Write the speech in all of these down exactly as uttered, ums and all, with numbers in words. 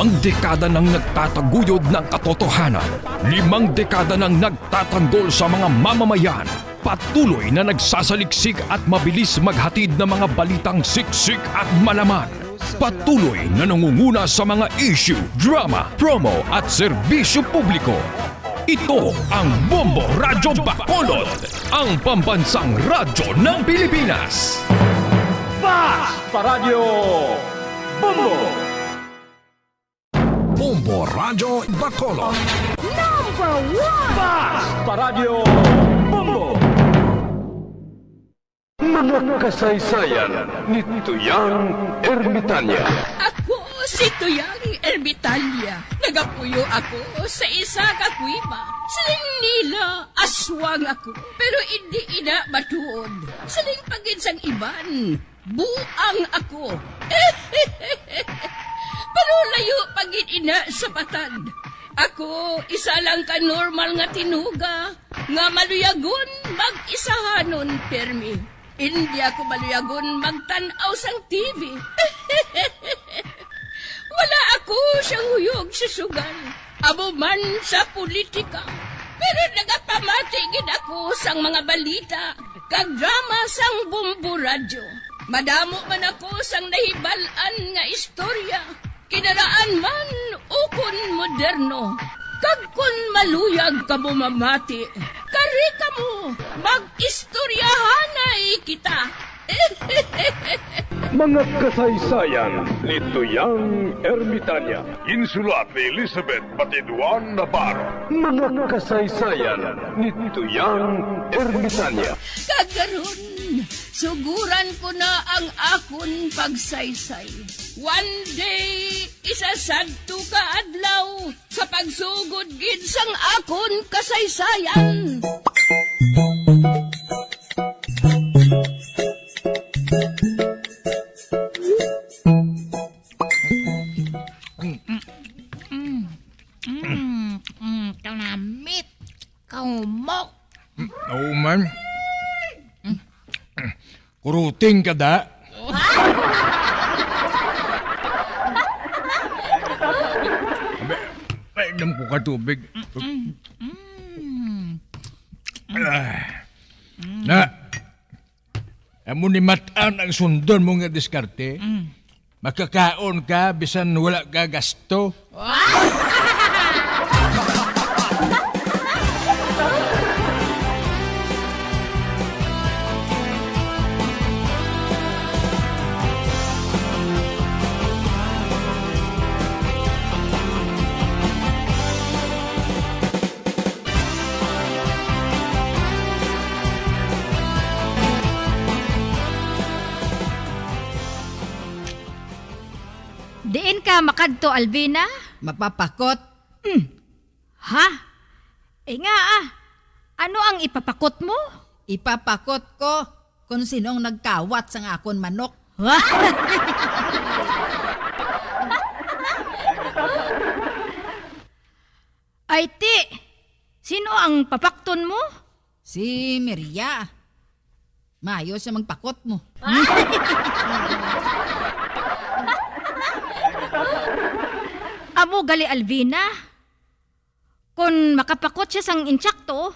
Ang dekada nang nagtataguyod ng katotohanan, limang dekada nang nagtatanggol sa mga mamamayan, patuloy na nagsasaliksik at mabilis maghatid ng mga balitang siksik at malaman. Patuloy na nangunguna sa mga issue, drama, promo at serbisyo publiko. Ito ang Bombo Radyo Bacolod, ang pambansang radyo ng Pilipinas. Fast Paradio Bombo! Bombo Radyo Bacolod. Number one! Fast Paradio Bombo! Mga kasaysayan ni Tuyang Ermitanya. Ako si Tuyang Ermitanya. Nagapuyo ako sa isa ka kuweba. Siling nila, aswang ako. Pero indi ina matuod. Siling pa gid sang iban, buang ako. Pero layo pa gid ina sa patad. Ako, isa lang ka normal nga tinuga nga maluyagon mag-isahanon pirmi. Indi ako maluyagon magtan-aw sang T V. Wala ako siyang huyog sa sugal, amo man sa politika. Pero nagapamati gid ako sang mga balita kag drama sang Bombo Radyo. Madamo man ako sang nahibal-an nga istorya, kinaraan man ukon moderno. Kag kon maluyag kamo mamati, kari kamo, mag-istoryahanay kita. Mga kasaysayan ni Tuyang Ermitanya. Ginsulat ni Elizabeth Batiduan Navarro. Mga kasaysayan ni Tuyang Ermitanya. Kag karon, suguran ko na ang akon pagsaysay. One day, isa sadto ka adlaw, sa pagsugod gid sang akon kasaysayan. Mm, mm, mm, kanamit. Kahumok. Mm, oo man. Kuruting ka da. Abi, may inom ko ka tubig. Mm, mm. Ah. Na, amo ni mat-an ang sundon mo nga diskarte. Mm. Makakaon ka bisan wala ka gasto. Diin ka makadto, Alvina? Mapapakot. Hmm. Ha? Eh, nga, ah. Ano ang ipapakot mo? Ipapakot ko kung sino ang nagkawat sang akon manok. Ay, ti, sino ang papakton mo? Si Maria. Maayo siya magpakot mo. Amo gali, Alvina. Kon makapakot siya sang insakto,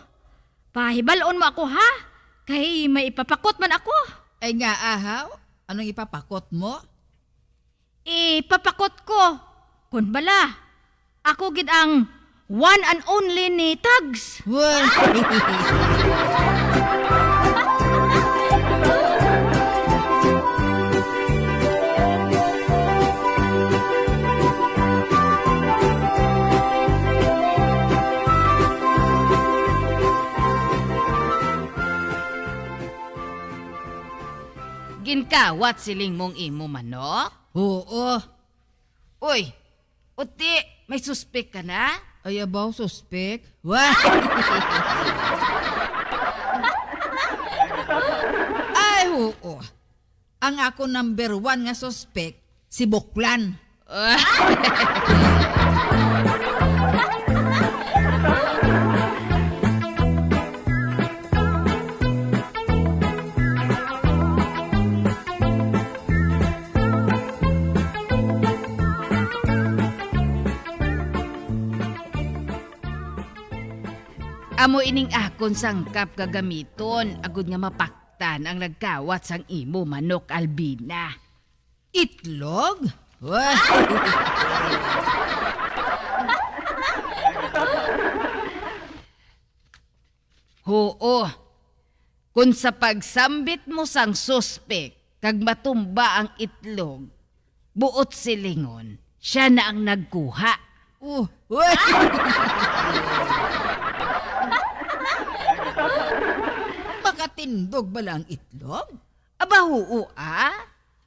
pahibal-on mo ako, ha? Kay may ipapakot man ako. Ay nga, ahaw? Anong ipapakot mo? Ipapakot ko. Kon bala, ako gid ang one and only ni Tags. Wa-, Ginkawat siling mong imo manok? Oo. Uy, uti, may suspek ka na? Ay, abaw, suspek? Wa-, ay, oo. Ang ako number one nga suspek, si Buklan. Amo ining akon sangkap gagamiton agod nga mapaktan ang nagkawat sang imo manok, Alvina. Itlog? Huo, kon sa pagsambit mo sang suspek kag matumba ang itlog, buot silingon, sia na ang nagkuha. Oh, makatindog bala ang itlog? Aba, huo, ah.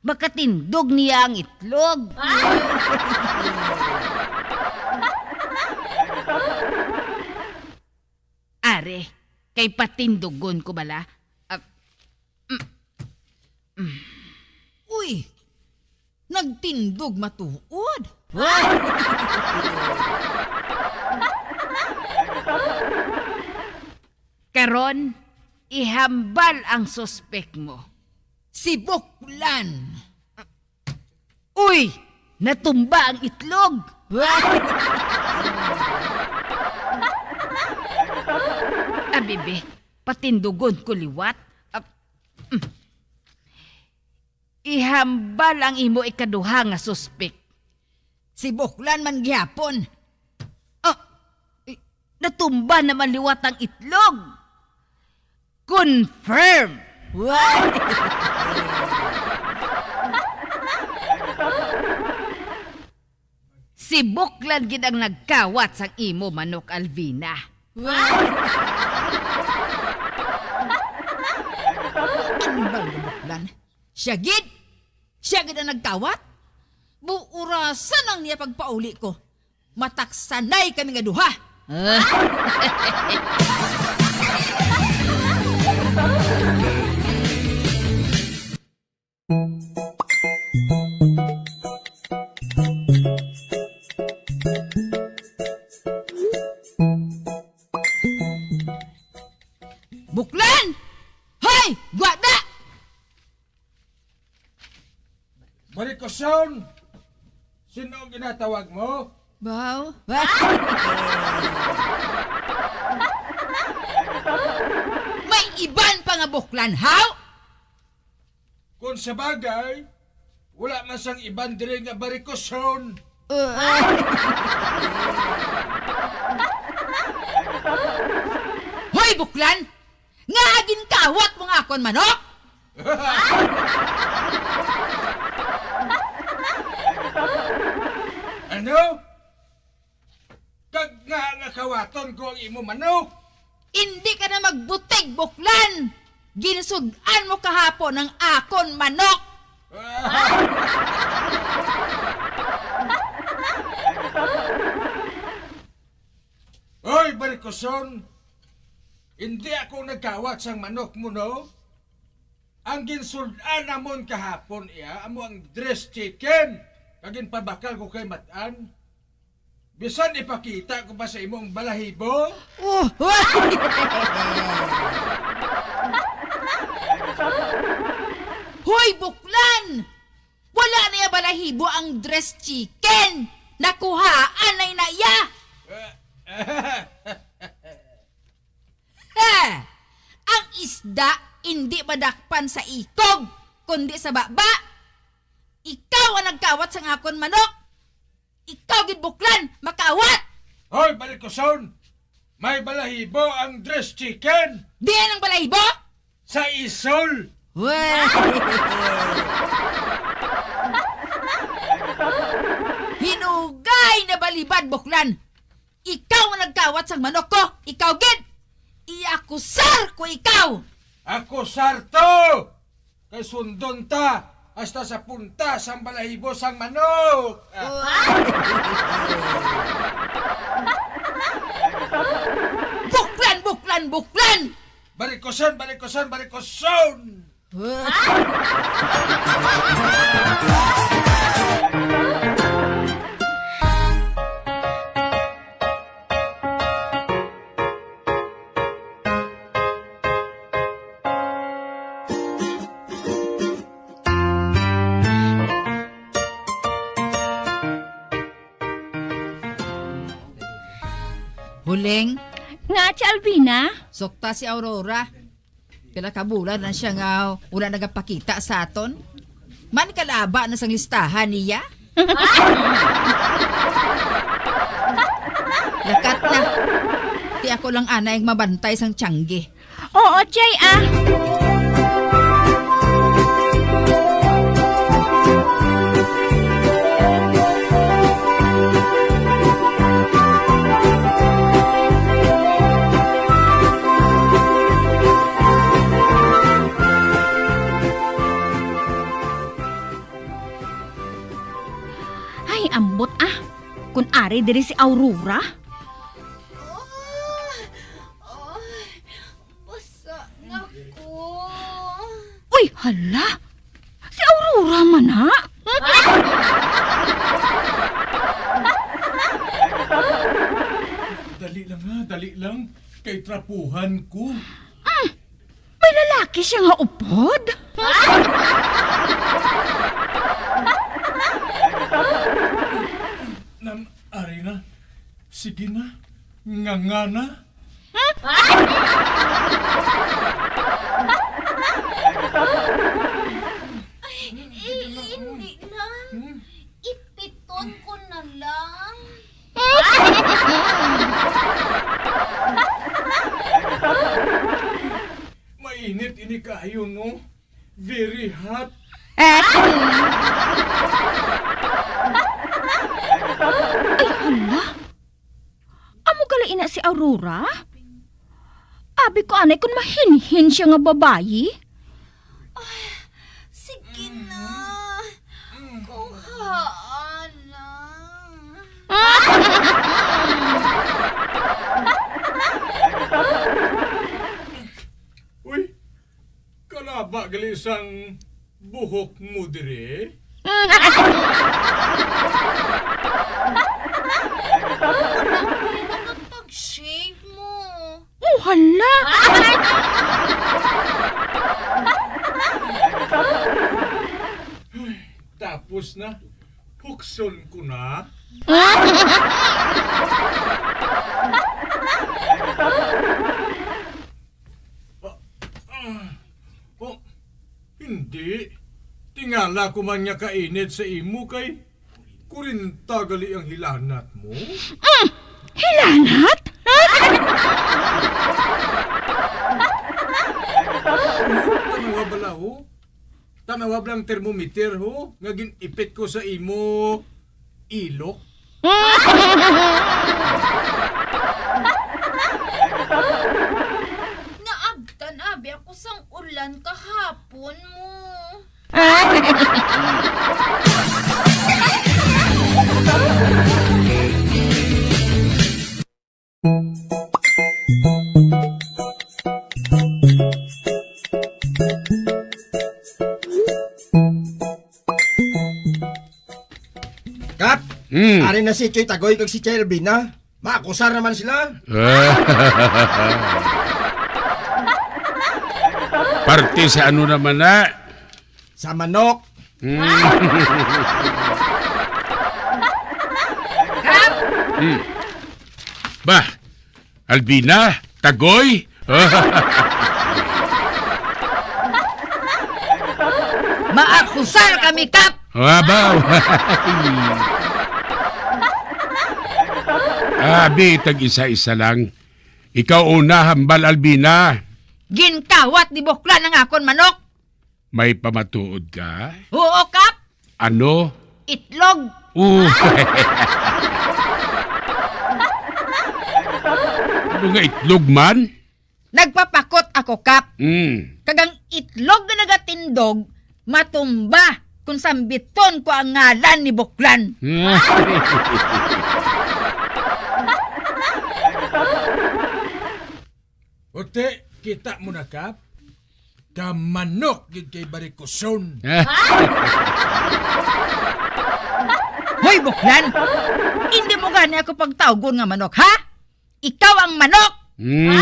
Makatindog niya ang itlog. Are, kay patindugon ko bala. Ah, mm, mm. Uy, nagtindog matuod. Karon, ihambal ang suspek mo. Si Buklan. Uy! Natumba ang itlog! Abibi, patindugon ko liwat. Ah, mm. Ihambal ang imo ikaduha nga suspek. Si Buklan man gihapon. Ah, i-, natumba naman liwat ang itlog. Confirm! Wow! Si Buklan gid ang nagkawat sang imo manok, Alvina. Wow! Animal nga Buklan. Siya gid? Siya gid ang nagkawat? Buurasan ang niya pagpauli ko. Mataksanay kami nga duha. Buklan! Hoy! Gwada! Barikoson! Sino ang ginatawag mo? Baw? May iban pa nga Buklan, haw? Kung sa bagay, wala man sang iban diri nga Barikoson. Uh, Hoy, Buklan! Ngaa ginkawat mo nga akon manok? Ano? Kag nga nga kawaton ko ang imo manok? Indi ka na magbutig, Buklan! Ginsud-an mo kahapon ang akon manok! Oy, Barikoson! Indi ako nagkawat sang manok mo, no? Ang ginsud-an namon kahapon iya amo ang dressed chicken, kag ginpabakal ko kay Mad-an. Bisan ipakita ko pa sa imo ang balahibo. Oh! Hoy, Buklan! Wala na iya balahibo ang dressed chicken! Nakuhaan na na iya! Ha! Ang isda indi madakpan sa ikog, kundi sa baba. Ikaw ang nagkawat sang akon manok. Ikaw gid, Buklan, makawat! Hoy, Barikoson! May balahibo ang dressed chicken! Diin ang balahibo? Sa isol! Weh! Hinugay na balibad, Buklan! Ikaw ang nagkawat sang manok ko! Ikaw gid! Iakusar ko ikaw! Akusar to! Kay sundon ta hasta sa punta sang balahibo sang manok! Buklan, Buklan, Buklan! Barikoson, Barikoson, Barikoson! Huling, Nga si Alvina? Sukta si Aurora. Pila ka bulan na siya nga wala nagapakita sa aton. Man kalaba na sang listahan niya. Lakat na. Ti ako lang anay ang mabantay sang tiyangge. Oo, Chay, ah. Ay, ambot, ah. Kun ari diri si Aurora? Basa na ko. Uy, hala! Si Aurora man na! Dali lang ha, dali lang. Kay trapuhan ko. Mm, may lalaki siya nga upod? Nan, ari na. Sige na. Nganga na. Ay, hindi na. Ipiton ko na lang. Mainit ini kayo, no? Very hot. Ay, hala. Amo gali ina si Aurora? Abi ko anay kun mahinhin siya nga babayi. Ay, sige na. Kuhaa na. Uy, kalaba gali sang buhok mo diri? Wala ko nakapag-shave mo. Oh, hala! Tapos na, hukson ko na. Ah, ah, oh, hindi. Tingala ko man nga kainit sa imo kay kurinta gali ang hilanat mo. Mm, hilanat? Tanawa bala, oh. Tanawa bala ang thermometer, ho, nga gin-ipit ko sa imo ilok. Naabtan abi ako sang ulan kahapon mo. Kap, Hmm. Ari na si Choy Tagoy kag si Choy Albina. Maakusar naman sila. Parte sa ano naman na? Sa manok. Hmm. Hmm. Bah, Albina, Tagoy. Maakusar kami, Kap! Abaw. Abi, tag-isa-isa lang. Ikaw una, hambal, Albina. Ginkawat ni Buklan ang akon manok. May pamatuod ka? Oo, Kap. Ano? Itlog. Oo. Ano nga itlog man? Nagpapakot ako, Kap. Mm. Kag ang itlog nga nagatindog, matumba kung sambiton ko ang ngalan ni Buklan. Ote, kita mo na, Kap? Kamanok gid kay barikuson. Hoy, Buklan! Hindi mo gani ako pagtawgon nga manok, ha? Ikaw ang manok! Mm.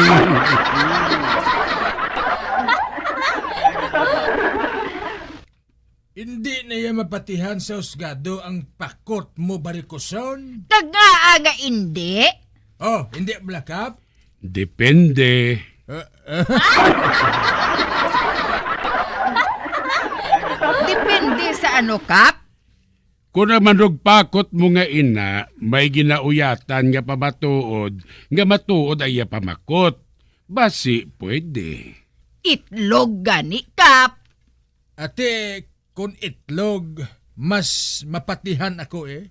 Hindi na iya mapatihan sa husgado ang pakot mo, barikuson. Kag ngaa nga indi? Oh, hindi, Black Cap? Depende. Depende sa ano, Kap? Kung ang manugpakot mo nga ina may ginauyatan nga pamatuod, nga matuod ang iya pamakot, basi pwede. Itlog gani, Kap. Ate, kon itlog, mas mapatihan ako, eh.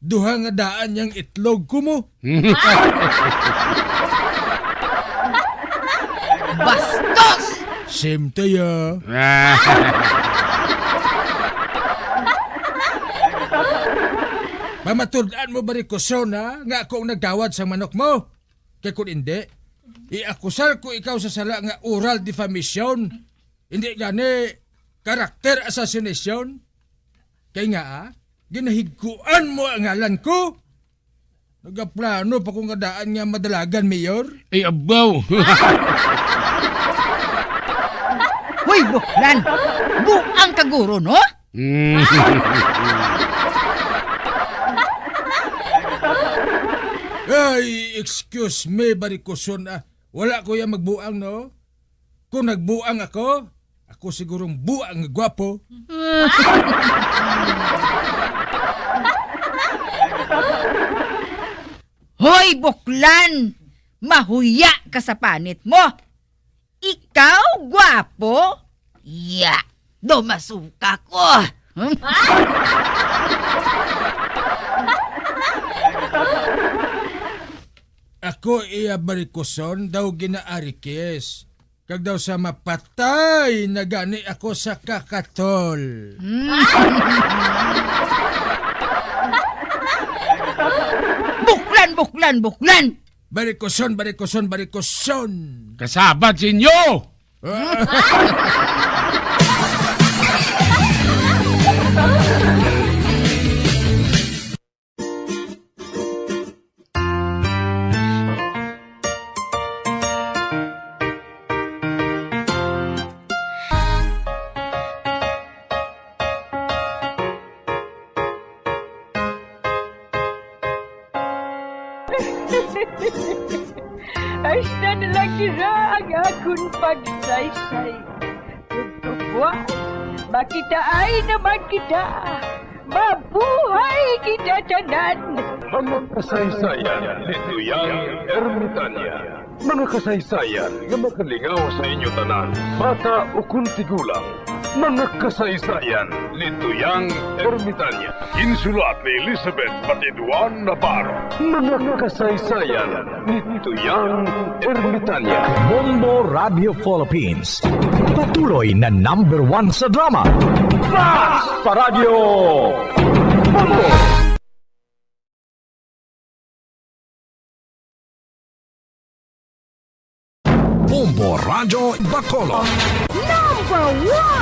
Duha nga daan yang itlog ko mo. Bastos! Same to you. Pamatud-an mo, Barikoson, ha, nga ako ang nagdawat sang manok mo? Kay kun indi, iakusar ko ikaw sa sala nga oral defamation. Indi gani, character assassination. Kay nga, ah, ginahigkuan mo ang ngalan ko. Nagaplano pa ko nga daan nga madalagan, Mayor. Ay, abaw! Hoy, Buklan! Buang ka guro, no? Mm. Ay, excuse me, Barikoson, ah. Wala ko yang magbuang, no? Kung nagbuang ako, ako sigurong buang nga gwapo. Hoy, Buklan! Mahuya ka sa panit mo! Ikaw, gwapo? Ya, dumasuka ko. Ako iya, Barikoson, daw ginaarikis, kag daw sa mapatay na gani ako sa kakatol. Hmm. Buklan, buklan, buklan! Barikoson, Barikoson, Barikoson! Kasabad sa inyo! Hasta na lang dira ang akon pagsaysay. Ug buwas, makitaay naman kita. Mabuhay kita tanan! Mga kasaysayan ni Tuyang Ermitanya. Mga kasaysayan nga makalingaw sa inyo tanan, bata ukon tigulang. Mga kasaysayan ni Tuyang Ermitanya. Ginsulat ni Elizabeth Batiduan Navarro. Mga kasaysayan ni Tuyang Ermitanya. Bombo Radio Philippines. Patuloy na number one sa drama. Fast Paradyo! Bombo! Bombo Radyo Bacolod. Number one!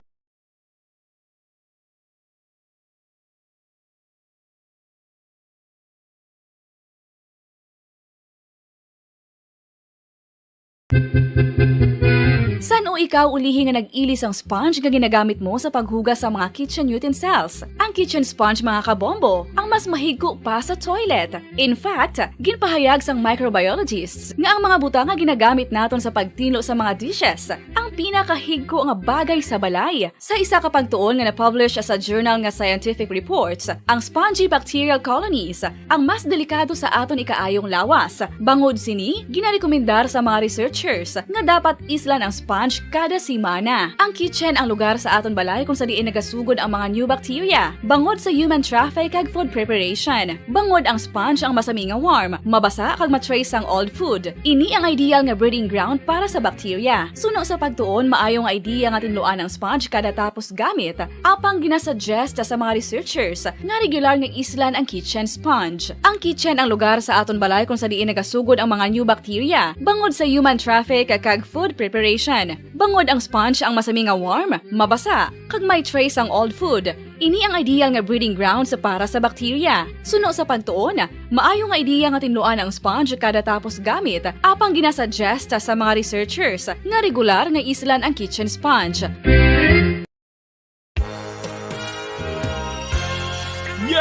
San-o ikaw ulihi nga nag-ili sang sponge nga ginagamit mo sa paghugas sa mga kitchen utensils? Ang kitchen sponge, mga kabombo, ang mas mahigko pa sa toilet. In fact, ginpahayag sang microbiologists nga ang mga butang nga ginagamit naton sa pagtinlo sa mga dishes ang pinakahigko nga bagay sa balay. Sa isa ka pagtuon nga na-publish sa journal nga Scientific Reports, ang spongy bacterial colonies ang mas delikado sa aton ikaayong lawas. Bangod sini, ginarekomendar sa mga researchers nga dapat islan ang sponge kada semana. Ang kitchen ang lugar sa aton balay kung sa diin nagasugod ang mga new bacteria, bangod sa human traffic kag food preparation. Bangod ang sponge ang masami nga warm, mabasa kag ma-trace sang old food. Ini ang ideal nga breeding ground para sa bacteria. Suno sa pagtuon, maayo nga idea nga tinluan ang sponge kada tapos gamit, apang ginasuggest sa mga researchers nga regular nga islan ang kitchen sponge. Ang kitchen ang lugar sa aton balay kung sa diin nagasugod ang mga new bacteria, bangod sa human traffic kag food preparation. Bangod ang sponge ang masami nga warm, mabasa, kag may trace ang old food. Ini ang ideal nga breeding grounds para sa bacteria. Suno sa pagtuon, maayo nga ideya nga tinluan ang sponge kada tapos gamit, apang ginasuggest sa mga researchers nga regular nga islan ang kitchen sponge.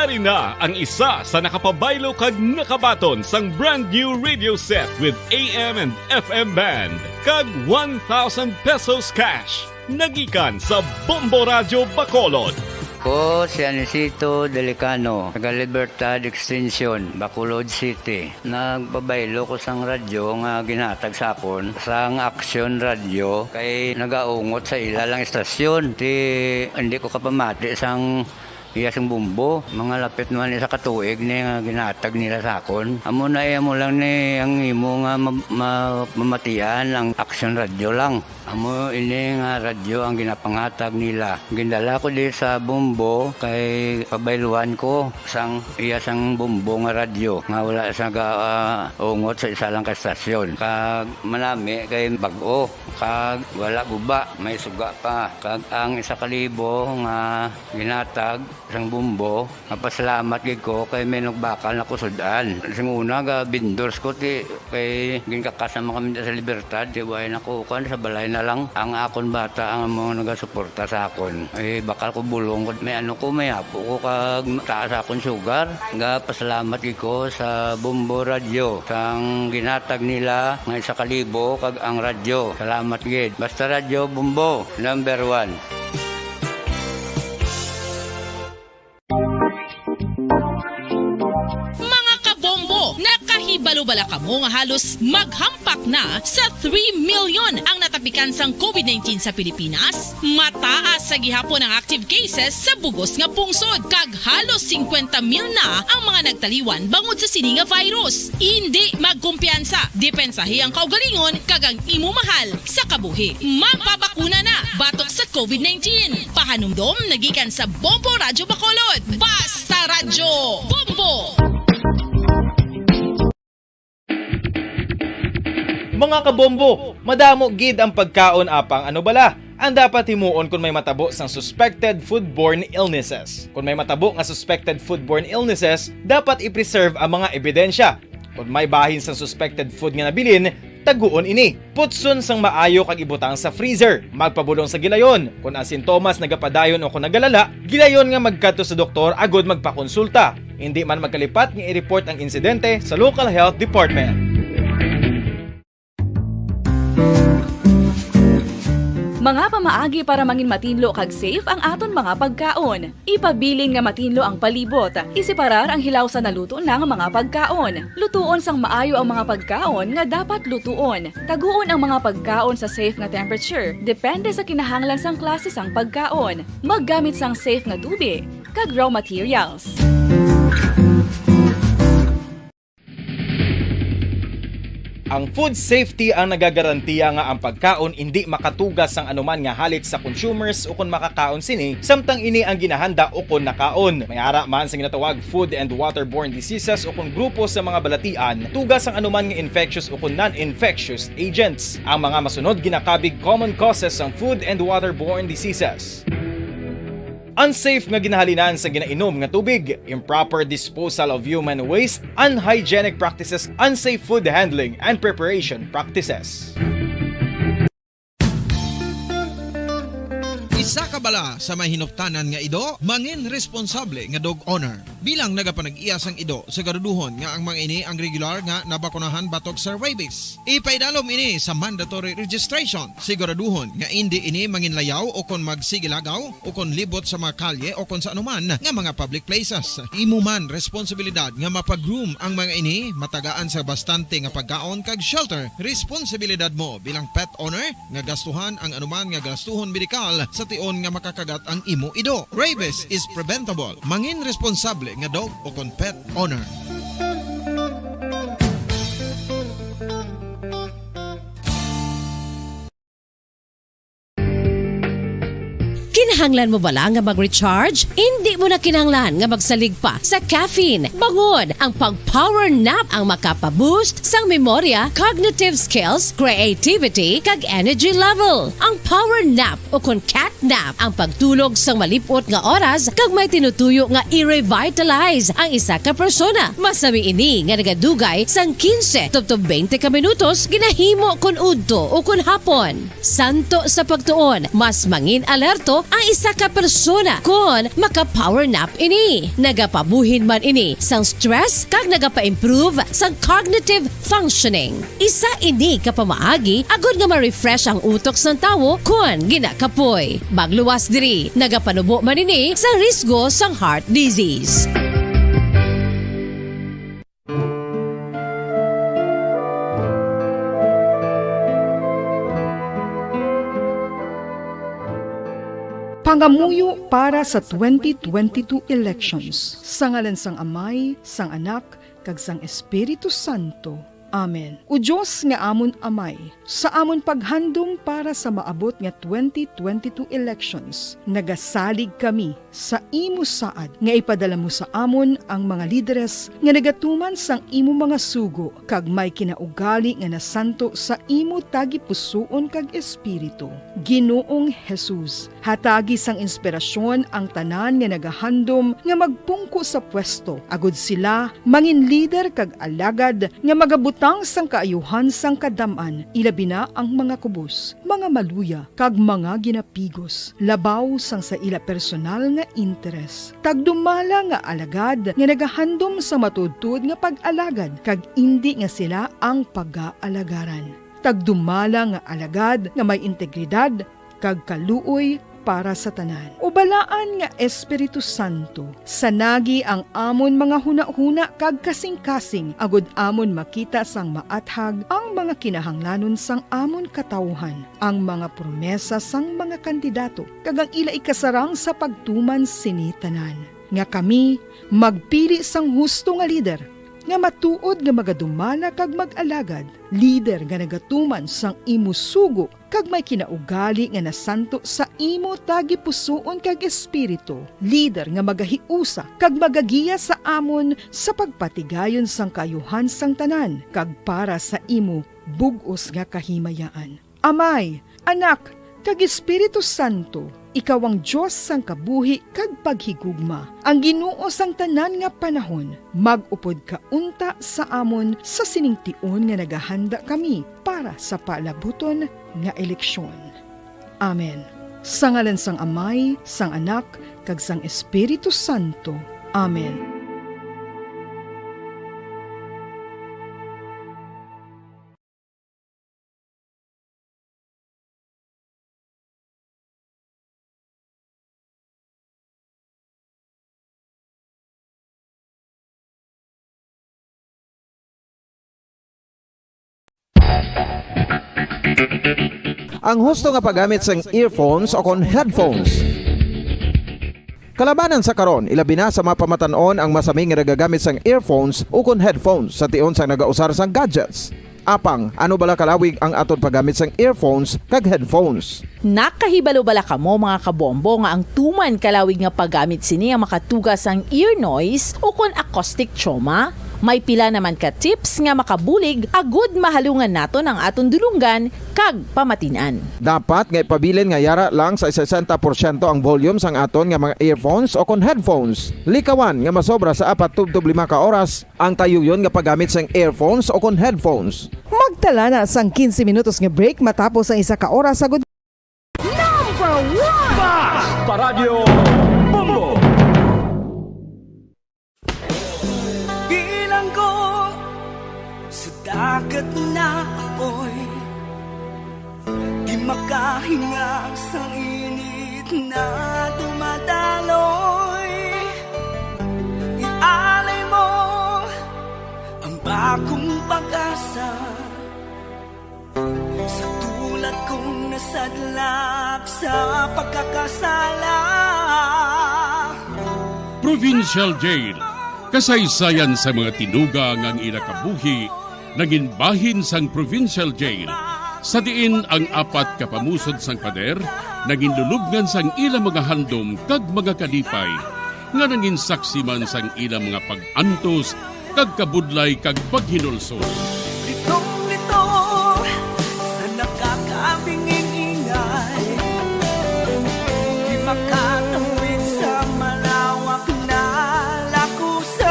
Ari na ang isa sa nakapabaylo kag nakabaton sang brand new radio set with A M and F M band kag one thousand pesos cash. Nagikan sa Bombo Radyo Bacolod. Ko si Anisito Delicano, taga Libertad Extension, Bacolod City. Nagpabaylo ko sang radyo nga ginhatag sa akon sang Aksyon Radyo kay nagaungot sa ila lang istasyon. Ti, hindi ko kapamati sang iya sang Bombo. Mga lapit naman isa ka tuig ni nga ginhatag nila sa akon. Amo na iya mo lang ni ang imo nga ma-, ma-, mamatian ang Aksyon Radyo lang. Amo ini nga radyo ang ginapanghatag nila. Gindala ko di sa Bombo kay pabayluan ko sang iya sang Bombo nga radyo nga wala sa ga, ah, ungot sa isa lang ka estasyon. Kag manami kay bag-o, kag wala guba, may suga pa. Kag ang isa ka libo nga ginhatag sang Bombo, mapasalamat gid ko kay may nagbakal na ko sud-an. Sing una, ga vendors ko, ti, kay ginkakasan man kami sa Libertad, ti, way na ko, kuwan, sa balay na lang. Ang akon bata ang mga nagasuporta sa akon. Eh, bakal ko bulong ko, may ano ko, may apo ko, kag taas akon sugar. Ga pasalamat gid ko sa Bombo Radyo, sang ginhatag nila nga isa ka libo, kag ang radyo. Salamat gid. Basta Radyo Bombo, number one. Mga kabombo, nakahibalo bala kamo nga halos maghampak na sa three million ang natapikan sang covid nineteen sa Pilipinas? Mataas sa gihapon ang active cases sa bugos nga pungsod, kag halos singkwenta mil na ang mga nagtaliwan bangod sa sini nga virus. Indi magkumpiyansa, depensahi ang kaugalingon kag ang imo mahal sa kabuhi. Magpabakuna na batok sa covid nineteen. Pahanumdom nagikan sa Bombo Radyo Bacolod. Basta Radyo Bombo! Mga kabombo, madamo gid ang pagkaon, apang ano bala ang dapat himuon kon may matabo sang suspected foodborne illnesses? Kon may matabo nga suspected foodborne illnesses, dapat i-preserve ang mga ebidensya. Kon may bahin sang suspected food nga nabilin, taguon ini. Putson sang maayo kag ibutang sa freezer. Magpabulong sa gilayon. Kon ang sintomas nagapadayon o kon nagalala, gilayon nga magkadto sa doktor agod magpakonsulta. Indi man magkalipat nga i-report ang insidente sa local health department. Mga pamaagi para mangin matinlo kag safe ang aton mga pagkaon. Ipabilin nga matinlo ang palibot. Iseparar ang hilaw sa naluto na nga mga pagkaon. Lutuon sang maayo ang mga pagkaon nga dapat lutuon. Taguon ang mga pagkaon sa safe nga temperature, depende sa kinahanglan sang klase sang pagkaon. Maggamit sang safe nga tubig kag raw materials. Ang food safety ang nagagarantiya nga ang pagkaon indi makatugas sang anuman nga halit sa consumers ukon makakaon sini, samtang ini ang ginahanda ukon nakaon. May ara man sa ginatawag food and waterborne diseases ukon grupo sa mga balatian, tugas sang anuman nga infectious ukon non-infectious agents. Ang mga masunod ginakabig common causes sang food and waterborne diseases. Unsafe nga ginahalinan sa ginainom nga tubig, improper disposal of human waste, unhygienic practices, unsafe food handling and preparation practices. Isa ka bala sa may hinuptanan nga ido, mangin responsable nga dog owner. Bilang nagapanag-iya sang ido, siguraduhon nga ang mga ini ang regular nga nabakunahan batok sa rabies. Ipaidalom ini sa mandatory registration. Siguraduhon nga indi ini manginlayaw o kon magsigilagaw o kon libot sa mga kalye o kon sa anuman nga mga public places. Imo man responsibilidad nga mapa-groom ang mga ini, matagaan sa bastante nga pagkaon kag shelter. Responsibilidad mo bilang pet owner nga gastuhan ang anuman nga gastuhon medikal sa tion nga makakagat ang imo ido. Rabies is preventable. Mangin responsable nga dog o kon pet owner. Kinahanglan mo bala nga mag-recharge? Indi mo na kinahanglan nga magsalig pa sa caffeine. Bangod ang pag-power nap ang makapa-boost sang memorya, cognitive skills, creativity, kag energy level. Ang power nap o kon cat nap ang pagtulog sang malip-ot nga oras kag may tinutuyo nga i-revitalize ang isa ka persona. Masami ini nga nagadugay sang quince tubtob twenty ka minutos ginahimo kon udto o kon hapon. Santo sa pagtuon, mas mangin alerto ang Isa ka persona kon maka-power nap ini, nagapabuhin man ini sang stress kag nagapa-improve sang cognitive functioning. Isa ini ka pamaagi agod nga ma-refresh ang utok sang tawo kon ginakapoy. Magluwas diri, nagapanubo man ini sa risgo sang heart disease. Pangamuyo para sa twenty twenty-two elections. Sa ngalan sang Amay, sang Anak, kag sang Espiritu Santo. Amen. O Dios nga amon Amay, sa amon paghandom para sa maabot nga twenty twenty-two elections, nagasalig kami sa imo saad nga ipadala mo sa amon ang mga lideres nga nagatuman sang imo mga sugo kag may kinaugali nga nasanto sa imo tagipusoon kag espiritu. Ginoong Jesus, hatagi sang inspirasyon ang tanan nga nagahandom nga magpungko sa pwesto, agud sila mangin lider kag alagad nga magabutang sang kaayuhan sang kadam-an, ilabi na ang mga kubos, mga maluya, kag mga ginapigos, labaw sang sa ila personal nga interes. Tagdumala nga alagad nga nagahandom sa matuodtuod nga pag-alagad, kag indi nga sila ang pagaalagaran. Tagdumala nga alagad nga may integridad kag kaluoy para sa tanan. O Balaan nga Espiritu Santo, sanagi ang amon mga hunahuna kag kasingkasing, agud amon makita sang maathag ang mga kinahanglanon sang amon katawuhan, ang mga promesa sang mga kandidato, kag ang ila ikasarang sa pagtuman sini tanan, nga kami magpili sang husto nga lider, nga matuod nga magadumala kag mag-alagad, lider nga nagatuman sang imo sugo kag may kinaugali nga nasanto sa imo tagipusoon kag espiritu, lider nga magahiusa kag magagiya sa amon sa pagpatigayon sang kaayuhan sang tanan kag para sa imo bug-os nga kahimayaan. Amay, Anak, kag Espiritu Santo, ikaw ang Dios sang kabuhi kag paghigugma, ang Ginoo sang tanan nga panahon. Mag-upod ka unta sa amon sa sining tion nga nagahanda kami para sa paalabuton nga eleksyon. Amen. Sa ngalan sang Amay, sang Anak, kag sang Espiritu Santo. Amen. Ang husto nga paggamit sang earphones o kon headphones. Kalabanan sa karon, ilabi na sa mga pamatan-on ang masami nga nagagamit sang earphones ukon headphones sa tion sang nagausar sang gadgets. Apang, ano bala kalawig ang aton paggamit sang earphones kag headphones? Nakahibalo bala kamo, mga kabombo, nga ang tuman kalawig nga paggamit sini ang makatuga sang ear noise ukon acoustic trauma? May pila naman ka tips nga makabulig agud mahalungan naton ang aton dulonggan kag pamatin-an. Dapat nga ipabilin nga yara lang sa sesenta porsyento ang volume sang aton nga mga earphones o kon headphones. Likawan nga masobra sa apat tubtob lima ka oras ang tayuyon nga paggamit sang earphones o kon headphones. Magtala na sang quince minutos nga break matapos ang isa ka oras sa gud- Number one! Basta Radyo Bombo! Bilanggo sa dagat na apoy, di makahinga sa init na dumadaloy. Ialay mo ang bagong pag-asa. Sa tulad kong nasadlak sa pagkakasala. Provincial Jail. Kasaysayan sa mga tinuga nga ang ila kabuhi nangin bahin sang Provincial Jail, sa diin ang apat ka pamusod sang pader nangin lulubngan sang ila mga handom kag mga kalipay, nga nangin saksi man sang ila mga pag-antos kag kabudlay kag paghinulsol. Litong-lito sa nakakabinging ingay, di makatawid sa malawak na lakusan.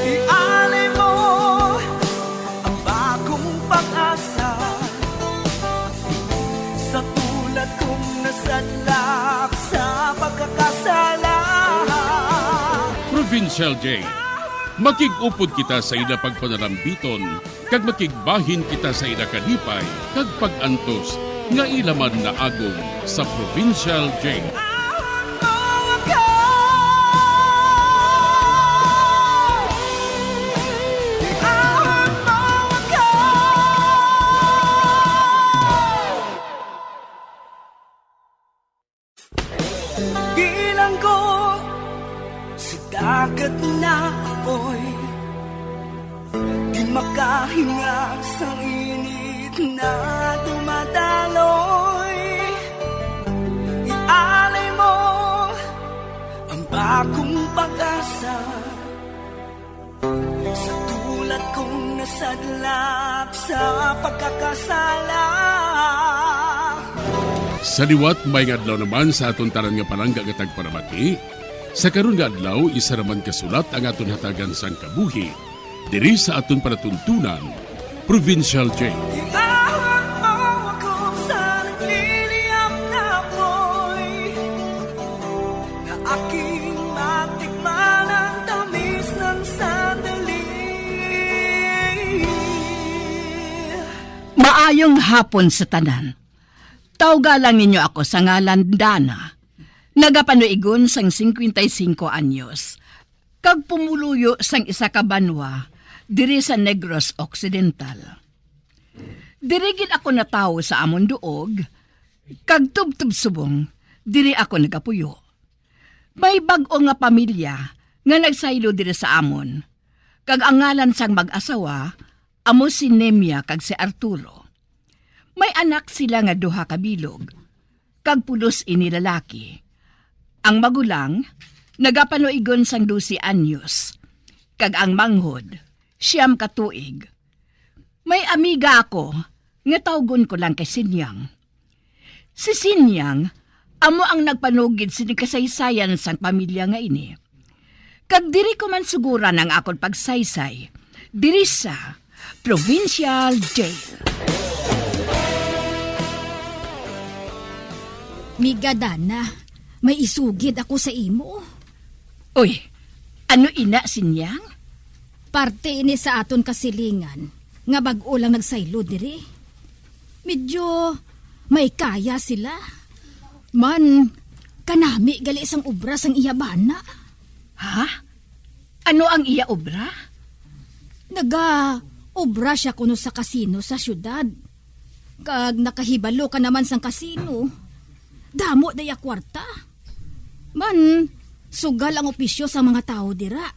Ialay mo ang bagong pag-asa sa tulad kong Shell J. Makig-upod kita sa ila pagpanalambiton, kag makigbahin kita sa ila kalipay kag pag-antos nga ila man naagom sa Provincial J. Bilanggo sa dagat na apoy, di makahinga sang init na dumadaloy. Ialay mo ang bagong pag-asa sa tulad kong nasadlak sa pagkakasala. Sa liwat, maayong adlaw naman sa aton tanan nga palangga nga tagpalamati. Sa karon nga adlaw, isa naman ka sulat ang aton hatagan sang kabuhi diri sa aton palatuntunan, Provincial J. Iahon mo ako sa nagliliyab na apoy, na aking matikman ang tamis ng sandali. Maayong hapon sa tanan. Tawga lang ninyo ako sa ngalan Dana. Nagapanuigon sang singkwenta y singko anyos, kag pumuluyo sang isa ka banwa diri sa Negros Occidental. Diri gid ako natawo sa amon duog, kag tubtob subong diri ako nagapuyo. May bag-o nga pamilya nga nagsaylo diri sa amon, kag ang ngalan sang mag-asawa amo si Nemia kag si Arturo. May anak sila nga duha ka bilog, kag pulos ini lalaki. Ang magulang nagapanuigon sang dose anyos, kag ang manghod siyam ka tuig. May amiga ako nga tawgon ko lang kay Sinyang. Si Sinyang amo ang nagpanugid sini kasaysayan sang pamilya nga ini. Kag diri ko man suguran ang akon pagsaysay diri sa Provincial Jail. Miga Dana, may isugid ako sa imo. Uy, ano ina, Sinyang? Parte ini sa aton kasilingan nga bag-o lang nagsaylo diri. Medyo may kaya sila. Man, kanami gali sang obra sang iya bana. Ha? Ano ang iya obra? Naga-obra siya kuno sa kasino sa siyudad. Kag nakahibalo ka naman sang kasino. Damo day iya kwarta. Man, sugal ang opisyo sang mga tawo dira.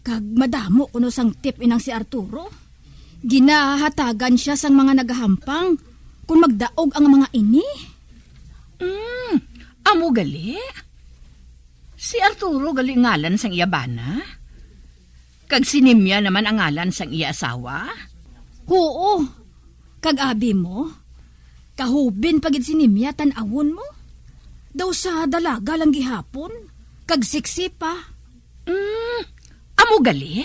Kag madamo kuno sang tip inang si Arturo. Ginahatagan sia sang mga nagahampang kon magdaog ang mga ini. Mm, amo gali? Si Arturo gali ngalan sang iya bana? Kag si Nimia naman ang ngalan sang iya asawa? Huo. Kag abi mo, kahubin pa gid si Nimia tan-awon mo. Daw sa dalaga lang gihapon, kag sexy pa. Mm, amo gali?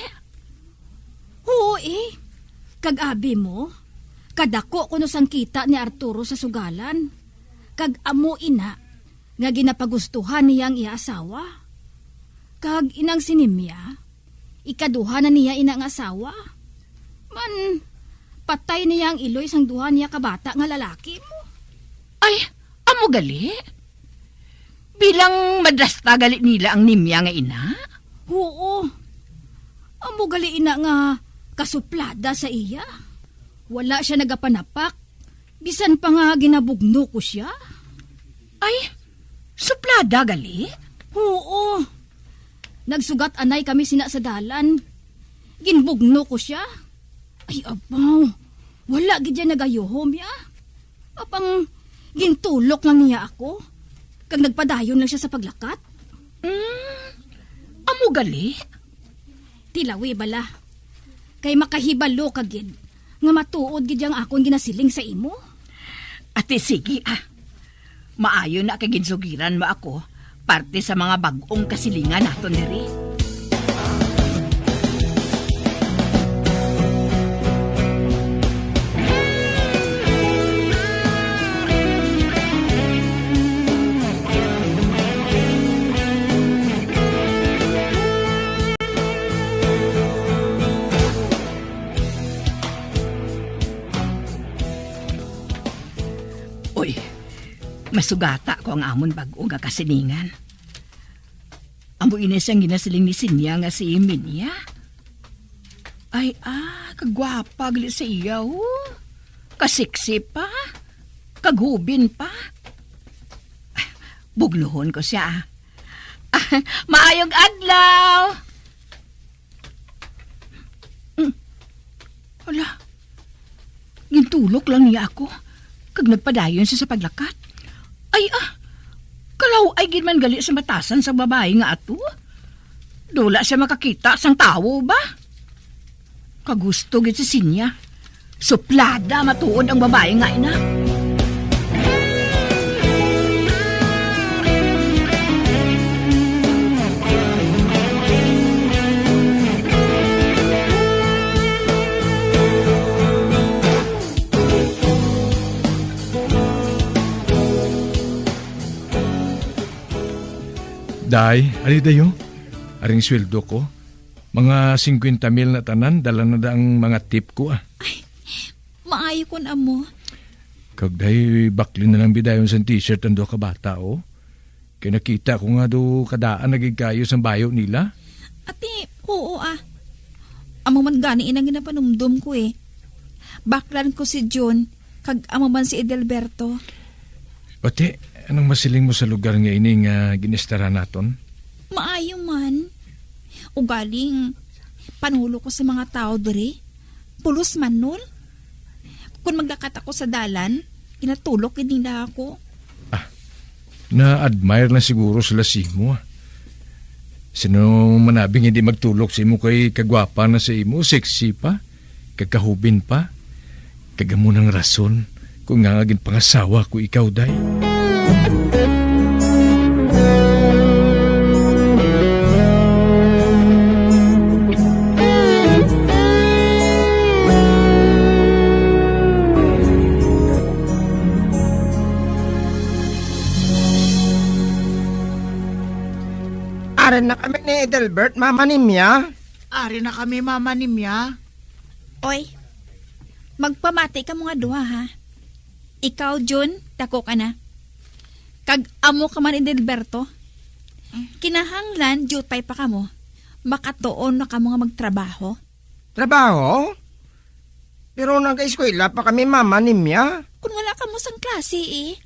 Huo, eh. Kag abi mo, kadako kuno sang kita ni Arturo sa sugalan. Kag amo ina nga ginapagustuhan niya ang iya asawa. Kag inang si Nimia, ikaduha na niya ina nga asawa. Man, patay niya ang iloy sang duha niya ka bata nga lalaki mo. Ay, amo gali? Bilang madrasta gali nila ang Nimia nga ina? Huo. Amo gali ina nga kasuplada sa iya. Wala sia nagapanapak, bisan pa nga ginabugno ko sia. Ay, suplada gali? Huo. Nagsugat anay kami sina sa dalan. Ginbugno ko sia. Ay, abaw. Wala gid siya nagayuhom, ya. Apang gintulok lang niya ako, kag nagpadayon lang siya sa paglakat. Mm, amo gali? Tilawi bala, kay makahibalo ka gid nga matuod gid yang akon ginasiling sa imo. Ati, sige, ah. Maayo na kay ginsugiran mo ako parte sa mga bag-ong kasilingan naton diri. Nasugata ko ang amon bag-o nga kasilingan. Amo ini siyang ginasiling ni Sinya nga si Minya. Ay, ah, kagwapa gali sa iya, oh. Kasiksi pa. Kaghubin pa. Bugluhon ko siya, ah. Maayong adlaw! Mm. Hala, gintulok lang niya ako, kag nagpadayon siya sa paglakat. Ay, ah, kalaw-ay gid man gali sa batasan sang babayi nga ato. Dula siya makakita sang tawo ba? Kagusto gid si Sinya. Suplada matuod ang babayi nga ina. Day, ali dayo. Aring sweldo ko. Mga singkwenta mil na tanan, dala na da ang mga tip ko, ah. Ay, maayo kon amo. Kag day, bakli na lang bidayon sang t-shirt ang duha ka bata, oh. Kay nakita ko nga do kadaan na gid kayo sang bayo nila. Ati, oo, ah. Amo man gani inang ginapanumdom ko, eh. Baklan ko si Jun, kag amo man si Edelberto. Ate, anong masiling mo sa lugar nga ini nga ginistaran naton? Maayo man. Ugaling, panulo ko sa mga tao diri. Pulos man, Nol. Kung maglakat ako sa dalan, ginatulok gid nila ako. Ah, na-admire lang siguro sila sa imo, ah. Sino man abi nga hindi magtulok sa imo kay kagwapa na sa imo, sexy pa, kag kahubin pa? Kag amo nang rason kung ngaa ginpangasawa ko ikaw, day. Ari na kami ni Edelbert, mama ni Mia. Ari na kami, mama ni Mia. Oy, magpamati kamo nga duha, ha? Ikaw, Jun, dako ka na. Kag amo ka man, Edelberto. Kinahanglan, diutay pa kamo. Makatuon na kamo nga magtrabaho. Trabaho? Pero nagaeskwela pa kami, mama ni Mia. Kung wala kamo sang klase, eh.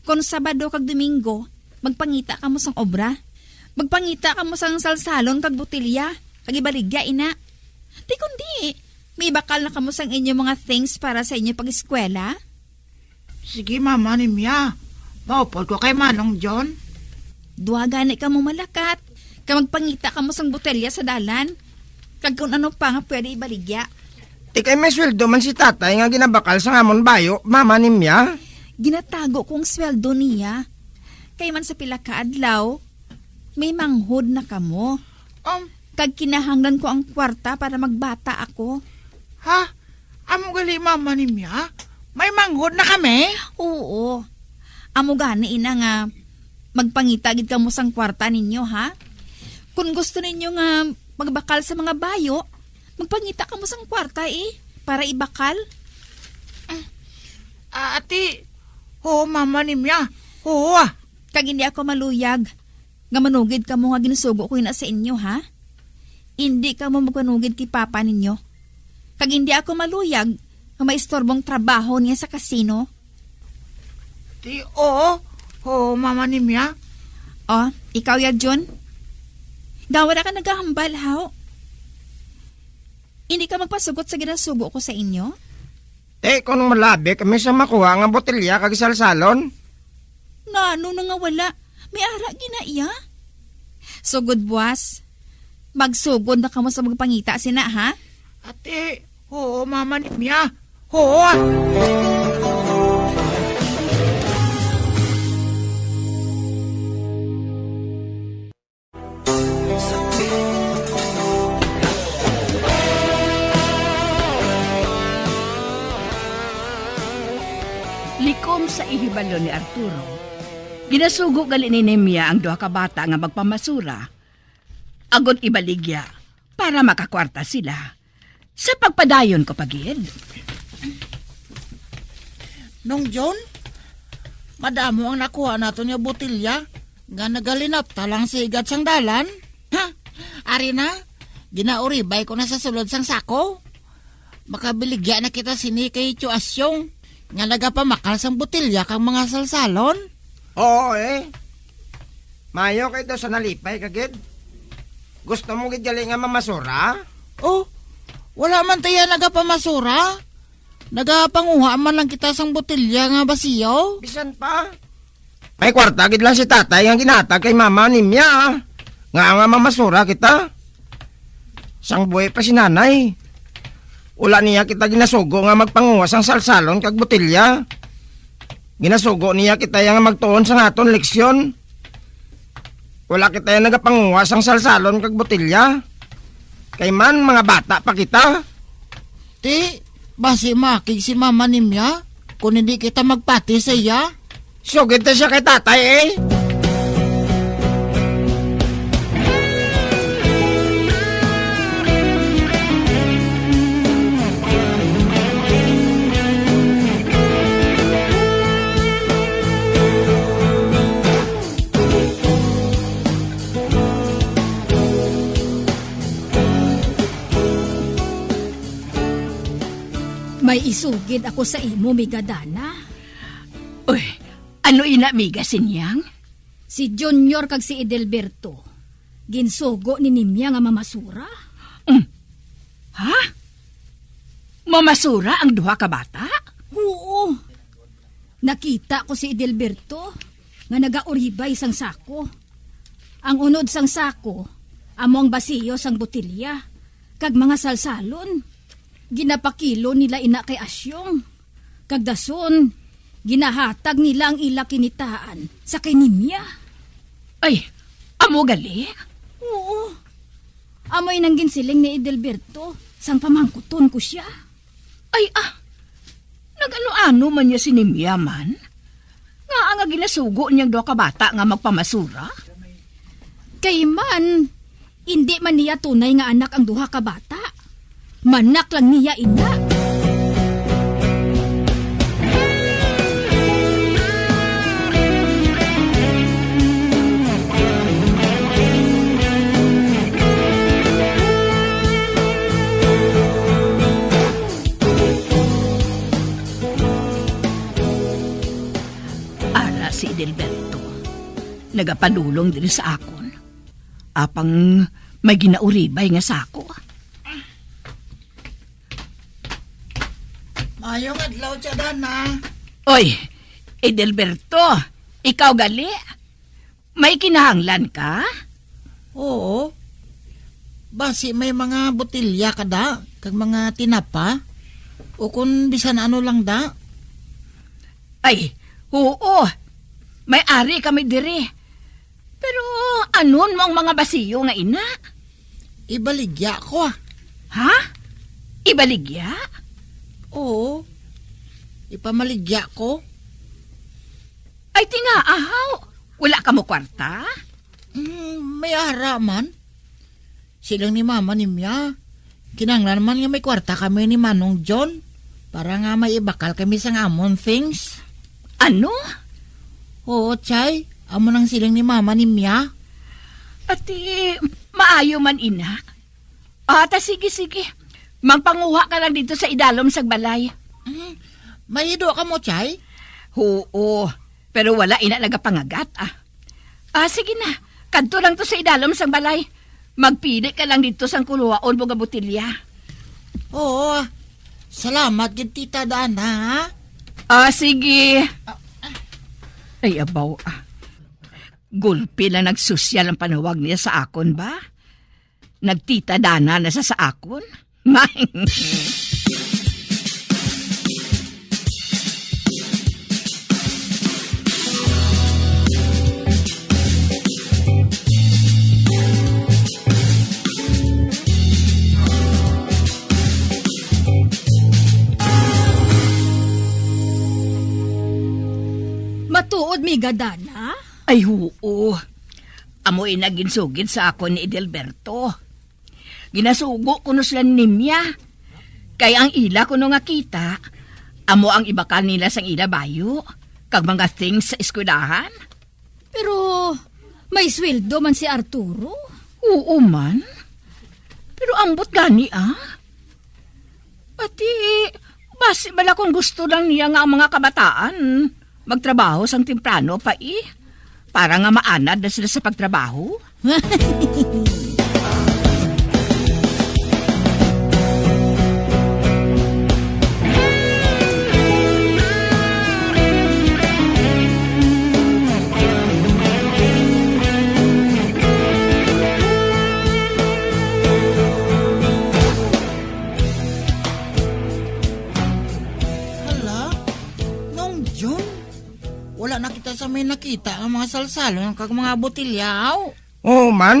Kung Sabado kag Domingo, magpangita kamo sang obra. Magpangita kamo sang salsalon kag botelya, kag ibaligya ina. Di kundi, may bakal na kamo sang inyo mga things para sa inyo pag-eskwela. Sige, mama ni Mia. Maupod ko kay Manong John. Duha gani kamo malakat, kag magpangita kamo sang botelya sa dalan, kag kung ano pa nga pwede ibaligya. Ti kay may sweldo man si tatay nga ginabakal sa amon bayo, mama ni Mia. Ginatago ko ang sweldo niya. Kay man sa pila ka adlaw, may manghod na kamo. Um, Kag kinahanglan ko ang kwarta para magbata ako. Ha? Amo gali, mama ni Mia? May manghod na kami? Oo. Amo gani ina nga magpangita gid kamo sang kwarta ninyo, ha? Kung gusto ninyo nga magbakal sa mga bayo, magpangita kamo sang kwarta, eh, para ibakal. Ah, ati, oo, mama ni Mia. Oo, ah. Kag hindi ako maluyag nga manugid kamo nga ginsugo ko ina sa inyo, ha? Indi kamo magpanugid kay papa ninyo. Kag indi ako maluyag nga maistorbong trabaho niya sa kasino. Ti, oo. Oo, mama ni Mia. O, ikaw ya, Jun. Nga wala ka nagahambal, haw? Indi ka magpasugot sa ginasugo ko sa inyo? Ti, kung malabi kami sa makuha nga botelya kag salsalon? Ngano na nga wala? May ara gina iya. Sugod buwas, magsugod na kamo sa magpangita sina, ha? Ate, oo, mama ni Mia. Oo. Likom sa ihibalo ni Arturo, ginasugo gali ni Nemia ang duha ka bata nga magpamasura, agod ibaligya para makakwarta sila. Sa pagpadayon ko pa gid. Nong John, Padamo ang nakuha naton nga botelya nga nagalinapta lang sa higad sang dalan. Ha? Ari na, ginauribay ko na sa sulod sang sako. Makabaligya na kita sini kay Tio Asyong nga nagapamakal sang botelya kang mga salsalon. Oo, eh. Mayo kay daw sa nalipay ka gid. Gusto mo gid gali nga mamasura? Oh, wala man ta iya nagapamasura. Nagapanguha man lang kita sang botelya nga basiyo. Bisan pa. May kwarta gid lang si tatay nga ginhatag kay mama ni Mia, nga nga mamasura kita. Sang buhi pa si nanay, wala niya kita ginasugo nga magpanguha sang salsalon kag botelya. Ginasugo niya kita nga magtuon sang aton leksyon. Wala kita nagapanguha sang salsalon kag botelya. Kay man, mga bata pa kita. Ti, basi makig si mama ni Mia kung hindi kita magpati sa iya. Sugid ta siya kay tatay, eh. May isugid ako sa imo, Miga Dana. Uy, ano ina, Miga Sinyang? Si Junior kag si Edelberto, ginsugo ni Nimya nga mamasura. Mm. Ha? Mamasura ang duha ka bata? Oo. Nakita ko si Edelberto nga nagauribay sang sako. Ang unod sang sako amo ang basiyo sang botelya kag mga salsalon. Ginapakilo nila ina kay Asyong, kag dason ginahatag nila ang ila kinitaan sa kay Nimya. Ay, amo gali? Oo. Amo inang ginsiling ni Edelberto sang pamangkuton ko sia. Ay, ah, nag-ano-ano man niya si Nimya man? Ngaa nga ginasugo niyang duha ka bata nga magpamasura? Kay man, indi man niya tunay nga anak ang duha ka bata. Manak lang niya ina. Ara si Edelberto, nagapadulong diri sa akon. Apang may ginauribay nga sako. Maayong adlaw, Tia Dana. Oy, Edelberto, ikaw gali? May kinahanglan ka? Oo. Basi may mga botelya ka da, kag mga tinapa, o kon bisan ano lang da? Ay, oo. May ari kami diri. Pero anon mo ang mga basiyo nga ina? Ibaligya ko, ah. Ha? Ibaligya? Oo. Ipamaligya ko. Ay, tinga, ahaw. Wala ka mo kwarta? Mm, may ara man. Siling ni Mama ni Mia, kinahanglan man nga may kwarta kami ni Manong John para nga may ibakal kami sang amon things. Ano? Oo, Chay. Amo nang siling ni Mama ni Mia. Ati, maayo man ina. Ah, ta sige, sige. Magpanguha ka lang dito sa idalom sang balay. Mm, mahido ka mo, Chay? Oo, pero wala ina nagapangagat, ah. Ah, sige na. Kadto lang to sa idalom sang balay. Magpili ka lang dito sang kuluhaon mo nga botelya. Oo, salamat gid, Tita Dana, ha? Ah, sige. Ah, ah. Ay, abaw, ah. Gulpi lang nagsosyal ang panawag niya sa akon ba? Nagtita Dana na sa, sa akon? Matuod, Miga Dana? Ay, huo. Amo ina ginsugid sa akon ni Edelberto. Ginasugo kuno sila ni Nimya. Kay ang ila kuno nga kita, amo ang ibakal nila sang ila bayo. kag mga things sa eskwelahan. Pero may sweldo man si Arturo. Oo man. Pero ambot gani, ah. Pati, basi bala kung gusto lang niya nga ang mga kabataan magtrabaho sang temprano pa, eh, para nga maanad na sila sa pagtrabaho. Hala, Nong Jun, wala na kita sa may nakita ang mga salsalon kag mga botelya, aw. Oo man.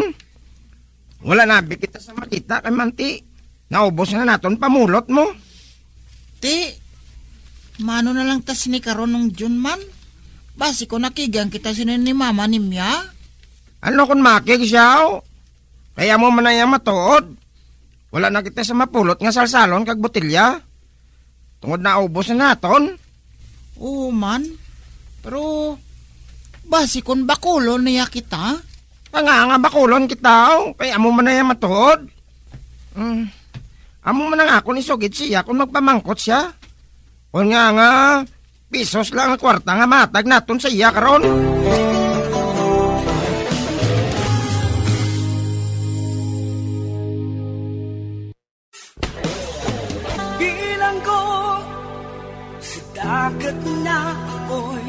Wala na abi kita sa makita kay manti naubos na naton pamulot mo. Ti, mano na lang ta sini karon, Nong Jun man? Basi ko nakigang kita sini ni mama ni Mia. Ano kung makig siya, aw? Kay amo man na iya matuod. Wala na kita sa mapulot nga salsalon kag botelya. Tungod naubos na naton. Oo man. Pero basi kon bakulon niya kita? Nga, nga bakulon kita, oh. Kay amo man na iya matuod. Mm. Amo man ang akon isugid siya kung magpamangkot siya. Kon nga, nga, pisos lang ang kwarta nga matag naton sa iya karon. Bilanggo sa dagat na apoy,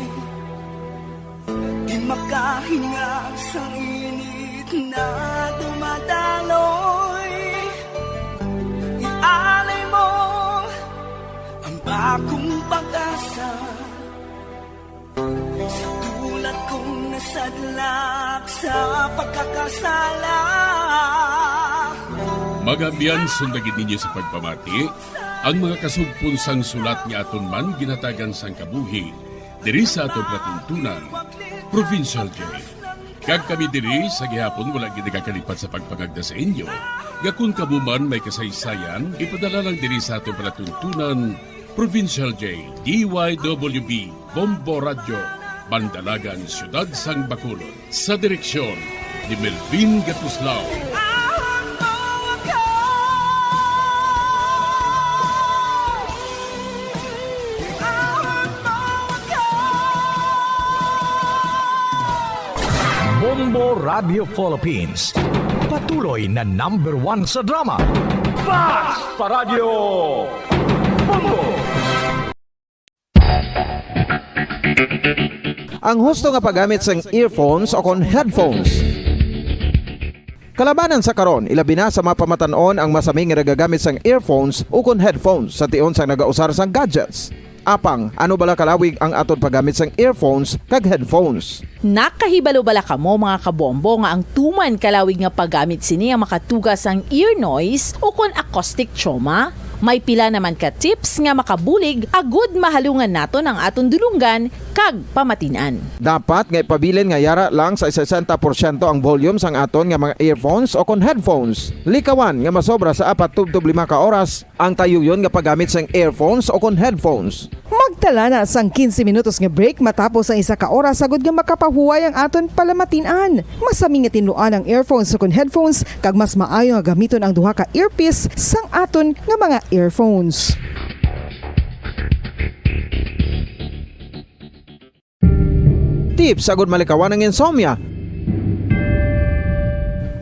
di makahinga sa init na dumadaloy. Ialay mo ang bagong pag-asa. Sa tulad kong nasadlak sa pagkakasala. Mga abyan, sundagin ninyo sa pagpamati ang mga kasugpon sang sulat nga aton man ginhatagan sang kabuhi diri sa aton palatuntunan, Provincial Jail. Kag kami diri sa gihapon wala gid nagakalipat sa pagpangagda sa inyo nga kon kamo man may kasaysayan, ipadala lang diri sa aton palatuntunan, Provincial Jail, D Y W B, Bombo Radyo, Bandalagan, Siyudad sang Bacolod. Sa direksyon ni Melvin Gatuslao. Bombo Radio Philippines, patuloy na number one sa drama. Basta Radyo Bombo! Ang husto nga paggamit sang earphones o kon headphones. Kalabanan sa karon, ilabi na sa mapamatan-on ang masami nga nagagamit sang earphones ukon headphones sa tion sang nagausar sang gadgets. Apang, ano bala kalawig ang aton paggamit sang earphones kag headphones? Nakahibalo bala kamo, mga kabombo, nga ang tuman kalawig nga paggamit sini ang makatuga sang ear noise ukon acoustic trauma? May pila naman ka tips nga makabulig agud mahalungan naton ang aton dulonggan kag pamatin-an. Dapat nga ipabilin nga yara lang sa sesenta porsyento ang volume sang aton nga mga earphones o kon headphones. Likawan nga masobra sa apat tubtob lima ka oras ang tayuyon nga paggamit sang earphones o kon headphones. Magtala na sang quince minutos nga break matapos ang isa ka oras agud nga makapahuway ang aton palamatin-an. Masami nga tinluan ang earphones ukon headphones, kag mas maayo nga gamiton ang duha ka earpiece sang aton nga mga earphones. Tips agud malikawan ang insomnia.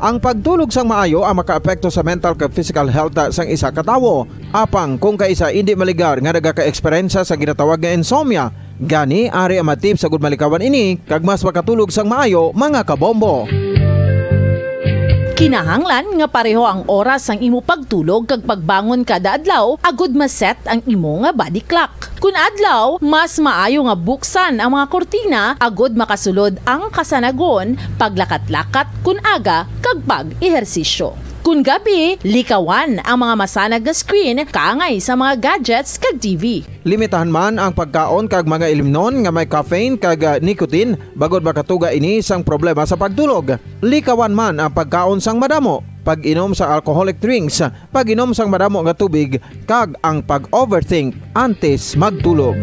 Ang pagtulog sang maayo ang makaapekto sa mental kag physical health sang isa ka tawo. Apang kung kaisa indi maligar nga nagaka-eksperyensya sa ginatawag nga insomnia, gani ari ang mga tips agud malikawan ini kag mas makatulog sang maayo, mga kabombo. Kinahanglan nga pareho ang oras sang imo pagtulog kag pagbangon kada adlaw agud ma-set ang imo nga body clock. Kun adlaw, mas maayo nga buksan ang mga kurtina agud makasulod ang kasanagon, paglakat-lakat kun aga, kag pag-ehersisyo. Kun gabi, likawan ang mga masanag nga screen kaangay sa mga gadgets kag T V. Limitahan man ang pagkaon kag mga ilimnon nga may caffeine kag, ah, nicotine, bangod makatuga ini sang problema sa pagtulog. Likawan man ang pagkaon sang madamo, pag-inom sa alcoholic drinks, pag-inom sang madamo nga tubig, kag ang pag-overthink antes magtulog.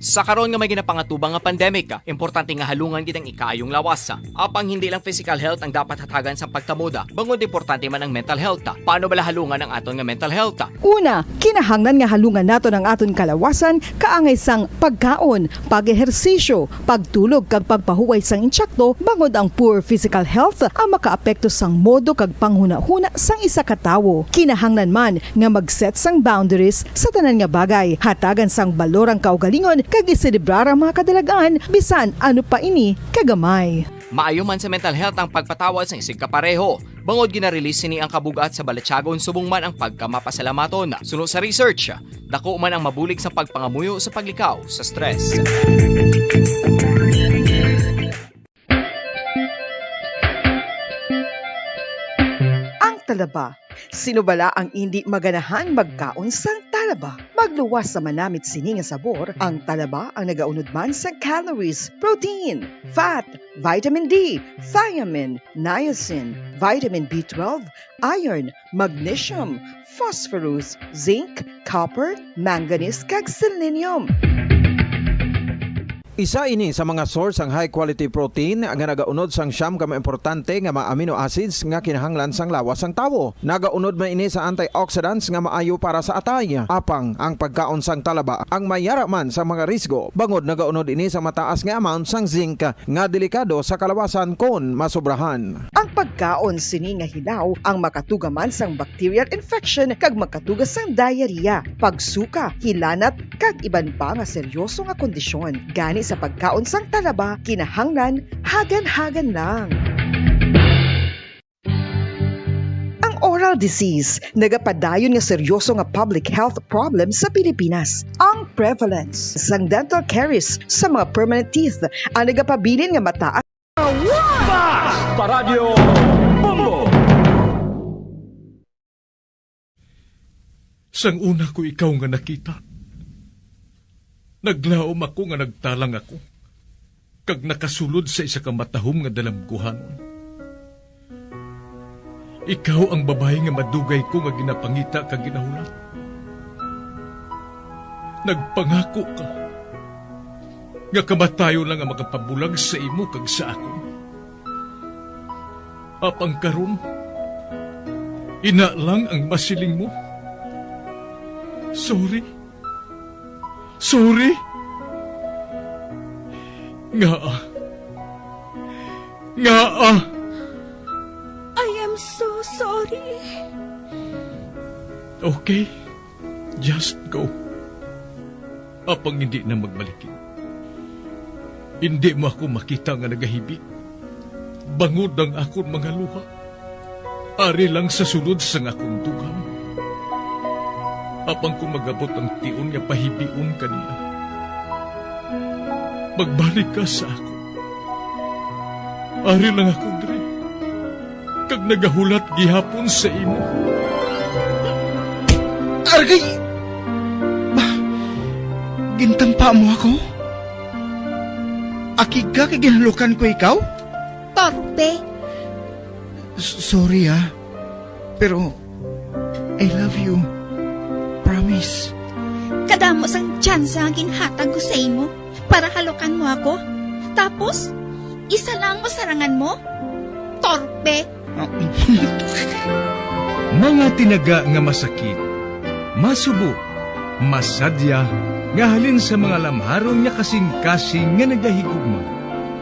Sa karon nga may ginapangatubang nga pandemic, importante nga halungan gid ang ikaayong lawas. Apang hindi lang physical health ang dapat hatagan sang pagtamod, bangod importante man ang mental health. Paano bala halungan ang aton nga mental health? Una, kinahanglan nga halungan naton ang aton kalawasan kaangay sang pagkaon, pag-ehersisyo, pagtulog kag pagpahuway sang intsakto, bangod ang poor physical health ang makaapekto sang modo kag panghunahuna sang isa ka tawo. Kinahanglan man nga mag-set sang boundaries sa tanan nga bagay, hatagan sang balor ang kaugalingon, kag iselebrar ang mga kadalag-an, bisan ano pa ini kagamay. Maayo man sa mental health ang pagpatawad sang isigkapareho, bangod gina-release sini ang kabug-at sa balatyagon subong man ang pagkamapasalamaton. Suno sa research, dako man ang mabulig sa pagpangamuyo sa paglikaw sa stress. Ang talaba. Sino bala ang indi maganahan magkaon sang talaba? Magluwas sa manamit sini nga sabor, ang talaba ang nagaunod man sang calories, protein, fat, vitamin D, thiamine, niacin, vitamin B twelve, iron, magnesium, phosphorus, zinc, copper, manganese, kag selenium. Isa ini sa mga source sang high quality protein nga nagaunod sang siyam ka mga importante nga mga amino acids nga kinahanglan sang lawas sang tawo. Nagaunod man ini sa antioxidants nga maayo para sa atay. Apang ang pagkaon sang talaba ang mayara man sa mga risgo, bangod nagaunod ini sa mataas nga amount sang zinc nga delikado sa kalawasan kon masobrahan. Ang pagkaon sini nga hilaw ang makatuga man sang bacterial infection kag makatuga sang diarrhea, pagsuka, hilanat, kag iban pa nga seryoso nga kondisyon. Gani sa pagkaon sang talaba, kinahanglan hagan-hagan lang. Ang oral disease nagapadayon nga seryoso nga public health problem sa Pilipinas. Ang prevalence sang dental caries sa mga permanent teeth ang nagapabilin nga mataas. Basta Radyo Bombo! Sang una ko ikaw nga nakita, naglaom ako nga nagtalang ako, kag nakasulod sa isa ka matahom nga dalamguhanon. Ikaw ang babayi nga madugay ko nga ginapangita kag ginahulat. Nagpangako ka nga kamatayon lang ang makapabulag sa imo kag sa akon. Apang karon, ina lang ang masiling mo. Sorry. Sorry. Ngaa? Ngaa? I am so sorry. Okay. Just go. Apang hindi na magbalikid. Hindi mo ako makita nga nagahibi. Bangod ang akon mga luha. Ari lang sa sulod sang akon dughan. Apang kon mag-abot ang tion nga pahibion ka niya, magbalik ka sa akon. Ari lang ako diri, kag nagahulat gihapon sa imo. Argay! Ba, gintampa mo ako? Akig ka kay ginhalukan ko ikaw? Torpe! S-, sorry, ah. Pero, I love you. Promise. Kadamo sang tsansa ang ginhatag ko sa imo para halukan mo ako. Tapos, isa lang ang masarangan mo? Torpe! Mga tinaga nga masakit, masubo, masadya, nga halin sa mga lamharon nga kasing-kasing nga nagahigugma.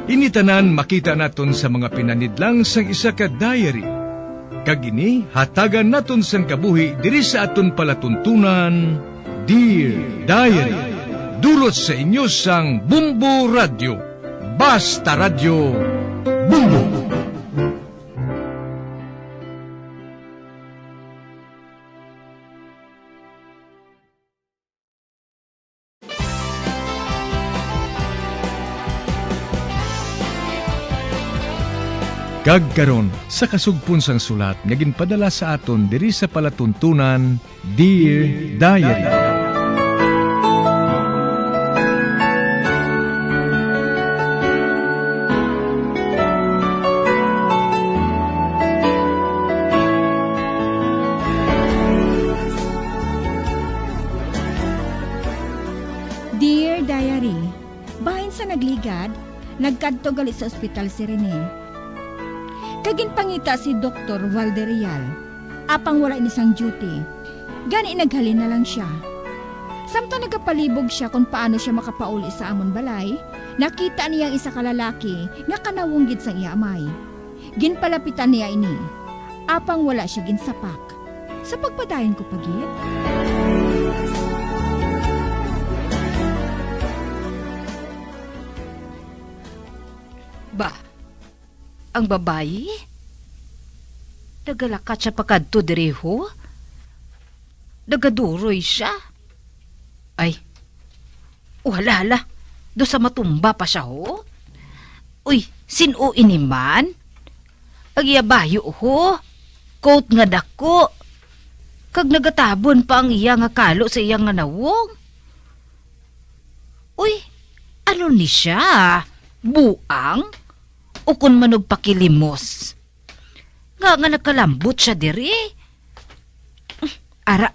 Ini tanan makita naton sa mga pinanidlang sang isa ka diary. Kag ini hatagan naton sang kabuhi diri sa aton palatuntunan, Dear Diary. Dulot sa inyo sang Bombo Radyo. Basta Radyo, Bombo! Kag karon, sa kasugpon sang sulat nga ginpadala sa aton diri sa palatuntunan, Dear Diary. Dear Diary, Nagkadto gali sa ospital si Rene. Kag ginpangita si Doktor Valdereal, apang wala ini sang duty. Gani naghalin na lang sia. Samtang nagapalibog sia kon paano sia makapauli sa amon balay, nakita niya ang isa ka lalaki nga kanawong gid sang iya amay. Ginpalapitan niya ini, apang wala sia ginsapak. Sa pagpadayon ko pa gid. Ba, ang babayi? Nagalakat siya pakadto diri, ho? Nagaduroy siya? Ay. O, hala, hala. Do sa matumba pa siya, ho? Uy, sin-o ini man? Ang iya bayo, ho? Coat nga dako. Kag nagatabon pa ang iya nga kalo sa iya nga nawong. Uy, ano ni siya? Buang? Ukon manugpakilimos? Nga nga nagkalambot siya diri? Ara,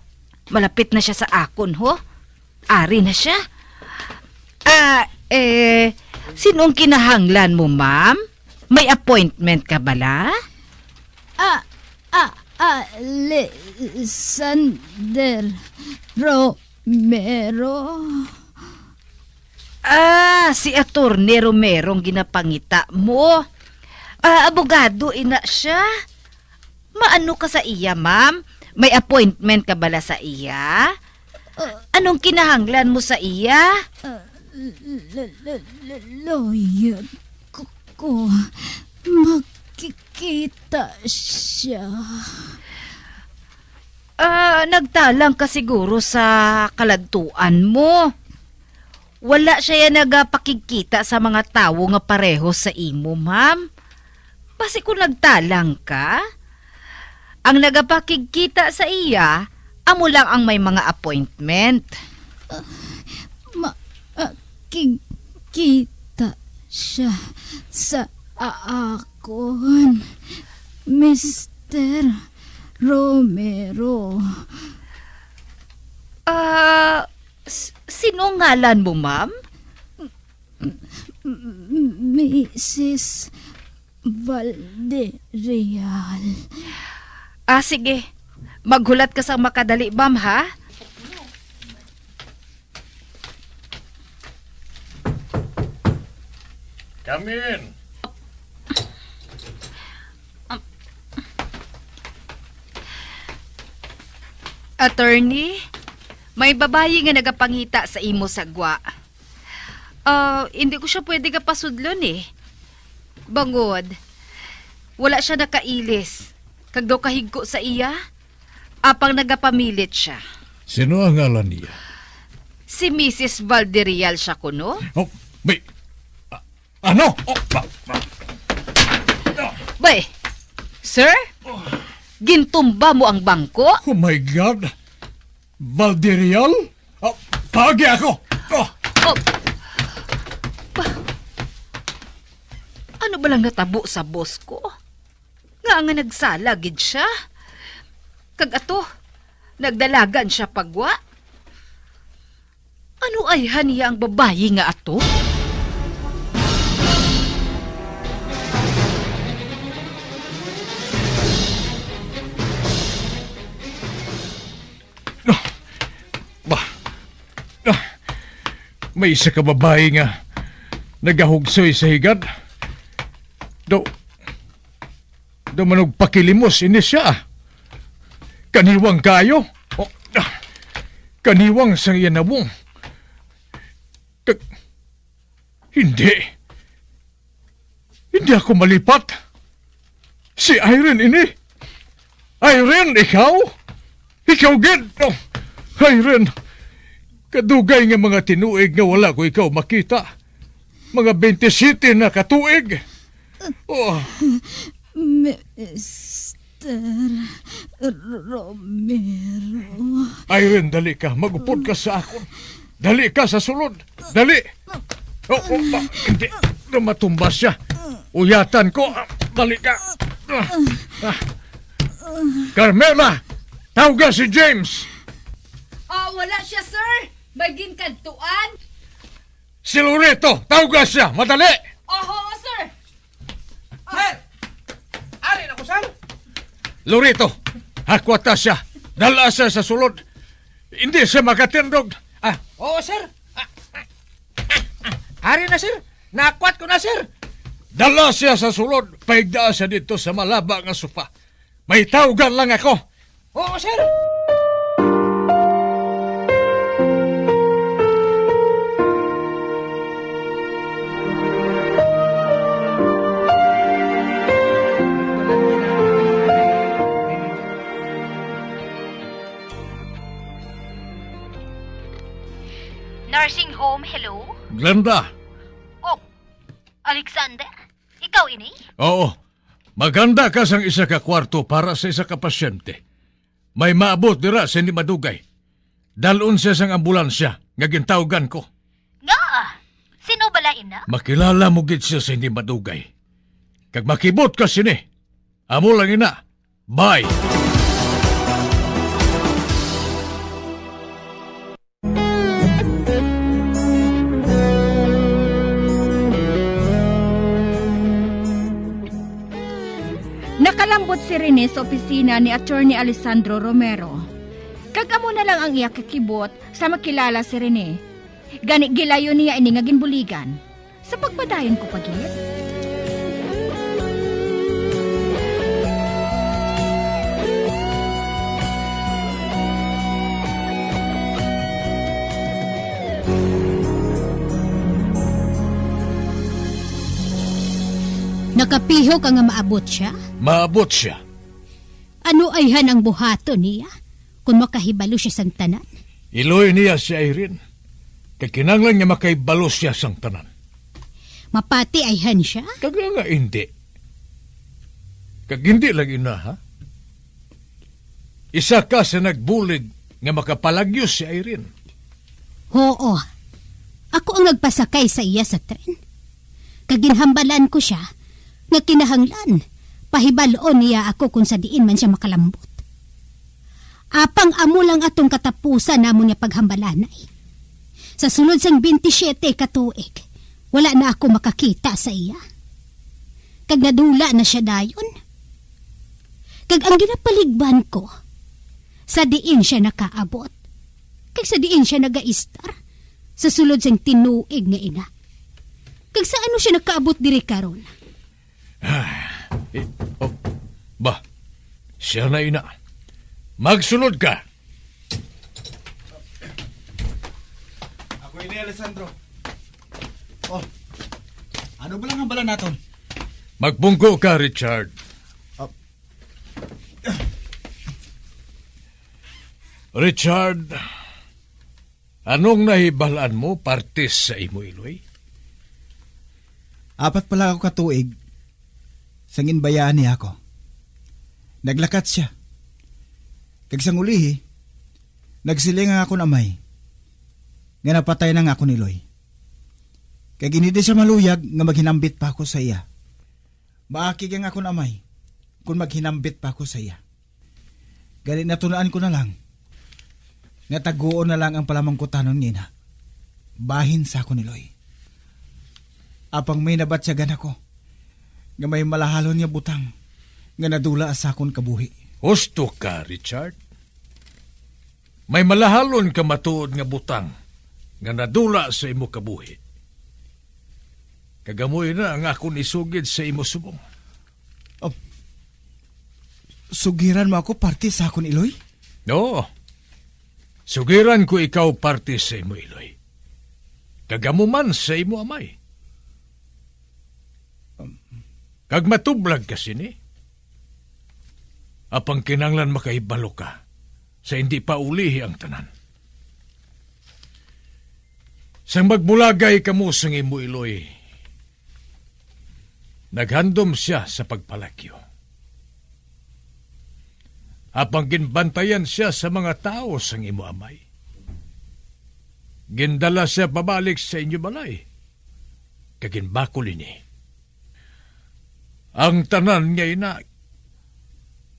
malapit na siya sa akon, ho? Ari na siya. Ah, eh, sinong kinahanglan mo, ma'am? May appointment ka bala? Ah, ah, Alexander Romero. Ah, si Attorney Romero ang ginapangita mo. Ah, abogado ina siya. Maano ka sa iya, ma'am? May appointment ka bala sa iya? Ah. Anong kinahanglan mo sa iya? Ah, l-, l-, l-, lawyer ko, ko. Magkikita siya. Ah, nagtalang ka siguro sa kaladtuan mo. Wala siya nagapakigkita sa mga tawo nga pareho sa imo, ma'am. Basi kung nagtalang ka, ang nagapakigkita sa iya, amo lang ang may mga appointment. Ah, ma-, ah, kig-, kita siya sa a-, akon, Mister Romero. Ah, S-, sino ngalan mo, ma'am? M-, Missus Valdereal. Ah, sige. Maghulat ka sang makadali, ma'am, ha? Come in. Attorney, may babayi nga nagapangita sa imo sa gwa. Ah, hindi ko siya pwede kapasudlon, eh. Bangod, wala siya nakailis, kag daw kahigko sa iya, apang nagapamilit siya. Sino ang ngalan niya? Si Missus Valdereal siya kuno. Oh, may, a-, ano? Oh, ba, ba. Bay, sir, gintumba mo ang bangko? Oh my God! Valdereal? Ah, paagi ako! Ah! Oh. Pa-, ano ba lang natabo sa boss ko? Nga nga nagsala gid siya? Kag ato, nagdalagan siya pagwa? Ano ayhan niya ang babayi nga ato? Ah, ba, ah, may isa ka babayi nga nagahugsoy sa higad. Daw, daw manugpakilimos ini siya. Kaniwang kayo. Oh, ah, kaniwang sa iya nawong. Kag, hindi. Hindi ako malipat. Si Irene ini. Irene, ikaw? Ikaw gid? Oh, Irene, kadugay nga mga tinuig nga wala ko ikaw makita. Mga twenty-seven na ka tuig. Oh. Mister Romero. Irene, dali ka. Mag-upod ka sa akon. Dali ka sa sulod. Dali. Oh, oh, ah, hindi. Matumba siya. Uyatan ko. Ah, dali ka. Ah, ah. Carmela, tawga si James. Ah, wala siya, sir. May ginkadtuan. Si Loreto, tawga siya. Madali. Oh, Lorito, hakwata siya. Dala siya sa sulod. Hindi siya makatindog. Ah, oo, sir. Ah, ah, ah, ah. Ari na, sir. Nakwat ko na, sir. Dala siya sa sulod. Paigdaa siya dito sa malaba nga sofa. May tawgan lang ako. Oo, sir. Nursing home, hello? Glenda. Oh, Alexander? Ikaw ini? Oo. Maghanda ka sang isa ka kwarto para sa isa ka pasyente. May maabot dira sa hindi madugay. Dalon siya sang ambulansya nga gintawgan ko. Nga? Sino bala ina? Makilala mo gid siya sa hindi madugay. Kag makibot ka sini. Amo lang ina. Bye. Nakalambot si Rene sa opisina ni Attorney Alessandro Romero. Kag amo na lang ang iya kakibot sa makilala si Rene. Gani gilayon niya ini nga ginbuligan. Sa pagpadayon ko pa gid. Nakapiho ka nga maabot siya? Maabot siya. Ano ayhan ang buhaton niya, kon makahibalo siya sang tanan? Iloy niya si Irene. Kag kinahanglan nga makahibalo siya sang tanan. Mapati ayhan siya? Kag nga indi. Kag indi lang ina, ha? Isa ka sa nagbulig nga makapalagyo si Irene. Huo. Ako ang nagpasakay sa iya sa tren. Kag ginhambalan ko sia nga kinahanglan pahibal-on niya ako kon sa diin man sia makalambot. Apang amo lang atong katapusan namon nga paghambalanay. Sa sulod sang twenty-seven ka tuig, wala na ako makakita sa iya. Kag nadula na sia dayon. Kag ang ginapaligban ko, sa diin sia nakaabot, kag sa diin sia nagaistar sa sulod sang tinuig nga ina. Kag sa ano sia nakaabot diri karon? Ah, eh, oh, ba, siya na ina. Magsulod ka. Ako ini, Alessandro. Oh, ano ba lang ang bala naton? Magbungko ka, Richard. Ah. Richard, anong nahibalaan mo parte sa imo iloy? Apat pa lang ako ka tuig, sang ginbayaan niya ako. Naglakat sia. Kag sang ulihi, nagsiling ang akon amay nga napatay na ang akon iloy. Kag hindi siya maluyag nga maghinambit pa ako sa iya. Maakig ang akon amay kon maghinambit pa ako sa iya. Gani, natunoan ko na lang nga taguon na lang ang palamangkutanon nga ina bahin sa akon iloy. Apang may nabatyagan ako nga may malahalon nga butang nga nadula sa akon kabuhi. Husto ka, Richard. May malahalon ka matuod nga butang nga nadula sa imo kabuhi. Kag amo ina ang akon isugid sa imo subong. Oh, sugiran mo ako parte sa akon iloy? Oo. Sugiran ko ikaw parte sa imo iloy. Kag amo man sa imo amay. Kag matublag ka sini. Apang kinahanglan makahibalo ka sa hindi pa ulihi ang tanan. Sang magmulagay kamo sang imo iloy, naghandom sia sa pagpalagyo. Apang ginbantayan sia sa mga tawo sang imo amay. Gindala sia pabalik sa inyo balay, kag ginbakol ini. Ang tanan nga ina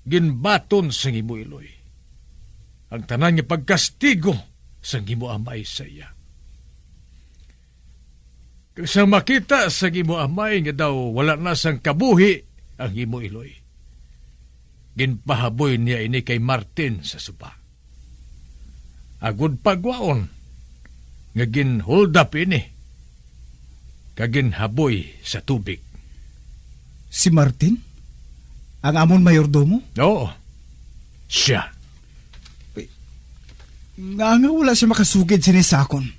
ginbaton sang imo iloy, ang tanan nga pagkastigo sang imo amay sa iya. Kag sa makita sang imo amay nga daw wala na sang kabuhi ang imo iloy, Ginpahaboy niya ini kay Martin sa suba, agod pagwaon nga gin-hold up ini kag ginhaboy sa tubig. Si Martin? Ang amon mayordomo? Oo, siya. Nga nga wala siya makasugid sini sa akon?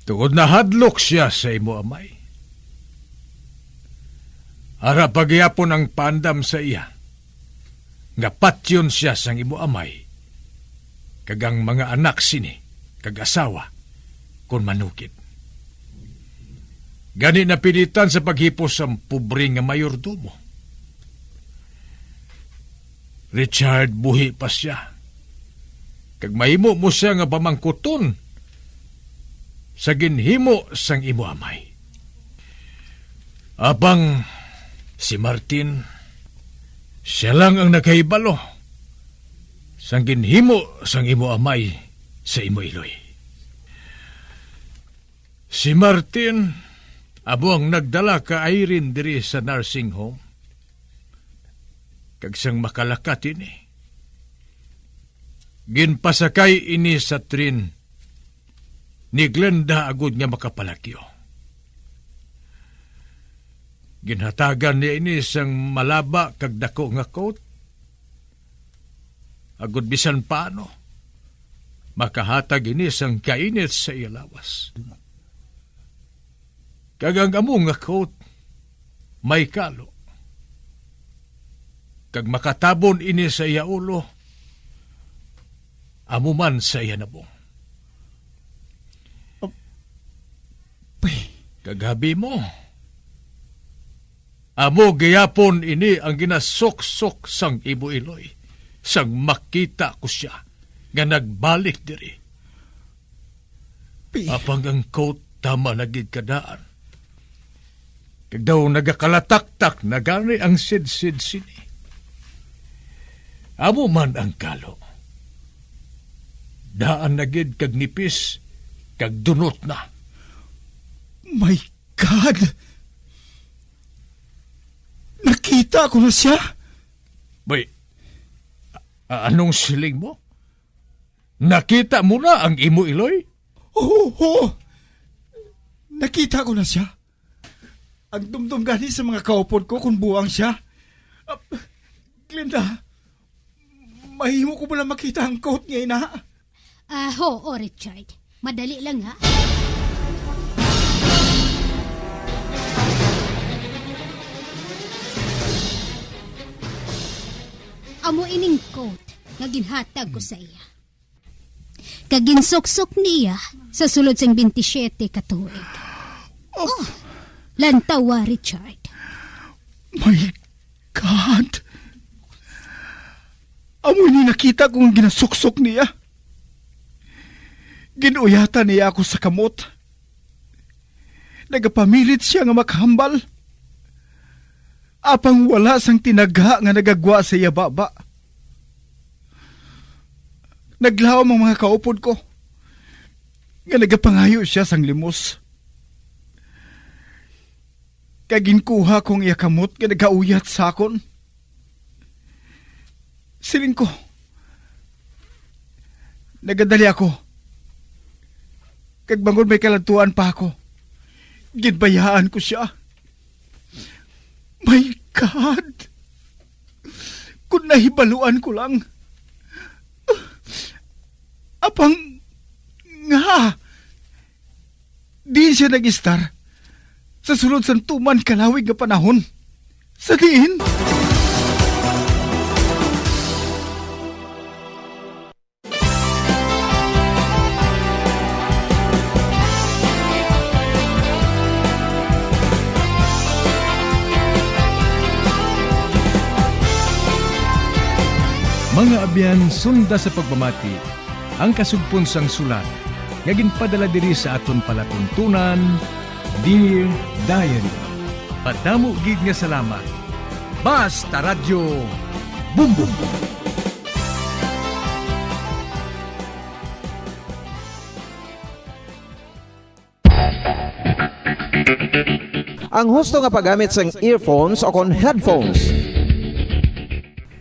Tungod nahadlok siya sa imo amay. Ara pa gihapon ang paandam sa iya nga patyon siya sang imo amay kag ang mga anak sini kag asawa kon manugid. Gani napilitan sa paghipos ang pobre nga mayordomo. Richard, buhi pa sia, kag mahimo mo sia nga pamangkuton sa ginhimo sang imo amay. Apang si Martin, sia lang ang nakahibalo sang ginhimo sang imo amay sa imo iloy. Si Martin amo ang nagdala ka Irene diri sa nursing home. Kag sang makalakat ini, ginpasakay ini sa tren ni Glenda agud nga makapalagyo. Ginhatagan niya ini sang malaba kag dako nga coat, agud bisan paano makahatag ini sang kainit sa iya lawas. Kag ang amo nga coat may kalo, kag makatabon ini sa iya ulo, amo man sa iya nabong. Pay. Kag abi mo, amo gihapon ini ang ginasuksok sang imo iloy, sang makita ko sia nga nagbalik diri. Pi- Apang ang coat tama na gid kadaan, kag daw nagakalataktak na gani ang sidsid sini. Amo man ang kalo, daan na gid kag nipis kag dunot na. My God! Nakita ko na sia! Bay, a-, anong siling mo? Nakita mo na ang imo iloy? Oo, oo. Nakita ko na sia. Ang dumdom gani sa mga kaupod ko kung buang sia. Ah, Glenda, mahimo ko bala makita ang coat nga ina? Ah, oo, Richard. Madali lang, ha? Amo ining coat nga ginhatag ko sa iya. Kag ginsuksok niya sa sulod sing twenty-seven ka tuig. Oh, lantawa, Richard. My God! Amo ini nakita ko nga ginasuksok niya. Gin-uyatan niya ako sa kamot. Nagapamilit sia nga makahambal, apang wala sang tinagha nga nagagwa sa iya baba. Naglawom ang mga kaupod ko nga nagapangayo sia sang limos. Kag ginkuha ko ang iya kamot nga nagauyat sa akon. Siling ko, nagadali ako. Kag bangod may kaladtuan pa ako, ginbayaan ko sia. My God! Kung nahibaluan ko lang. Apang nga, diin sia nag-istar sa sulod sang tuman ka lawig nga panahon? Sa diin? Mga abyan, sunda sa pagpamati ang kasugpon sang sulat nga ginpadala diri sa aton palatuntunan, Dear Diary. Madamo gid nga salamat. Basta Radyo Bumbong. Ang husto nga paggamit sang earphones o kon headphones.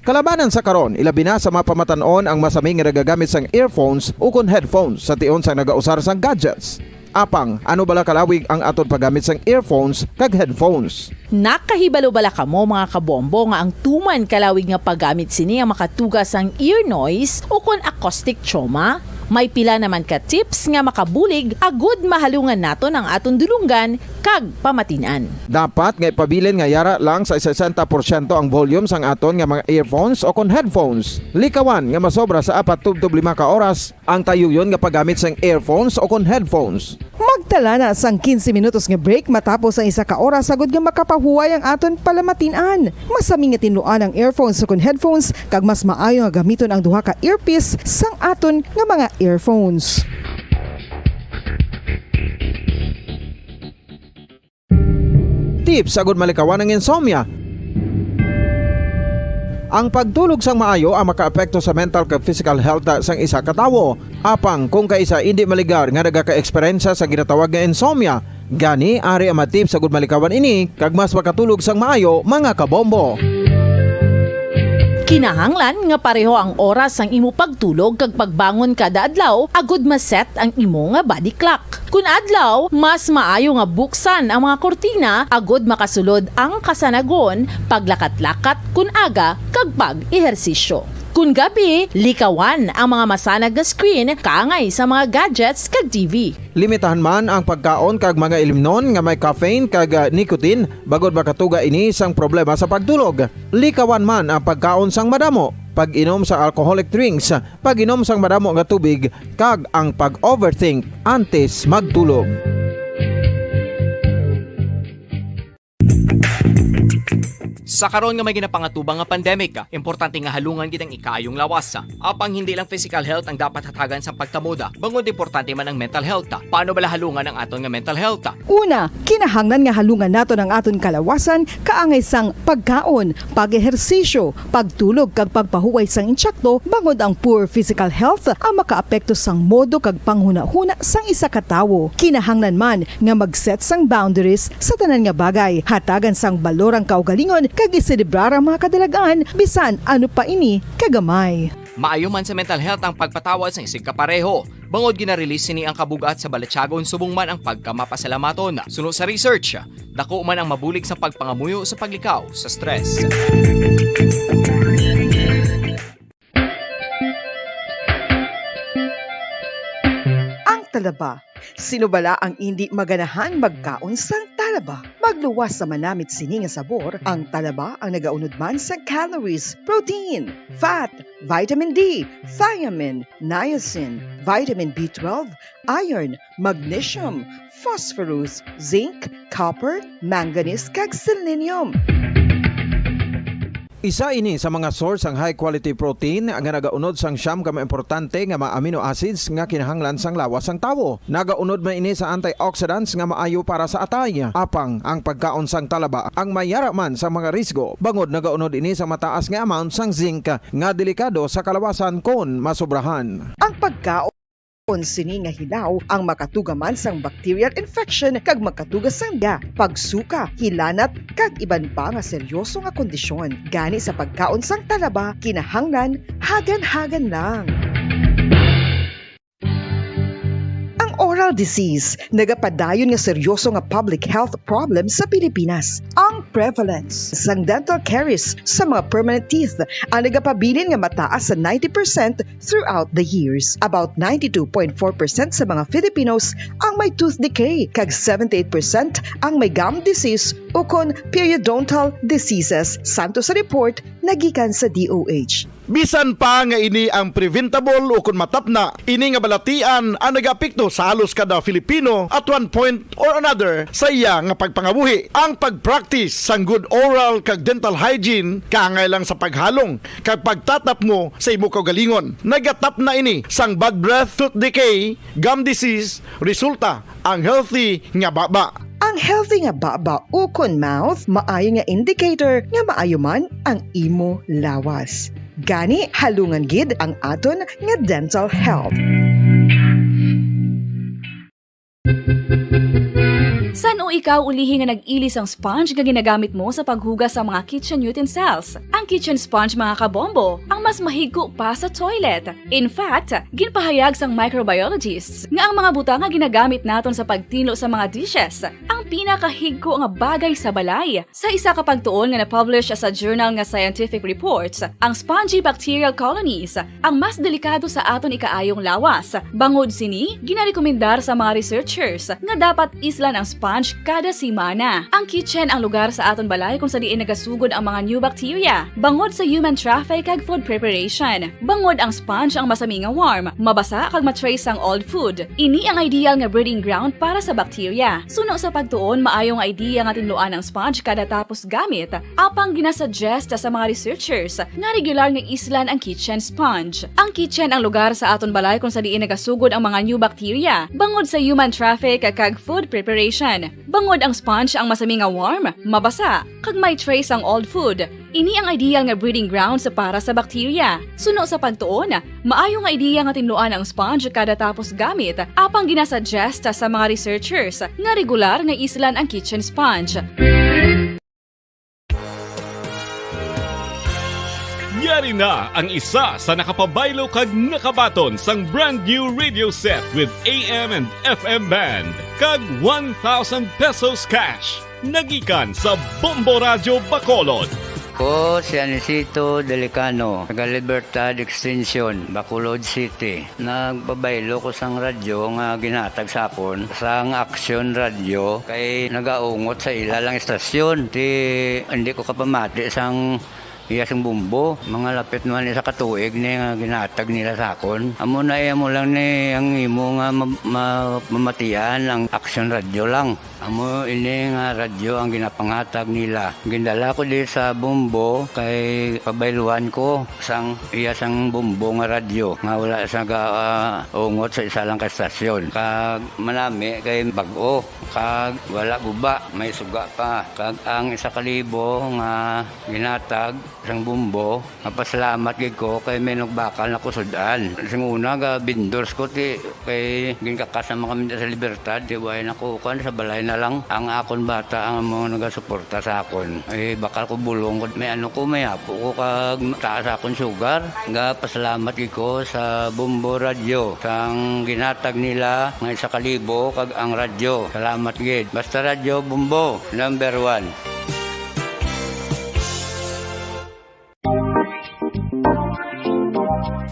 Kalabanan sa karon, ilabi na sa mga pamatan-on ang masami nga nagagamit sang earphones ukon headphones sa tion sang nagausar sang gadgets. Apang, ano bala kalawig ang aton paggamit sang earphones kag headphones? Nakahibalo bala kamo, mga kabombo, nga ang tuman kalawig nga paggamit sini ang makatuga sang ear noise ukon acoustic trauma? May pila naman ka tips nga makabulig agud mahalungan naton ang aton dulonggan kag pamatin-an. Dapat nga ipabilin nga yara lang sa sesenta porsyento ang volume sang aton nga mga earphones ukon headphones. Likawan nga masobra sa apat tubtob lima ka oras ang tayuyon nga paggamit sang earphones ukon headphones. Magtala na sang quince minutos nga break matapos ang isa ka oras agud nga makapahuway ang aton palamatin-an. Masami nga tinluan ang earphones ukon headphones, kag mas maayo nga gamiton ang duha ka earpiece sang aton nga mga earphones. Tips agud malikawan ang insomnia. Ang pagtulog sang maayo ang makaapekto sa mental kag physical health sang isa ka tawo. Apang kung kaisa indi maligar nga nagaka-eksperyensya sa ginatawag nga insomnia, gani ari ang mga tips agud malikawan ini kag mas makatulog sang maayo, mga kabombo. Kinahanglan nga pareho ang oras sang imo pagtulog kag pagbangon kada adlaw agud ma-set ang imo nga body clock. Kun adlaw, mas maayo nga buksan ang mga kurtina agud makasulod ang kasanagon, paglakat-lakat kun aga, kag pag-ehersisyo. Kun gabi, likawan ang mga masanag nga screen kaangay sa mga gadgets kag T V. Limitahan man ang pagkaon kag mga ilimnon nga may caffeine kag, ah, nicotine, bangod makatuga ini sang problema sa pagtulog. Likawan man ang pagkaon sang madamo, pag-inom sa alcoholic drinks, pag-inom sang madamo nga tubig, kag ang pag-overthink antes magtulog. Sa karon nga may ginapangatubang nga pandemic, importante nga halungan gid ang ikaayong lawas. Apang hindi lang physical health ang dapat hatagan sang pagkamoda, bangod importante man ang mental health. Paano bala halungan ang aton nga mental health? Una, kinahanglan nga halungan naton ang aton kalawasan kaangay sang pagkaon, pag-ehersisyo, pagtulog kag pagpahuway sang insakto, bangod ang poor physical health ang makaapekto sang modo kag panghunahuna sang isa ka tawo. Kinahanglan man nga mag-set sang boundaries sa tanan nga bagay, hatagan sang balor ang kaugalingon kag iselebrar ang mga kadalag-an bisan ano pa ini kagamay. Maayo man sa mental health ang pagpatawad sang isigkapareho, bangod gina-release sini ang kabug-at sa balatyagon subong man ang pagkamapasalamaton. Suno sa research, dako man ang mabulig sa pagpangamuyo sa paglikaw sa stress. Ang talaba. Sino bala ang indi maganahan magkaon sang talaba? Magluwas sa manamit sini nga sabor, ang talaba ang nagaunod man sa calories, protein, fat, vitamin D, thiamine, niacin, vitamin B twelve, iron, magnesium, phosphorus, zinc, copper, manganese, kag selenium. Isa ini sa mga source sang high quality protein nga nagaunod sang siyam ka mga importante nga mga amino acids nga kinahanglan sang lawas sang tawo. Nagaunod man ini sa antioxidants nga maayo para sa atay. Apang ang pagkaon sang talaba ang may yara man sa mga risgo, bangod nagaunod ini sa mataas nga amount sang zinc nga delikado sa kalawasan kon masobrahan. Ang pagkaon sini nga hilaw ang makatuga man sang bacterial infection kag makatuga sang diarrhea, pagsuka, hilanat, kag iban pa nga seryoso nga kondisyon. Gani sa pagkaon sang talaba, kinahanglan hagan-hagan lang. Ang oral disease nagapadayon nga seryoso nga public health problem sa Pilipinas. Ang prevalence sang dental caries sa mga permanent teeth ang nagapabilin nga mataas sa ninety percent throughout the years. About ninety-two point four percent sa mga Filipinos ang may tooth decay, kag seventy-eight percent ang may gum disease ukon periodontal diseases, santo sa report nga gikan sa D O H. Bisan pa nga ini ang preventable ukon matapna, ini nga balatian ang nagaapekto sa halos kada Filipino at one point or another sa iya nga pagpangabuhi. Ang pag-practice sang good oral kag dental hygiene kaangay lang sa paghalong kag pagtatapmo sa imo kaugalingon. Nagatapna ini sang bad breath, tooth decay, gum disease, resulta ang healthy nga baba. Ang healthy nga baba ukon mouth maayo nga indicator nga maayo man ang imo lawas. Gani, halungan gid ang aton nga dental health. San-o Ikaw ulihi nga nag-ili sang sponge nga ginagamit mo sa paghugas sa mga kitchen utensils. Ang kitchen sponge, mga kabombo, ang mas mahigko pa sa toilet. In fact, ginpahayag sang microbiologists nga ang mga butang nga ginagamit naton sa pagtinlo sa mga dishes ang pinakahigko nga bagay sa balay. Sa isa ka pagtuon nga na-publish sa journal nga Scientific Reports, ang spongy bacterial colonies ang mas delikado sa aton ikaayong lawas. Bangod sini, ginarekomendar sa mga researchers nga dapat islan ang sponge kada semana. Ang kitchen ang lugar sa aton balay kung sa diin nagasugod ang mga new bacteria, bangod sa human traffic kag food preparation. Bangod ang sponge ang masami nga warm, mabasa kag ma-trace ang old food. Ini ang ideal nga breeding ground para sa bacteria. Suno sa pagtuon, maayo nga idea nga tinluan ang sponge kada tapos gamit, apang ginasuggest sa mga researchers nga regular nga islan ang kitchen sponge. Ang kitchen ang lugar sa aton balay kung sa diin nagasugod ang mga new bacteria, bangod sa human traffic kag food preparation. Bangod ang sponge ang masami nga warm, mabasa, kag may trace ang old food. Ini ang ideal nga breeding grounds para sa bacteria. Suno sa pagtuon, maayo nga ideya nga tinluan ang sponge kada tapos gamit, apang ginasuggest sa mga researchers nga regular nga islan ang kitchen sponge. Yari na ang isa sa nakapabaylo kag nakabaton sang brand new radio set with A M and F M band kag one thousand pesos cash. Nagikan sa Bombo Radyo Bacolod. Ko si Anisito Delicano, taga Libertad Extension, Bacolod City. Nagpabaylo ko sang radyo nga ginhatag sa akon sang Action Radio kay nagaungot sa ila lang istasyon. Ti hindi ko kapamati sang iya sang bumbo. Mga lapit man isa ka tuig ni nga ginhatag nila sa akon. Amo na iya mo lang ni ang imo nga ma- ma- mamatian ang Action Radio lang. Amo ini nga radyo ang ginapanghatag nila. Gindala ko di sa Bombo kay pabayluan ko sang iya sang Bombo nga radyo nga wala sa ga ah, ungot sa isa lang ka estasyon. Kag manami kay bag-o kag wala guba, may suga pa. Kag ang isa ka libo nga ginatag sang Bombo, mapasalamat gid ko kay may nagbakal na ko sud-an. Sing una ga vendors ko ti kay ginkakas naman kami sa Libertad, ti way na ko kuan sa balay na lang. Ang akon bata ang amo nagasuporta sa akon. Ay bakal ko bulong ko may ano ko may apo ko kag taas akon sugar. Ga pasalamat gid ko sa Bombo Radyo sang ginatag nila nga isa ka libo kag ang radyo. Salamat gid. Basta Radyo Bombo, number one.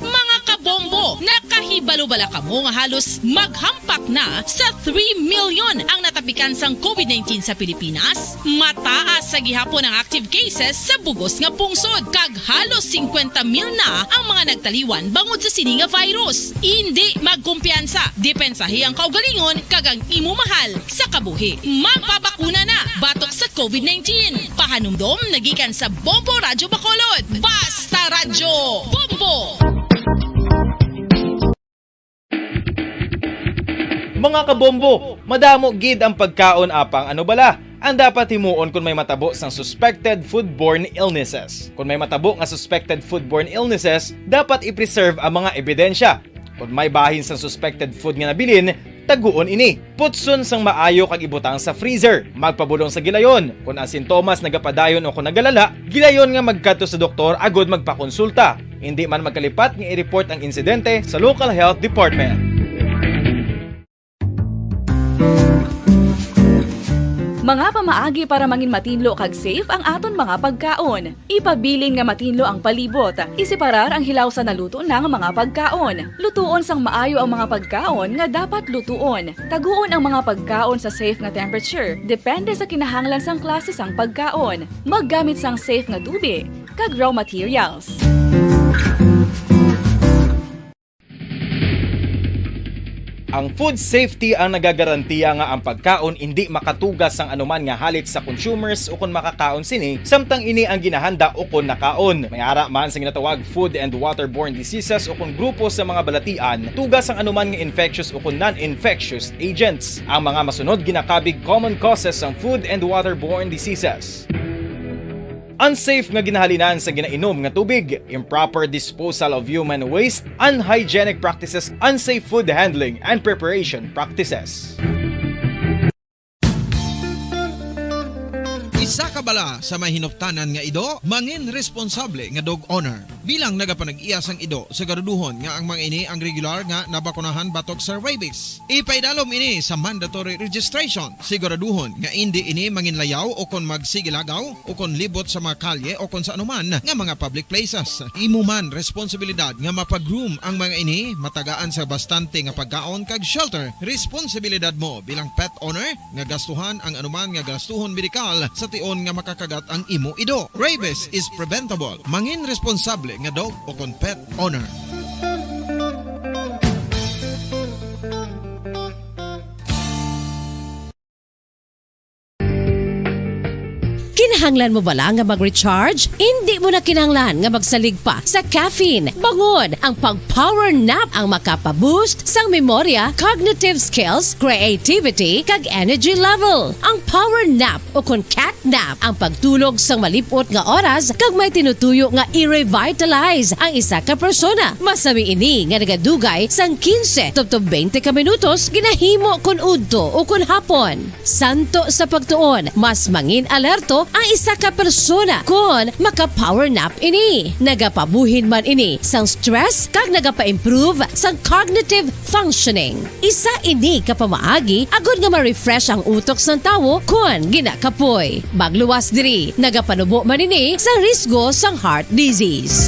Mga kabombo, nakahibalo bala kamo nga halos maghampak na sa three million ang natapikan sang COVID nineteen sa Pilipinas? Mataas sa gihapon ang active cases sa bugos nga pungsod, kag halos singkwenta mil na ang mga nagtaliwan bangod sa sini nga virus. Indi magkumpiyansa, depensahi ang kaugalingon kag ang imo mahal sa kabuhi. Magpabakuna na batok sa COVID nineteen. Pahanumdom nagikan sa Bombo Radyo Bacolod. Basta Radyo Bombo! Mga kabombo, madamo gid ang pagkaon apang ano bala ang dapat himuon kon may matabo sang suspected foodborne illnesses. Kon may matabo nga suspected foodborne illnesses, dapat i-preserve ang mga ebidensya. Kon may bahin sang suspected food nga nabilin, taguon ini. Putson sang maayo kag ibutang sa freezer. Magpabulong sa gilayon. Kon ang sintomas nagapadayon o kon nagalala, gilayon nga magkadto sa doktor agud magpakonsulta. Indi man magkalipat nga i-report ang insidente sa local health department. Mga pamaagi para mangin matinlo kag safe ang aton mga pagkaon. Ipabilin nga matinlo ang palibot. Iseparar ang hilaw sa naluto na nga mga pagkaon. Lutuon sang maayo ang mga pagkaon nga dapat lutuon. Taguon ang mga pagkaon sa safe nga temperature, depende sa kinahanglan sang klase sang pagkaon. Maggamit sang safe nga tubi kag raw materials. Ang food safety ang nagagarantiya nga ang pagkaon indi makatuga sang anuman nga halit sa consumers ukon makakaon sini, samtang ini ang ginahanda ukon nakaon. May ara man sa ginatawag food and waterborne diseases ukon grupo sa mga balatian, tuga sang anuman nga infectious ukon non-infectious agents. Ang mga masunod ginakabig common causes sang food and waterborne diseases. Unsafe nga ginahalinan sa ginainom nga tubig, improper disposal of human waste, unhygienic practices, unsafe food handling and preparation practices. Sa kabala sa may hinuptanan nga ido, mangin responsable nga dog owner. Bilang nagapanag-iya sang ido, siguraduhon nga ang mga ini ang regular nga nabakunahan batok sa rabies. Ipaidalom ini sa mandatory registration. Siguraduhon nga indi ini manginlayaw o kon magsigilagaw o kon libot sa mga kalye o kon sa anuman nga mga public places. Imo man responsibilidad nga mapag-groom ang mga ini, matagaan sa bastante nga pagkaon kag shelter. Responsibilidad mo bilang pet owner nga gastuhan ang anuman nga gastuhon medikal sa tion nga makakagat ang imo ido. Rabies is preventable. Mangin responsable nga dog o kon pet owner. Kinahanglan mo bala nga mag-recharge? Indi mo na kinahanglan nga magsalig pa sa caffeine. Bangon, ang pag-power nap ang makapa-boost sang memorya, cognitive skills, creativity, kag energy level. Ang power nap o kon cat nap ang pagtulog sang malip-ot nga oras kag may tinutuyo nga i-revitalize ang isa ka persona. Masami ini nga nagadugay sang quince tubtob twenty ka minutos ginahimo kon udto o kon hapon. Santo sa pagtuon, mas mangin-alerto ang isa ka persona kon maka-power nap ini. Nagapabuhin man ini sang stress kag nagapa-improve sang cognitive functioning. Isa ini ka pamaagi agod nga ma-refresh ang utok sang tawo kon ginakapoy. Magluwas diri, nagapanubo man ini sa risgo sang heart disease.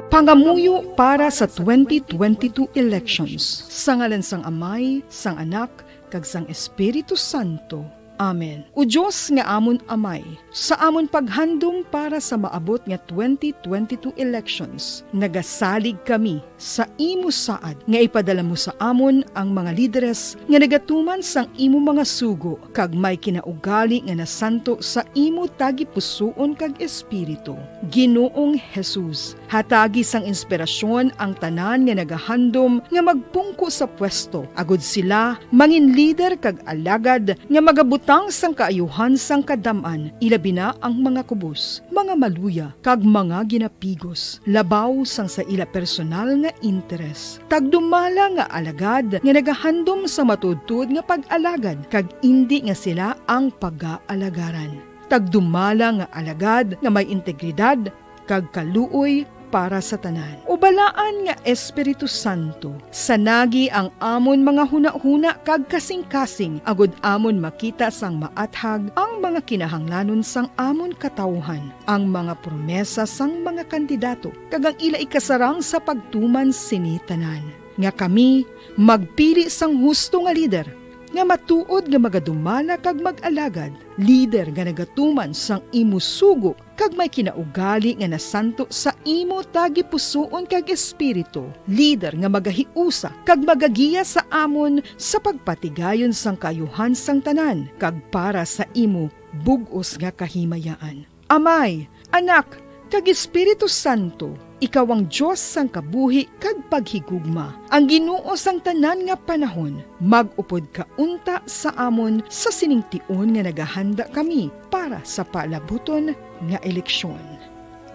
Pangamuyo para sa twenty twenty-two elections. Sa ngalan sang Amay, sang Anak, kag sang Espiritu Santo. Amen. O Dios nga amon Amay, sa amon paghandom para sa maabot nga twenty twenty-two elections, nagasalig kami sa imo saad nga ipadala mo sa amon ang mga lideres nga nagatuman sang imo mga sugo kag may kinaugali nga nasanto sa imo tagipusoon kag espiritu. Ginoong Jesus, hatagi sang inspirasyon ang tanan nga nagahandom nga magpungko sa pwesto, agod sila mangin lider kag alagad nga magabutang sang kaayuhan sang kadam-an, ilabi na ang mga kubos, mga maluya, kag mga ginapigos, labaw sang sa ila personal nga interes. Tagdumala nga alagad nga nagahandom sa matuodtuod nga pag-alagad, kag indi nga sila ang pagaalagaran. Tagdumala nga alagad nga may integridad kag kaluoy para sa tanan. O balaan nga Espiritu Santo, sanagi ang amon mga hunahuna kag kasingkasing, agod amon makita sang maathag ang mga kinahanglanon sang amon katawuhan, ang mga promesa sang mga kandidato, kag ang ila ikasarang sa pagtuman sini tanan, nga kami magpili sang husto nga lider, nga matuod nga magadumala kag mag-alagad, lider nga nagatuman sang imo sugo kag may kinaugali nga nasanto sa imo tagipusoon kag espiritu, lider nga magahiusa kag magagiya sa amon sa pagpatigayon sang kaayuhan sang tanan kag para sa imo bug-os nga kahimayaan. Amay, Anak, kag Espiritu Santo, ikaw ang Dios sang kabuhi kag paghigugma, ang Ginoo sang tanan nga panahon. Mag-upod ka unta sa amon sa sining tion nga nagahanda kami para sa palabuton nga eleksyon.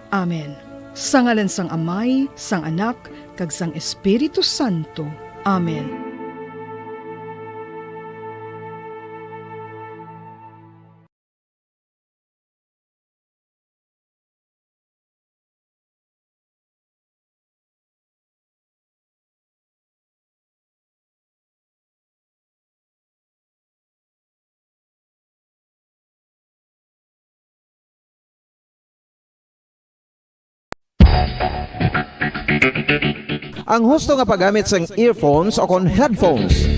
Amen. Sa ngalan sang Amay, sang Anak, kag sang Espiritu Santo. Amen. Ang husto nga paggamit sang earphones o kon headphones.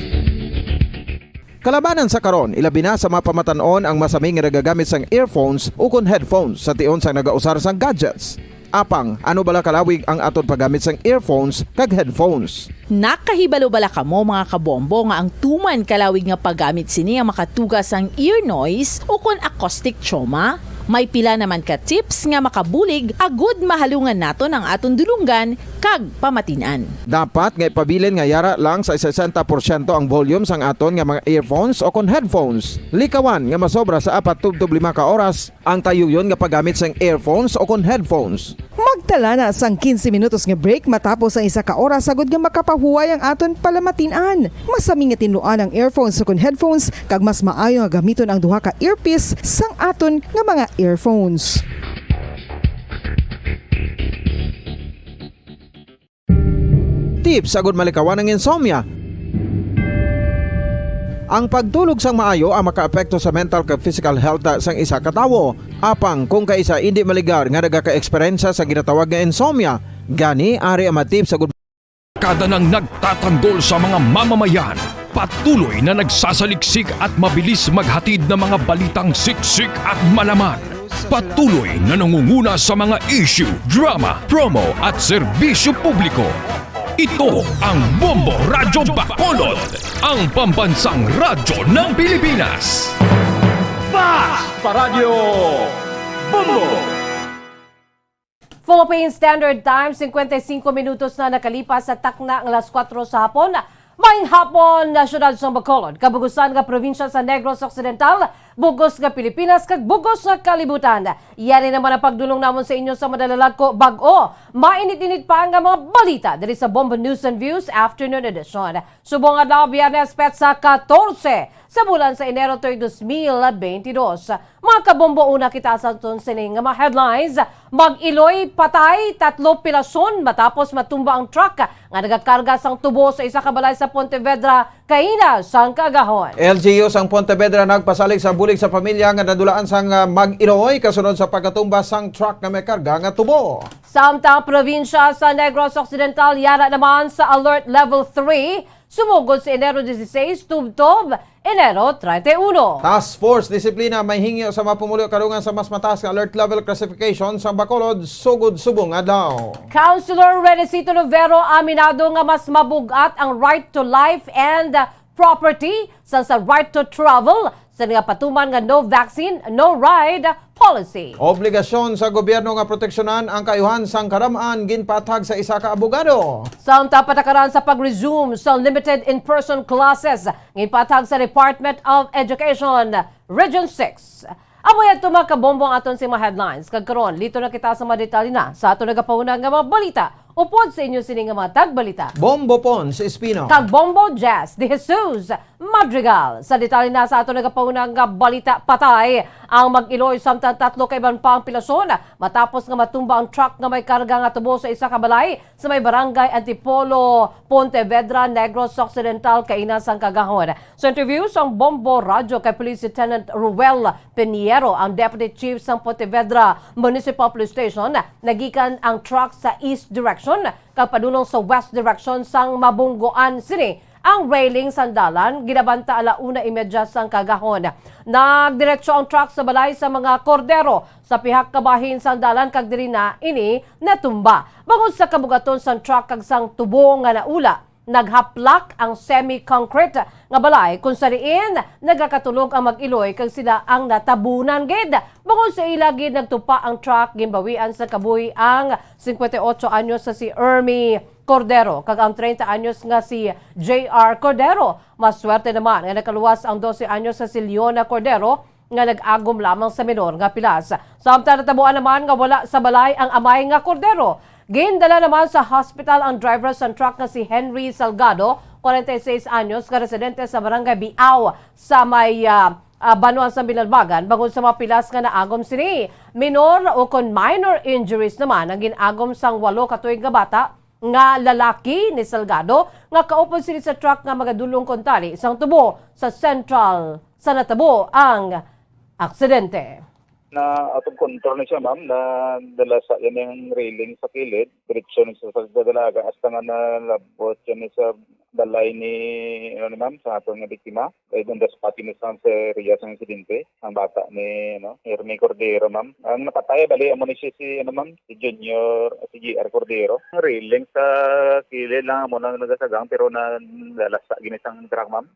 Kalabanan sa karon, ilabi na sa mga pamatan-on ang masami nga nagagamit sang earphones ukon headphones sa tion sang nagausar sang gadgets. Apang, ano bala kalawig ang aton paggamit sang earphones kag headphones? Nakahibalo bala kamo, mga kabombo, nga ang tuman kalawig nga paggamit sini ang makatuga sang ear noise ukon acoustic trauma? May pila naman ka tips nga makabulig agud mahalungan naton ang aton dulonggan kag pamatin-an. Dapat nga ipabilin nga yara lang sa sesenta porsyento ang volume sang aton nga mga earphones o kon headphones. Likawan nga masobra sa apat tubtob lima ka oras ang tayuyon nga paggamit sang earphones o kon headphones. Mag Dala na sang quince minutos nga break matapos ang isa ka oras, sagod nga makapahuway ang aton palamatin-an. Mas sami nga tinluan ang earphones ukon headphones, kag mas maayo nga gamiton ang duha ka earpiece sang aton nga mga earphones. Tips agud malikawan ang insomnia. Ang pagtulog sang maayo ang makaapekto sa mental kag physical health sang isa ka tawo. Apang kung kaisa indi maligar nga nagaka-eksperyensya sa ginatawag nga insomnia, gani ari ang mga tips agud. Kada nang nagtatanggol sa mga mamamayan, patuloy na nagsasaliksik at mabilis maghatid ng mga balitang siksik at malaman. Patuloy na nangunguna sa mga issue, drama, promo at serbisyo publiko. Ito ang Bombo Radyo Bacolod, ang pambansang radyo ng Pilipinas. Fast Paradyo Bombo! Philippine Standard Time, cincuenta y cinco minutos na nakalipas sa takna nga alas kuwatro sa hapon. Maayong hapon, nasyonal sa Bacolod, kabugusan nga probinsya sa Negros Occidental, bugos nga Pilipinas, kag bugos nga kalibutan. Yari naman ang pagdulong namon sa inyo sa madalalag ko bag-o. Mainit-init pa nga mga balita diri sa Bombo News and Views Afternoon Edition. Subong adlaw, Biyernes, petsa katorse sa bulan sa Enero tuig dos mil benti dos. Mga kabombo, una kita sa aton sini nga mga headlines. Mag-iloy patay, tatlo pilason matapos matumba ang truck nga nagakarga sang tubo sa isa ka balay sa Pontevedra kaina sang kaagahon. L G U sang Pontevedra nagpasalig sa bulig sa pamilya nga nadulaan sang, ah, mag-iloy kasunod sa pagkatumba sang truck nga may karga nga tubo. Samtang probinsya sa Negros Occidental yara naman sa Alert Level three, sumugod sa Enero dieciséis tubtob Enero treinta y uno. Task Force Disiplina may hingyo sa mga pumuluyo karungan sa mas mataas nga alert level classification sa Bacolod sugod subong adlaw. Councilor Renesito Lovero aminado nga mas mabug-at ang right to life and property sang sa right to travel sa nagapatuman nga no vaccine, no ride policy. Obligasyon sa gobyerno nga proteksyonan ang kaayuhan sang karam-an ginpaathag sa isa ka abogado. Samtang patakaran sa pag-resume sa limited in-person classes ginpaathag sa Department of Education, Region six. Amo yan to, mga kabombo, ang aton sini mga headlines. Kag karon, liton na kita sa mga detalye na sa aton nagapauna nga mga balita. Upod sa inyo sini nga mga tagbalita, Bombo Pons Espino. Kag Bombo Jazz de Jesus Madrigal. Sa detalye na sa aton nagapauna nga balita, patay ang mag-iloy samtang tatlo ka iban pa ang pilason matapos nga matumba ang truck nga may karga nga tubo sa isa ka balay sa may barangay Antipolo, Pontevedra, Negros Occidental, kaina sang kaagahon. Sa interview sang Bombo Radyo kay Police Lieutenant Ruel Piniero, ang Deputy Chief sang Pontevedra Municipal Police Station, nagikan ang truck sa east direction kag padulong sa west direction sang mabunggoan sini ang railing sang dalan, ginabanta ala una y media sang kaagahon. Nagdiretso ang truck sa balay sa mga kordero sa pihak kabahin sang dalan kag diri na ini natumba. Bangod sa kabugaton sang truck kag sang tubo nga naula, naghaplak ang semi-concrete nga balay, kung sa diin nagakatulog ang mag-iloy kag sila ang natabunan gid. Bangod sa ila gid nagtupa ang truck, ginbawian sa kabuhi ang cincuenta y ocho anyos nga si Ermi Cordero kag ang treinta anyos nga si J R Cordero. Maswerte naman nga nakaluwas ang doce anyos nga si Leona Cordero nga nag-agom lamang sa menor nga pilas. Samtang natabuan naman nga wala sa balay ang amay nga Cordero, gindala naman sa hospital ang driver sang truck nga si Henry Salgado, kwarenta y seis anyos, nga residente sa Barangay Biao sa may, ah, ah, banwa sa Binalbagan, bangod sa mga pilas nga naagom sini. Menor o kon minor injuries naman ang gin-agom sang walo ka tuig nga bata nga lalaki ni Salgado nga kaupod sini sa truck nga magadulong kuntani sang tubo sa sentral sa natabo ang aksidente. Na out of control na siya, ma'am. Nadala sa yan yung railing sa kilid. Diretso na siya sa dalaga hasta nga nalabot siya ni sa balay ni, ano ni ma'am, sa aton nga biktima. Kay doon sa pati ni sa area sa insidente, ang bata ni, ano, Ernie Cordero, ma'am. Ang napatay, bali, amo ni siya si, ano, ma'am, si Junior, si J R Cordero. Ang railing sa kilid lang, amo nang nagasagang, pero na, lalasa gini sang truck, ma'am.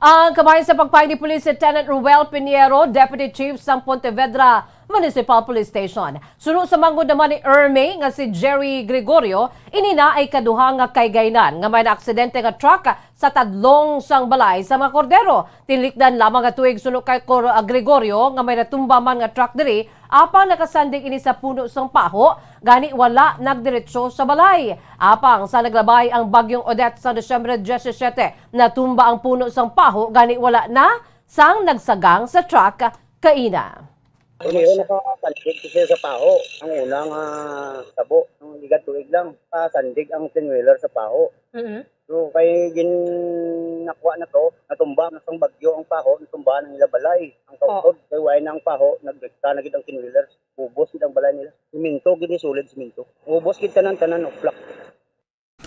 Ang kabahin sa pagpahayag ni Police Lieutenant Ruel Piniero, Deputy Chief sang Pontevedra Municipal Police Station. Suno sa manghod naman ni Ermi nga si Jerry Gregorio, ini na ay kaduha nga kaygaynan nga may naaksidente nga truck sa tadlong sang balay sa mga kordero. Tinlikdan lamang nga tuig suno kay Cor-, ah, Gregorio nga may natumba man nga truck diri, apang nakasandig ini sa puno sang paho, gani wala nagdiretso sa balay. Apang sa naglabay ang Bagyong Odette sa Disyembre disisiete, natumba ang puno sang paho, gani wala na sang nagsagang sa truck kaina. Ano yun, nakapandig kasi sa paho. Ang una nga tabo, ang ligad tuig lang, pasandig ang ten-wheeler sa paho. Mm-hmm. So, kay ginakuha na to, natumba na sang bagyo ang paho, natumba ang ila balay. Ang kaupod, kay wala na ang paho, nagdikta na gid ang ten-wheeler. Ubos gid ang balay nila. Siminto, gid ni solid siminto. Ubos gid tanan-tanan, uplak.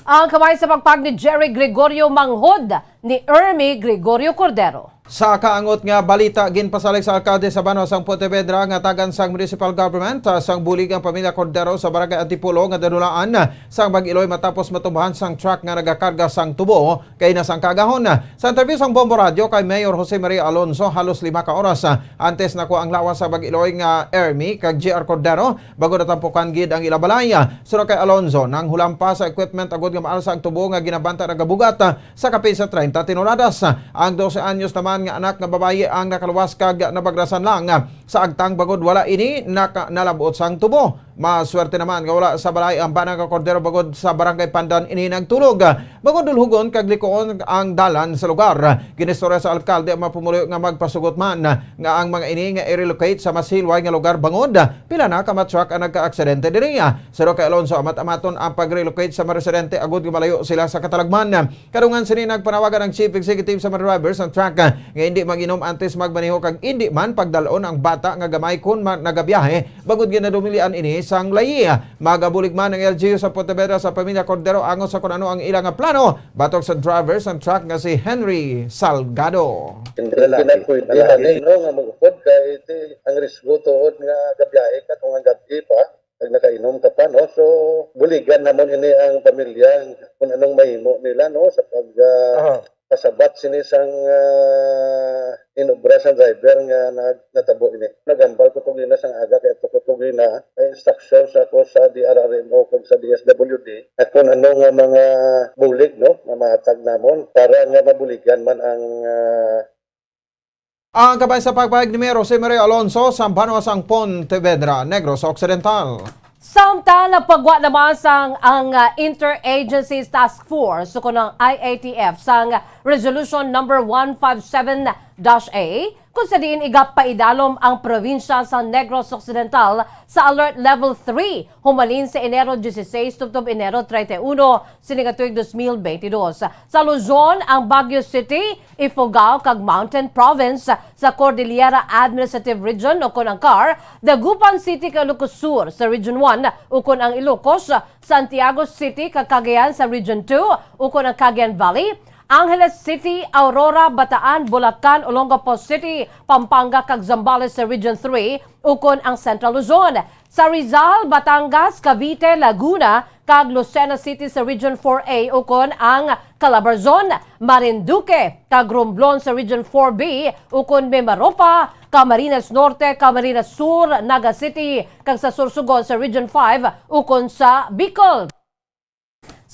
Ang kamay sa pagpag ni Jerry Gregorio manghod ni Ermi Gregorio Cordero. Sa kaangot nga balita, ginpasalig sa alkalde sa banwa sang Pontevedra nga tagan sang municipal government, ah, sang bulig ang pamilya Cordero sa barangay Antipolo nga nadulaan sang pag-iloy matapos matumbahan sang truck nga nagakarga sang tubo kay nasangkagahon. Sa interview sang Bombo Radio kay Mayor Jose Maria Alonso, halos lima ka oras, ah, antes nakuha ang lawas sa pag-iloy nga Ermi kag G R Cordero, bago natampukan gid ang ila balay. Suno kay Alonzo, nanghulampa sa equipment agud nga maalsa ang tubo nga ginabanta nagabugat, ah, sa kapin sa treinta toneladas. Ang dose anyos naman nga anak nga babayi ang nakaluwas kag nabagrasan lang, ah, sa agtang bangod wala ini naka-, nalab-ot sang tubo. Maswerte naman nga wala sa balay ang bana nga kordero bangod sa Barangay Pandan ini nagtulog. Bangod dulhugon kag likuon ang dalan sa lugar. Ginistorya sa alkalde ang mga pumuluyo nga magpasugot man nga ang mga ini nga i-relocate sa mas hilway nga lugar bangod pila na ka mga truck ang nagka-aksidente diri. Suno kay Alonso, amat-amaton ang pag-relocate sa mga residente agud nga malayo sila sa katalagman. Kadungan sini nagpanawagan ang chief executive sa mga drivers sang truck nga hindi mag-inom antes magmaneho kag hindi man pagdalon ang bata nga gamay kon ma-, nagabiyahe bangod ginadumilian ini sang layi. Magabulig man ang L G U sa Pontevedra sa pamilya Cordero angot sa kon ano ang ila nga plano batok sa driver sang truck nga si Henry Salgado. Hindi lalaki. Pinagpuytihan, lalaki, eh, no, nga mag-upod kay ti-, ang risgo tuod nga gabiyahe ka kung ang gabi pa, kag nakainom ka pa, no? So, buligan namon ini ang pamilya kung anong mahimo nila, no, sa pag, ah, Aha. pasabat sini sang, ah, inobra sang driver nga nag-, natabo ini. Nagambal ko tugina sang aga, kay ato ko tugina, may instructions ako sa D R R M O kag sa D S W D. At kung ano nga mga bulig, no, nga mahatag namon para nga mabuligan man ang, ah, Ang kabay sa pagpahayag ni Mayor Jose Maria Alonso sa banwa sang Pontevedra, Negros Occidental. Samtang nagpagwa naman sang ang, ah, Interagency Task Force, ukon ang I A T F, sang Resolution Number one five seven dash A, kung sa diin igapaidalom ang probinsya sa Negros Occidental sa Alert Level three, humalin sa Enero dieciséis tubtob Enero treinta y uno sini nga tuig dos mil veintidós. Sa Luzon, ang Baguio City, Ifugao kag Mountain Province sa Cordillera Administrative Region, ukon ang CAR, Dagupan City kag Ilocos Sur sa Region one, ukon ang Ilocos, Santiago City kag Cagayan sa Region two, ukon ang Cagayan Valley, Angeles City, Aurora, Bataan, Bulacan, Olongapo City, Pampanga kag Zambales sa Region three, ukon ang Central Luzon. Sa Rizal, Batangas, Cavite, Laguna, kag Lucena City sa Region four A, ukon ang Calabarzon, Marinduque, kag Romblon sa Region four B, ukon Mimaropa, Camarines Norte, Camarines Sur, Naga City, kag sa Sorsogon sa Region five, ukon sa Bicol.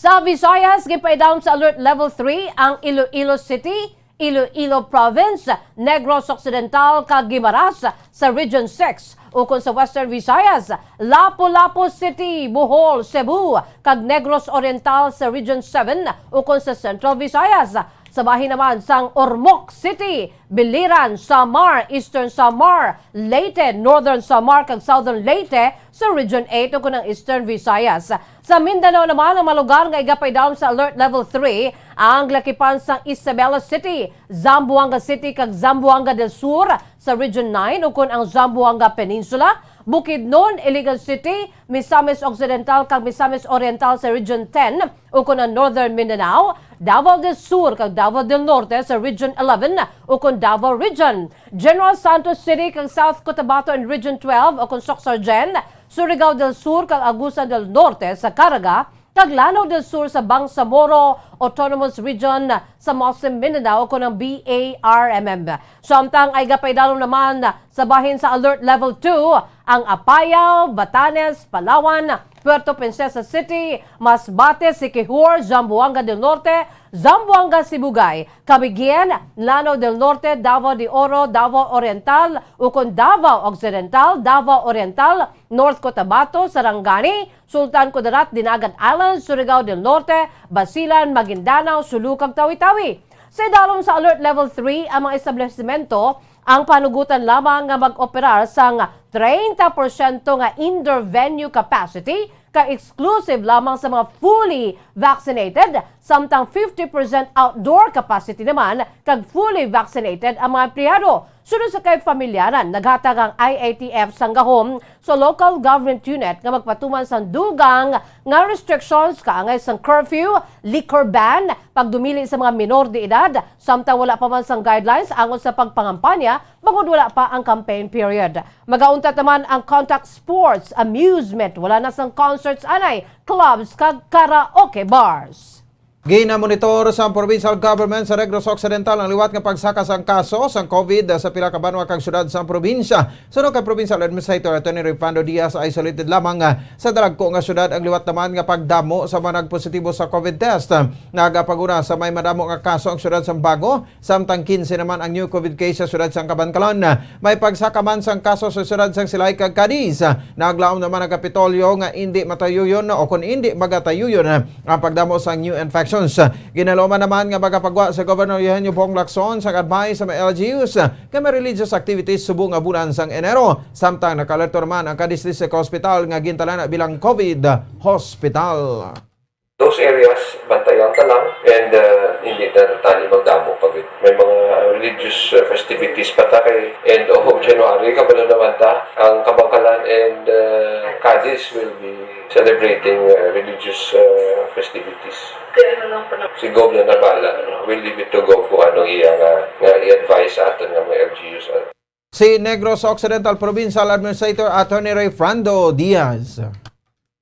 Sa Visayas, ginpaidalom sa Alert Level three ang Iloilo City, Iloilo Province, Negros Occidental, kag Guimaras sa Region six, ukon sa Western Visayas, Lapu-Lapu City, Bohol, Cebu, kag Negros Oriental sa Region seven, ukon sa Central Visayas. Sa bahin naman sang Ormoc City, Biliran, Samar, Eastern Samar, Leyte, Northern Samar, kag Southern Leyte sa Region eight, ukon ang Eastern Visayas. Sa Mindanao naman, ang mga lugar nga igapaidalom sa Alert Level three, ang lakipan sang Isabela City, Zamboanga City, kag Zamboanga del Sur sa Region nine, ukon ang Zamboanga Peninsula, Bukidnon, Iligan City, Misamis Occidental, kag Misamis Oriental sa Region ten, ukon ang Northern Mindanao, Davao del Sur, kag Davao del Norte sa Region eleven, ukon Davao Region, General Santos City, kag South Cotabato and Region twelve, ukon Soccsksargen, Surigao del Sur kag Agusan del Norte sa Caraga, kag Lanao del Sur sa Bangsamoro, Autonomous Region sa Muslim Mindanao, kon ang B A R M M. Samtang ay gapaidalom naman sa bahin sa Alert Level two ang Apayao, Batanes, Palawan, Puerto Princesa City, Masbate, Siquijor, Zamboanga del Norte, Zamboanga Sibugay, Camiguin, Lanao del Norte, Davao de Oro, Davao Oriental, ukon Davao Occidental, Davao Oriental, North Cotabato, Sarangani, Sultan Kudarat, Dinagat Islands, Surigao del Norte, Basilan, Maguindanao, Sulu, kag Tawi-Tawi. Sa idalom sa Alert Level three ang mga establisimento, ang panugutan lamang nga mag-operar sang treinta porsyento nga indoor venue capacity kag exclusive lamang sa mga fully vaccinated, samtang fifty percent outdoor capacity naman kag fully vaccinated ang mga empleyado. Sunod sa kay pamilyaran, naghatag ang I A T F sang gahom sa local government unit nga magpatuman sang dugang nga restrictions kaangay sang curfew, liquor ban, pagdumili sa mga minor de edad, samtang wala pa man sang guidelines angon sa pagpangampanya bangod wala pa ang campaign period. Magauntat naman ang contact sports, amusement, wala na sang concerts anay, clubs kag karaoke bars. Ginamonitor sang provincial government sa Negros Occidental ang liwat nga pagsaka sang kaso sang COVID sa pila ka banwa kag syudad sang probinsya. Suno kay Provincial Administrator Attorney Rayfrando Diaz, isolated lamang, ah, sa dalagku nga syudad ang liwat naman nga pagdamo sa mga nagpositibo sa COVID test. Nagapaguna sa may madamo nga kaso ang syudad sang Bago, samtang quince naman ang new COVID case sa syudad sang Kabankalan. May pagsaka man sang kaso sa syudad sang Silay kag Cadiz. Naglaom naman ang Kapitolyo nga indi matayuyon o kon indi magatayuyon ang pagdamo sang new infections. Ginaluman naman nga magapagwa sa Governor Eugenio Bong Lacson sang advice sa mga L G Us nga may religious activities subong nga bulan sang Enero, samtang naka-alerto naman ang Cadiz District Hospital nga gintalana bilang COVID hospital. Those areas, bantayan ta lang, and, uh, hindi na tani magdamo pa gid. May mga religious, uh, festivities pa ta kay end of January, kabalo naman ta. Ang Kabankalan and, uh, Cadiz will be celebrating, uh, religious, uh, festivities. Kaya ano lang pa na- Si Gov na nabala, no? We'll leave it to Gov kung anong iya nga, nga i-advise sa aton nga mga L G Us, uh. Si Negros Occidental Provincial Administrator Attorney Rayfrando Diaz.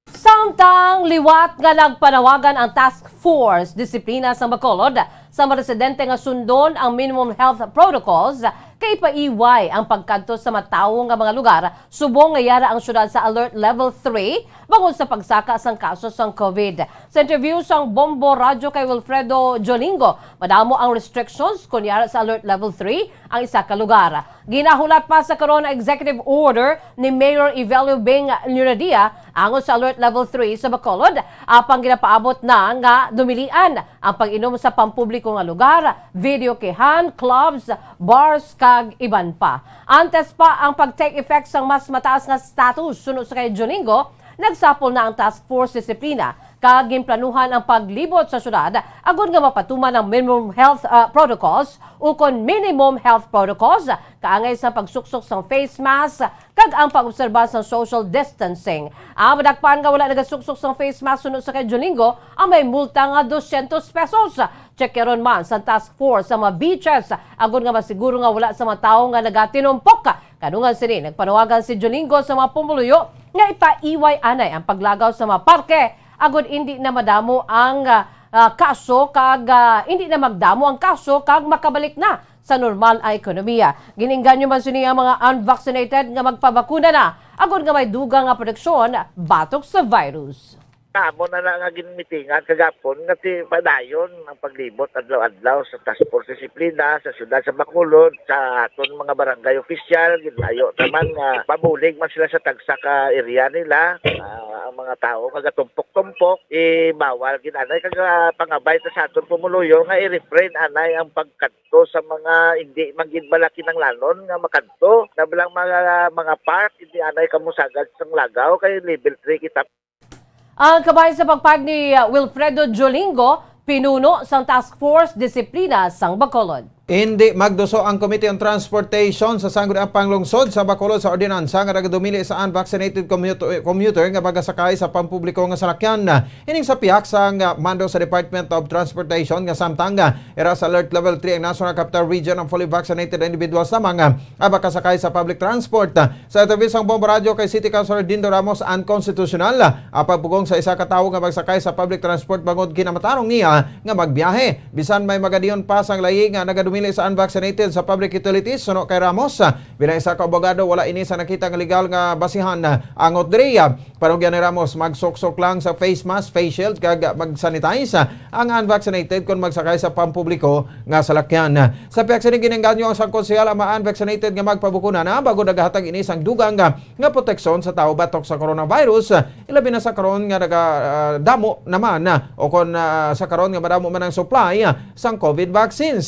Samtang liwat nga nagpanawagan ang Task Force Disiplina sang Bacolod sa mga residente nga sundon ang minimum health protocols kay ipaiway ang pagkadto sa matawo nga mga lugar subong nga yara ang syudad sa Alert Level three bangod sa pagsaka sang kaso sang COVID. Sa interview sang Bombo Radyo kay Wilfredo Jolingo, madamo ang restrictions kon yara sa Alert Level three ang isa ka lugar. Ginahulat pa sa karon ang executive order ni Mayor Evelio Beng Llunadia angot sa Alert Level three sa Bacolod, apang ginapaabot na nga dumilian ang pag-inom sa pampubliko nga lugar, videokehan, clubs, bars, kag iban pa. Antes pa ang pag-take effect sang mas mataas nga status suno sa kay Jolingo, nagsapol na ang Task Force Disiplina kag ginplanuhan ang paglibot sa syudad agod nga mapatuman ang minimum health, ah, protocols ukon minimum health protocols kaangay sa pagsuksok sang face mask kag ang pag-obserba sang social distancing. Ang madakpan nga wala nagasuksok sang face mask suno sa kay Jolingo ang may multa nga dosyentos pesos. Checkeron man sa task force ang mga beaches agod nga masiguro nga wala sa mga tawo nga nagatinumpok. Kanungan sini, nagpanawagan si Jolingo sa mga pumuluyo nga ipaiway anay ang paglagaw sa mga parke agud indi na madamo ang, ah, ah, kaso kag, ah, indi na magdamo ang kaso kag makabalik na sa normal ang ekonomiya. Gin-engganyo man sini ang mga unvaccinated nga magpabakuna na agud nga may dugang nga proteksyon batok sa virus. Amo na na nga ginmitingan kagapon nga ti padayon ang paglibot adlaw-adlaw sa Task Force Disiplina sa siyudad sa Bacolod, sa aton mga barangay opisyal. Ginlayo naman nga mabulig man sila sa tagsa ka area nila. Ah, ang mga tawo kagatumpok-tumpok, eh, bawal gid anay kag, ah, pangabay ta sa aton pumuluyo nga i-refrain anay ang pagkadto sa mga hindi man gid bala kinahanglanon nga makadto na bilang mga, mga park, hindi anay kamo sagad sang lagaw kay level three kita. Ang kabahin sa pagpahayag ni, uh, Wilfredo Jolingo, pinuno sang Task Force Disiplina sang Bacolod. Indi magduso ang Committee on Transportation sa Sangguniang Panglungsod sa Bacolod sa ordinansa nga nagadumili sa unvaccinated commuter, commuter nga magasakay sa pampubliko nga salakyan. Ining sa pihak sang, ah, mando sa Department of Transportation nga samtang, ah, era sa Alert Level three ang National Capital Region, ang fully vaccinated individuals lamang, ah, ang makasakay sa public transport. Sa interview sang Bombo Radyo kay City Councilor Dindo Ramos, unconstitutional ang pagpugong sa isa ka tawo nga magsakay sa public transport bangod kinamatarong niya nga magbiyahe. Bisan may magadiyon pa sang layi nga nagadumili sa unvaccinated sa public utilities, suno kay Ramos, bilang isa ka abogado, wala ini sa nakita nga legal nga basihan. Angot diri, panugyan ni Ramos, magsuksok lang sa face mask, face shield, kag mag-sanitize ang unvaccinated kon magsakay sa pampubliko nga salakyan. Sa pihak sini, ginengganyo ang sang konsehal ang mga unvaccinated nga magpabukuna na bago nagahatag ini sang dugang nga, nga proteksyon sa tawo batok sa coronavirus, ilabi na sa karon nga naga, ah, damo naman, ah, o kon, ah, sa karon nga madamo man ang supply, ah, sang COVID vaccines.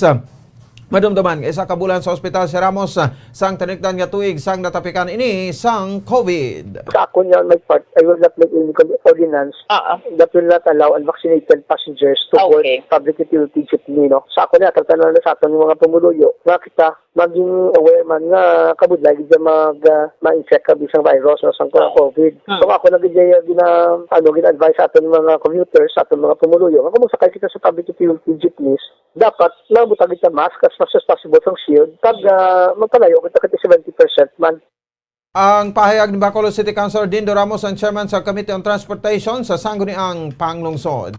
Madumduman nga isa ka bulan sa ospital si Ramos, ah, sang tanikdan nga tuig sang natapikan ini sang COVID. Sa akon nga, my part, I will not make any con-, ordinance Ah, ah. that will not allow unvaccinated passengers to board Okay. public utility jeepney, no? Sa akon, nga, tangtanan na sa aton mga pumuluyo nga kita maging aware man nga kabudlay gid nga mag, ah, ma-infect ka bisang virus, no, sang Ah. COVID. Hmm. So, ako na gid, ah, gina-, ano, gina-advise sa aton mga commuters, sa aton mga pumuluyo nga kung magsakay kita sa public utility jeepneys, dapat nabutang kita mask as much as possible sang shield, kag, ah, magpalayo kita kahit seventy percent man. Ang pahayag ni Bacolod City Councilor Dindo Ramos, ang chairman sa Committee on Transportation sa Sangguniang Panglungsod.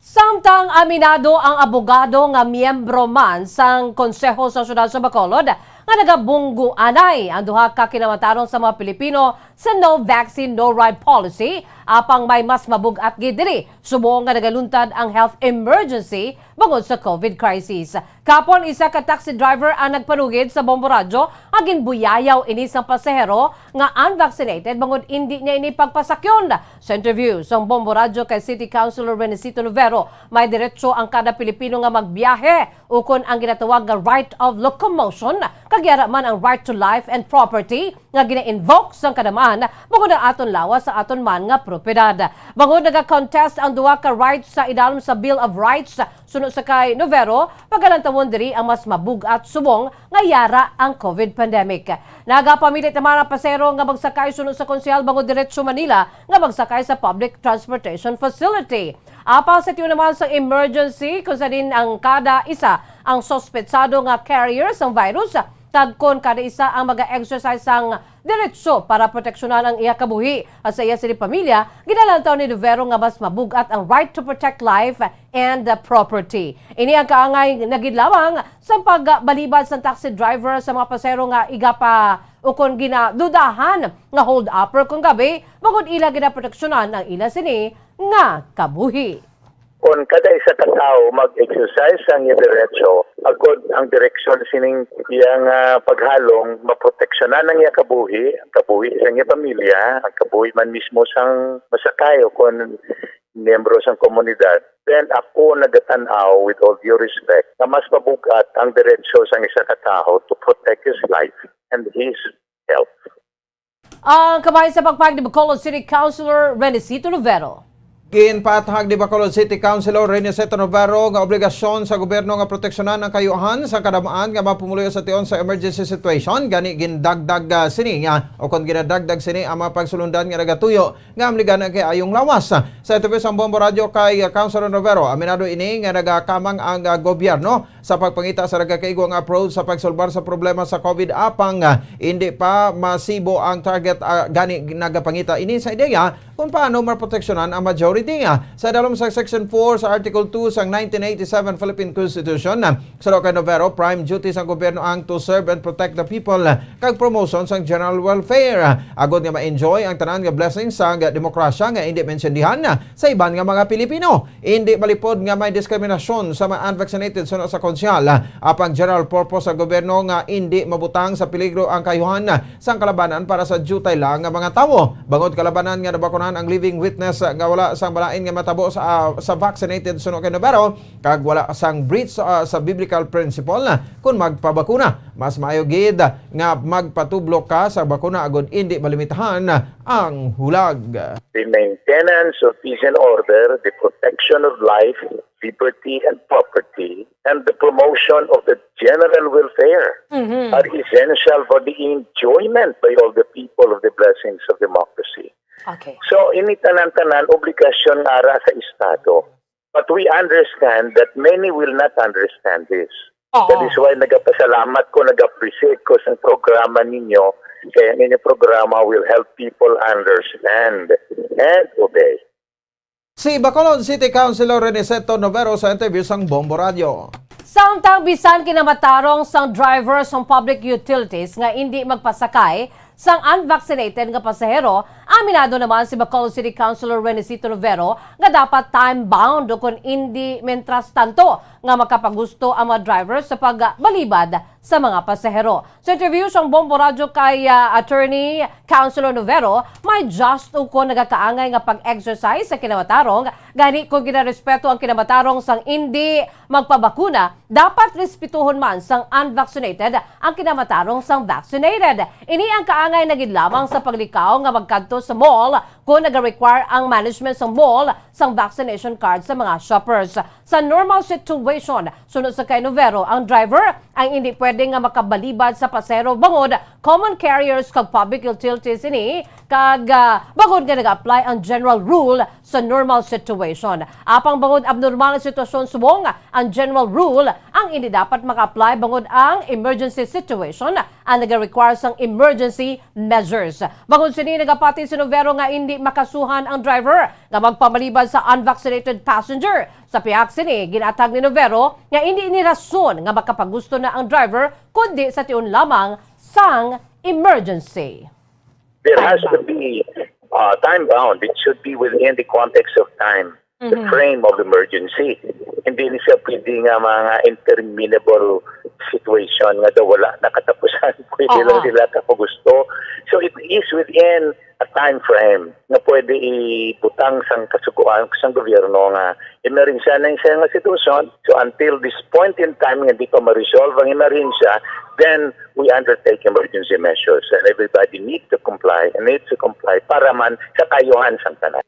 Samtang aminado ang abogado nga miyembro man sang Konseho sa Siyudad sa Bacolod nga nagabungguanay ang duha ka kinamatarong sa mga Pilipino sa No Vaccine, No Ride policy, apang may mas mabug-at gid diri subong nga nagaluntad ang health emergency bangod sa COVID crisis. Kapon, isa ka taxi driver ang nagpanugid sa Bombo Radyo nga ginbuyayaw ini sang pasahero nga unvaccinated bangod indi niya ini pagpasakyon. Sa interview sang Bombo Radyo kay City Councilor Renesito Luvero, may diretso ang kada Pilipino nga magbiyahe ukon ang ginatawag nga right of locomotion, kag yara man ang right to life and property nga gina-invoke sang kada man bangod ang aton lawas sa aton man nga propiedad. Bangod naga-contest ang duha ka rights sa idalom sa Bill of Rights, suno sa kay Luvero, pagalantawon diri ang mas mabug-at subong nga yara ang COVID pandemic. Nagapamilit naman ang pasero nga magsakay suno sa konsehal bangod diretso Manila nga magsakay sa public transportation facility. Apang sa tiyo naman sa emergency, kung sa din ang kada isa ang suspetsado nga carrier sang virus, kag kon kada isa ang maga-exercise sang diretso para proteksyonan ang iya kabuhi at sa iya sini pamilya, ginalantaw ni Luvero nga mas mabug-at ang right to protect life and property. Ini ang kaangay na gid lamang sa pagbalibad sang taxi driver sa mga pasero nga igapa ukon ginadudahan nga hold-upper kon gabi, bangod ila ginaproteksyonan ang ila sini nga kabuhi. Kon kada isa ka tawo mag-exercise sang iya diretso, agod ang direksyon sining iya nga paghalong, maproteksyonan ang iya kabuhi, ang kabuhi sang iya pamilya, ang kabuhi man mismo sang masakay o kon miyembro sang komunidad, then ako nagatan-aw, with all due respect, nga mas mabug-at ang diretso sang isa ka tawo to protect his life and his health. Ang kabahin sa pagpahayag ni Bacolod City Councilor Renesito Luvero. Ginpaathag ni Bacolod City Councilor Renesito Luvero nga obligasyon sa gobyerno nga proteksyonan ang kayuhan sa kadamaan nga mga pumuluyo sa tion sa emergency situation. Gani, gindagdag, ah, sini nga, o kon ginadagdag sini ang mga pagsulundan nga nagatuyo nga amligan ang kay ayong lawas. Sa interview sang Bombo Radyo kay, ah, Councilor Luvero, aminado ini nga nagakamang ang, ah, gobyerno sa pagpangita sa nagakaigo nga approach sa pagsulbar sa problema sa COVID, apang, ah, indi pa masibo ang target, ah, gani nagapangita ini sa ideya kung paano maproteksyonan ang majority. Ah, sa dalom sa Section four sa Article two sa nineteen eighty-seven Philippine Constitution, ah, suno kay Luvero, prime duty sang gobyerno ang to serve and protect the people, ah, kag promotion sang general welfare, ah, agod nga ma-enjoy ang tanan nga blessings sang demokrasya nga indi maintindihan, ah, sa iban nga mga Pilipino. Indi malipod nga may diskriminasyon sa mga unvaccinated suno sa konsehal, apang general purpose sa gobyerno nga indi mabutang sa peligro ang kayuhan sang kalabanan para sa diutay lang nga mga tawo. Bangod kalabanan nga nabakunan ang living witness nga wala sang balain nga matabo sa, sa vaccinated suno kay Luvero, kag wala sang breach, ah, sa biblical principle kon magpabakuna. Mas maayo gid nga magpatublo ka sa bakuna agod indi malimitahan ang hulag. The maintenance of peace and order, the protection of life, liberty and property, and the promotion of the general welfare Mhm. are essential for the enjoyment by all the people of the blessings of democracy. Okay. So, ini tanan-tanan obligasyon nga ara sa Estado. But we understand that many will not understand this. Oo. That is why nagapasalamat ko, nag-appreciate ko sa programa ninyo. Kaya ang inyong programa will help people understand and obey. Si Bacolod City Councilor Reniceto Novero sa interview sang Bombo Radio. Samtang bisan kinamatarong sang driver sang public utilities nga indi magpasakay sang unvaccinated nga pasahero, aminado naman si Bacolod City Councilor Renicito Lovero nga dapat time-bound o kon indi, mientras tanto, nga makapagusto ang mga driver sa pagbalibad sa mga pasahero. Sa interview sang Bombo Radyo kay, ah, Attorney Councilor Novero, may just o kon nagakaangay nga pag-exercise sa kinamatarong, gani kung ginarespeto ang kinamatarong sang indi magpabakuna, dapat respetuhon man sang unvaccinated ang kinamatarong sang vaccinated. Ini ang kaangay na gid lamang sa paglikaw nga magkadto sa mall kon naga-require ang management sang mall sang vaccination card sa mga shoppers. Sa normal situation, suno sa kay Novero, ang driver ang indi pwede nga makabalibad sa pasahero bangod common carriers kag public utilities ini, kag, ah, bangod nga nag-apply ang general rule sa normal situation. Apang bangod abnormal nga sitwasyon subong ang general rule, ang indi dapat maka-apply bangod ang emergency situation ang nag-require sang emergency measures. Bangod sini, nagapati si Novero nga indi makasuhan ang driver nga magpamalibad sa unvaccinated passenger. Sa pihak sini, ginatag ni Novero nga indi ini rason nga makapagusto na ang driver kundi sa tion lamang sang emergency. There has to be, uh, time bound. It should be within the context of time, the Mhm. frame of emergency. Hindi ni siya pwede nga mga interminable situation nga daw wala nakatapusan. Pwede lang Oo. nila kapagusto. So it is within a time frame nga pwede ibutang sang kasugoan sang gobyerno nga emerhensya na siya nga sitwasyon. So until this point in time nga di pa ma-resolve ang emerhensya, then we undertake emergency measures and everybody need to comply and need to comply para man sa kaayuhan sang tanan.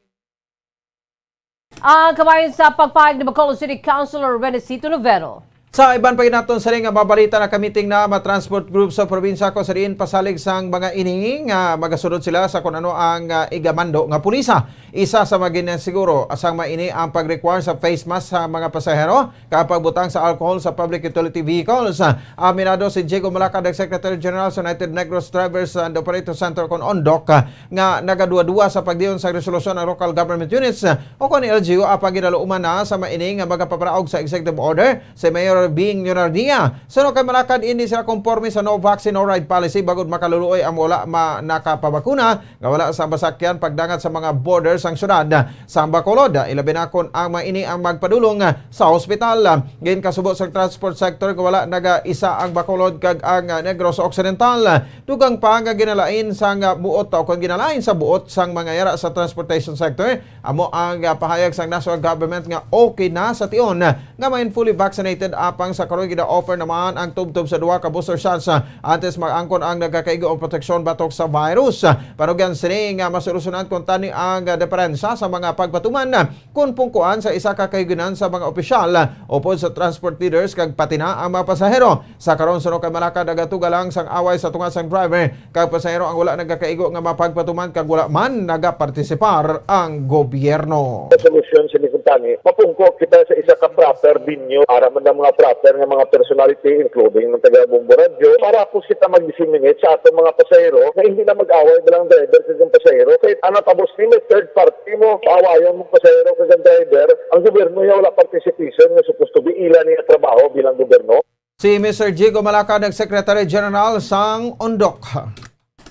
Ang kabahin sa pagpahayag ni Bacolod City Councilor Renicito Novero. Sa iban pa gid naton sini nga mabalita, nakamiting na mga transport group sa probinsya, kung sa diin pasalig sang mga ini nga magasunod sila sa kung ano ang, ah, igamando nga pulisa. Isa sa mga ginasiguro sang mga ini ang pag-require sa face mask sa mga pasahero kag pagbutang sa alcohol sa public utility vehicles. Aminado si Diego Malacad, ang Secretary General sa United Negros Drivers and Operators Center, kon ondok, nga nagaduwa-duwa sa pagdiyon sa resolusyon ang local government units o kon L G U, apang ginaluoman na sa mga ini nga magapaparaog sa executive order si Mayor Bing Leonardia. Suno kay Malacad, indi sila konporme sa no vaccine, no ride policy bangod makaluloy ang wala ma-, nakapabakuna nga wala sa masakyan pagdangat sa mga border sang syudad sang Bacolod, ilabi na kon ang mga ini ang magpadulong sa hospital. Ginkasubo sang transport sector nga wala nagaisa ang Bacolod kag ang Negros Occidental. Dugang pa nga ginalain sang buot, o kon ginalain sa buot sang mga yara sa transportation sector, amo ang, ah, pahayag sang national government nga okay na sa tion nga main fully vaccinated, apang sa karon gina-offer naman ang tubtob sa duha ka booster shots, ah, antes mag-angkon ang nagakaigo ang proteksyon batok sa virus. Panugyan sini nga masolusyonan kon tani ang, ah, diferensya sa mga pagpatuman kon pungkuan sa isa ka kahigayunan sa mga opisyal upod sa transport leaders kag pati na ang mga pasahero. Sa karon, suno kay Malacad, nagatuga lang sang away sa tunga sang driver kag pasahero ang wala nagakaigo nga mapagpatuman kag wala man nagapartisipar ang gobyerno. Solusyon sini kuntani, mapungko kita sa isa ka proper venue, ara man ang mga proper nga mga personality, including ng taga Bombo Radyo, para po kita mag-disseminate sa atong mga pasahero nga hindi na mag-away bilang driver kag ang pasahero. Kay ano, tapos ni may third party mo, awayon mo pasahero kag ang driver, ang gobyerno niya wala participation nga supposed to be ila niya trabaho bilang gobyerno. Si Mister Jigo Malacad, ang Secretary General sang ondok.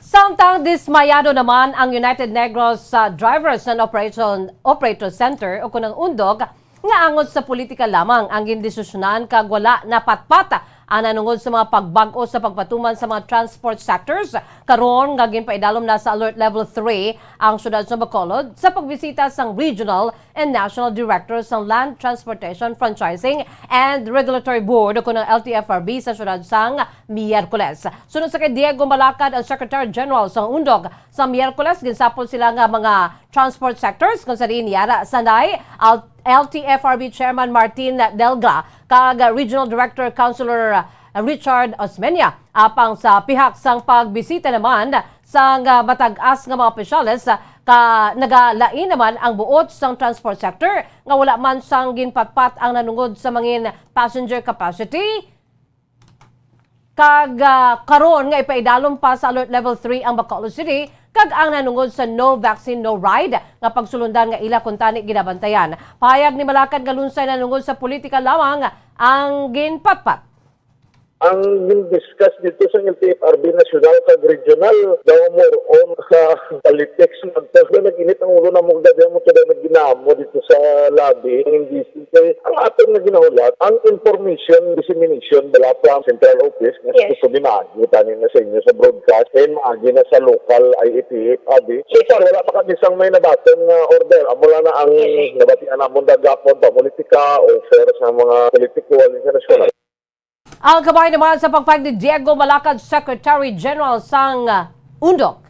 Samtang dismayado naman ang United Negros, ah, Drivers and Operation, Operator Center o kunang undok nga angot sa politika lamang ang gindesisyonan kag wala napatpat ang nanungod sa mga pagbag-o sa pagpatuman sa mga transport sectors. Karon nga ginpaidalom na sa Alert Level three ang siyudad sa Bacolod sa pagbisita sang Regional and National Director sang Land Transportation Franchising and Regulatory Board, kuno ang L T F R B, sa siyudad sang Miyerkules. Sunod sa kay Diego Malacad, ang Secretary General sang undog, sa Miyerkules, ginsapol sila nga mga transport sectors, kung sa diin yara sanay L T F R B Chairman Martin Delga kag Regional Director Councilor Richard Osmeña. Apang sa pihak sang pagbisita naman sang, ah, matag-as nga mga opisyales, ah, ka nagalain naman ang buot sang transport sector nga wala man sang ginpatpat ang nanungod sa mangin passenger capacity. Kag, ah, karon nga ipaidalom pa sa Alert Level three ang Bacolod City kag ang nanungod sa No Vaccine, No Ride nga pagsulundan nga ila kuntani ginabantayan. Pahayag ni Malacad nga lunsay nanungod sa politika lamang ang ginpatpat. Ang gin-discuss dito sa L T F R B national kag regional, daw more on sa politics man to. Pero nag-init ang ulo namo, kag dami mo to daw nagginamo dito sa lobby ng N D C. Kay ang aton nga ginahulat, ang information dissemination bala from central office, nga Yes. gusto ni maagi tani na sa inyo sa broadcast, and maagi na sa local I A T F, abi. So Yes, sir. far, wala pa kami sang may nabaton nga order. Amo lang na ang Yes, sir. nabatian namon gagapon, pamulitika, offer sa mga politiko, international. Ang kabay naman sa pagpahayag ni Diego Malacad, Secretary General sang, uh, undog.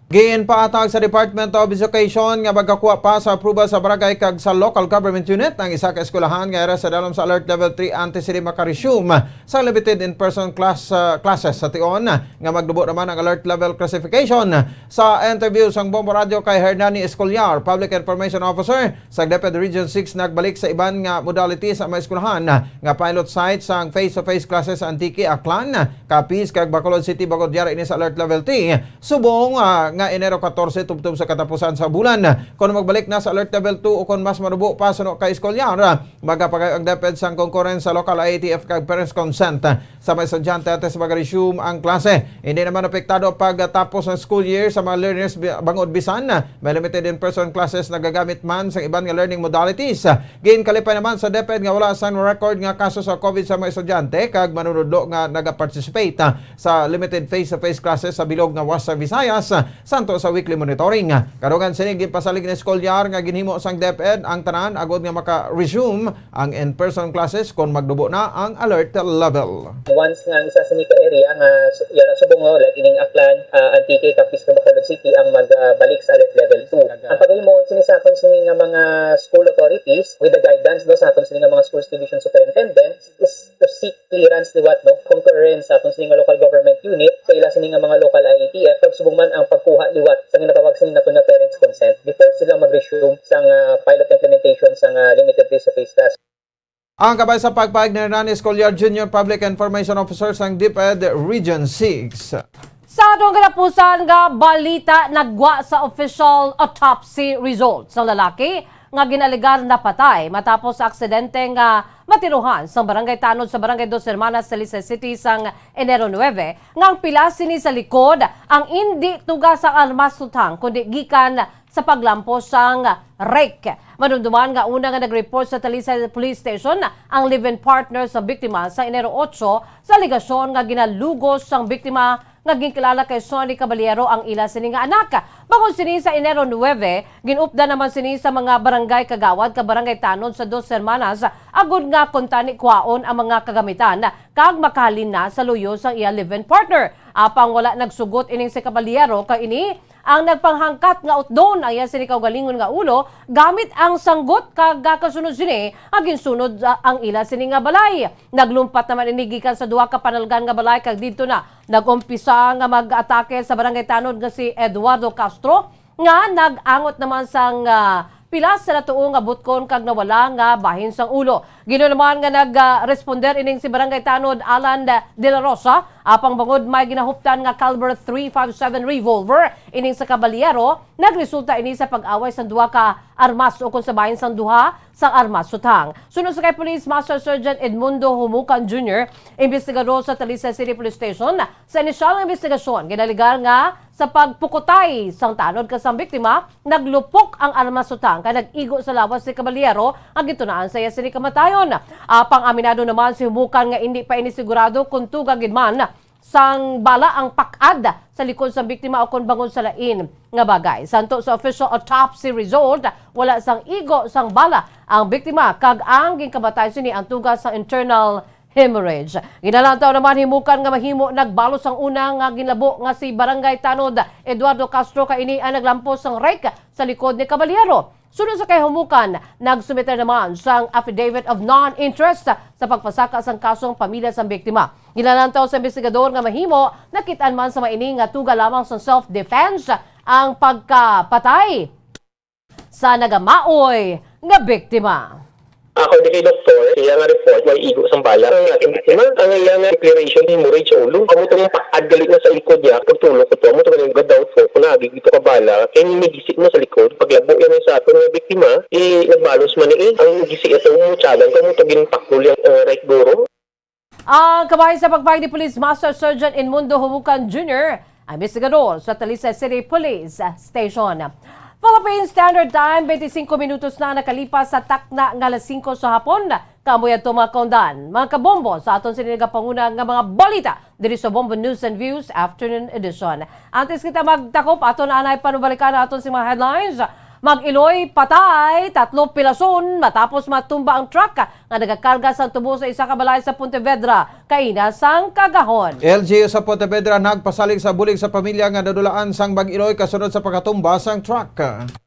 Ginpaatag sa Department of Education nga magkakuha pa sa approval sa barangay kag sa local government unit ang isa ka eskwelahan nga yara sa dalom sa Alert Level three antes sini maka-resume sa limited in-person class, uh, classes sa tion nga magdubo naman ang Alert Level classification. Sa interview sang Bombo Radio kay Hernani Escolar, Public Information Officer, sa DepEd Region six nagbalik sa iban nga modalities ang mga eskwelahan nga pilot site sang face-to-face classes sa Antique, Aklan, Capiz, kag Bacolod City, bangod yara ini sa Alert Level three, subong, ah, nga Enero catorce tubtob sa katapusan sa bulan. Kon magbalik na sa Alert Level two o kon mas manubo pa suno ka eskolyar, magapagayo ang DepEd sang concurrence sa local I A T F kag parents consent sa mga estudyante antes mag-resume ang klase. Hindi naman apektado ang pagtapos ng school year sa mga learners bi-, bangod bisan may limited in-person classes, nagagamit man sa iban nga learning modalities. Ginkalipay naman sa DepEd nga wala sang record nga kaso sa COVID sa mga estudyante kag manunudlo nga nagaparticipate, ah, sa limited face-to-face classes sa bilog nga Western Visayas, ah, santo sa weekly monitoring. Kadungan sini, ginpasalig ni eskolyar nga ginhimo sang DepEd ang tanan agod nga maka-resume ang in-person classes kon magdubo na ang alert level. Once nga ang isa sini ka area nga su-, yara subong, no, like ining Aklan, ah, Antique, Capiz, kag Bacolod City ang magbalik sa alert level two. Ang pagahimo sini sa aton sini nga mga school authorities with the guidance, no, sa aton sini nga mga schools division superintendent is to seek clearance liwat, no, concurrence sa aton sini nga local government unit, sa ila sini nga mga local I A T F, kag subong man ang pagkuha liwat sa ginatawag sini nato nga parents consent before sila mag-resume sang, ah, pilot implementation sang, ah, limited face-to-face class. Ang kabay sa pagpahayag ni Hernani Escolar, Junior Public Information Officer sang DepEd Region six. Sa atong katapusan nga balita, naggwa sa official autopsy results ang lalaki nga ginalegar napatay matapos sa aksidente nga matiruhan sa Barangay Tanod sa Barangay Dos Hermanas, Talisay City sang Enero nuebe, nga ang pilas sini sa likod ang indi tuga sang armas lutang kundi gikan sa paglampos sang rake. Madumduman nga una nga nag-report sa Talisay Police Station ang live-in partner sa biktima sa Enero otso sa alegasyon nga ginalugos sang biktima nga ginkilala kay Sonny Caballero ang ila sini nga anak. Bangod sini sa Enero nuebe, gin-updan naman sini sa mga barangay kagawad ka Barangay Tanod sa Dos Hermanas agod nga kuntani kuhaon ang mga kagamitan kag makahalin na sa luyo sang iya live-in partner. Apang wala nagsugot ining si Caballero kay ini ang nagpanghangkat nga utdon ang iya sini kaugalingon nga ulo gamit ang sanggot kag kasunod sini nga ginsunod, ah, ang ila sini nga balay. Naglumpat naman ini gikan sa duha ka panalgan nga balay kag didto na nag-umpisa nga mag-atake sa Barangay Tanod nga si Eduardo Castro, nga nag-angot naman sang, ah, pilas sa natuo nga butkon kag nawala nga bahin sang ulo. Gino naman nga nag, ah, responder ining si Barangay Tanod Alan De La Rosa, apang bangod may ginahuptan nga caliber three five seven revolver ining sa Caballero, nagresulta ini sa pag-away sang duha ka armas ukon sa bahin sang duha sang armas sutang. Suno sa kay Police Master Sergeant Edmundo Humukan Junior, imbestigador sa Talisay City Police Station, sa inisyal nga imbestigasyon, ginalegar nga sa pagpukutay sang tanod kag sang biktima, naglupok ang armas sutang kag nag-igo sa lawas ni Caballero nga gintunaan sa iya sini kamatayon. Apang aminado naman si Humukan nga indi pa ini sigurado kon tuga gid man sang bala ang pak-ad sa likod sang biktima o kon bangod sa lain nga bagay. Santo sa official autopsy result, wala sang igo sang bala ang biktima kag ang ginkamatay sini ang tuga sang internal hemorrhage. Ginalantaw naman Humukan nga mahimo nagbalos ang una nga ginlabo nga si Barangay Tanod Eduardo Castro kay ini ang naglampos sang rake sa likod ni Caballero. Suno sa kay Humukan, nagsumiter naman sang affidavit of non-interest sa pagpasaka sang kasong pamilya sang biktima. Ginalantaw sa investigador nga mahimo nakit-an man sa mga ini nga tuga lamang sang self-defense ang pagkapatay sa nagamaoy nga biktima. According kay doktor, iya nga report, may igo sang bala ang ating biktima. Ang iya nga declaration, hemorrhage sa ulo. Amo tong pak-ad gali na sa likod niya. Pagtulog ko to, amo to ganing ga-doubt ko kung naagi dito ka bala. Kay may gisi na sa likod. Paglabo yan sa aton nga biktima, eh, nagbalos man ni eh. Ang gisi ito, mutyagan ko, amo to ginpaklo yang, uh, right guro. Ang kabahin sa pagpahayag ni Police Master Sergeant Edmundo Humukan Junior, ang investigador sa Talisay City Police Station. Philippine Standard Time, twenty-five minutos na nakalipas sa takna nga alas singko sa hapon. Kamoy ato mga kaundan, mga kabombo, sa aton sini nagapanguna nga mga balita diri sa Bombo News and Views Afternoon Edition. Antes kita magtakop, aton anay panubalikan aton si mga headlines. Mag-iloy, patay, tatlo pilason matapos matumba ang truck nga nagakarga sang tubo sa isa ka balay sa Pontevedra, kaina sang kagahon. L G U sa Pontevedra nagpasalig sa bulig sa pamilya nga nadulaan sang mag-iloy kasunod sa pagkatumba sang truck.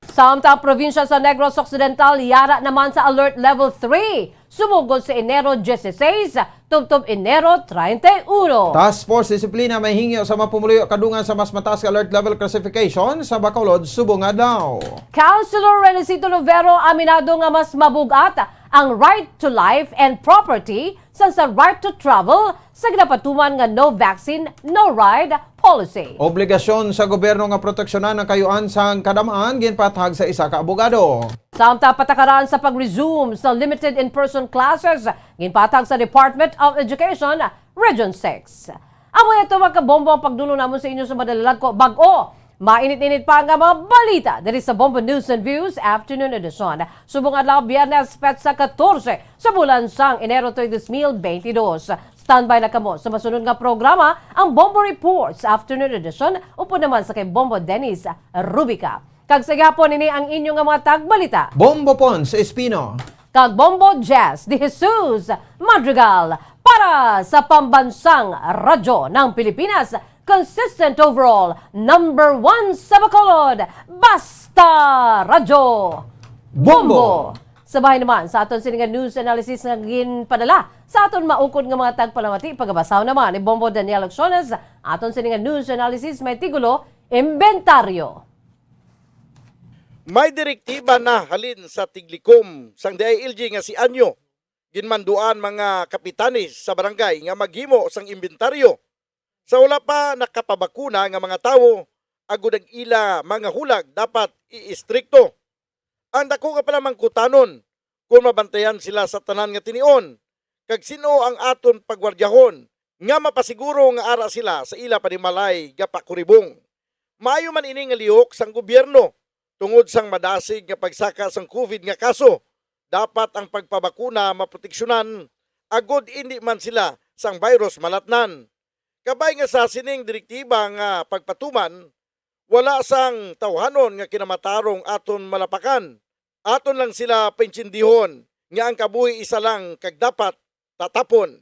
Samtang probinsya sa Negros Occidental yara naman sa Alert Level three, sumugod sa Enero dieciséis tubtob Enero treinta y uno. Task Force Disiplina may hingyo sa mga pumuluyo kadungan sa mas mataas nga alert level classification sa Bacolod subong adlaw. Councilor Renesito Luvero aminado nga mas mabug-at ang right to life and property sang sa right to travel sa ginapatuman nga no vaccine, no ride policy. Obligasyon sa gobyerno nga proteksyonan ang kayuan sang kadam-an ginpatag sa isa ka abogado. Samtang patakaran sa pag-resume sa limited in-person classes, ginpatag sa Department of Education, Region six. Amo ito, mga kabombo, ang pagdulong namon sa inyo sa madalag ko bag-o mainit-init pa nga mga balita diri sa Bombo News and Views Afternoon Edition. Subong adlaw, Biyernes, petsa katorse sa bulan sang Enero, twenty twenty-two. Standby na kamo sa masunod nga programa, ang Bombo Reports Afternoon Edition, upod naman sa kay Bombo Dennis Rubica. Kag sa gihapon, ini ang inyo nga mga tagbalita, Bombo Pons Espino kag Bombo Jazz de Jesus Madrigal para sa Pambansang Radyo ng Pilipinas, consistent overall, number one sa Bacolod, Basta Radyo Bombo. Bombo. Sa bahin naman sa aton sini nga news analysis nga ginpadala sa aton maukod nga mga tagpalamati, pagabasahon naman ni Bombo Daniel Acciones. Aton sini nga news analysis may titulo, Imbentaryo. May direktiba na halin sa tiglikom sang D I L G nga si Anyo, ginmanduan mga kapitanes sa barangay nga maghimo sang imbentaryo sa wala pa nakapabakuna nga mga tawo, agod ang ila mga hulag dapat iistrikto. Ang dako nga palamangkutanon, kon mabantayan sila sa tanan nga tinion, kag sin-o ang aton pagwardyahon nga mapasiguro nga ara sila sa ila panimalay gapakuribong. Maayo man ini nga lihok sang gobyerno tungod sang madasig nga pagsaka sang COVID nga kaso. Dapat ang pagpabakuna maproteksyonan agod indi man sila sang virus malatnan. Kabay nga sa sining direktiba nga pagpatuman, wala sang tawhanon nga kinamatarong aton malapakan. Aton lang sila paintsindihon nga ang kabuhi isa lang kag dapat tatapon.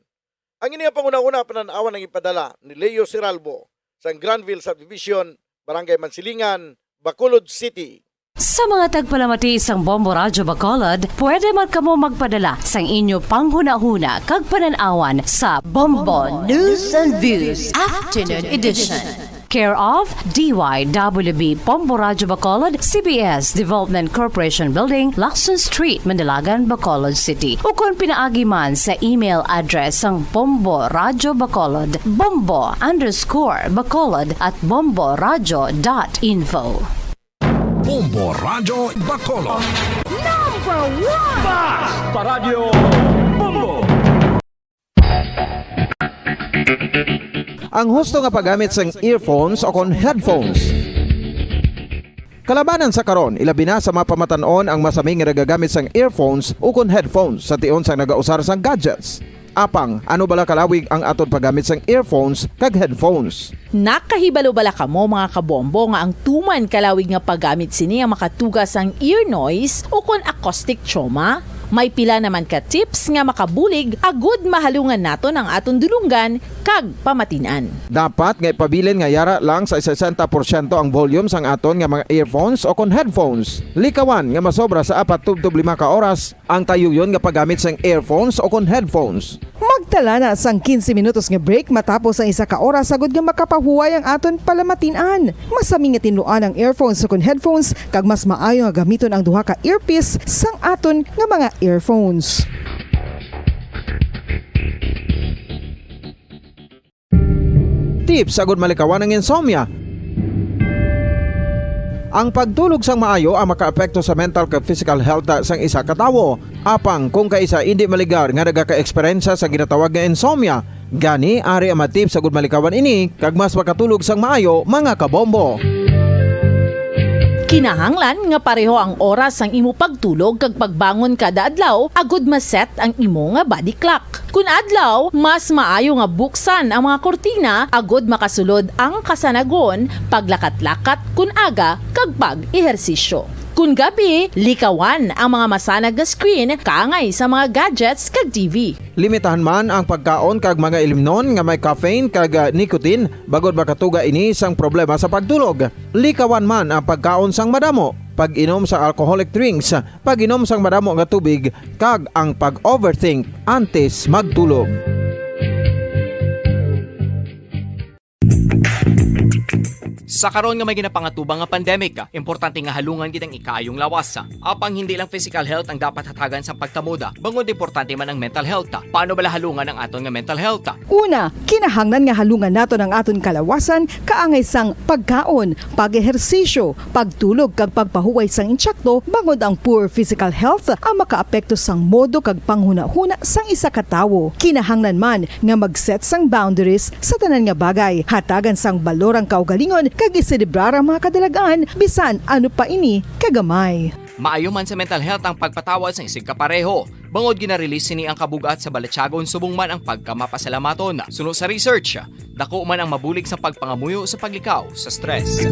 Ang ini nga panghunahuna panan-awan ang ipadala ni Leo Siralbo sang Granville Subdivision, Barangay Mansilingan, Bacolod City. Sa mga tagpalamati sang Bombo Radyo Bacolod, pwede man kamo magpadala sang inyo panghunahuna kag panan-awan sa Bombo News and Views Afternoon Edition. Care of D Y W B Bombo Radyo Bacolod, C B S Development Corporation Building, Lacson Street, Mandalagan, Bacolod City. Ukon pinaagi man sa email address sang Bombo Radyo Bacolod, bombo underscore bacolod at bomboradyo dot info. Bombo Radyo Bacolod. Number one! Basta Radyo Bombo! Ang husto nga paggamit sang earphones o kon headphones. Kalabanan sa karon, ilabi na sa mga pamatan-on ang masami nga nagagamit sang earphones o kon headphones sa tion sang nagausar sang gadgets. Apang, ano bala kalawig ang aton paggamit sang earphones kag headphones? Nakahibalo bala kamo, mga kabombo, nga ang tuman kalawig nga paggamit sini ang makatuga sang ear noise o kon acoustic trauma? May pila naman ka tips nga makabulig agud mahalungan naton ang aton dulonggan kag pamatin-an. Dapat nga ipabilin nga yara lang sa sesenta porsyento ang volume sang aton nga mga earphones o kon headphones. Likawan nga masobra sa apat tubtob lima ka oras ang tayuyon nga paggamit sang earphones o kon headphones. Magtala na sang quince minutos nga break matapos ang isa ka oras agud nga makapahuway ang aton palamatin-an. Masami nga tinluan ang earphones o kon headphones, kag mas maayo nga gamiton ang duha ka earpiece sang aton nga mga earphones. Tips agud malikawan ang insomnia. Ang pagtulog sang maayo ang makaapekto sa mental kag physical health sang isa ka tawo. Apang kung kaisa indi maligar nga nagaka-eksperyensya sa ginatawag nga insomnia, gani ari ang mga tips agud malikawan ini kag mas makatulog sang maayo, mga kabombo. Kinahanglan nga pareho ang oras sang imo pagtulog kag pagbangon kada adlaw agud ma-set ang imo nga body clock. Kun adlaw, mas maayo nga buksan ang mga kurtina agud makasulod ang kasanagon, paglakat-lakat kun aga, kag pag-ehersisyo. Kun gabi, likawan ang mga masanag nga screen kaangay sa mga gadgets kag T V. Limitahan man ang pagkaon kag mga ilimnon nga may caffeine kag, ah, nicotine, bangod makatuga ini sang problema sa pagtulog. Likawan man ang pagkaon sang madamo, pag-inom sang alcoholic drinks, pag-inom sang madamo nga tubig, kag ang pag-overthink antes magtulog. Sa karon nga may ginapangatubang nga pandemic, importante nga halungan gid ang ikaayong lawas. Apang hindi lang physical health ang dapat hatagan sang pagtamod, bangod importante man ang mental health. Paano bala halungan ang aton nga mental health? Una, kinahanglan nga halungan naton ang aton kalawasan kaangay sang pagkaon, pag-ehersisyo, pagtulog kag pagpahuway sang insakto, bangod ang poor physical health ang makaapekto sang modo kag panghunahuna sang isa ka tawo. Kinahanglan man nga mag-set sang boundaries sa tanan nga bagay, hatagan sang balor ang kaugalingon kag iselebrar ang mga kadalag-an, bisan ano pa ini kagamay. Maayo man sa mental health ang pagpatawad sang isigkapareho, bangod gina-release sini ang kabug-at sa balatyagon subong man ang pagkamapasalamaton. Suno sa research, dako man ang mabulig sa pagpangamuyo sa paglikaw sa stress.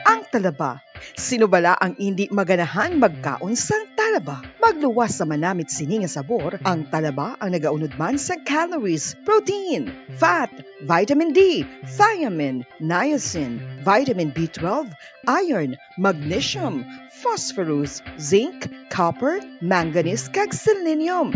Ang talaba. Sino bala ang indi maganahan magkaon sang talaba? Magluwas sa manamit sini nga sabor, ang talaba ang nagaunod man sang calories, protein, fat, vitamin D, thiamine, niacin, vitamin B twelve, iron, magnesium, phosphorus, zinc, copper, manganese, kag selenium.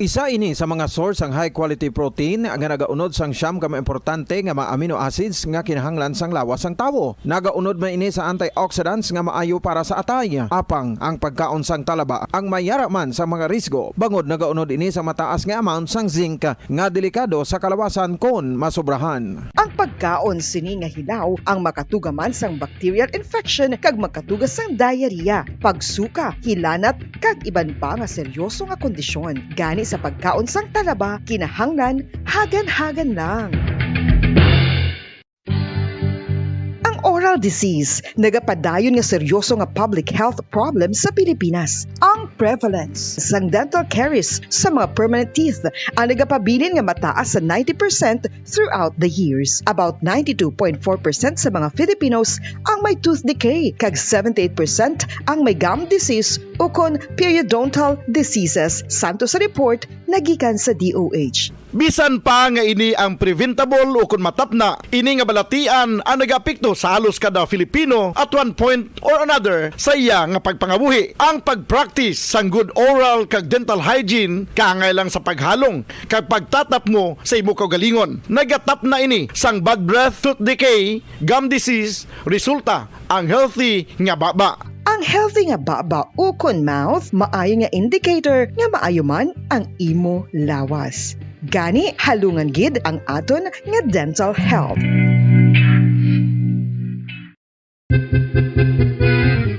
Isa ini sa mga source sang high quality protein nga nagaunod sang siyam ka mga importante nga mga amino acids nga kinahanglan sang lawas sang tawo. Nagaunod man ini sa antioxidants nga maayo para sa atay. Apang ang pagkaon sang talaba ang may yara man sa mga risgo, bangod nagaunod ini sa mataas nga amount sang zinc nga delikado sa kalawasan kon masobrahan. Ang pagkaon sini nga hilaw ang makatuga man sang bacterial infection kag makatuga sang diarrhea, pagsuka, hilanat, kag iban pa nga seryoso nga kondisyon. Gani sa pagkaon sang talaba, kinahanglan hagan-hagan lang. Ang oral disease nagapadayon nga seryoso nga public health problem sa Pilipinas. Ang prevalence sang dental caries sa mga permanent teeth ang nagapabilin nga mataas sa ninety percent throughout the years. About ninety-two point four percent sa mga Filipinos ang may tooth decay, kag seventy-eight percent ang may gum disease ukon periodontal diseases, santo sa report nga gikan sa D O H. Bisan pa nga ini ang preventable ukon matapna, ini nga balatian ang nagaapekto sa halos kada Filipino at one point or another sa iya nga pagpangabuhi. Ang pag-practice sang good oral kag dental hygiene kaangay lang sa paghalong kag pagtatapmo sa imo kaugalingon. Nagatapna ini sang bad breath, tooth decay, gum disease, resulta ang healthy nga baba. Ang healthy nga baba ukon mouth maayo nga indicator nga maayo man ang imo lawas. Gani, halungan gid ang aton nga dental health.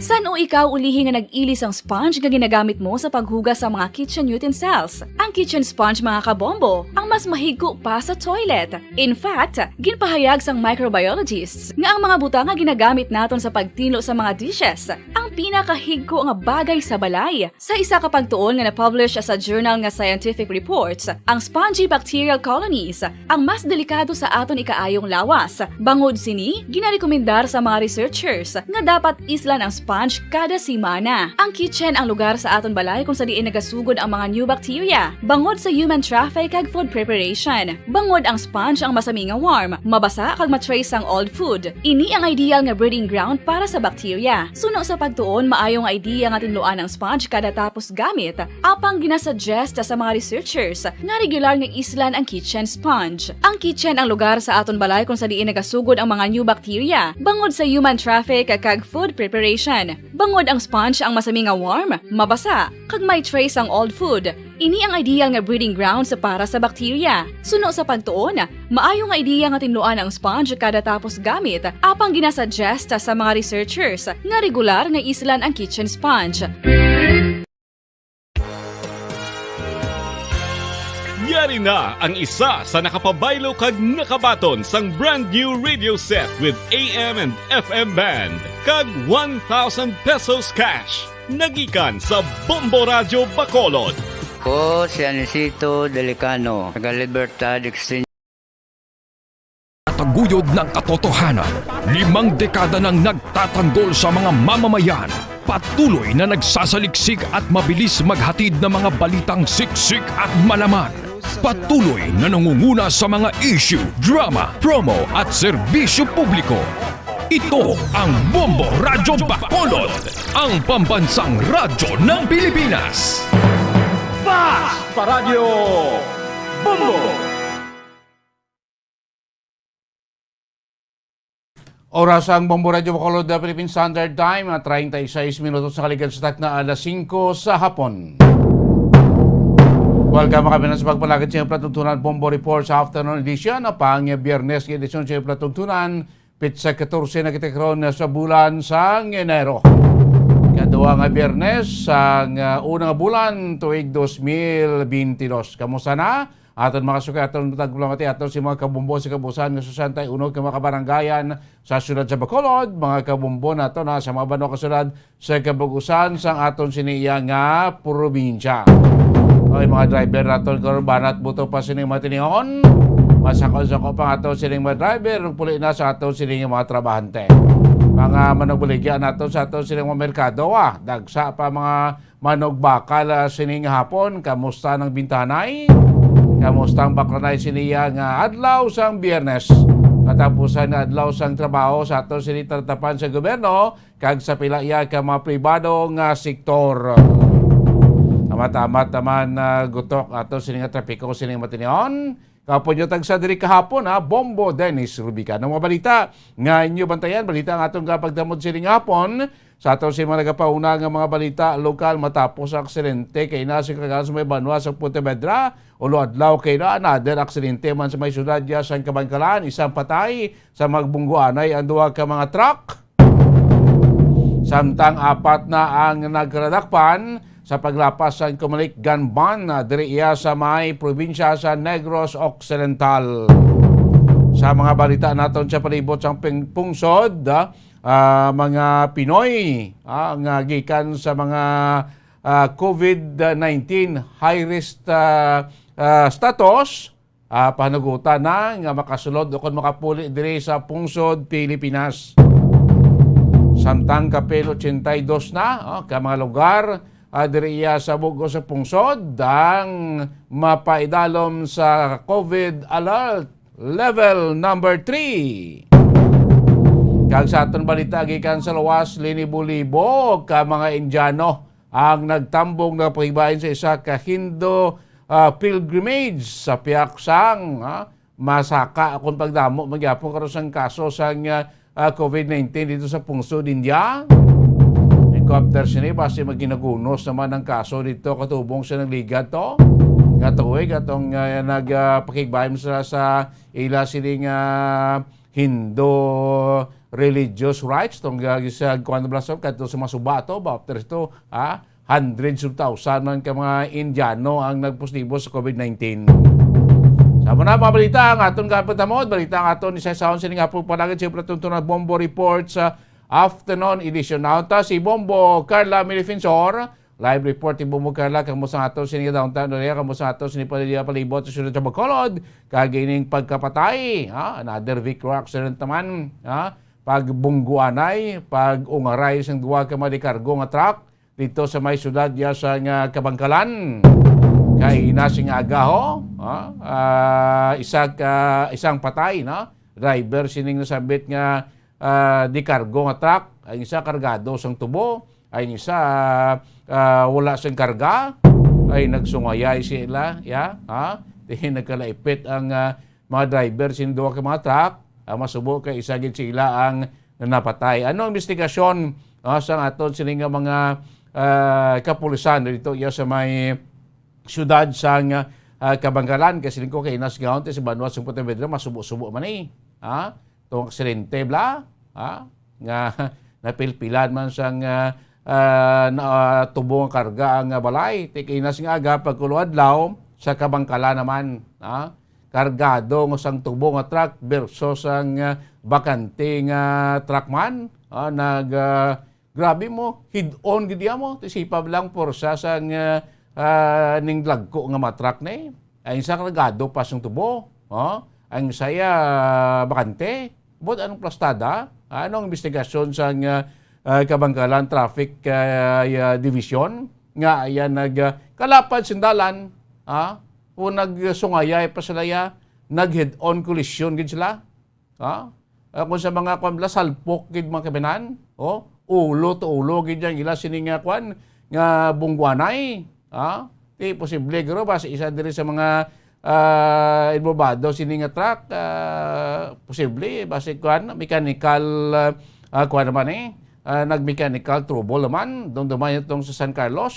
San-o ikaw ulihi nga nag-ilis ang sponge nga ginagamit mo sa paghugas sa mga kitchen utensils? Ang kitchen sponge, mga kabombo, ang mas mahigko pa sa toilet. In fact, ginpahayag sang microbiologists nga ang mga butang nga ginagamit naton sa pagtinlo sa mga dishes ang pinakahigko nga bagay sa balay. Sa isa ka pagtuon nga na-publish sa journal nga Scientific Reports, ang spongy bacterial colonies ang mas delikado sa aton ikaayong lawas. Bangod sini, ginarekomendar sa mga researchers nga dapat islan ang sponge kada semana. Ang kitchen ang lugar sa aton balay kung sa diin nagasugod ang mga new bacteria, bangod sa human traffic kag food preparation. Bangod ang sponge ang masami nga warm, mabasa kag ma-trace ang old food. Ini ang ideal nga breeding ground para sa bacteria. Suno sa pagtuon, maayo nga idea nga tinluan ang sponge kada tapos gamit, apang ginasuggest sa mga researchers nga regular nga islan ang kitchen sponge. Ang kitchen ang lugar sa aton balay kung sa diin nagasugod ang mga new bacteria, bangod sa human traffic kag food preparation. Bangod ang sponge ang masami nga warm, mabasa, kag may trace ang old food. Ini ang ideal nga breeding grounds para sa bacteria. Suno sa pagtuon, maayo nga ideya nga tinluan ang sponge kada tapos gamit, apang ginasuggest sa mga researchers nga regular nga islan ang kitchen sponge. Yari na ang isa sa nakapabaylo kag nakabaton sang brand new radio set with A M and F M band kag one thousand pesos cash. Nagikan sa Bombo Radyo Bacolod. Ko si Anisito Delicano, taga Libertad Extension. Taguyod ng katotohanan, limang dekada nang nagtatanggol sa mga mamamayan. Patuloy na nagsasaliksik at mabilis maghatid ng mga balitang siksik at malaman. Patuloy na nangunguna sa mga issue, drama, promo at serbisyo publiko. Ito ang Bombo Radyo Bacolod, ang pambansang radyo ng Pilipinas. Fast Paradyo Bombo! Oras ang Bombo Radyo Bacolod, Philippine Standard Time, ah, treinta y seis minutos na kaligad sa takna alas singko sa hapon. Welcome, mga kabayan, sa pagpalagad sa inyong palatuntunan, Bombo Report sa Afternoon Edition, ah, pang Biyernes nga edisyon sa inyong palatuntunan, pitsa katorse na kita karon sa bulan sang Enero. Kadua nga Biyernes sang, ah, una nga bulan tuig dos mil benti dos. Kamusta na? Aton mga suki, aton matag palamati aton si mga kabombo sa kabuusan nga sesenta y uno ka mga kabarangayan sa siyudad sa Bacolod, mga kabombo nato na sa mga banwa kag syudad sa kabug-usan sang aton sini iya nga probinsya. Oy, mga driver naton karon, banat buto pa sini matinihon. Masako-sako pa nga aton sining mga driver, puli na sa aton sining mga trabahante. Mga manugbaligya naton sa aton sining mga merkado, ah. Dagsa pa mga manugbakal, ah, sining hapon. Kamusta ang bintahanay? Kamusta ang baklanay siniya nga adlaw sang Biyernes? Katapusan nga adlaw sang trabaho sa aton sini talatapan sa gobyerno kag sa pila iya ka mga pribado nga sektor. Amat-amat naman, ah, gutok ato sini nga trapiko sining matinihon. Kapon nyo tagsa diri kahapon, ha, Bombo Dennis Rubica. Ang mga balita nga inyo bantayan, balita nga atong kapagdamod sining hapon. Sa ato si mga nagapauna nga mga balita lokal, matapos ang aksidente kay na si Kagawas may banwa sa Pontevedra, ulo adlaw kay na another aksidente man sa may syudad ya sang Kabankalan, isang patay sa magbungguanay ang duha ka mga truck. Samtang apat na ang nagkaladakpan sa paglapas sang Comelec gun ban, ah, diri iya sa may probinsya sa Negros Occidental. Sa mga balita naton sa palibot sang ping-, pungsod, ah, ah, mga Pinoy, ah, nga gikan sa mga, ah, COVID nineteen high risk, ah, ah, status, ah, panugutan na nga makasulod o kon makapuli diri sa pungsod Pilipinas. Samtang kapin ochenta y dos na, oh, ka mga lugar, ah, diri iya sa bug-os sa pungsod ang mapaidalom sa COVID alert level number three. Kag sa aton balita gikan sa luwas, linibo-libo ka mga Indiano ang nagtambong nagpahibain sa isa ka Hindu, ah, pilgrimage sa pihak sang, ah, masaka akon pagdamo man gyapon karon sang kaso sang, ah, ah, COVID nineteen dito sa pungsod India. Helicopter sini, basi maginagunos naman ang kaso dito katubong sa nagligad to. Katuig atong, ah, nag, ah, pakigbahay mo sa, sa ila sining, ah, Hindu religious rites, tong, ah, sa kuwan bala sa kadto sa mga suba to, baptisto, ha? Hundreds of thousand man ka mga Indiano ang nagpositibo sa COVID nineteen. Sa mo na, mga balita ang aton kapatamod, balita ang aton isa sa sining hapon panagin sa Platon Tuna Bombo Report sa afternoon edition. Naunta si Bombo Carla Milifensor, live report ni Bombo Carla, kamo sa aton sining downtown area, kamo sa aton sining pali-, palibot sa siyudad sa Bacolod, kag ining pagkapatay, ha? Another vehicular accident naman, ha? Pagbungguanay, pag-ungaray sang duha ka madikargo nga truck dito sa may siyudad ya sa nga Kabangkalan. Kay ina sing aga ho, ha? Ah, isa ka, isang patay, no? Driver sining nasambit nga, ah, dikargo nga truck, ang isa kargado sang tubo, ang isa, ah, wala sing karga, ay nagsungayay sila, ya, ha? Di nagkalaipit ang, ah, mga driver sin duha ka mga truck, ang masubo kay isa gid sila ang napatay. Ano ang investigasyon, ah, sa aton sini nga mga, ah, kapulisan dito iya sa may siyudad sang, ah, Kabangkalan? Kasi ko kay Inas Gaon, sa Banwa, sa Pontevedra, masubo-subo man eh. Ha? Itong aksidente, bla? Ha? Nga napilpilan man sang, ah, ah, na, ah, tubo nga karga ang, ah, balay. Ti kay Inas nga aga, pagkulo adlaw, sa Kabangkalan naman. Ha? Kargado nga sang tubo nga truck versus ang, ah, bakante nga truck man. Ah, nag, ah, grabe mo, head-on gid iya mo. Ti sipa lang porsa sang, ah, ah, ning lagko nga mga truck ni. Ang isa kargado pa sang tubo. Oh, ang saya bakante. But anong plastada? Anong investigasyon sang, ah, ah, Kabangkalan Traffic, ah, ah, Division nga ayan nag, ah, kalapad sang dalan, ha? O nagsungayay pa sila ya, nag head-on collision gid sila. Ha? Ah, kung sa mga kwan bala, salpok gid mga kabanan, oh, ulo to ulo gid yang ila sini nga kwan, nga bungguanay, ha? Ti posible guro ba sa isa diri sa mga, ah, involvado sini nga truck, ah, posible basi kwan, mechanical, ah, ah, kwan naman eh, ah, nag-mechanical trouble naman, dumduman itong sa San Carlos,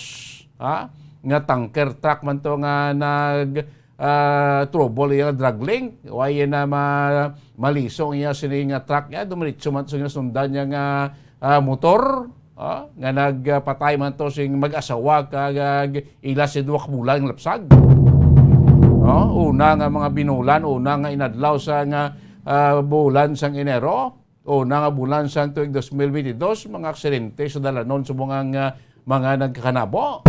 ha? Nga tanker truck man to nga nag, ah, trouble iya drag link. Why na ma-, malisong iya sini nga truck niya, dumiretso man sa sundan niya nga, ah, motor, ah, nga nagpatay man to sing mag-asawa kag ila si duha ka bulan nga lapsag. Oh, una nga mga binulan, una nga inadlaw sa nga, ah, bulan sang Enero, una nga bulan sang tuig dos mil bentidós, mga aksidente sa dalanon subong ang, ah, mga nagkakanabo.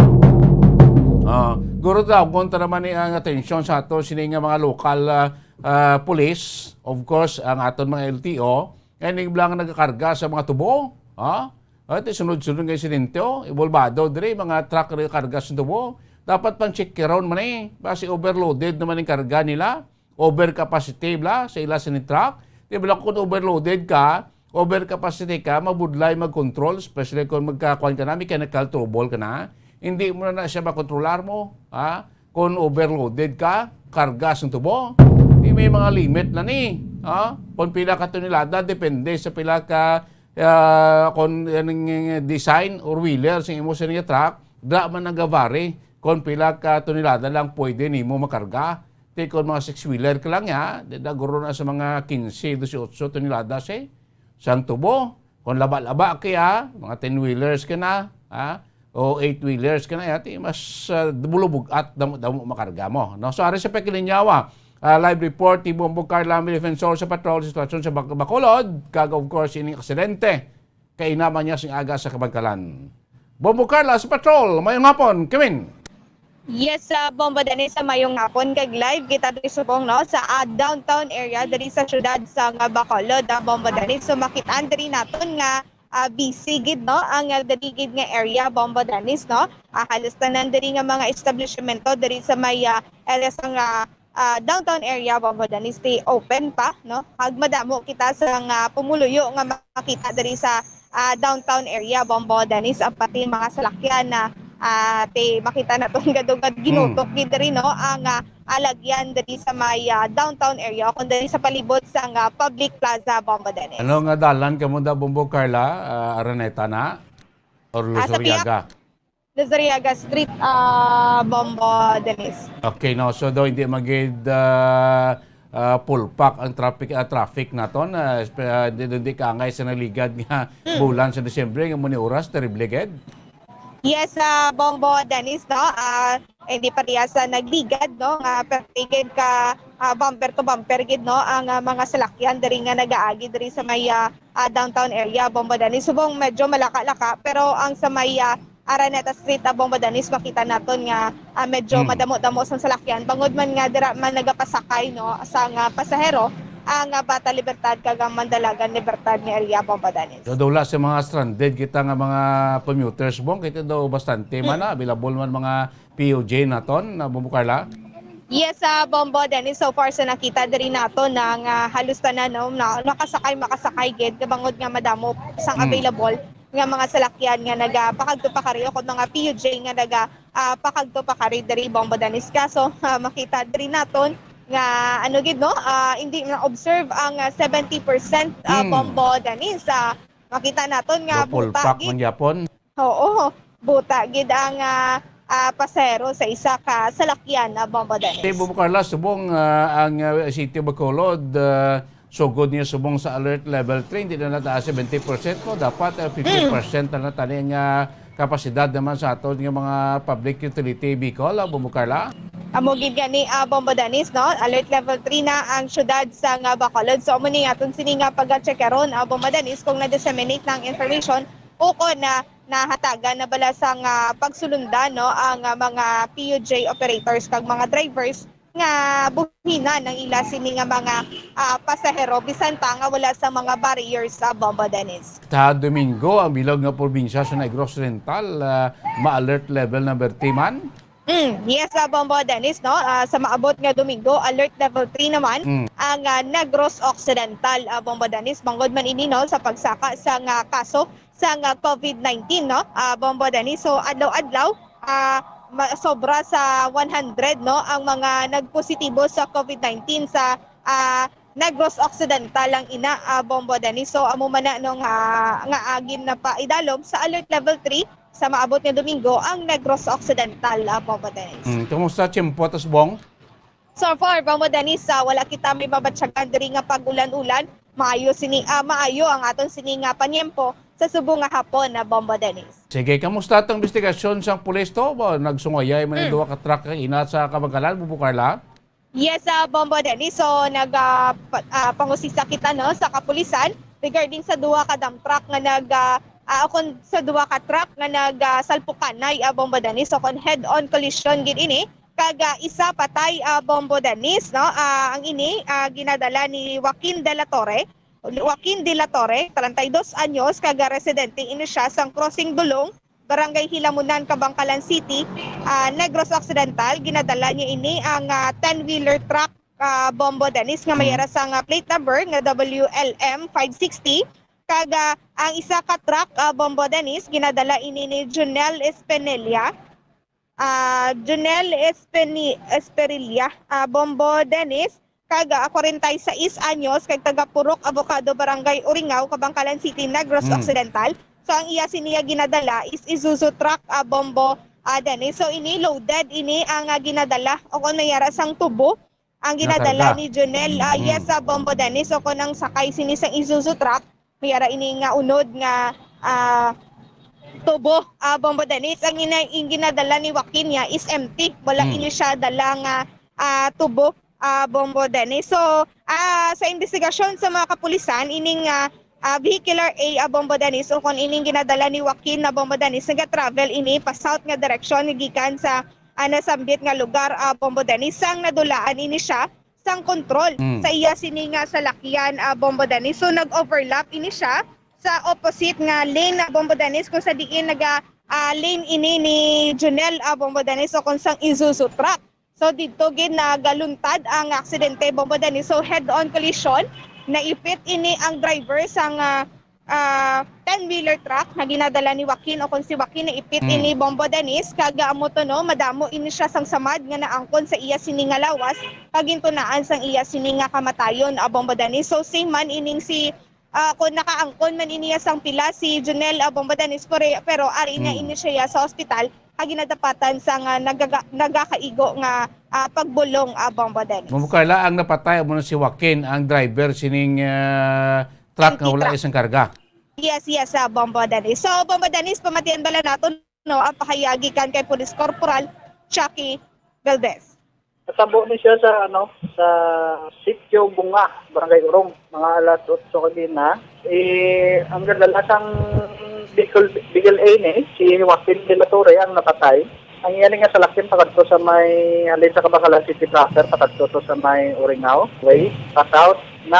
Ah, guro, tawgon ta naman ni ang atensyon sa ato sini nga mga lokal, ah, ah, police, of course, ang aton mga L T O, nga ining lang nagakarga sa mga tubo, ha? At sunod-sunod nga insidente, oh, ibolbado diri, mga truck nga karga sa tubo. Dapat pang check karon man eh, basi overloaded naman ang karga nila. Overcapacity bala sa ila sini truck. Di bala kung overloaded ka, overcapacity ka, mabudlay mag-control, especially kung magkakuan ka na, mechanical trouble ka na. Hindi mo na, na siya makontrolar mo, ha? Kung overloaded ka, karga sang tubo. Di may mga limit na ni, ha? Kung pila ka tonelada, depende sa pila ka, ah, kung anong design or wheeler sa imo sa truck, da man nagavary kung pila ka tonelada lang pwede nimo makarga. Ti kon mga six-wheeler ka lang ya, di na guro na sa mga quince, dieciocho toneladas eh. Sang tubo, kung laba-laba kaya, mga ten-wheelers ka na, ha? O eight-wheelers ka na, ya, ti mas, ah, bulubog at damo-damo makarga mo, no? So, ari sa Pekilinyawa, ah, live report ni Bombo Carla Defensor sa patrol, sitwasyon sa Bac-, Bacolod, kag of course, ining aksidente kay naman niya sing aga sa Kabangkalan. Bombo Carla sa patrol, mayong hapon, Kimin. Yes, sa Bombo Dennis, sa mayong hapon kag live kita diri subong, no, sa, ah, downtown area diri sa siyudad sa nga Bacolod, ah, Bombo Dennis. So makitaan diri naton nga, ah, busy gid, no, ang, ah, diri gid nga area, Bombo Dennis, no. Ah, halos tanan diri nga mga establishmento diri sa may, ah, area sa nga, ah, downtown area, Bombo Dennis, ti open pa, no? Kag madamo kita sa nga pumuluyo nga makita diri sa, ah, downtown area, Bombo Dennis, ang pati mga salakyan na, ah, ti makita naton kadugad ginutok gid diri, no? Ang, ah, alagyan diri sa may, ah, downtown area o kung diri sa palibot sa nga public plaza, Bombo Dennis. Ano nga dalan kamo da, Bombo Carla? Ah, Araneta na? Or Ah, sa Luzuriaga? Lizariaga Street, ah, Bombo Dennis. Okay, no. So daw hindi magid ah, ah, pulpak ang traffic, ah, traffic naton, ah, espe- ah, di, di, di ka angay sa naligad nga bulan sa Disyembre nga muni oras, terrible gid. Yes, ah, Bombo Dennis, no? Ah, hindi parehas sa nagligad, no? Nga pertigid ka ah, bumper to bumper gid, no, ang ah, mga salakyan diri nga nagaagi diri sa may ah, ah, downtown area, Bombo Dennis. Subong medyo malaka-laka, pero ang sa may ah, Araneta Street, ah, Bombo Dennis, makita naton nga ah, medyo Mm. madamo-damo sang salakyan. Bangod man nga dira man nagapasakay, no, sang ah, pasahero ang ah, Bata Libertad kag ang Mandalagan Libertad nga area, Bombo Dennis. So, daw wala sa mga stranded kita nga mga commuters, Bong, kita daw bastante man Mm. na, available man mga P U J naton, na Bombo Carla? Yes, ah, Bombo Dennis, so far sa nakita diri nato na nga halos tanan, no, na, nakasakay, makasakay gid, kabangod nga madamo sang Mm. available nga mga salakyan nga nagapakagto pakari o kon mga P U J nga naga ah, pakagto pakari diri, Bombo Dennis. Kaso ah, makita diri naton nga ano gid, no, ah, hindi na observe ang ah, seventy percent, ah, Mm. Bombo Dennis. Ah, makita naton nga Double buta pack gid man gyapon. Oo, buta gid ang ah, ah, pasahero sa isa ka salakyan na, Bombo Dennis. Kay Bombo Carla, subong ah, ang ah, City of Bacolod, ah, sugod niya subong sa alert level three, hindi na nataas seventy percent, no? Dapat ah, fifty percent na lang tani ang ah, kapasidad naman sa aton nga mga public utility vehicle, ah, Bombo Carla. Amo gid gani, ah, Bombo Dennis, no? Alert level three na ang syudad sa nga Bacolod. So amo ni aton sini nga pag-check karon, ah, Bombo Dennis, kung na-disseminate na ang information ukon na nahatagan na bala sang ah, pagsulundan, no, ang ah, mga P U J operators kag mga drivers nga buhinan ang ila sini nga mga ah, pasahero bisan pa nga wala sa mga barriers sa, Bombo Dennis. Sa Domingo, ang bilog nga probinsya sa Negros Oriental ah, ma-alert level number three man. Mm, yes, ah, Bombo Dennis, no? Ah, sa maabot nga Domingo, alert level three naman Mm. ang ah, Negros Occidental, ah, Bombo Dennis. Bangod man ini, no, sa pagsaka sa nga kaso sa nga COVID nineteen, no? Ah, Bombo Dennis. So, adlaw-adlaw, ah, ma- sobra sa one hundred, no, ang mga nagpositibo sa COVID nineteen sa ah, Negros Occidental ang ina, ah, Bombo Dennis. So, amo man na, no, nga, nga agin na pa idalom sa alert level three sa maabot nga Domingo ang Negros Occidental, ah, Bombo Dennis. Mm, kumusta tiyempo, Tasbong? So far, Bombo Dennis, ah, wala kita may mabatyagan diri nga pag-ulan-ulan. Maayo sini, ah, maayo ang aton sini nga panyempo sa subong nga hapon, na Bombo Dennis. Sige, kamusta atong investigasyon sang pulis to? Ba, nagsungayay man ang Mm. duha ka truck kag ina sa Kabankalan, Bombo Carla? Yes, ah, Bombo Dennis. So, nag, ah, pa- ah, pangusisa kita, no, sa kapulisan regarding sa duha ka dump truck nga nag, ah, ah, ukon sa duha ka truck nga nag, ah, salpukanay, ah, Bombo Dennis. So, kon head-on collision gid ini, kag ah, isa patay, ah, Bombo Dennis, no? Ah, ang ini ah, ginadala ni Joaquin de la Torre. Joaquin de la Torre, treinta y dos anyos, kag ah, residente ini siya sang Crossing Dulong, Barangay Hilamunan, Kabankalan City, ah, Negros Occidental. Ginadala niya ini ang ah, ten-wheeler truck, ah, Bombo Dennis, nga may Mm. ara sang ah, plate number nga W L M five sixty. Kag ah, ang isa ka truck, ah, Bombo Dennis, ginadala ini ni Junel Espinilla. Ah, Junel Espini- Esperilla, ah, Bombo Dennis, kag ah, kwarenta y seis anyos, kag taga Purok Avocado, Barangay Uringao, Kabankalan City, Negros Mm. Occidental. So, ang iya siniya ginadala is Isuzu truck, ah, Bombo, ah, Dennis. So, ini loaded, ini ang ah, ginadala, o kon may ara sang tubo, ang ginadala Nakarga. ni Junel, ah, Mm. yes, sa Bombo Dennis, o kon ang sakay sini sang Isuzu truck, may ara ini nga unod nga, ah, tubo, ah, Bombo Dennis. Ang ina-, ang ginadala ni Joaquin niya is empty. Wala Mm. ini siya dala nga, ah, tubo, ah, Bombo Dennis. So, ah, sa investigasyon sa mga kapulisan, ining, ah, ah, vehicular A, ah, Bombo Dennis, o kon ining ginadala ni Joaquin na Bombo Dennis, naga-travel ini pa south nga direksyon gikan sa, ah, nasambit nga lugar, ah, Bombo Dennis. Sang nadulaan ini siya sang kontrol Mm. sa iya sini nga salakyan, ah, Bombo Dennis. So, nag-overlap ini siya sa opposite nga lane, ah, Bombo Dennis, kung sa diin naga, ah, lane ini ni Junel, ah, Bombo Dennis, o kung sang Isuzu truck. So, didto gid nagaluntad ang aksidente, Bombo Dennis. So, head-on collision, naipit ini ang driver sang, ah, ah, ten-wheeler truck nga ginadala ni Joaquin, o kon si Joaquin naipit Mm. ini, Bombo Dennis, kag amo to, no, madamo ini siya sang samad nga naangkon sa iya sini nga lawas, kag gintunaan sang iya sini nga kamatayon, ah, Bombo Dennis. So, same man ining si, ah, kung nakaangkon man ini sang pila si Junel, ah, Bombo Dennis, pero, pero ari na Mm. ini siya sa ospital, nga ginadapatan sa nga nagaga-, nagakaigo nga, ah, pagbulong, ah, Bombo Dennis. Ma'am Carla, ang napatay amo na si Joaquin, ang driver sining, ah, truck nga City wala truck. Isang karga. Yes, yes, ah, Bombo Dennis. So, Bombo Dennis, pamatian bala naton, no, ang pahayag gikan kay Police Corporal Chucky Valdez. Natabo ni siya sa, ano, sa Sitio Bunga, Barangay Urong, mga alas otso kagina. Eh, ang gadala sang Bicol, Bicol A ni, si Joaquin de la Torre ang napatay. Ang iya ni nga salakyan pakadto sa may, halin sa Kabangalan City proper, pakadto to sa may Uringaw Way, pa south. Na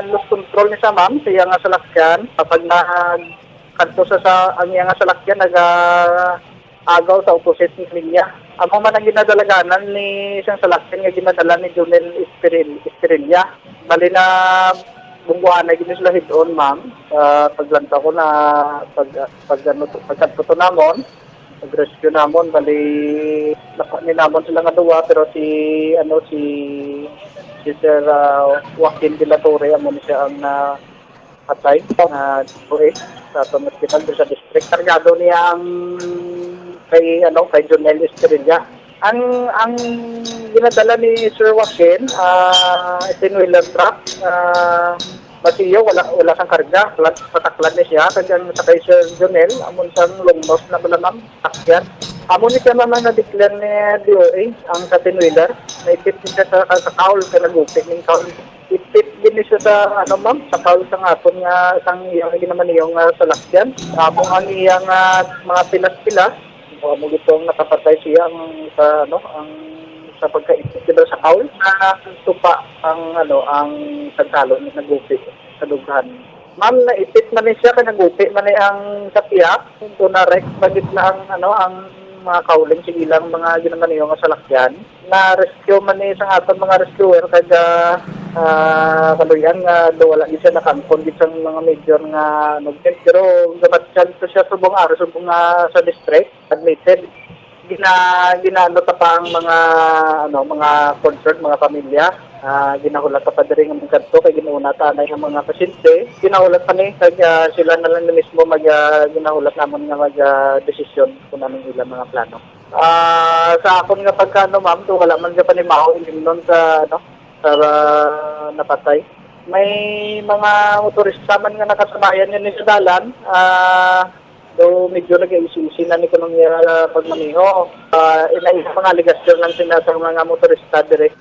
lose control ni sa ma'am, sa iya nga salakyan, kapag nag-, kadto sa, sa, ang iya nga salakyan, naga, agaw sa opposite nga linya. Amo man ang ginadalaganan ni isang salakyan nga ginadala ni Junel Espirin-, Espirilla. Bali na bungguanay gid sila hidon, ma'am. Ah, paglantaw ko na, pag, pag, ano, pagkadto to namon, pag-rescue namon, bali, nakuha ni namon sila nga duwa, pero si, ano, si, si Sir, ah, Joaquin de la Torre, amo ni siya ang na, patay nga G O A sa aton hospital diri sa district. Kargado niya ang kay, ano, kay Jonel Estrella. Ang, ang ginadala ni Sir Joaquin, ah, eighteen-wheeler truck, ah, basiyo, wala, wala sang karga, flat, pataklan ni siya. Kag ang sa kay Sir Jonel, amon sang long nose na bala, ma'am, sakyan. Amo ni siya naman na-declare ni D O A, ang eighteen-wheeler. Naipit ni siya sa, sa kaul, kay nagupi ning kaul. Ipit din siya sa, ano, ma'am, sa kaul sang aton nga, sang iyang ginamanihon nga salakyan. Amo ang iyang, ah, mga pilas-pilas. Amo gito ang nakapatay siya ang sa, ano, ang sa pagkaipit, di ba, sa kaul. Nasupa ang, ano, ang sangkalo nga nagupi sa dughan. Ma'am, naipit man ni siya, kay nagupi man ni ang sakya. Ito na wreck pa gid na ang, ano, ang mga kauling sa ilang mga ginamanihon nga salakyan. Na-rescue man ni sa aton mga rescuer, kag, ah, ah, kaluy-an nga do wala gid siya nakaangkon gid sang mga major nga, ano, pero gabatyan to siya subong aro, subong nga sa district, admitted. Gina-, ginaano ta pa ang mga, ano, mga concerned, mga pamilya. Ah, ginahulat ta pa diri nga magkadto kay ginauna ta anay ang mga pasyente. Ginahulat pa ni, kag, ah, sila na lang mismo mag, ah, ginahulat namon nga mag, ah, desisyon kung anong ilang mga plano. Ah, sa akon nga pagkaano, ma'am, to wala man siya panimaho ilimnon sa, ano, sa, ah, napatay. May mga motorista man nga nakasabayan niya ni sa dalan, ah, do medyo nag-iisi-isi na ni kuno niya pagmaneho. Ah, ina-, ina mga alegasyon lang sila sa mga motorista dire.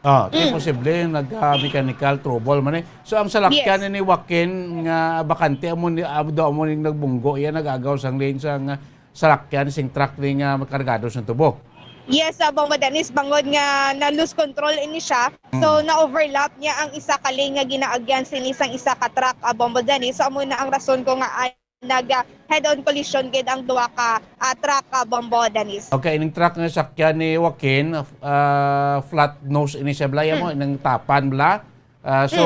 Ah, kay Mm. posible nagka-mechanical trouble man eh. So, ang salakyan Yes. ni Joaquin nga bakante, amo ni, amo daw, amo ning nagbunggo, iya nag-agaw sang lane sang, ah, salakyan sing truck ni nga kargado sang tubo. Yes, ah, Bombo Dennis, bangod nga na-lose control ini siya. So, Mm. na-overlap niya ang isa ka lane nga ginaagyan sini sang isa ka truck, ah, Bombo Dennis. So, amo na ang rason ko nga, ah, nag, ah, head-on collision gid ang duha ka, ah, truck, ah, Bombo Dennis. Okay, ining truck nga sakyan ni Joaquin, ah, flat nose ini siya, bala, ya mo, Mm. ining tapan, bala. Ah, so,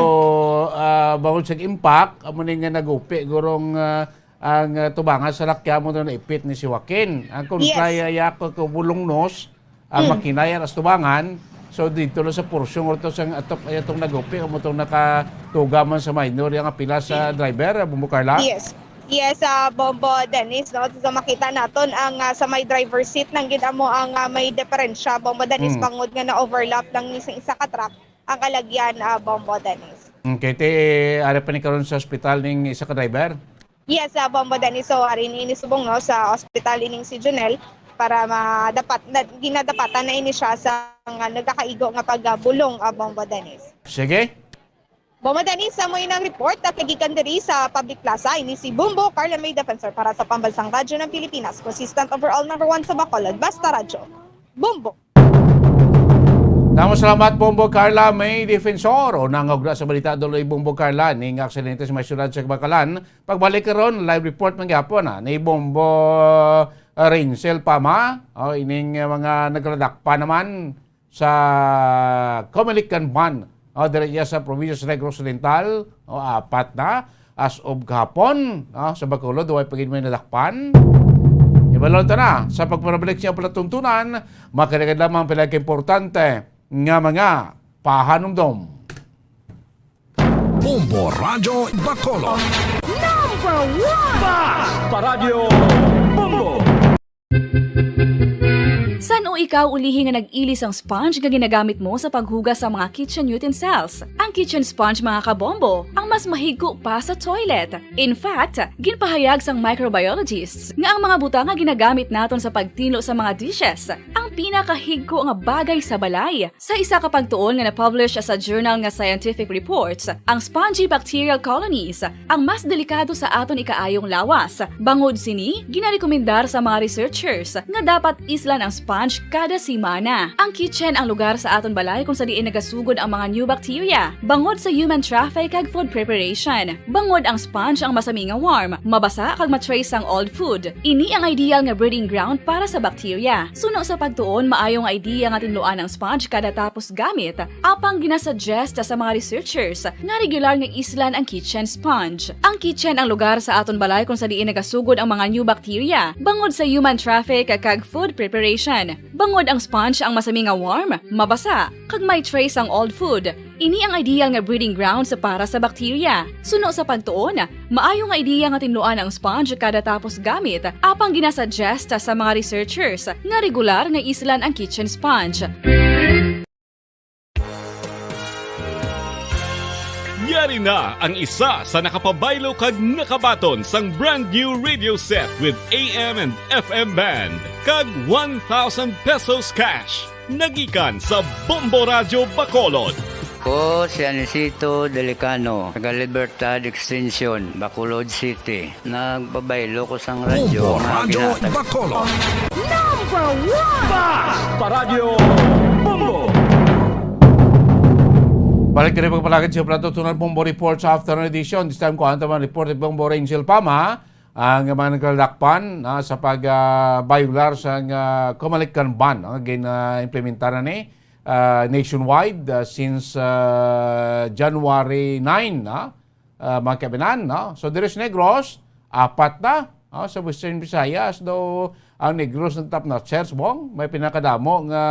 Mm. ah, bangod sa impact, amo ni nga nagupi, gurong, ah, ang, ah, tubangan sa salakyan mo na naipit ni si Joaquin. Ang Yes. kontraya ya ko, ko bulong nose, ang Mm. makina ya ras tubangan. So, dito lang sa portion or to sa atok, ay atong nagupi, amo tong nakatuga man sa minor, yang apila sa Mm. driver, ah, Bombo Carla? Yes. Yes, ah, Bombo Dennis, no? So, makita naton ang, ah, sa may driver seat, nang gid amo ang, ah, may diferensya, Bombo Dennis, Mm. bangod nga na-overlap lang ni sa isa ka truck ang kalagyan, ah, Bombo Dennis. Okay, ti, ari pa ni karon sa ospital ning isa ka driver? Yes, ah, Bombo Dennis. So, ari ni ini subong, no, sa ospital ining si Junel para madapat, na, ginadapatan na ini siya sa nga nagakaigo nga pagbulong, ah, Bombo Dennis. Sige. Bombo Dennis, amo inang report, ah, kagikan diri sa Public Plaza. Ini si Bombo Carla May Defensor para sa Pambansang Radyo ng Pilipinas. Consistent overall number one sa Bacolod. Basta Radyo. Bombo. Damo salamat, Bombo Carla May Defensor. O nangugna sa balita, Doloy Bombo Carla, ning aksidente sa may siyudad sa Kabacalan. Pagbalik karon, live report man gyapon, ah, ni Bombo, ah, Rinsel Pama. O, ining, ah, mga nagladakpan naman sa Comelec Gunman, o, diri iya sa probinsya sa Negros Oriental, o, apat na, as of kahapon, o, sa Bacolod, way pa gid may nadakpan. Ibalon ta na, sa pagpanabalik sa palatuntunan, makiligad lamang pila ka importante nga mga pahanumdom. Bombo Radyo Bacolod. Number one! Basta Radyo Bombo! San-o ikaw ulihi nga nag-ili sang sponge nga ginagamit mo sa paghugas sa mga kitchen utensils? Ang kitchen sponge, mga kabombo, ang mas mahigko pa sa toilet. In fact, ginpahayag sang microbiologists nga ang mga butang nga ginagamit naton sa pagtinlo sa mga dishes ang pinakahigko nga bagay sa balay. Sa isa ka pagtuon nga na-publish sa journal nga Scientific Reports, ang spongy bacterial colonies ang mas delikado sa aton ikaayong lawas. Bangod sini, ginarekomendar sa mga researchers nga dapat islan ang sponge kada semana. Ang kitchen ang lugar sa aton balay kung sa diin nagasugod ang mga new bacteria, bangod sa human traffic kag food preparation. Bangod ang sponge ang masami nga warm, mabasa kag ma-trace sang old food. Ini ang ideal nga breeding ground para sa bacteria. Suno sa pagtuon, maayo nga idea nga tinluan ang sponge kada tapos gamit, apang ginasuggest sa mga researchers nga regular nga islan ang kitchen sponge. Ang kitchen ang lugar sa aton balay kung sa diin nagasugod ang mga new bacteria, bangod sa human traffic kag food preparation. Bangod ang sponge ang masami nga warm, mabasa, kag may trace ang old food, ini ang ideal nga breeding grounds para sa bacteria. Suno sa pagtuon, maayo nga idea nga tinluan ang sponge kada tapos gamit, apang ginasuggest sa mga researchers nga regular nga islan ang kitchen sponge. Yari na ang isa sa nakapabaylo kag nakabaton sang brand new radio set with A M and F M band kag one thousand pesos cash. Nagikan sa Bombo Radyo Bacolod. Ko si Anisito Delicano, taga Libertad Extension, Bacolod City. Nagpabaylo ko sang radyo Bombo nga Radyo ginatag- Bacolod. Number one! Basta Radyo Bombo! Balik diri pagpalagad sa Plato Tunal Bombo Report sa afternoon edition. This time, kuhaan ta man report ni Bombo Rangel Pama. Ang mga nagladakpan, ah, sa pag, ah, bayular sang, ah, Comelec gun ban, ah, gin-implementar na ni, ah, nationwide, ah, since, ah, January nine, ah, ah, mga kaibinan, no? So, diri sa Negros, apat na, ah, sa Western Visayas, daw ang Negros ang top notchers, Bong. May pinakadamo nga,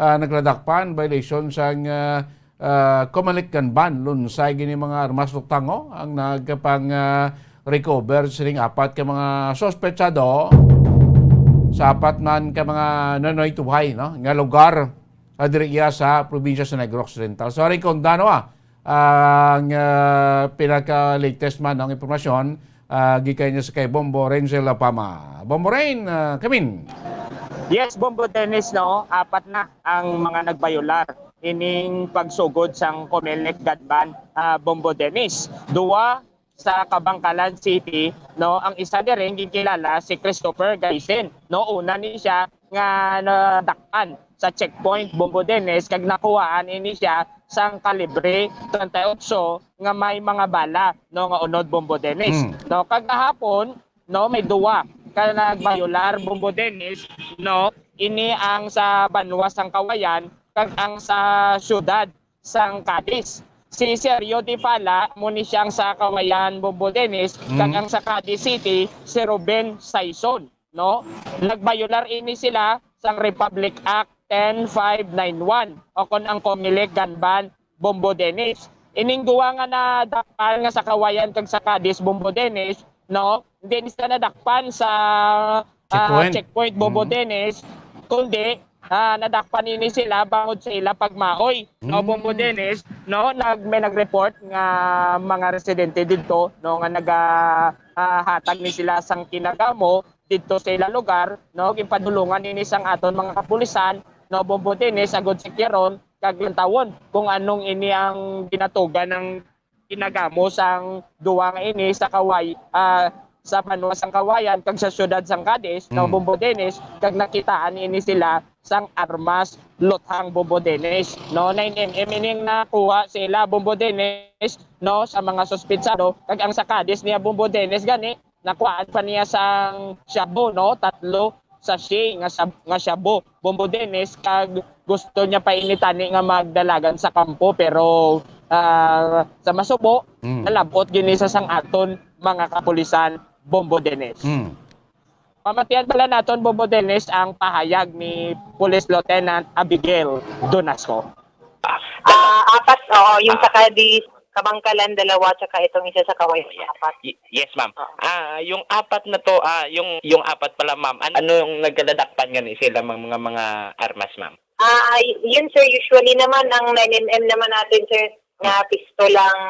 ah, nagladakpan, violation sang, ah, ah, Comelec gun ban. Lunsay gini mga armas lutang, oh, ang nagpang, ah, recover sining apat ka mga suspetsado sa apat man ka mga nanoy tuhay, no, nga lugar, ah, diri iya sa probinsya sa Negros Oriental. So, ari kung dano, ah, ang, ah, pinaka-latest man ang impormasyon, ah, gikan niya sa kay Bombo Renzel Lapama. Bombo Rain, ah, kamin. Yes, Bombo Dennis, no? Apat na ang mga nagbayular ining pagsugod sang Comelec gun ban, ah, Bombo Dennis. Duwa sa Kabankalan City, no? Ang isa diri ginkilala si Christopher Gaisen, no? Una ni siya nga nadakpan sa checkpoint, Bombo Dennis, kag nakuhaan ini siya sang kalibre treinta y ocho nga may mga bala, no, nga unod, Bombo Dennis. Mm. No, kagahapon, no, may duwa ka nagbayular, Bombo Dennis, no, ini ang sa banwa sang Kawayan kag ang sa siyudad sang Cadiz. Si Sergio de Fala, mo ni siyang sa Kawayan, Bombo Dennis, kag Mm. ang sa Cadiz City, si Ruben Saison, no? Nagbayular ini sila sang Republic Act ten five nine one o kon ang Comelec gun ban, Bombo Dennis. Ining duwa nga nadakpan nga sa Kawayan kag sa Cadiz, Bombo Dennis, no? Hindi ni sila nadakpan sa, ah, Checkpoint. checkpoint, Bombo Mm. Dennis, kundi, ah, nadakpan ini sila bangod sa ila pagmaoy, no, Mm. Bombo Dennis, no? Nag-, may nag-report nga mga residente didto, no, nga naga, ah, hatag ni sila sang kinagamo didto sa ila lugar, no? Ginpadulungan ini sang aton mga kapulisan, no, Bombo Dennis, agud sa kiron kag lantawon kung anong ini ang ginatugan ng kinagamo sang duwa nga ini sa Kaway-, ah, sa banwa sang Kawayan kag sa siyudad sang Cadiz, no, Mm. Bombo Dennis, kag nakitaan ini sila sang armas luthang, Bombo Dennis, no, nine M M ining nakuha sila, Bombo Dennis, no, sa mga suspitsado, kag ang sa Cadiz niya, Bombo Dennis, gani nakuhaan pa niya sang shabu, no, tatlo sachet nga sab-, nga shabu, Bombo Dennis, kag gusto niya pa ini tani nga magdalagan sa kampo, pero, ah, sa masubo, Mm. nalab-ot gini sa sang aton mga kapulisan, Bombo Dennis. Mm. Pamatian pala naton, Bombo Dennis, ang pahayag ni Police Lieutenant Abigail Donasco. Ah, apat, oo, yung sa Cadiz, Kabangkalan, dalawa, tsaka itong isa sa Kawayan, apat. Y-, yes, ma'am. Oo. Ah, yung apat na to, ah, yung, yung apat pala, ma'am, an-, anong nagkaladakpan gani sila, mga, mga, mga armas, ma'am? Ah, y-, yun, sir, usually naman, ang nine M M naman natin, sir, na pistol ang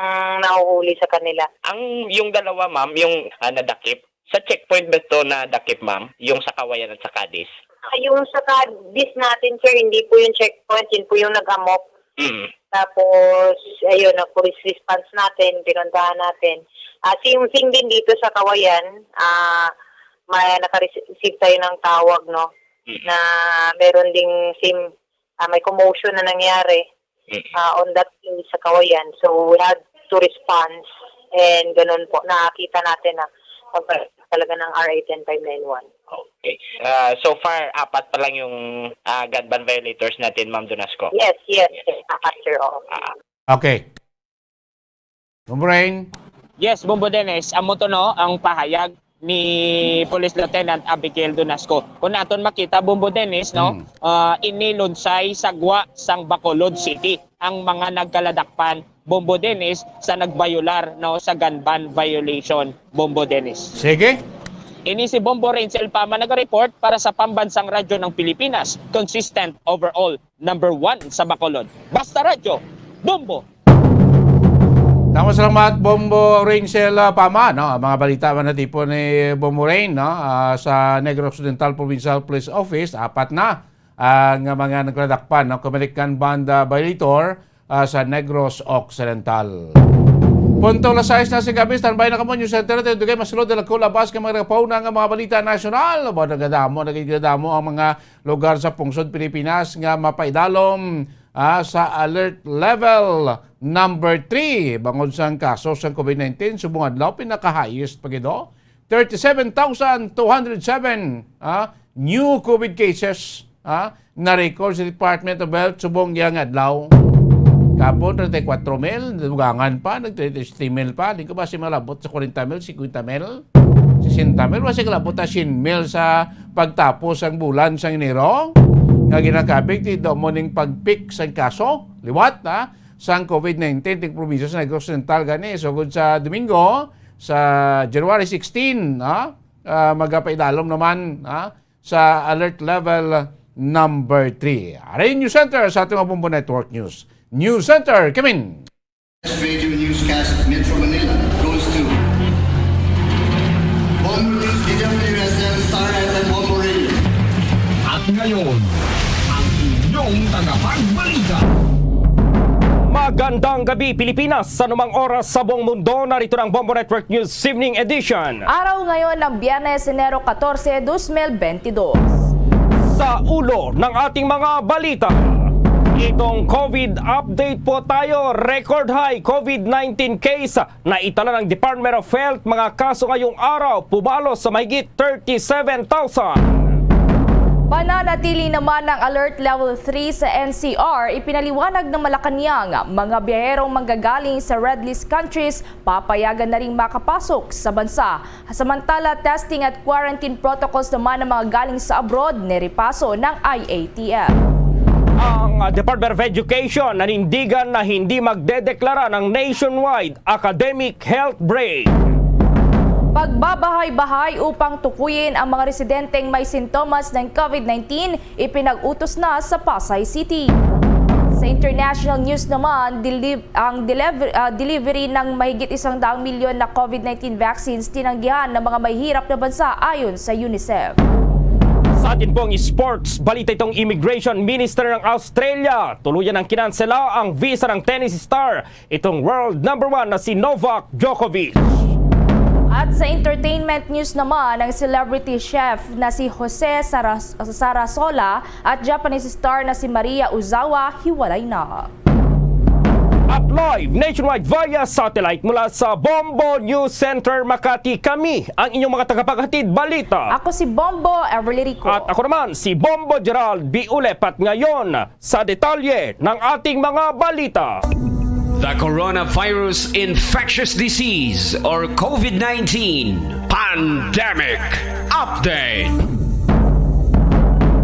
nahuhuli sa kanila. Ang, yung dalawa, ma'am, yung, ah, nadakip, sa checkpoint ba to nadakip, ma'am? Yung sa Kawayan at sa Cadiz? Ah, yung sa Cadiz natin, sir, hindi po yung checkpoint, yun po yung nag-amok. Mm. Tapos, ayun, ang police response natin, pinuntahan natin. Ah, same thing din dito sa Kawayan, ah, may naka-receive tayo ng tawag, no, Mm. na meron ding same, ah, may commotion na nangyari, Mm. ah, on that day sa Kawayan. So, we had to respond, and ganun po, nakita natin na magpa-, talaga ng R A ten five nine one. Okay. Ah, so far, apat pa lang yung, ah, gun ban violators natin, Ma'am Donasco. Yes, yes, Yes. yes, apat, sir, oo. Ah. Okay. Bombo Rain? Yes, Bombo Dennis, amo to, no, ang pahayag ni Police Lieutenant Abigail Donasco. Kung naton makita, Bombo Dennis, no, Mm. ah, ini lunsay sa gwa sang Bacolod City ang mga nagkaladakpan, Bombo Dennis, sa nagbayular, no, sa gun ban violation, Bombo Dennis. Sige. Ini si Bombo Renzel Pama naga-report para sa Pambansang Radyo ng Pilipinas, consistent overall, number one sa Bacolod. Basta Radyo, Bombo! Tama, salamat, Bombo Renzel, ah, Pama, no? Ang mga balita man natipon ni Bombo Rain, no? Ah, sa Negros Occidental Provincial Police Office, apat na ang mga nagladakpan, no? Kumalik kan banda violator, ah, sa Negros Occidental. Punto las sais na sa gabi, standby na kamo, News Center, tayo dugay, mas load na kulabas ka mga rapaw na nga mga balita nasyonal. Ba, nagadamo, nagadamo ang mga lugar sa pungsod Pilipinas nga mapaidalom, ah, sa alert level number three bangod sang kaso sang COVID nineteen. Subong adlaw, pinaka-highest pa gid, oh. Thirty-seven thousand two hundred seven, ah, new COVID cases, ah, na-record sa Department of Health subong iya nga adlaw. Kapon, treinta y cuatro mil, dugangan pa, nag-treinta y siete mil pa. Di ko ba si malabot sa kwarenta mil, cincuenta mil? Sesenta mil, wala siya kalabot na sien mil sa pagtapos sang bulan sang Enero, nga ginakabig ti do mo ning pag-peak sang kaso, liwat, ha, sang COVID nineteen, ting probinsya sa Negros Occidental gani. Sugod sa Domingo, sa January sixteen, ha, ah, magapaidalom naman, ha, sa alert level number three. Ari News Center sa ating Bombo Network News. News Center, Kimin. Radio newscast, Metro Manila, goes to Bombo News, D W S M, Star F M, Bombo Radio. At ngayon, ang inyong tagapagbalita. Magandang gabi, Pilipinas. Sa anumang oras sa buong mundo, narito na ang Bombo Network News Evening Edition. Araw ngayon ng Biyernes, Enero katorse, dos mil bentidós. Sa ulo ng ating mga balita, itong COVID update po tayo. Record high COVID nineteen case. Naitala ng Department of Health mga kaso ngayong araw, pumalo sa mahigit thirty-seven thousand. Pananatili naman ang Alert Level three sa N C R, ipinaliwanag ng Malacañang. Mga biyaherong manggagaling sa red list countries, papayagan na ring makapasok sa bansa. Samantala, testing at quarantine protocols naman ng mga galing sa abroad, nirepaso ng I A T F. Ang, ah, Department of Education nanindigan na hindi magdedeklara ng nationwide academic health break. Pagbabahay-bahay upang tukuyin ang mga residenteng may sintomas ng COVID nineteen, ipinag-utos na sa Pasay City. Sa international news naman, deli-, ang deliver-, ah, delivery ng mahigit isang daang milyon na COVID nineteen vaccines tinanggihan ng mga mahihirap na bansa ayon sa UNICEF. Sa atin pong sports, balita itong Immigration Minister ng Australia, tuluyan ang kinansela ang visa ng tennis star itong world number one na si Novak Djokovic. At sa entertainment news naman, ang celebrity chef na si Jose Saras-, Sarasola at Japanese star na si Maria Ozawa hiwalay na. At live nationwide via satellite mula sa Bombo News Center Makati, kami ang inyong mga tagapaghatid balita. Ako si Bombo Everly Rico. At ako naman si Bombo Gerald B. Ulepat. Ngayon, sa detalye ng ating mga balita. The coronavirus infectious disease or COVID nineteen pandemic update.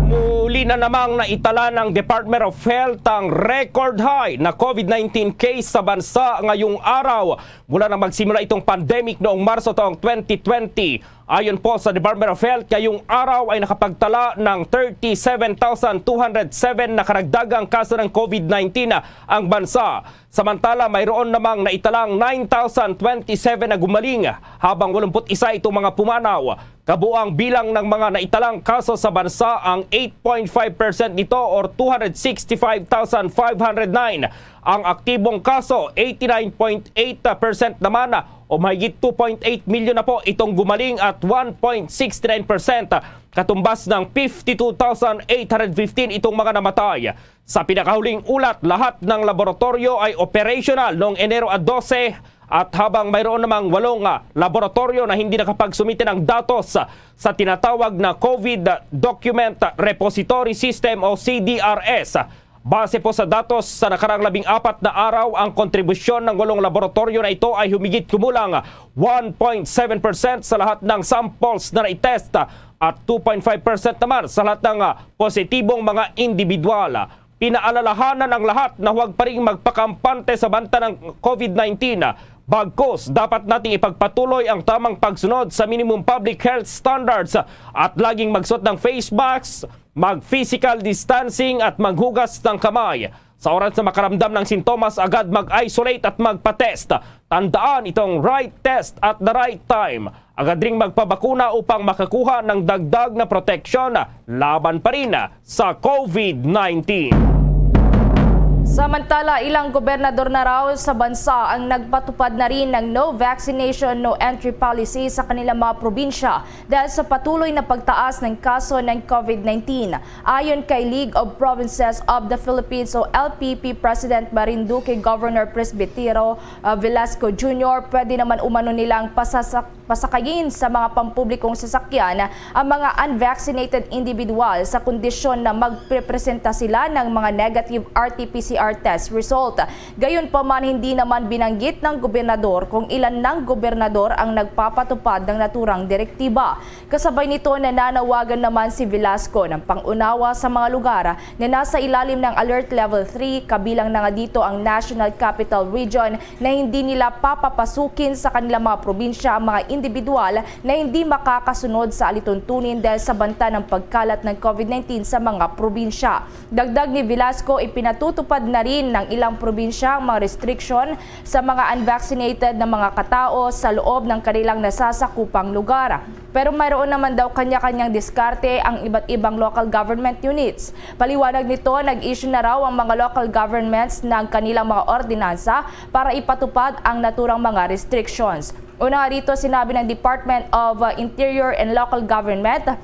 Muli Ina namang naitala ng Department of Health ang record high na COVID nineteen case sa bansa ngayong araw mula nang magsimula itong pandemic noong Marso taong twenty twenty. Ayon po sa Department of Health, ngayong araw ay nakapagtala ng thirty-seven thousand two hundred seven na karagdagang kaso ng COVID nineteen ang bansa. Samantala, mayroon namang naitalang nine thousand twenty-seven na gumaling, habang walumput isa itong mga pumanaw. Kabuang bilang ng mga naitalang kaso sa bansa ang eight point five percent nito, or two hundred sixty-five thousand five hundred nine. Ang aktibong kaso, eighty-nine point eight percent naman, o mahigit two point eight milyon na po itong gumaling, at one point six nine percent katumbas ng fifty-two thousand eight hundred fifteen itong mga namatay. Sa pinakahuling ulat, lahat ng laboratoryo ay operational noong Enero a dose, at habang mayroon namang walong, ah, laboratoryo na hindi nakapagsumite ng datos sa tinatawag na COVID Document Repository System o C D R S. Base po sa datos sa nakarang labing apat na araw, ang kontribusyon ng walong laboratoryo na ito ay humigit kumulang one point seven percent sa lahat ng samples na na-test at two point five percent naman sa lahat ng, ah, positibong mga individual. Pinaalalahanan ang lahat na huwag pa rin magpakampante sa banta ng COVID nineteen. Bagkus, dapat nating ipagpatuloy ang tamang pagsunod sa minimum public health standards at laging magsuot ng face mask, mag-physical distancing at maghugas ng kamay. Sa oras na makaramdam ng sintomas, agad mag-isolate at magpa-test. Tandaan itong right test at the right time. Agad ring magpabakuna upang makakuha ng dagdag na proteksyon laban pa rin sa COVID nineteen. Samantala, ilang gobernador na raw sa bansa ang nagpatupad na rin ng no vaccination, no entry policy sa kanilang mga probinsya dahil sa patuloy na pagtaas ng kaso ng COVID nineteen. Ayon kay League of Provinces of the Philippines o L P P President Marinduque Governor Presbitero, uh, Velasco Junior, pwede naman umano nilang pasasak-, pasakayin sa mga pampublikong sasakyan ang mga unvaccinated individual sa kondisyon na magprepresenta sila ng mga negative R T P C R test result. Gayunpaman, hindi naman binanggit ng gobernador kung ilan ng gobernador ang nagpapatupad ng naturang direktiba. Kasabay nito, nananawagan naman si Velasco ng pangunawa sa mga lugar na nasa ilalim ng Alert Level three, kabilang na nga dito ang National Capital Region, na hindi nila papapasukin sa kanilang mga probinsya ang mga individual na hindi makakasunod sa alituntunin dahil sa banta ng pagkalat ng COVID nineteen sa mga probinsya. Dagdag ni Velasco, ipinatutupad na rin ng ilang probinsya ang mga restriction sa mga unvaccinated na mga katao sa loob ng kanilang nasasakupang lugar. Pero mayroon naman daw kanya-kanyang diskarte ang iba't ibang local government units. Paliwanag nito, nag-issue na raw ang mga local governments ng kanilang mga ordinansa para ipatupad ang naturang mga restrictions. Una nga rito, sinabi ng Department of, uh, Interior and Local Government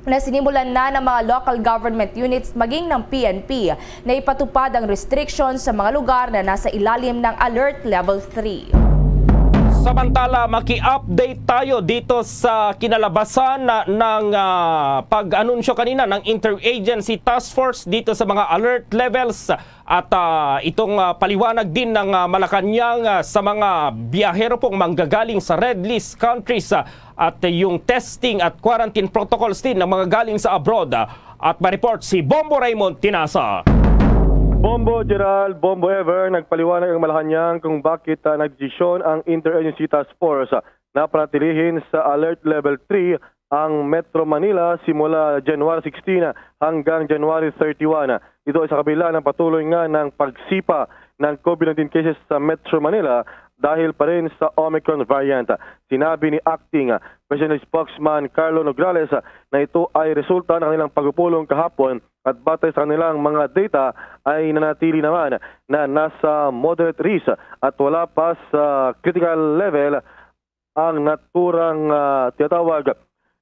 na sinimulan na ng mga local government units maging ng P N P na ipatupad ang restrictions sa mga lugar na nasa ilalim ng Alert Level three. Samantala, maki-update tayo dito sa kinalabasan na, ng, ah, pag-anunsyo kanina ng Interagency Task Force dito sa mga alert levels at, ah, itong, ah, paliwanag din ng, ah, Malacañang, ah, sa mga biyahero pong manggagaling sa red list countries, ah, at yung testing at quarantine protocols din ng mga galing sa abroad. Ah, at ma-report si Bombo Raymond Tinasa. Bombo Gerald, Bombo Ever, nagpaliwanag ang Malacañang kung bakit, ah, nagdesisyon ang Interagency Task Force na panatilihin sa Alert Level three ang Metro Manila simula January sixteen hanggang January thirty-one. Ito ay sa kabila ng patuloy nga ng pagsipa ng COVID nineteen cases sa Metro Manila dahil pa rin sa Omicron variant. Sinabi ni Acting Presidential Spokesman Carlo Nograles na ito ay resulta ng kanilang pagpupulong kahapon at batay sa kanilang mga data ay nanatili naman na nasa moderate risk at wala pa sa critical level ang naturang, ah, tinatawag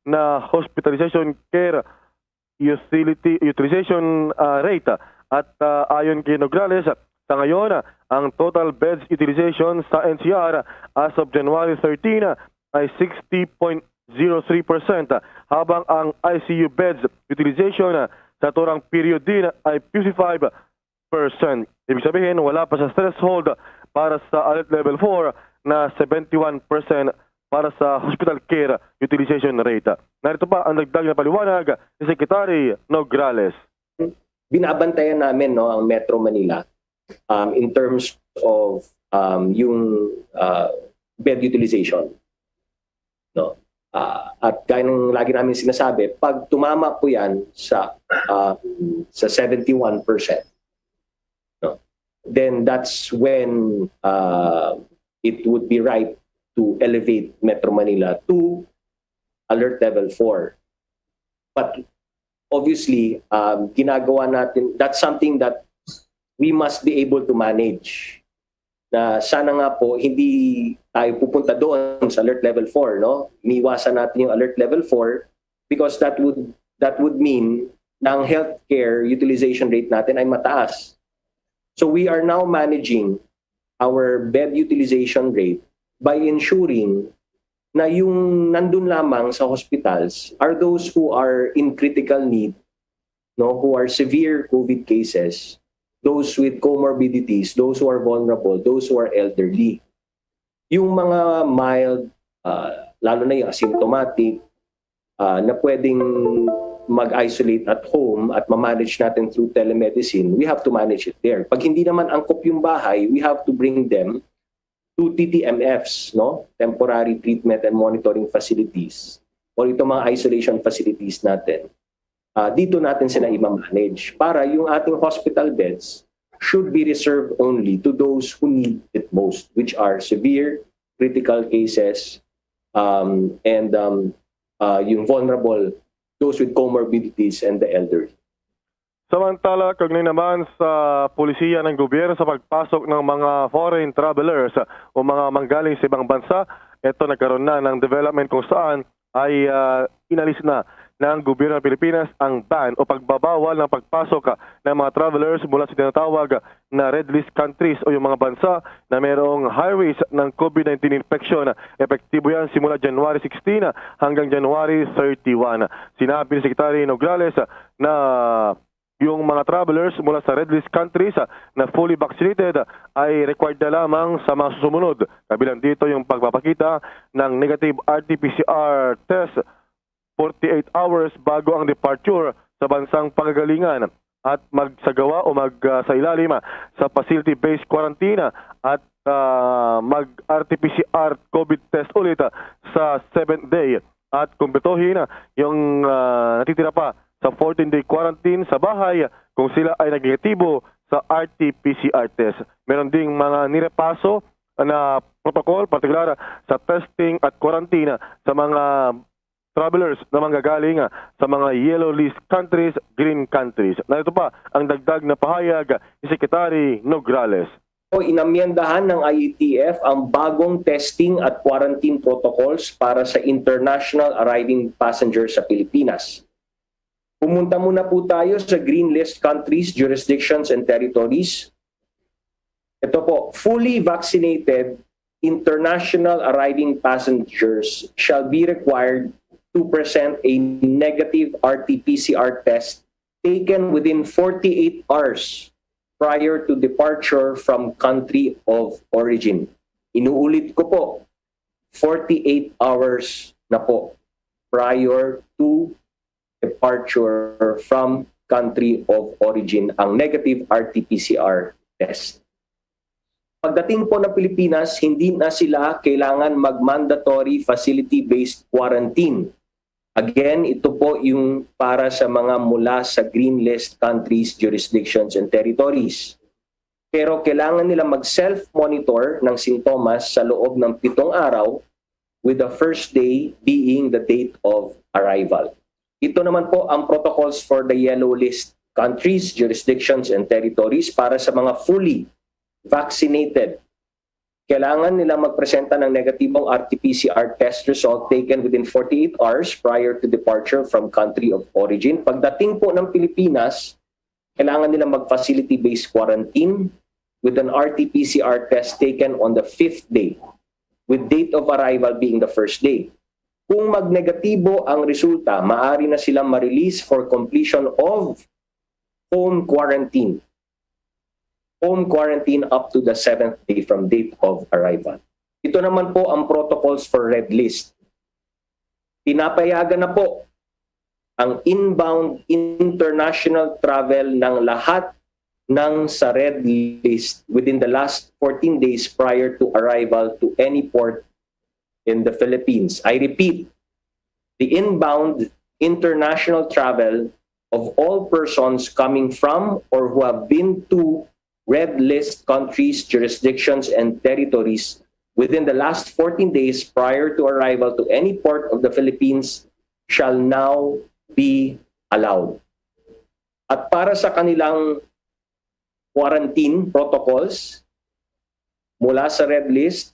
na hospitalization care utility, utilization, ah, rate. At, ah, ayon kay Nograles, sa ngayon, ang total beds utilization sa N C R as of January thirteen ay sixty point zero three percent, habang ang I C U beds utilization sa naturang period din ay fifty-five percent. Ibig sabihin, wala pa sa threshold para sa Alert Level four na seventy-one percent para sa hospital care utilization rate. Narito pa ang dagdag na paliwanag ni Secretary Nograles. Binabantayan namin, no, ang Metro Manila, um, in terms of, um, yung, uh, bed utilization, no? Ah, at gaya ng lagi namin sinasabi, pag tumama po yan sa, ah, sa seventy-one percent, no, then that's when, ah, it would be right to elevate Metro Manila to alert level four. But obviously, um, ginagawa natin, that's something that we must be able to manage. Na sana nga po, hindi tayo pupunta doon sa alert level four, no? Iniwasan natin yung alert level four because that would, that would mean na ang healthcare utilization rate natin ay mataas. So we are now managing our bed utilization rate by ensuring na yung nandun lamang sa hospitals are those who are in critical need, no, who are severe COVID cases, those with comorbidities, those who are vulnerable, those who are elderly. Yung mga mild, ah, lalo na yung asymptomatic, ah, na pwedeng mag-isolate at home at ma-manage natin through telemedicine, we have to manage it there. Pag hindi naman angkop yung bahay, we have to bring them to T T M Fs, no? Temporary Treatment and Monitoring Facilities, or itong mga isolation facilities natin. Ah, dito natin sila i-manage para yung ating hospital beds should be reserved only to those who need it most, which are severe, critical cases, um, and, um, ah, yung vulnerable, those with comorbidities and the elderly. Samantala, kaugnay naman sa polisiya ng gobyerno sa pagpasok ng mga foreign travelers o mga manggaling sa ibang bansa, ito nagkaroon na ng development kung saan ay, ah, inalis na ng gobyerno ng Pilipinas ang ban o pagbabawal ng pagpasok, ah, ng mga travelers mula sa tinatawag na red list countries o yung mga bansa na mayroong high risk ng COVID nineteen infection. Epektibo yan simula January sixteen hanggang January thirty-one. Sinabi ni Secretary Nograles na yung mga travelers mula sa red list countries na fully vaccinated ay required na lamang sa mga susunod. Kabilang dito yung pagpapakita ng negative R T P C R test forty-eight hours bago ang departure sa bansang pagagalingan at magsagawa o mag, ah, sa ilalim, ah, sa facility-based quarantine, ah, at, ah, mag R T P C R COVID test ulit, ah, sa seventh day at kumpletuhin, ah, yung, ah, natitira pa sa fourteen-day quarantine sa bahay, ah, kung sila ay naging negatibo sa R T P C R test. Meron ding mga nirepaso na protocol, partikular sa testing at quarantine sa mga travelers na manggagaling sa mga yellow list countries, green countries. Narito pa ang dagdag na pahayag ni Secretary Nograles. Inamyendahan ng I A T F ang bagong testing at quarantine protocols para sa international arriving passengers sa Pilipinas. Pumunta muna po tayo sa green list countries, jurisdictions, and territories. Ito po, fully vaccinated international arriving passengers shall be required to present a negative R T P C R test taken within forty-eight hours prior to departure from country of origin. Inuulit ko po, forty-eight hours na po prior to departure from country of origin ang negative R T P C R test. Pagdating po ng Pilipinas, hindi na sila kailangan mag-mandatory facility-based quarantine. Again, ito po yung para sa mga mula sa green list countries, jurisdictions, and territories. Pero kailangan nila mag-self-monitor ng sintomas sa loob ng pitong araw, with the first day being the date of arrival. Ito naman po ang protocols for the yellow list countries, jurisdictions, and territories para sa mga fully vaccinated. Kailangan nila magpresenta ng negatibong R T P C R test result taken within forty-eight hours prior to departure from country of origin. Pagdating po ng Pilipinas, kailangan nila mag-facility-based quarantine with an R T P C R test taken on the fifth day, with date of arrival being the first day. Kung magnegatibo ang resulta, maaari na sila ma-release for completion of home quarantine. Home quarantine up to the seventh day from date of arrival. Ito naman po ang protocols for red list. Pinapayagan na po ang inbound international travel ng lahat ng sa red list within the last fourteen days prior to arrival to any port in the Philippines. I repeat, the inbound international travel of all persons coming from or who have been to red list countries, jurisdictions, and territories within the last fourteen days prior to arrival to any port of the Philippines shall now be allowed. At para sa kanilang quarantine protocols mula sa red list,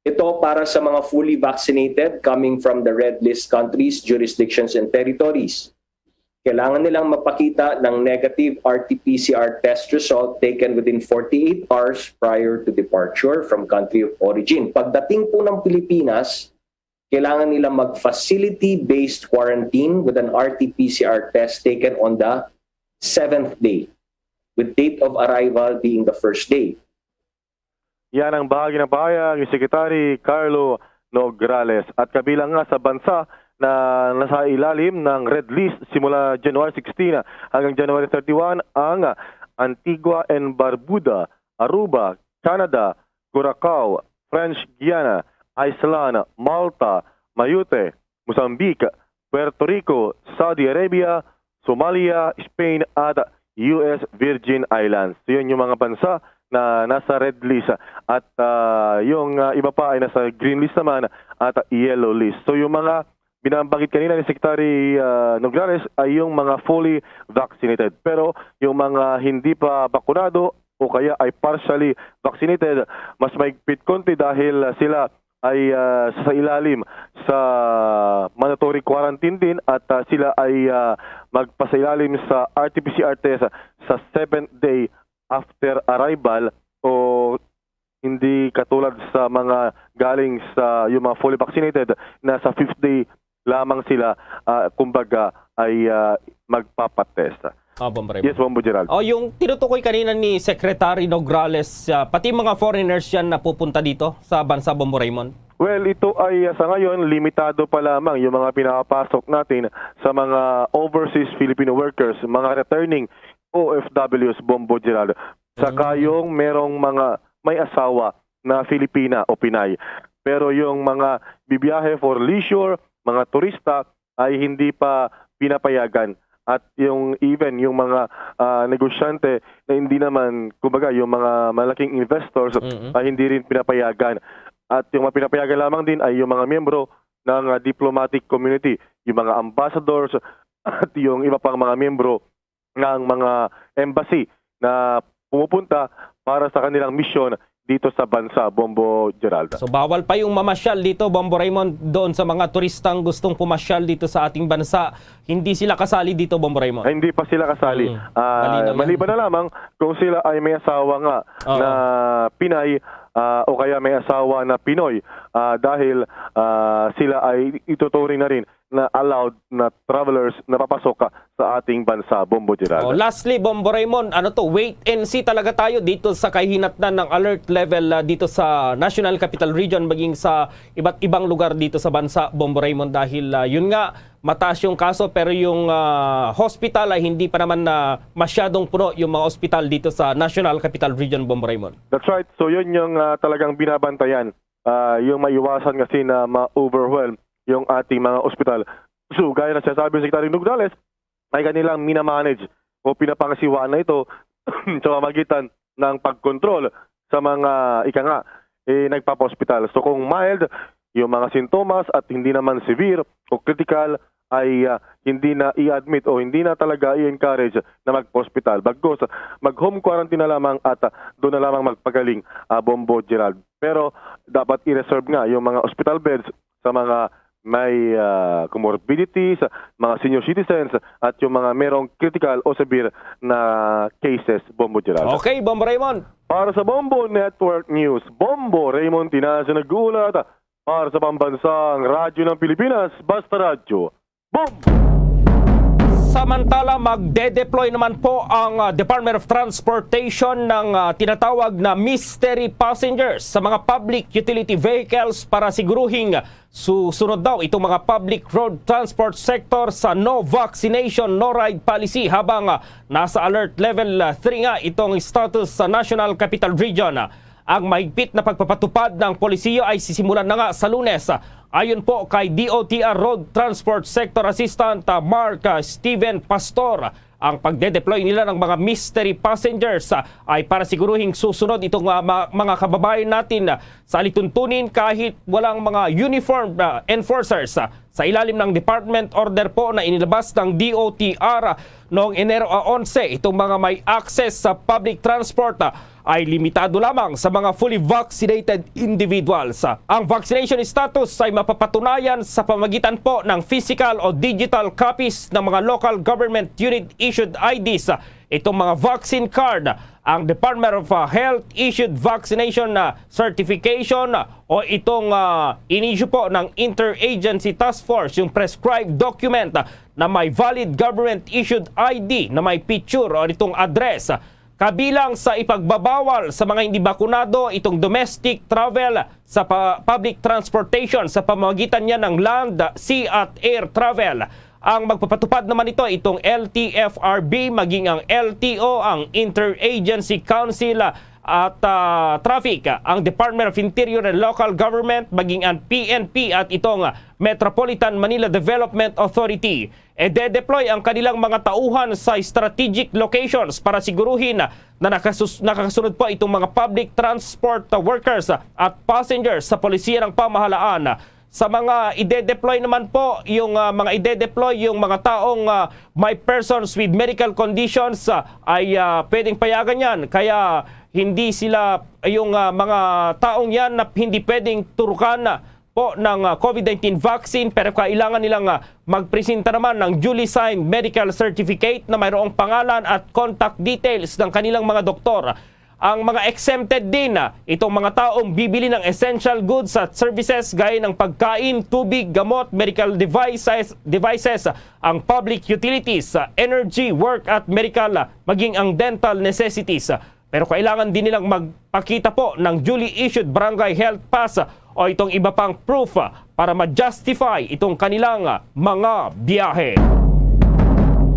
ito para sa mga fully vaccinated coming from the red list countries, jurisdictions, and territories. Kailangan nilang mapakita ng negative R T P C R test result taken within forty-eight hours prior to departure from country of origin. Pagdating po ng Pilipinas, kailangan nila mag-facility-based quarantine with an R T P C R test taken on the seventh day, with date of arrival being the first day. Yan ang bahagi ng pahayag ni Secretary Carlo Nograles. At kabilang nga sa bansa na nasa ilalim ng red list simula January sixteen hanggang January thirty-one ang Antigua and Barbuda, Aruba, Canada, Curacao, French Guiana, Iceland, Malta, Mayotte, Mozambique, Puerto Rico, Saudi Arabia, Somalia, Spain, at U S Virgin Islands. So, yun yung mga bansa na nasa red list at ah, yung ah, iba pa ay nasa green list naman at yellow list. So yung mga binabanggit kanina ni Secretary ah, Nograles ay yung mga fully vaccinated. Pero yung mga hindi pa bakunado o kaya ay partially vaccinated, mas mahigpit konti dahil ah, sila ay ah, sa ilalim sa mandatory quarantine din at ah, sila ay ah, magpasailalim sa R T P C R test sa seventh day after arrival, o hindi katulad sa mga galing sa yung mga fully vaccinated na sa fifth day lamang sila, ah, kumbaga, ay ah, magpapatest. Ah, Bombo Raymond. Yes, Bombo Gerald. Oh, yung tinutukoy kanina ni Secretary Nograles, ah, pati mga foreigners yan napupunta dito sa bansa, Bombo Raymond? Well, ito ay ah, sa ngayon limitado pa lamang yung mga pinapasok natin sa mga overseas Filipino workers, mga returning O F Ws, Bombo Gerald. Saka Mm. yung merong mga may asawa na Filipina o Pinay. Pero yung mga bibiyahe for leisure, mga turista, ay hindi pa pinapayagan. At yung even yung mga ah, negosyante na hindi naman, kumbaga, yung mga malaking investors Mm-mm. ay hindi rin pinapayagan. At yung mga pinapayagan lamang din ay yung mga miyembro ng ah, diplomatic community, yung mga ambassadors at yung iba pang mga miyembro ng mga embassy na pumupunta para sa kanilang misyon dito sa bansa, Bombo Gerald. So, bawal pa yung mamasyal dito, Bombo Raymond, doon sa mga turistang gustong pumasyal dito sa ating bansa. Hindi sila kasali dito, Bombo Raymond? Ay, hindi pa sila kasali. Mm. Ah, Malinaw yan. maliban na lamang kung sila ay may asawa nga Oo. na Pinay ah, o kaya may asawa na Pinoy, ah, dahil ah, sila ay ituturing na rin na allowed na travelers na papasok ka sa ating bansa, Bombo Gerald. Oh, lastly, Bombo Raymond, ano to, wait and see talaga tayo dito sa kahinatnan ng alert level ah, dito sa National Capital Region, maging sa iba't ibang lugar dito sa bansa, Bombo Raymond, dahil ah, yun nga, mataas yung kaso pero yung ah, hospital ay hindi pa naman na masyadong puno yung mga hospital dito sa National Capital Region, Bombo Raymond. That's right. So yun yung ah, talagang binabantayan, ah, yung maiwasan kasi na ma-overwhelm yung ating mga ospital. So, gaya na sinasabi ni Secretary Nograles, ay kanilang minamanage o pinapangasiwaan na ito sa pamagitan ng pagkontrol sa mga, ika nga, eh, nagpapa-ospital. So kung mild yung mga sintomas at hindi naman severe o critical, ay ah, hindi na i-admit o hindi na talaga i-encourage na magpa-ospital. Bagkus, mag-home quarantine na lamang at ah, doon na lamang magpagaling, ah, Bombo Gerald. Pero dapat i-reserve nga yung mga hospital beds sa mga may ah, comorbidities, mga senior citizens, at yung mga merong critical o severe na cases, Bombo Gerald. Okay, Bombo Raymond. Para sa Bombo Network News, Bombo Raymond Tinazo nag-uulat para sa Pambansang Radyo ng Pilipinas, Basta Radyo. Bombo! Samantala, magde-deploy naman po ang, ah, Department of Transportation ng, ah, tinatawag na mystery passengers sa mga public utility vehicles para siguruhing susunod daw itong mga public road transport sector sa no vaccination, no ride policy, habang, ah, nasa alert level, ah, three nga itong status sa National Capital Region. Ang mahigpit na pagpapatupad ng polisiya ay sisimulan na nga sa Lunes. Ayon po kay D O T R Road Transport Sector Assistant, ah, Mark, ah, Steven Pastor, ang pagde-deploy nila ng mga mystery passengers, ah, ay para siguruhing susunod itong, ah, ma-, mga kababayan natin, ah, sa alituntunin kahit walang mga uniform, ah, enforcers, ah, sa ilalim ng department order po na inilabas ng D O T R noong Enero, ah, onse. Itong mga may access sa public transport, ah, ay limitado lamang sa mga fully vaccinated individuals. Ang vaccination status ay mapapatunayan sa pamagitan po ng physical o digital copies ng mga local government unit issued I Ds, itong mga vaccine card, ang Department of, uh, Health issued vaccination, uh, certification, uh, o itong, uh, in-issue po ng Interagency Task Force, yung prescribed document, uh, na may valid government issued I D na may picture o itong address. Kabilang sa ipagbabawal sa mga hindi bakunado itong domestic travel sa pa-, public transportation sa pamamagitan niya ng land, sea at air travel. Ang magpapatupad naman ito itong L T F R B, maging ang L T O, ang Interagency Council, ah, at, ah, Traffic, ang Department of Interior and Local Government, maging ang P N P at itong Metropolitan Manila Development Authority. Ide-deploy ang kanilang mga tauhan sa strategic locations para siguruhin na nakasus-, nakakasunod po itong mga public transport workers at passengers sa polisiya ng pamahalaan. Sa mga ide-deploy naman po, yung, ah, mga ide-deploy, yung mga taong, ah, may persons with medical conditions, ah, ay, ah, pwedeng payagan yan. Kaya hindi sila, yung, ah, mga taong yan na hindi pwedeng turukan, ah, po ng, ah, COVID nineteen vaccine, pero kailangan nilang, ah, magpresenta naman ng duly signed medical certificate na mayroong pangalan at contact details ng kanilang mga doktor. Ang mga exempted din, ah, itong mga taong bibili ng essential goods at services gaya ng pagkain, tubig, gamot, medical devices, devices, ang public utilities, ah, energy, work at medical, ah, maging ang dental necessities. Pero kailangan din nilang magpakita po ng duly issued barangay health pass o itong iba pang proof para ma-justify itong kanilang mga biyahe.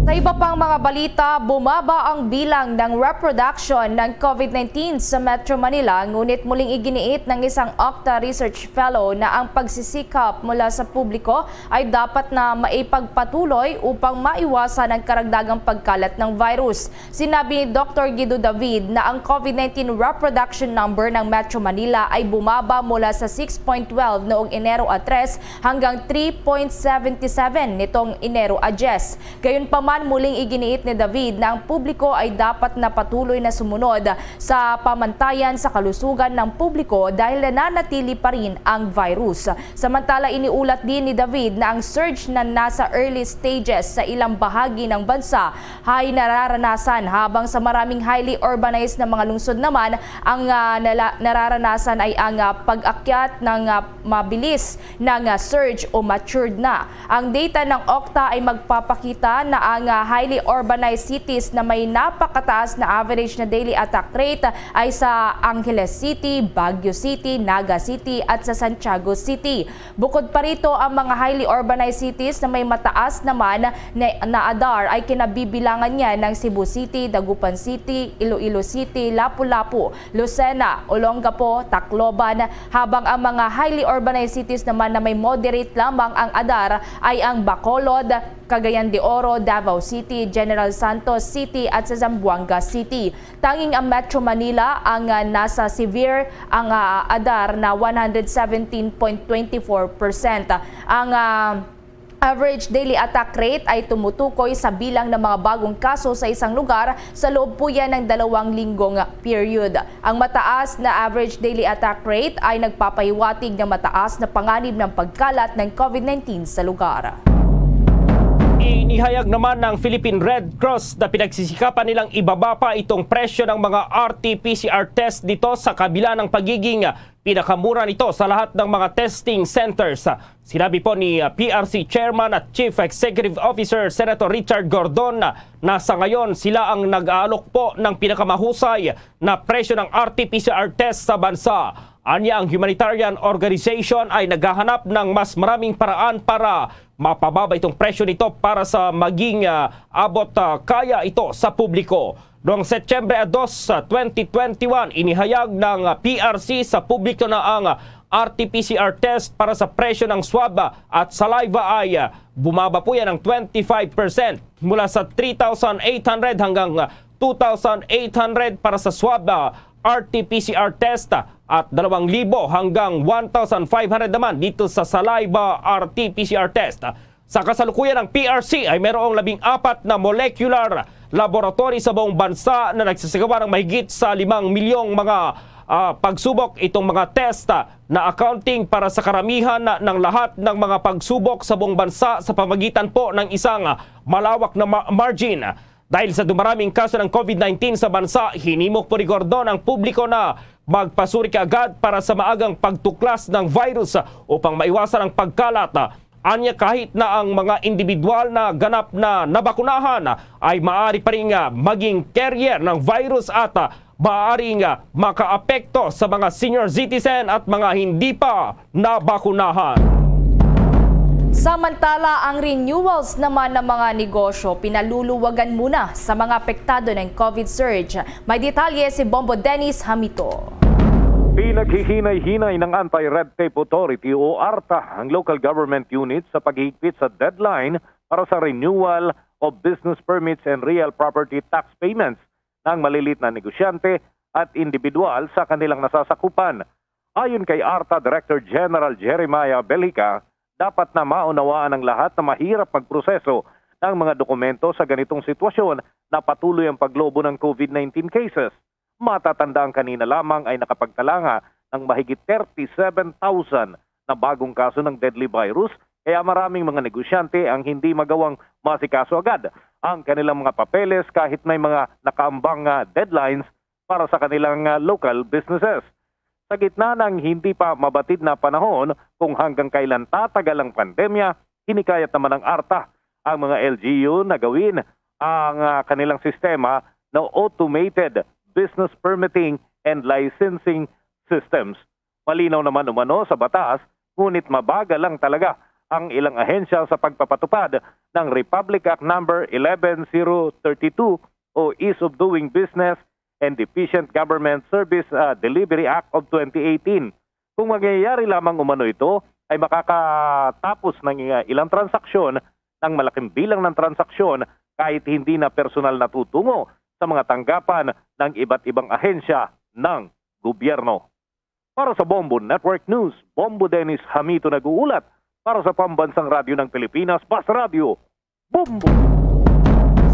Sa iba pang mga balita, bumaba ang bilang ng reproduction ng COVID nineteen sa Metro Manila, ngunit muling iginiit ng isang OCTA research fellow na ang pagsisikap mula sa publiko ay dapat na maipagpatuloy upang maiwasan ang karagdagang pagkalat ng virus. Sinabi ni Doktor Guido David na ang COVID nineteen reproduction number ng Metro Manila ay bumaba mula sa six point twelve noong Enero a tres hanggang three point seven seven nitong Enero a diyes. Gayunpaman, muling iginiit ni David na ang publiko ay dapat na patuloy na sumunod sa pamantayan sa kalusugan ng publiko dahil nananatili pa rin ang virus. Samantala, iniulat din ni David na ang surge na nasa early stages sa ilang bahagi ng bansa ay nararanasan, habang sa maraming highly urbanized na mga lungsod naman, ang, ah, nala-, nararanasan ay ang, ah, pag-akyat ng, ah, mabilis ng, ah, surge o matured na. Ang data ng OCTA ay magpapakita na ang, ah, highly urbanized cities na may napakataas na average na daily attack rate ay sa Angeles City, Baguio City, Naga City, at sa Santiago City. Bukod pa rito, ang mga highly urbanized cities na may mataas naman na, na ADAR ay kinabibilangan niya ng Cebu City, Dagupan City, Iloilo City, Lapu-Lapu, Lucena, Olongapo, Tacloban, habang ang mga highly urbanized cities naman na may moderate lamang ang ADAR ay ang Bacolod, Cagayan de Oro, Davao City, General Santos City at sa Zamboanga City. Tanging ang Metro Manila ang, ah, nasa severe ang, ah, ADAR na one hundred seventeen point twenty four percent. Ang, ah, average daily attack rate ay tumutukoy sa bilang ng mga bagong kaso sa isang lugar sa loob po yan ng dalawang linggong period. Ang mataas na average daily attack rate ay nagpapahiwatig ng mataas na panganib ng pagkalat ng COVID nineteen sa lugar. Inihayag naman ng Philippine Red Cross na pinagsisikapan nilang ibaba pa itong presyo ng mga R T P C R test dito sa kabila ng pagiging pinakamura nito sa lahat ng mga testing centers. Sinabi po ni, ah, P R C Chairman at Chief Executive Officer Senator Richard Gordon na, na sa ngayon sila ang nag-aalok po ng pinakamahusay na presyo ng R T P C R test sa bansa. Anya, ang humanitarian organization ay naghahanap ng mas maraming paraan para mapababa itong presyo nito para sa maging, ah, abot, ah, kaya ito sa publiko. Noong Setyembre dos, ah, twenty twenty-one, inihayag ng, ah, P R C sa publiko na ang, ah, R T P C R test para sa presyo ng swab, ah, at saliva ay, ah, bumaba po yan ng twenty-five percent, mula sa three thousand eight hundred hanggang, ah, two thousand eight hundred para sa swab, ah, R T P C R test, ah, at dalawang libo hanggang one thousand five hundred naman dito sa saliva R T P C R test. Sa kasalukuyan, ang P R C ay mayroong labing apat na molecular laboratory sa buong bansa na nagsasagawa ng mahigit sa limang milyong mga, ah, pagsubok. Itong mga test, ah, na accounting para sa karamihan na, ng lahat ng mga pagsubok sa buong bansa sa pamagitan po ng isang, ah, malawak na ma-, margin. Dahil sa dumaraming kaso ng COVID nineteen sa bansa, hinimok po ni Gordon ang publiko na magpasuri kaagad para sa maagang pagtuklas ng virus upang maiwasan ang pagkalat. Anya, kahit na ang mga individual na ganap na nabakunahan ay maaari pa rin, ah, maging carrier ng virus at, ah, maaaring, ah, makaapekto sa mga senior citizen at mga hindi pa nabakunahan. Samantala, ang renewals naman ng mga negosyo pinaluluwagan muna sa mga apektado ng COVID surge. May detalye si Bombo Dennis Hamito. Pinaghihinay-hinay ng Anti-Red Tape Authority o ARTA ang local government unit sa paghihigpit sa deadline para sa renewal of business permits and real property tax payments ng malilit na negosyante at individual sa kanilang nasasakupan. Ayon kay ARTA Director General Jeremiah Belhica, dapat na maunawaan ng lahat na mahirap magproseso ng mga dokumento sa ganitong sitwasyon na patuloy ang paglobo ng COVID nineteen cases. Matatandaan, kanina lamang ay nakapagtala nga ng mahigit thirty-seven thousand na bagong kaso ng deadly virus, kaya maraming mga negosyante ang hindi magawang masikaso agad ang kanilang mga papeles kahit may mga nakaambang nga deadlines para sa kanilang, ah, local businesses. Sa gitna ng hindi pa mabatid na panahon kung hanggang kailan tatagal ang pandemya, hinikayat naman ng ARTA ang mga L G U na gawin ang, ah, kanilang sistema na automated business permitting and licensing systems. Malinaw naman umano sa batas, ngunit mabagal lang talaga ang ilang ahensya sa pagpapatupad ng Republic Act Number eleven zero thirty-two o Ease of Doing Business and Efficient Government Service, ah, Delivery Act of twenty eighteen. Kung mangyayari lamang umano ito, ay makakatapos ng, ah, ilang transaksyon ng malaking bilang ng transaksyon kahit hindi na personal na tutungo sa mga tanggapan ng iba't ibang ahensya ng gobyerno. Para sa Bombo Network News, Bombo Dennis Hamito nag-uulat para sa Pambansang Radyo ng Pilipinas, Bas Radyo, Bombo!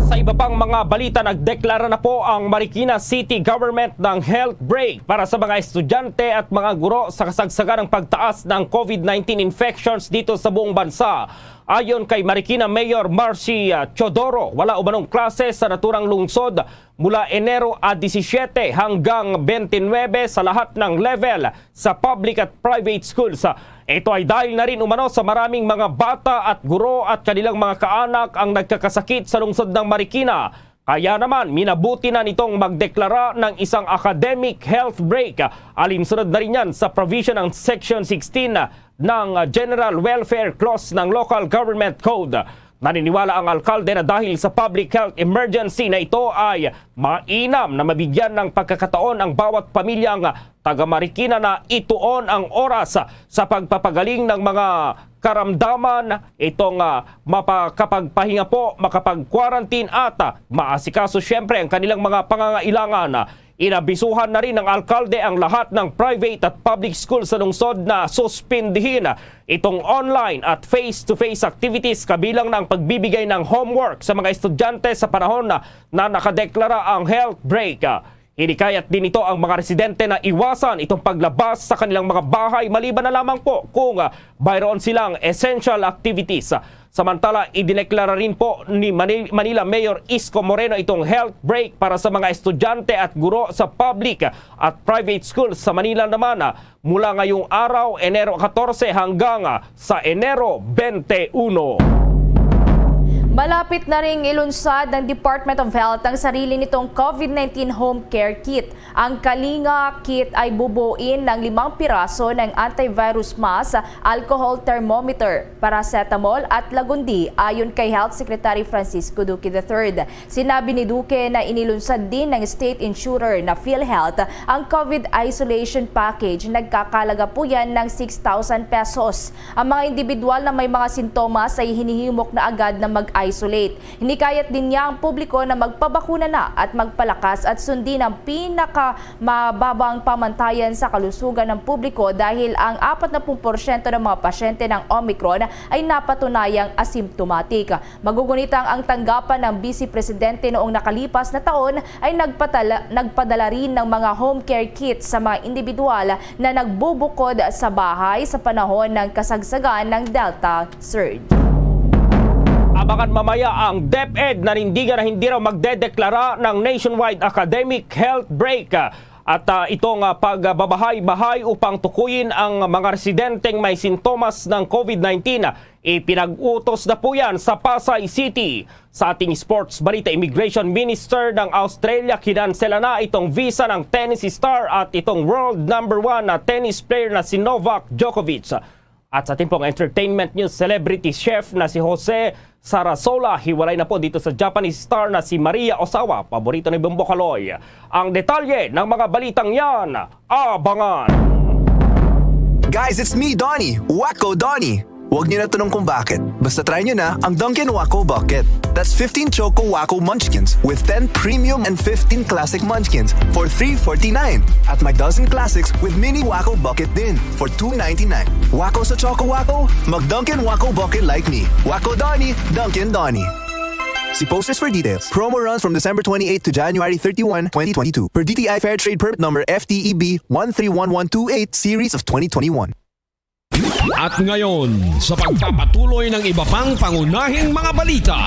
Sa iba pang mga balita, nagdeklara na po ang Marikina City Government ng health break para sa mga estudyante at mga guro sa kasagsagan ng pagtaas ng COVID nineteen infections dito sa buong bansa. Ayon kay Marikina Mayor Marcy, ah, Teodoro, wala umanong klase sa naturang lungsod mula Enero a disisyete hanggang bente nuebe sa lahat ng level sa public at private schools. Ito ay dahil na rin umano sa maraming mga bata at guro at kanilang mga kaanak ang nagkakasakit sa lungsod ng Marikina. Kaya naman, minabuti na nitong magdeklara ng isang academic health break. Alinsunod na rin yan sa provision ng Section sixteen ng General Welfare Clause ng Local Government Code. Naniniwala ang alkalde na dahil sa public health emergency na ito ay mainam na mabigyan ng pagkakataon ang bawat pamilyang taga Marikina na ituon ang oras sa pagpapagaling ng mga karamdaman, itong, ah, mapakapagpahinga po, makapag-quarantine at, ah, maasikaso siyempre ang kanilang mga pangangailangan. Inabisuhan na rin ng alkalde ang lahat ng private at public school sa lungsod na suspindihin itong online at face-to-face activities, kabilang na ang pagbibigay ng homework sa mga estudyante sa panahon na, na nakadeklara ang health break. Hinikayat din ito ang mga residente na iwasan itong paglabas sa kanilang mga bahay, maliban na lamang po kung, ah, mayroon silang essential activities. Samantala, idineklara rin po ni Mani-, Manila Mayor Isko Moreno itong health break para sa mga estudyante at guro sa public at private school sa Manila naman, ah, mula ngayong araw, Enero katorse, hanggang, ah, sa Enero twenty-one. Malapit na ring ilunsad ng Department of Health ang sarili nitong COVID nineteen home care kit. Ang Kalinga kit ay bubuin ng limang piraso ng antivirus mask, alcohol thermometer, paracetamol at lagundi, ayon kay Health Secretary Francisco Duque the third. Sinabi ni Duque na inilunsad din ng state insurer na PhilHealth ang COVID isolation package. Nagkakalaga po yan ng six thousand pesos. Ang mga individual na may mga sintomas ay hinihimok na agad na mag-isolate. Hinikayat din niya ang publiko na magpabakuna na at magpalakas at sundin ang pinakamababang pamantayan sa kalusugan ng publiko, dahil ang apat na pung porsyento ng mga pasyente ng Omicron ay napatunayang asymptomatic. Magugunitang ang tanggapan ng Vice Presidente noong nakalipas na taon ay nagpatala-, nagpadala rin ng mga home care kits sa mga individual na nagbubukod sa bahay sa panahon ng kasagsagan ng Delta surge. Abangan mamaya ang DepEd. Nanindigan na hindi raw magdedeklara ng nationwide academic health break. At, ah, itong, ah, pagbabahay-bahay upang tukuyin ang mga residenteng may sintomas ng COVID nineteen, ipinag-utos na po yan sa Pasay City. Sa ating sports balita, Immigration Minister ng Australia, kinansela na itong visa ng tennis star at itong world number one na tennis player na si Novak Djokovic. At sa ating pong entertainment news, celebrity chef na si Jose Sarasola, hiwalay na po dito sa Japanese star na si Maria Ozawa, paborito ni Bombo Kaloy. Ang detalye ng mga balitang yan, abangan! Guys, it's me, Donnie. Wacko Donnie. Huwag niyo na tanong kung bakit. Basta try niyo na ang Dunkin' Wacko Bucket. That's fifteen Choco Wacko Munchkins with ten premium and fifteen classic munchkins for three forty-nine at my dozen classics with mini Wacko Bucket din for two ninety-nine. Wacko sa Choco Wacko? Mag Dunkin' Wacko Bucket like me. Wacko Donnie, Dunkin' Donnie. See posters for details. Promo runs from December twenty-eighth to January thirty-one, twenty twenty-two. Per D T I Fair Trade Permit Number F T E B one three one one two eight, Series of twenty twenty-one. At ngayon, sa pagpapatuloy ng iba pang pangunahing mga balita.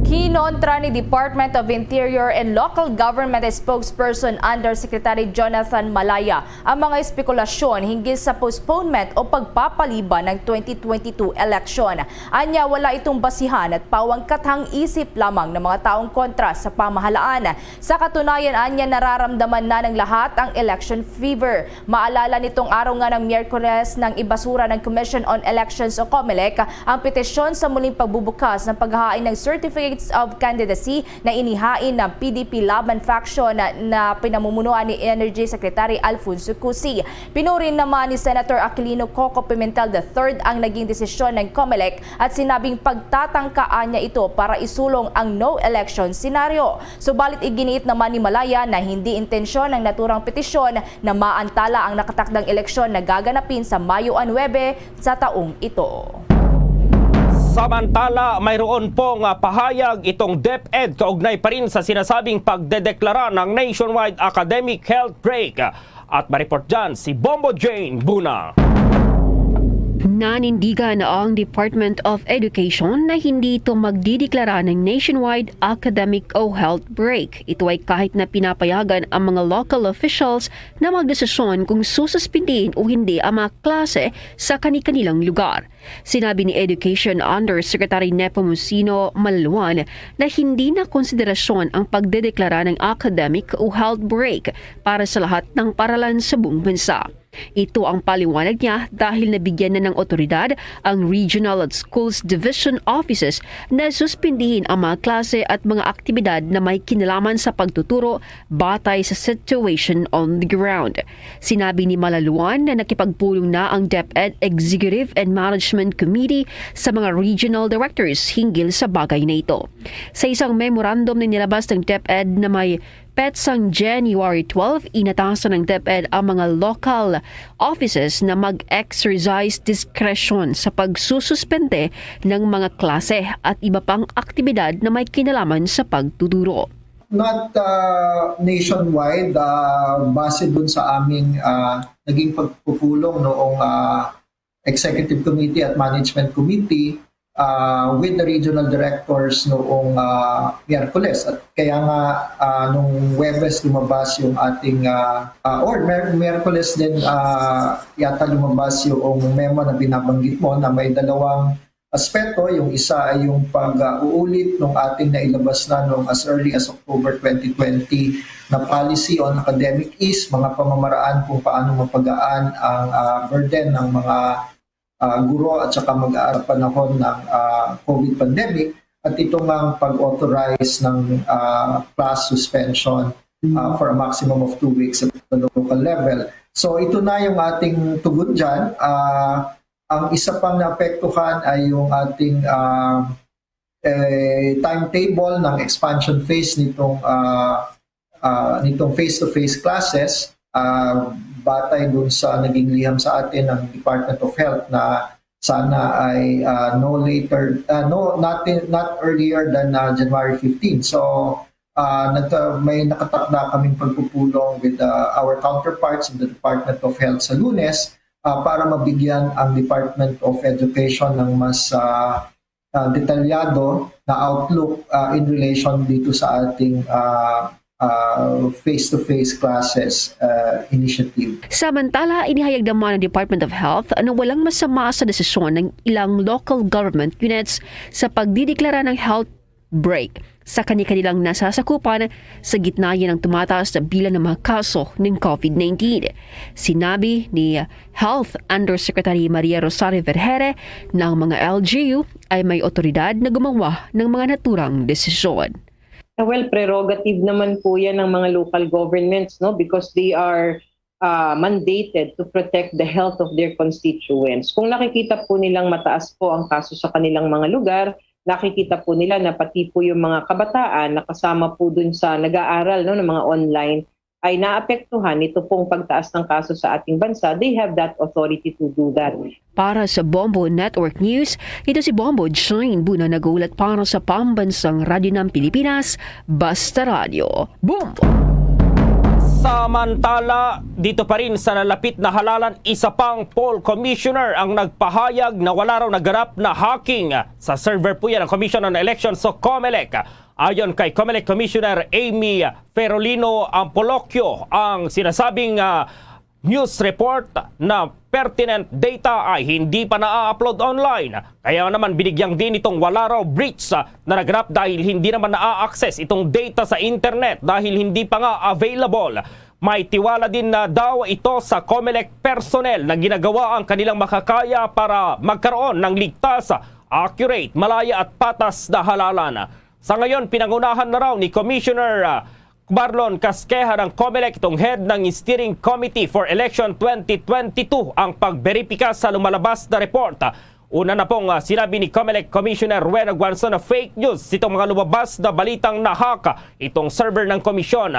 Kinontra ni Department of Interior and Local Government Spokesperson Undersecretary Jonathan Malaya ang mga espekulasyon hinggil sa postponement o pagpapaliban ng twenty twenty-two election. Anya, wala itong basihan at pawang kathang isip lamang ng mga taong kontra sa pamahalaan. Sa katunayan, anya, nararamdaman na ng lahat ang election fever. Maalala, nitong araw nga ng Miyerkules, nang ibasura ng Commission on Elections o COMELEC ang petisyon sa muling pagbubukas ng paghahain ng Certificates of Candidacy na inihain ng P D P Laban faction na, na pinamumunuan ni Energy Secretary Alfonso Cusi. Pinuri naman ni Senator Aquilino Coco Pimentel the third ang naging desisyon ng COMELEC at sinabing pagtatangkaan niya ito para isulong ang no election scenario. Subalit, iginiit naman ni Malaya na hindi intensyon ng naturang petisyon na maantala ang nakatakdang eleksyon na gaganapin sa Mayo nuebe sa taong ito. Samantala, mayroon pong, ah, pahayag itong DepEd kaugnay pa rin sa sinasabing pagdedeklara ng nationwide academic health break. At ma-report dyan si Bombo Jane Buna. Nanindigan ang Department of Education na hindi ito magdideklara ng nationwide academic o health break. Ito ay kahit na pinapayagan ang mga local officials na magdesisyon kung sususpindihin o hindi ang mga klase sa kani-kanilang lugar. Sinabi ni Education Undersecretary Nepomuceno Malaluan na hindi na konsiderasyon ang pagdedeklara ng academic o health break para sa lahat ng paralan sa buong bansa. Ito ang paliwanag niya dahil nabigyan na ng otoridad ang Regional at Schools Division Offices na suspindihin ang mga klase at mga aktibidad na may kinalaman sa pagtuturo batay sa situation on the ground. Sinabi ni Malaluan na nakipagpulong na ang DepEd Executive and Management Committee sa mga regional directors hinggil sa bagay na ito. Sa isang memorandum na nilabas ng DepEd na may petsang January twelve, inatasan ng DepEd ang mga local offices na mag-exercise discretion sa pagsususpende ng mga klase at iba pang aktibidad na may kinalaman sa pagtuturo. Not, uh, nationwide, uh, base dun sa aming, uh, naging pagpupulong noong, uh, Executive Committee at Management Committee, ah, with the regional directors noong, ah, Miyerkules. At kaya nga, ah, nung Huwebes lumabas yung ating, ah, ah, or Mer-, Miyerkules din, ah, yata lumabas yung memo na binabanggit mo na may dalawang aspeto. Yung isa ay yung pag-uulit ng ating nailabas na noong as early as October twenty twenty na policy on academic ease, mga pamamaraan kung paano mapagaan ang, ah, burden ng mga, ah, guro at saka mag-aaral panahon ng, ah, COVID pandemic, at ito nga ang pag-authorize ng, ah, class suspension, ah, for a maximum of two weeks at the local level. So ito na yung ating tugon dyan. Ah, ang isa pang naapektuhan ay yung ating, ah, eh, timetable ng expansion phase nitong, ah, ah, nitong face-to-face classes, ah, batay dun sa naging liham sa atin ng Department of Health na sana ay, ah, no later, ah, no, not, not earlier than, ah, January fifteen. So, ah, nagka-, may nakatakda kaming pagpupulong with, ah, our counterparts in the Department of Health sa Lunes, ah, para mabigyan ang Department of Education ng mas, ah, ah, detalyado na outlook, ah, in relation dito sa ating, ah, ah, face-to-face classes, ah, initiative. Samantala, inihayag naman ng Department of Health na walang masama sa desisyon ng ilang local government units sa pagdideklara ng health break sa kani-kanilang nasasakupan sa gitna niya ng tumataas na bilang ng mga kaso ng COVID nineteen. Sinabi ni Health Undersecretary Maria Rosario Vergere na ang mga L G U ay may otoridad na gumawa ng mga naturang desisyon. Well, prerogative naman po yan ng mga local governments, no, because they are uh, mandated to protect the health of their constituents. Kung nakikita po nilang mataas po ang kaso sa kanilang mga lugar, nakikita po nila na pati po yung mga kabataan na kasama po dun sa nag-aaral, no, ng mga online ay naapektuhan nito pong pagtaas ng kaso sa ating bansa, they have that authority to do that. Para sa Bombo Network News, ito si Bombo Jane Buna nag-uulat para sa Pambansang Radyo ng Pilipinas, Basta Radyo. Bombo! Samantala, dito pa rin sa nalapit na halalan, isa pang poll commissioner ang nagpahayag na wala raw naganap na hacking sa server po yan ng Commission on Elections o COMELEC. Ayon kay COMELEC Commissioner Amy Ferolino Ampolocchio, ang sinasabing, ah, news report na pertinent data ay hindi pa na-upload online. Kaya naman binigyang din itong wala raw breach, ah, na naganap dahil hindi naman na-access itong data sa internet dahil hindi pa nga available. May tiwala din na daw ito sa COMELEC personnel na ginagawa ang kanilang makakaya para magkaroon ng ligtas, accurate, malaya at patas na halalan. Sa ngayon, pinangunahan na raw ni Commissioner, ah, Marlon Casqueja ng COMELEC, itong head ng Steering Committee for Election twenty twenty-two, ang pagberipika sa lumalabas na report. Una na pong, ah, sinabi ni COMELEC Commissioner Rowena Guanzon na fake news itong mga lumabas na balitang na-hack itong server ng komisyon.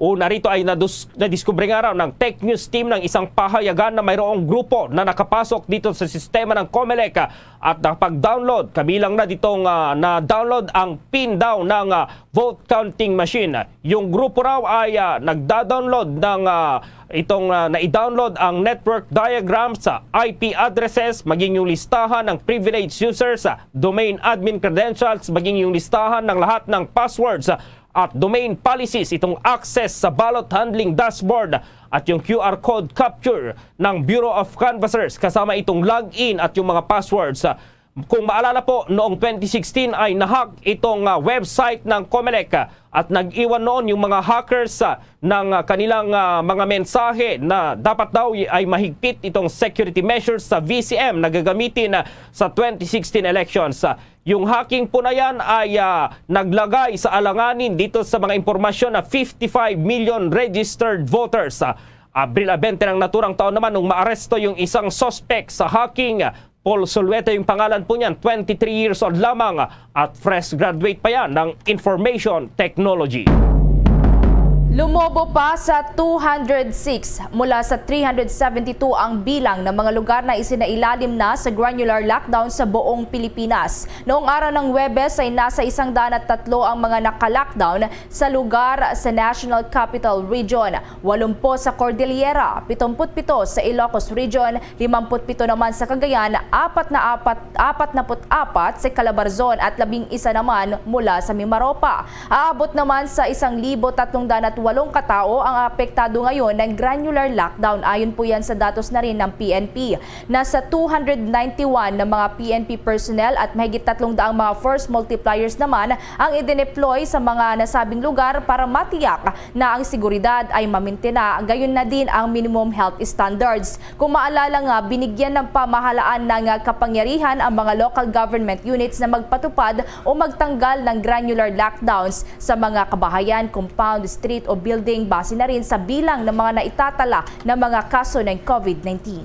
Una rito ay nadus-, nadiskubre nga raw ng tech news team ng isang pahayagan na mayroong grupo na nakapasok dito sa sistema ng COMELEC, ah, at nakapag-download. Kabilang na ditong, ah, na-download ang pin daw ng, ah, vote counting machine. Yung grupo raw ay, ah, nagda-download ng, ah, itong, ah, nai-download ang network diagrams, sa I P addresses, maging yung listahan ng privileged users, sa domain admin credentials, maging yung listahan ng lahat ng passwords, ah, at domain policies, itong access sa ballot handling dashboard at yung Q R code capture ng Bureau of Canvassers, kasama itong login at yung mga passwords. Kung maalala po, noong twenty sixteen ay na-hack itong, ah, website ng COMELEC, ah, at nag-iwan noon yung mga hackers, ah, ng, ah, kanilang, ah, mga mensahe na dapat daw y-, ay mahigpit itong security measures sa V C M na gagamitin, ah, sa twenty sixteen elections. Ah, yung hacking po na yan ay, ah, naglagay sa alanganin dito sa mga impormasyon na fifty-five million registered voters. Ah, Abril a bente ng naturang taon naman nung maaresto yung isang suspect sa hacking. Paul Sulueta yung pangalan po niyan, twenty-three years old lamang at fresh graduate pa yan ng Information Technology. Lumobo pa sa two hundred six mula sa three hundred seventy-two ang bilang ng mga lugar na isinailalim na sa granular lockdown sa buong Pilipinas. Noong araw ng Huwebes ay nasa isang daan at tatlo ang mga naka-lockdown sa lugar sa National Capital Region, walumpu sa Cordillera, pitong put pito sa Ilocos Region, limang put pito naman sa Cagayan, apat na apat, apat na put apat sa Calabarzon at labing isa naman mula sa Mimaropa. Aabot naman sa isang libo tatlong daan at walong katao ang apektado ngayon ng granular lockdown. Ayon po yan sa datos na rin ng P N P. Nasa two hundred ninety-one na mga P N P personnel at mahigit tatlong daang mga force multipliers naman ang idineploy sa mga nasabing lugar para matiyak na ang seguridad ay mamintena, gayon na din ang minimum health standards. Kung maalala nga, binigyan ng pamahalaan ng kapangyarihan ang mga local government units na magpatupad o magtanggal ng granular lockdowns sa mga kabahayan, compound, street o building, base na rin sa bilang ng mga naitatala na mga kaso ng COVID nineteen.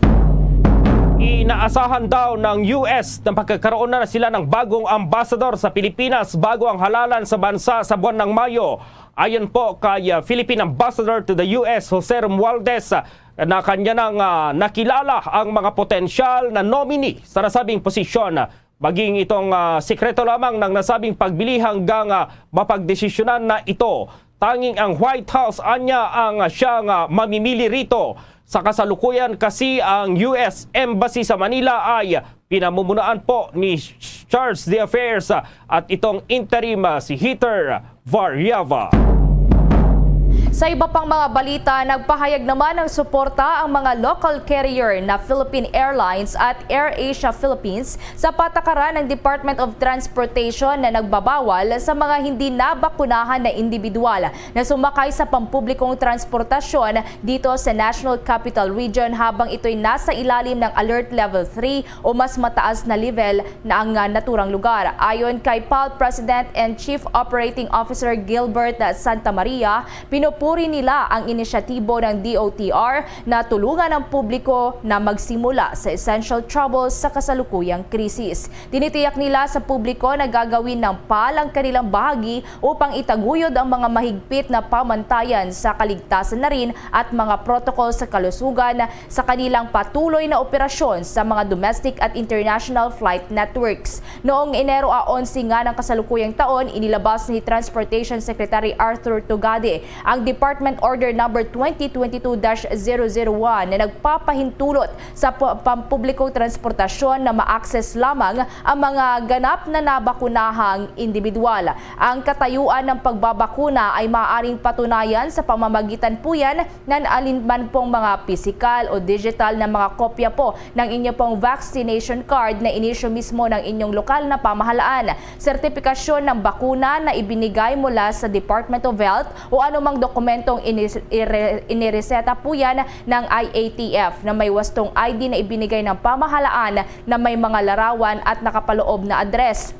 Inaasahan daw ng U S na magkakaroon na sila ng bagong ambassador sa Pilipinas bago ang halalan sa bansa sa buwan ng Mayo. Ayon po kay uh, Philippine Ambassador to the U S, Jose Romualdez, uh, na kanya nang uh, nakilala ang mga potensyal na nominee sa nasabing posisyon. Maging itong uh, sikreto lamang ng nasabing pagpili hanggang uh, mapagdesisyonan na ito. Tanging ang White House anya ang uh, siyang uh, mamimili rito. Sa kasalukuyan kasi ang U S Embassy sa Manila ay pinamumunuan po ni Charge d'Affaires at itong interim uh, si Heather Variava. Sa iba pang mga balita, nagpahayag naman ng suporta ang mga local carrier na Philippine Airlines at AirAsia Philippines sa patakaran ng Department of Transportation na nagbabawal sa mga hindi nabakunahan na individual na sumakay sa pampublikong transportasyon dito sa National Capital Region habang ito'y nasa ilalim ng Alert Level three o mas mataas na level na ang ah, naturang lugar. Ayon kay PALP President and Chief Operating Officer Gilbert Santa Maria, pinupuri nila ang inisyatibo ng D O T R na tulungan ang publiko na magsimula sa essential travel sa kasalukuyang krisis. Tinitiyak nila sa publiko na gagawin ng PALP ang kanilang bahagi upang itaguyod ang mga mahigpit na pamantayan sa kaligtasan na rin at mga protocol sa kalusugan sa kanilang patuloy na operasyon sa mga domestic at international flight networks. Noong Enero a onse nga ng kasalukuyang taon, inilabas ni Transportation Secretary Arthur Tugade ang Department Order Number twenty twenty-two dash zero zero one na nagpapahintulot sa pu- pampublikong transportasyon na ma-access lamang ang mga ganap na nabakunahang individual. Ang katayuan ng pagbabakuna ay maaaring patunayan sa pamamagitan po yan ng alinman pong mga pisikal o digital na mga kopya po ng inyo pong vaccination card na inisyu mismo ng inyong lokal na pamahalaan, sertipikasyon ng bakuna na ibinigay mula sa Department of Health o anumang dokumentong inis- ire- inireseta po yan ng I A T F na may wastong I D na ibinigay ng pamahalaan na may mga larawan at nakapaloob na address.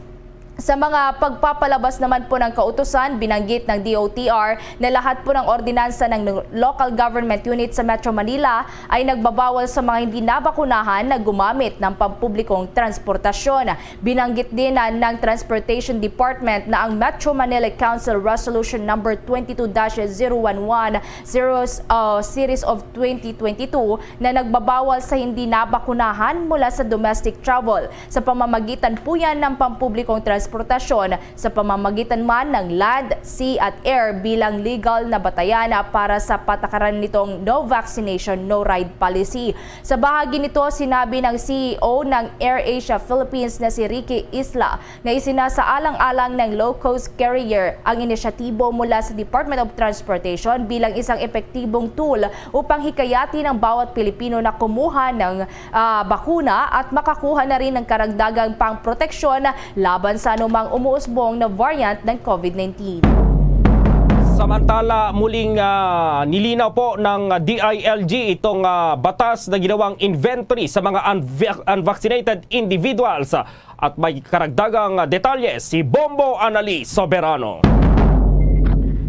Sa mga pagpapalabas naman po ng kautusan, binanggit ng D O T R na lahat po ng ordinansa ng local government unit sa Metro Manila ay nagbabawal sa mga hindi nabakunahan na gumamit ng pampublikong transportasyon. Binanggit din na ng Transportation Department na ang Metro Manila Council Resolution Number twenty-two dash zero one one, zero, uh, Series of twenty twenty-two na nagbabawal sa hindi nabakunahan mula sa domestic travel sa pamamagitan po yan ng pampublikong transportasyon, sa pamamagitan man ng land, sea at air bilang legal na batayan para sa patakaran nitong no vaccination, no ride policy. Sa bahagi nito, sinabi ng C E O ng AirAsia Philippines na si Ricky Isla na isinasaalang-alang ng low-cost carrier ang inisyatibo mula sa Department of Transportation bilang isang epektibong tool upang hikayatin ang bawat Pilipino na kumuha ng ah, bakuna at makakuha na rin ng karagdagang pangproteksyon laban sa anumang umuusbong na variant ng COVID nineteen. Samantala, muling ah, nilinaw po ng D I L G itong ah, batas na ginawang inventory sa mga unvac- unvaccinated individuals. At may karagdagang detalye si Bombo Anali Soberano.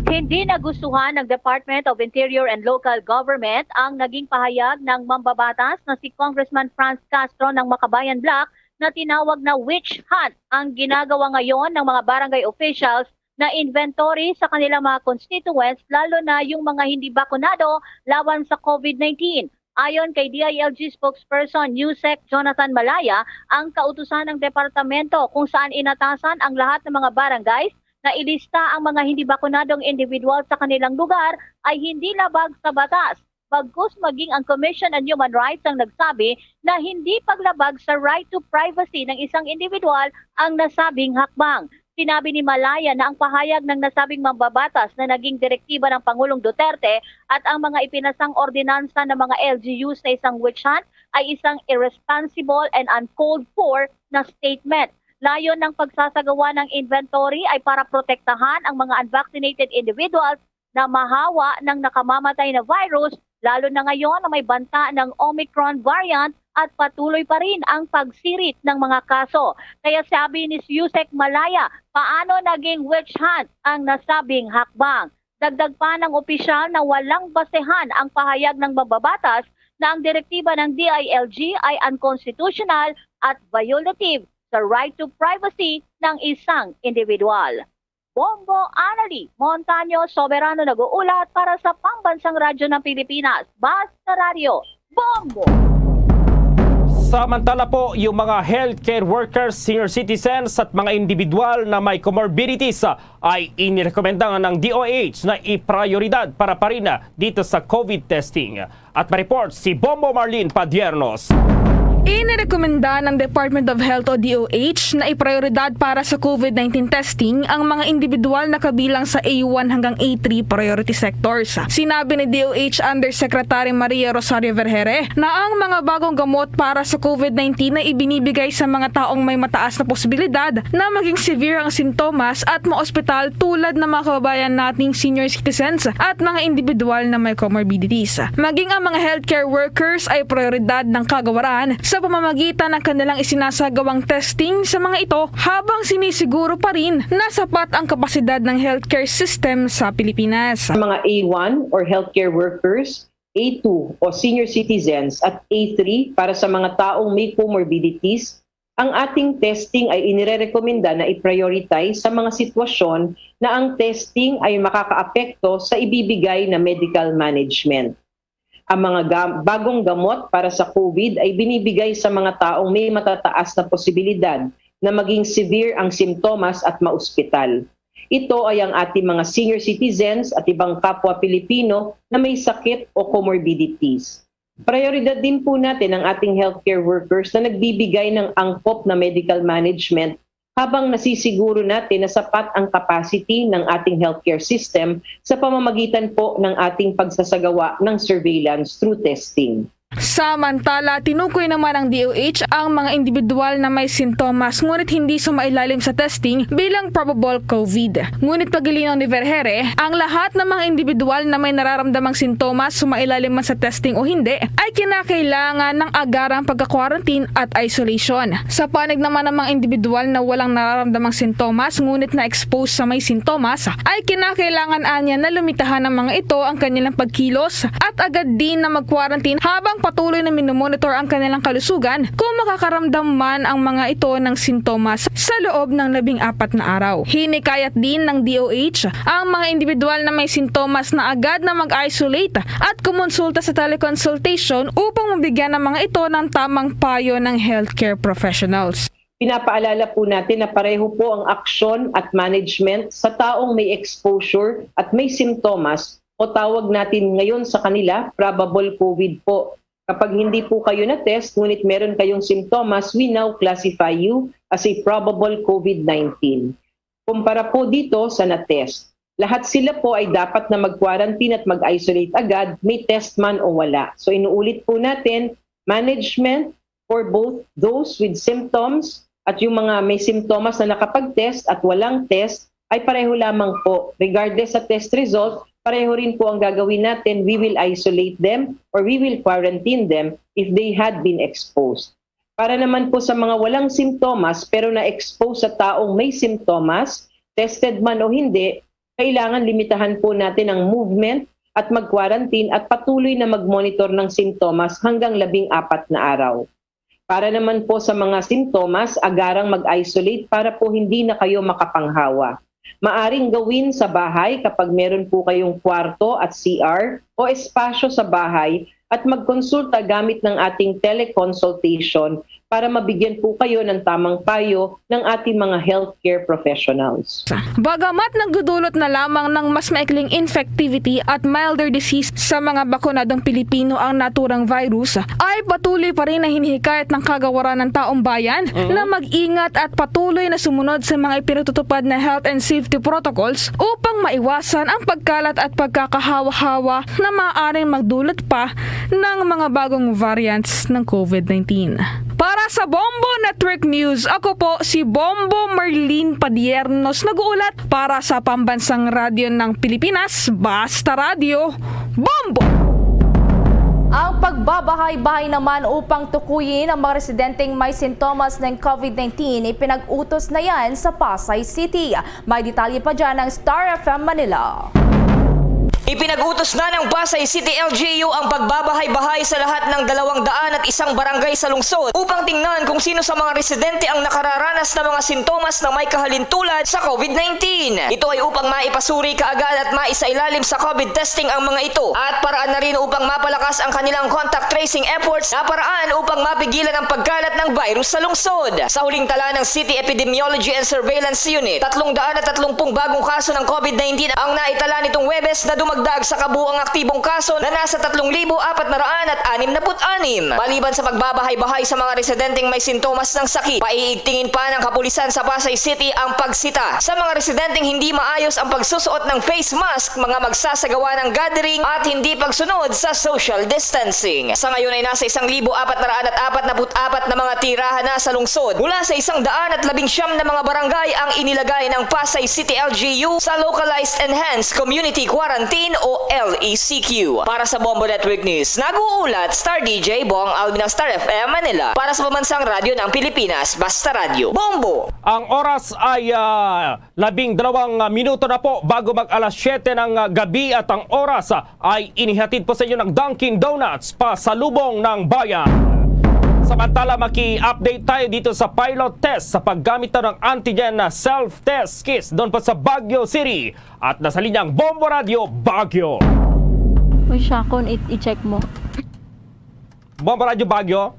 Hindi nagustuhan ng Department of Interior and Local Government ang naging pahayag ng mambabatas na si Congressman Franz Castro ng Makabayan Bloc na tinawag na witch hunt ang ginagawa ngayon ng mga barangay officials na inventory sa kanilang mga constituents, lalo na yung mga hindi bakunado laban sa COVID nineteen. Ayon kay D I L G spokesperson Newsec Jonathan Malaya, ang kautusan ng departamento kung saan inatasan ang lahat ng mga barangays na ilista ang mga hindi bakunadong individual sa kanilang lugar ay hindi labag sa batas. Bagkus maging ang Commission on Human Rights ang nagsabi na hindi paglabag sa right to privacy ng isang individual ang nasabing hakbang. Sinabi ni Malaya na ang pahayag ng nasabing mambabatas na naging direktiba ng Pangulong Duterte at ang mga ipinasang ordinansa ng mga L G Us na isang witch hunt ay isang irresponsible and uncalled for na statement. Layon ng pagsasagawa ng inventory ay para protektahan ang mga unvaccinated individuals na mahawa ng nakamamatay na virus, lalo na ngayon na may banta ng Omicron variant at patuloy pa rin ang pagsirit ng mga kaso. Kaya sabi ni Yusek Malaya, paano naging witch hunt ang nasabing hakbang? Dagdag pa ng opisyal na walang basehan ang pahayag ng mambabatas na ang direktiba ng D I L G ay unconstitutional at violative sa right to privacy ng isang individual. Bombo Annalie Montaño Soberano nag-uulat para sa Pambansang Radyo ng Pilipinas, Basta Radyo, Bombo! Samantala po, yung mga healthcare workers, senior citizens at mga individual na may comorbidities ah, ay inirekomenda ng D O H na iprioridad para pa rin ah, dito sa COVID testing. At ma-report si Bombo Marlene Padiernos. Inirekomenda ng Department of Health o D O H na iprioridad para sa COVID nineteen testing ang mga individual na kabilang sa A one hanggang A three priority sectors. Sinabi ni D O H Undersecretary Maria Rosario Vergere na ang mga bagong gamot para sa COVID nineteen na ibinibigay sa mga taong may mataas na posibilidad na maging severe ang sintomas at maospital, tulad ng mga kababayan nating senior citizens at mga individual na may comorbidities. Maging ang mga healthcare workers ay prioridad ng kagawaran sa pamamagitan ng kanilang isinasagawang testing sa mga ito, habang sinisiguro pa rin na sapat ang kapasidad ng healthcare system sa Pilipinas. Mga A one or healthcare workers, A two o senior citizens, at A three para sa mga taong may comorbidities, ang ating testing ay inirerekomenda na i-prioritize sa mga sitwasyon na ang testing ay makakaapekto sa ibibigay na medical management. Ang mga ga- bagong gamot para sa COVID ay binibigay sa mga taong may matataas na posibilidad na maging severe ang simptomas at maospital. Ito ay ang ating mga senior citizens at ibang kapwa Pilipino na may sakit o comorbidities. Prioridad din po natin ang ating healthcare workers na nagbibigay ng angkop na medical management habang nasisiguro natin na sapat ang capacity ng ating healthcare system sa pamamagitan po ng ating pagsasagawa ng surveillance through testing. Samantala, tinukoy naman ng D O H ang mga individual na may sintomas ngunit hindi sumailalim sa testing bilang probable COVID. Ngunit pagilinaw ni Vergere, ang lahat ng mga individual na may nararamdamang sintomas sumailalim man sa testing o hindi ay kinakailangan ng agarang pagka-quarantine at isolation. Sa panig naman ng mga individual na walang nararamdamang sintomas ngunit na-expose sa may sintomas, ay kinakailangan anya na limitahan ng mga ito ang kanilang pagkilos at agad din na mag-quarantine habang patuloy na minomonitor ang kanilang kalusugan kung makakaramdam man ang mga ito ng sintomas sa loob ng labing apat na araw. Hinikayat din ng D O H ang mga individual na may sintomas na agad na mag-isolate at kumonsulta sa teleconsultation upang mabigyan ng mga ito ng tamang payo ng healthcare professionals. Pinapaalala po natin na pareho po ang aksyon at management sa taong may exposure at may simptomas o tawag natin ngayon sa kanila probable COVID po. Kapag hindi po kayo na-test ngunit meron kayong simptomas, we now classify you as a probable COVID nineteen. Kumpara po dito sa na-test. Lahat sila po ay dapat na mag-quarantine at mag-isolate agad, may test man o wala. So inuulit po natin, management for both those with symptoms at yung mga may simptomas na nakapag-test at walang test ay pareho lamang po. Regardless sa test result, pareho rin po ang gagawin natin. We will isolate them or we will quarantine them if they had been exposed. Para naman po sa mga walang simptomas pero na-expose sa taong may simptomas, tested man o hindi, kailangan limitahan po natin ang movement at mag-quarantine at patuloy na mag-monitor ng simptomas hanggang labing apat na araw. Para naman po sa mga simptomas, agarang mag-isolate para po hindi na kayo makapanghawa. Maaring gawin sa bahay kapag meron po kayong kwarto at C R o espasyo sa bahay at magkonsulta gamit ng ating teleconsultation para mabigyan po kayo ng tamang payo ng ating mga healthcare professionals. Bagamat nagdudulot na lamang ng mas maikling infectivity at milder disease sa mga bakunadong Pilipino ang naturang virus, ay patuloy pa rin na hinihikayat ng kagawaran ng taong bayan Mm. na mag-ingat at patuloy na sumunod sa mga ipinatutupad na health and safety protocols upang maiwasan ang pagkalat at pagkakahawa-hawa na maaaring magdulot pa ng mga bagong variants ng COVID nineteen. Para sa Bombo Network News, ako po si Bombo Marlene Padiernos, nag-uulat para sa Pambansang Radyo ng Pilipinas, Basta Radyo, Bombo! Ang pagbabahay-bahay naman upang tukuyin ang mga residenteng may sintomas ng COVID nineteen, ipinag-utos na yan sa Pasay City. May detalye pa dyan ang Star F M Manila. Ipinag-utos na ng Pasay City L G U ang pagbabahay-bahay sa lahat ng dalawang daan at isang barangay sa lungsod upang tingnan kung sino sa mga residente ang nakararanas ng mga sintomas na may kahalintulad sa COVID nineteen. Ito ay upang maipasuri kaagad at maisailalim sa COVID testing ang mga ito. At paraan na rin upang mapalakas ang kanilang contact tracing efforts na paraan upang mapigilan ang pagkalat ng virus sa lungsod. Sa huling tala ng City Epidemiology and Surveillance Unit, tatlong daan at tatlumpung bagong kaso ng COVID nineteen ang naitala nitong Huwebes na dumagdag sa kabuang aktibong kaso na nasa tatlong libo apat na raan at anim na put anim. Maliban sa pagbabahay-bahay sa mga residenteng may sintomas ng sakit, paiigtingin pa ng kapulisan sa Pasay City ang pagsita sa mga residenteng hindi maayos ang pagsusuot ng face mask, mga magsasagawa ng gathering at hindi pagsunod sa social distancing. Sa ngayon ay nasa isang libo apat na raan at apat na put apat na mga tirahan na sa lungsod. Mula sa isang daan at labing siyam na mga barangay ang inilagay ng Pasay City L G U sa Localized Enhanced Community Quarantine o L E C Q. Para sa Bombo Network News, nag-uulat Star D J Bong Alvin ng Star F M Manila. Para sa Pambansang Radyo ng Pilipinas, Basta Radyo, Bombo! Ang oras ay, ah, labing dalawang minuto na po bago mag alas siyete ng, ah, gabi, at ang oras, ah, ay inihatid po sa inyo ng Dunkin' Donuts, pasalubong ng bayan. Samantala, maki-update tayo dito sa pilot test sa paggamit daw ng antigen na self-test kits doon po sa Baguio City. At nasa linya ang Bombo Radyo Baguio. Uy, siya, kung i-, i-check mo. Bombo Radyo Baguio.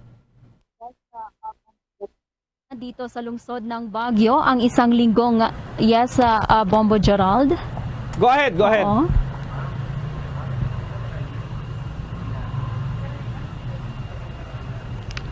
Dito sa lungsod ng Baguio ang isang linggong, yes, ah, ah, Bombo Gerald? Go ahead, go ahead. Oo.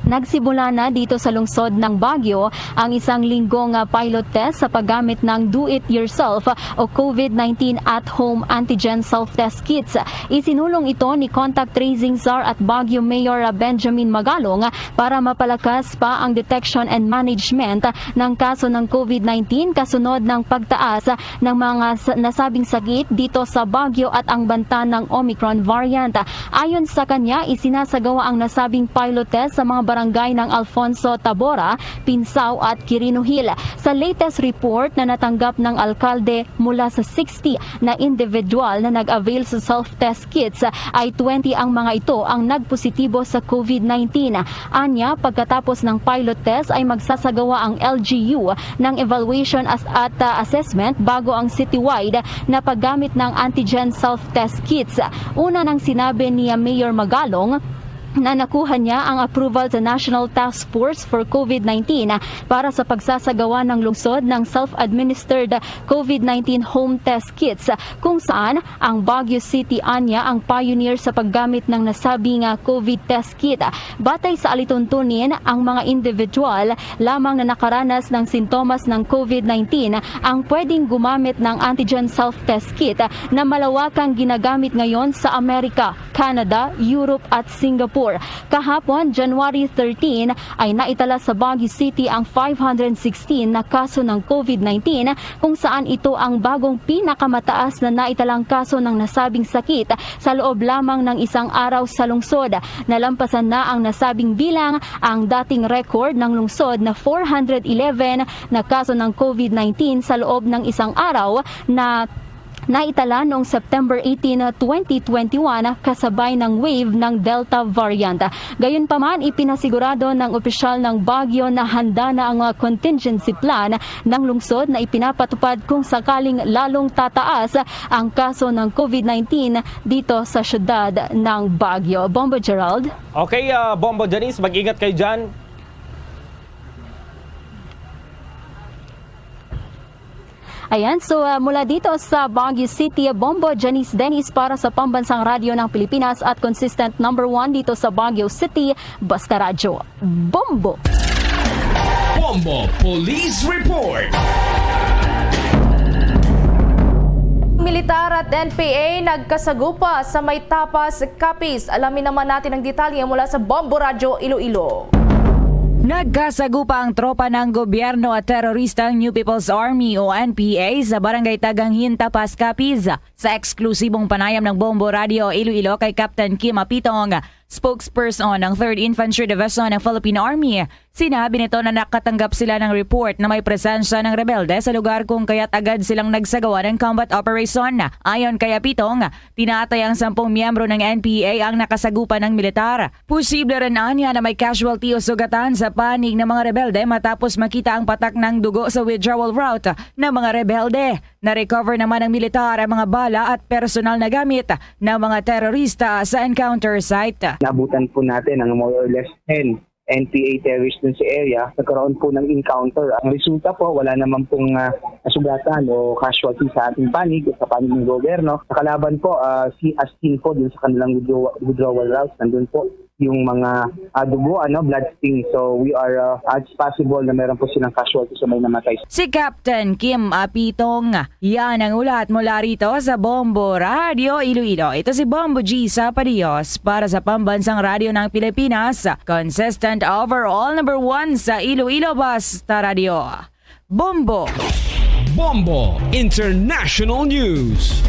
Nagsimula na dito sa lungsod ng Baguio ang isang linggong, ah, pilot test sa paggamit ng do-it-yourself o COVID nineteen at-home antigen self-test kits. Isinulong ito ni Contact Tracing Czar at Baguio Mayor, ah, Benjamin Magalong, ah, para mapalakas pa ang detection and management ng kaso ng COVID nineteen kasunod ng pagtaas ng mga sa-, nasabing sakit dito sa Baguio at ang banta ng Omicron variant. Ayon sa kanya, isinasagawa ang nasabing pilot test sa mga barangay ng Alfonso Tabora, Pinsao at Quirino Hill. Sa latest report na natanggap ng alkalde, mula sa sixty na individual na nag-avail sa self-test kits, ay twenty ang mga ito ang nagpositibo sa COVID nineteen. Anya, pagkatapos ng pilot test ay magsasagawa ang L G U ng evaluation as-, at, ah, assessment bago ang citywide na paggamit ng antigen self-test kits. Una nang sinabi ni Mayor Magalong na nakuha niya ang approval sa National Task Force for COVID nineteen para sa pagsasagawa ng lungsod ng self-administered COVID nineteen home test kits, kung saan ang Baguio City anya ang pioneer sa paggamit ng nasabing, ah, COVID test kit. Batay sa alituntunin, ang mga individual lamang na nakaranas ng sintomas ng COVID nineteen ang pwedeng gumamit ng antigen self-test kit na malawakang ginagamit ngayon sa Amerika, Canada, Europe at Singapore. Kahapon, January thirteen, ay naitala sa Baguio City ang five hundred sixteen na kaso ng COVID nineteen, kung saan ito ang bagong pinakamataas na naitalang kaso ng nasabing sakit sa loob lamang ng isang araw sa lungsod. Nalampasan na ang nasabing bilang ang dating record ng lungsod na four hundred eleven na kaso ng COVID nineteen sa loob ng isang araw na naitala noong September eighteen, twenty twenty-one, kasabay ng wave ng Delta variant. Gayunpaman, ipinasigurado ng opisyal ng Baguio na handa na ang mga contingency plan ng lungsod na ipinapatupad kung sakaling lalong tataas ang kaso ng COVID nineteen dito sa siyudad ng Baguio. Bombo Gerald. Okay, ah, Bombo Janice, mag-ingat kayo dyan. Ayan, so, ah, mula dito sa Baguio City, Bombo Janice Dennis para sa Pambansang Radyo ng Pilipinas at consistent number one dito sa Baguio City, Basta Radyo. Bombo! Bombo Police Report. Militar at N P A nagkasagupa sa may Tapas, Capiz. Alamin naman natin ang detalye mula sa Bombo Radyo Iloilo. Nagkasagupa ang tropa ng gobyerno at teroristang New People's Army o N P A sa Barangay Taganghien, Tapas, Capiz. Sa eksklusibong panayam ng Bombo Radio Iloilo kay Captain Kim Apitong, spokesperson ng Third Infantry Division ng Philippine Army, sinabi nito na nakatanggap sila ng report na may presensya ng rebelde sa lugar kung kaya't agad silang nagsagawa ng combat operation. Ayon kay Apitong, tinaatay ang sampung miyembro ng N P A ang nakasagupa ng militar. Posible rin anya na may casualty o sugatan sa panig ng mga rebelde matapos makita ang patak ng dugo sa withdrawal route ng mga rebelde. Na-recover naman ng militar ang mga bala at personal na gamit ng mga terorista sa encounter site. Naabutan po natin ang more or less ten N P A terrorists dun sa area. Nagkaroon po ng encounter. Ang resulta po, wala naman pong ah, nasugatan o casualty sa ating panig o sa panig ng gobyerno. Nakalaban po, ah, si as seen po dun sa kanilang withdraw- withdrawal routes. Nandun po yung mga ah, dugo, ano, blood stain. So we are, ah, it's possible na meron po silang casualty sa may namatay. Si Captain Kim Apitong. Yan ang ulat mula rito sa Bombo Radio Iloilo. Ito si Bombo G sa Padios para sa Pambansang Radyo ng Pilipinas. Consistent overall number one sa Iloilo Basta Radio. Bombo! Bombo International News.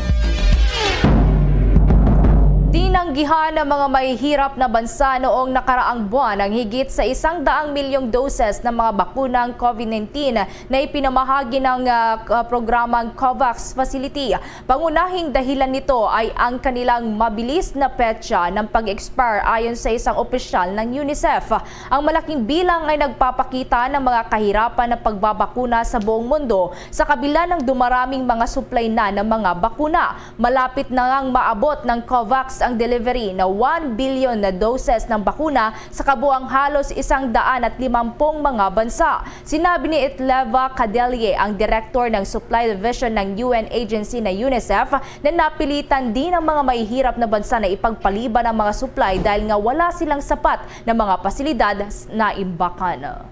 Tinanggihan ng mga mahihirap na bansa noong nakaraang buwan ang higit sa isang daang milyong doses ng mga bakunang COVID nineteen na ipinamahagi ng ah, k- programang COVAX facility. Pangunahing dahilan nito ay ang kanilang mabilis na petsa ng pag-expire ayon sa isang opisyal ng UNICEF. Ang malaking bilang ay nagpapakita ng mga kahirapan ng pagbabakuna sa buong mundo sa kabila ng dumaraming mga supply na ng mga bakuna. Malapit na ngang maabot ng COVAX ang delivery na one billion na doses ng bakuna sa kabuang halos isang daan at limampung mga bansa. Sinabi ni Itleva Cadelie, ang direktor ng Supply Division ng U N agency na UNICEF, na napilitan din ang mga mahihirap na bansa na ipagpaliban ang mga supply dahil nga wala silang sapat na mga pasilidad na imbakan.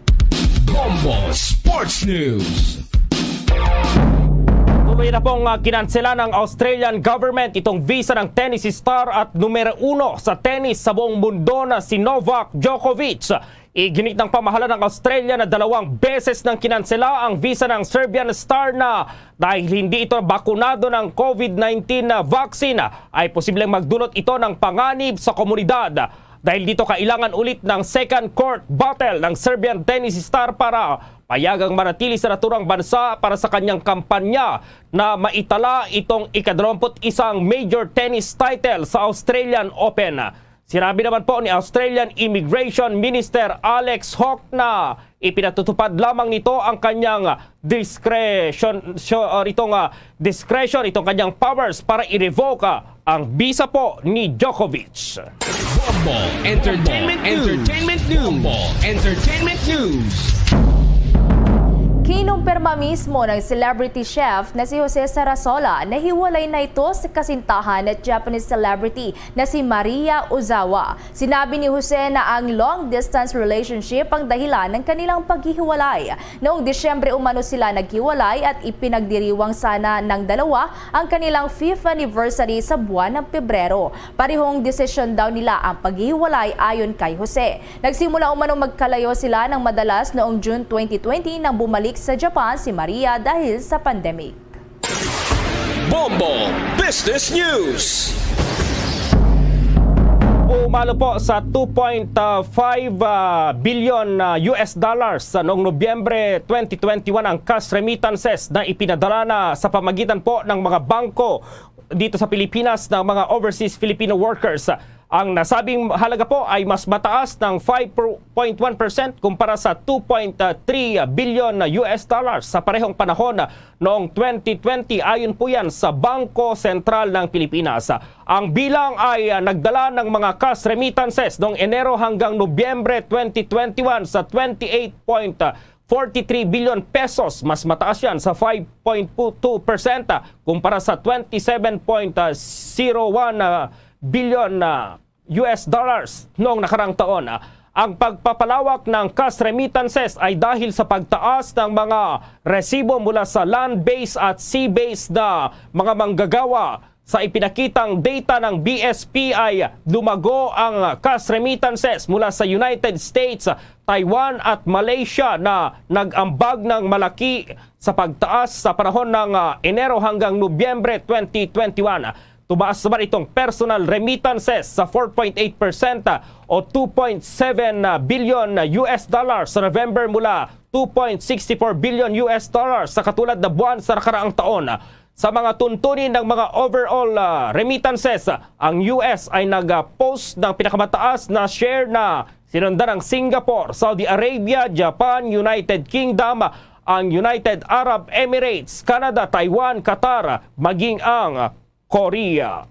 Bombo Sports News. Tuloy na pong ah, kinansela ng Australian government itong visa ng tennis star at numero uno sa tennis sa buong mundo na si Novak Djokovic. Iginit ng pamahalaan ng Australia na dalawang beses nang kinansela ang visa ng Serbian star na dahil hindi ito bakunado ng COVID nineteen na vaccine ay posibleng magdulot ito ng panganib sa komunidad. Dahil dito, kailangan ulit ng second court battle ng Serbian tennis star para payagang manatili sa naturang bansa para sa kanyang kampanya na maitala itong ikadalawamput isang major tennis title sa Australian Open. Sinabi naman po ni Australian Immigration Minister Alex Hawke na ipinatutupad lamang nito ang kanyang discretion, syo- or itong ah, discretion, itong kanyang powers para i-revoke ah, ang visa po ni Djokovic. Bombo Entertainment News. Entertainment News. Bombo Entertainment News. Kinumpirma mismo ng celebrity chef na si Jose Sarasola na hiwalay na ito sa kasintahan at Japanese celebrity na si Maria Ozawa. Sinabi ni Jose na ang long-distance relationship ang dahilan ng kanilang paghihiwalay. Noong Disyembre umano sila naghiwalay at ipinagdiriwang sana ng dalawa ang kanilang fifth anniversary sa buwan ng Pebrero. Parehong desisyon daw nila ang paghihiwalay ayon kay Jose. Nagsimula umano magkalayo sila ng madalas noong June twenty twenty nang bumalik sa Japan si Maria dahil sa pandemic. Bombo Business News. Pumalo po sa two point five, ah, billion, ah, U S dollars sa noong Nobyembre twenty twenty-one ang cash remittances na ipinadala na sa pamagitan po ng mga bangko dito sa Pilipinas ng mga overseas Filipino workers. Ang nasabing halaga po ay mas mataas ng five point one percent kumpara sa two point three billion U S dollars sa parehong panahon noong twenty twenty. Ayon po yan sa Bangko Sentral ng Pilipinas. Ang bilang ay, ah, nagdala ng mga cash remittances noong Enero hanggang Nobyembre twenty twenty-one sa twenty-eight point forty-three billion pesos. Mas mataas yan sa five point two percent, ah, kumpara sa twenty-seven point zero one billion, ah, U S dollars noong nakarang taon. Ang pagpapalawak ng cash remittances ay dahil sa pagtaas ng mga resibo mula sa land-based at sea-based na mga manggagawa. Sa ipinakitang data ng B S P I, lumago ang cash remittances mula sa United States, Taiwan at Malaysia na nag-ambag ng malaki sa pagtaas sa panahon ng, ah, Enero hanggang Nobyembre twenty twenty-one. Tumaas naman itong personal remittances sa four point eight percent, ah, o two point seven billion U S dollars sa November mula two point six four billion U S dollars sa katulad na buwan sa nakaraang taon. Sa mga tuntunin ng mga overall, ah, remittances, ang U S ay nag-post ng pinakamataas na share na sinundan ng Singapore, Saudi Arabia, Japan, United Kingdom, ang United Arab Emirates, Canada, Taiwan, Qatar, maging ang Korea.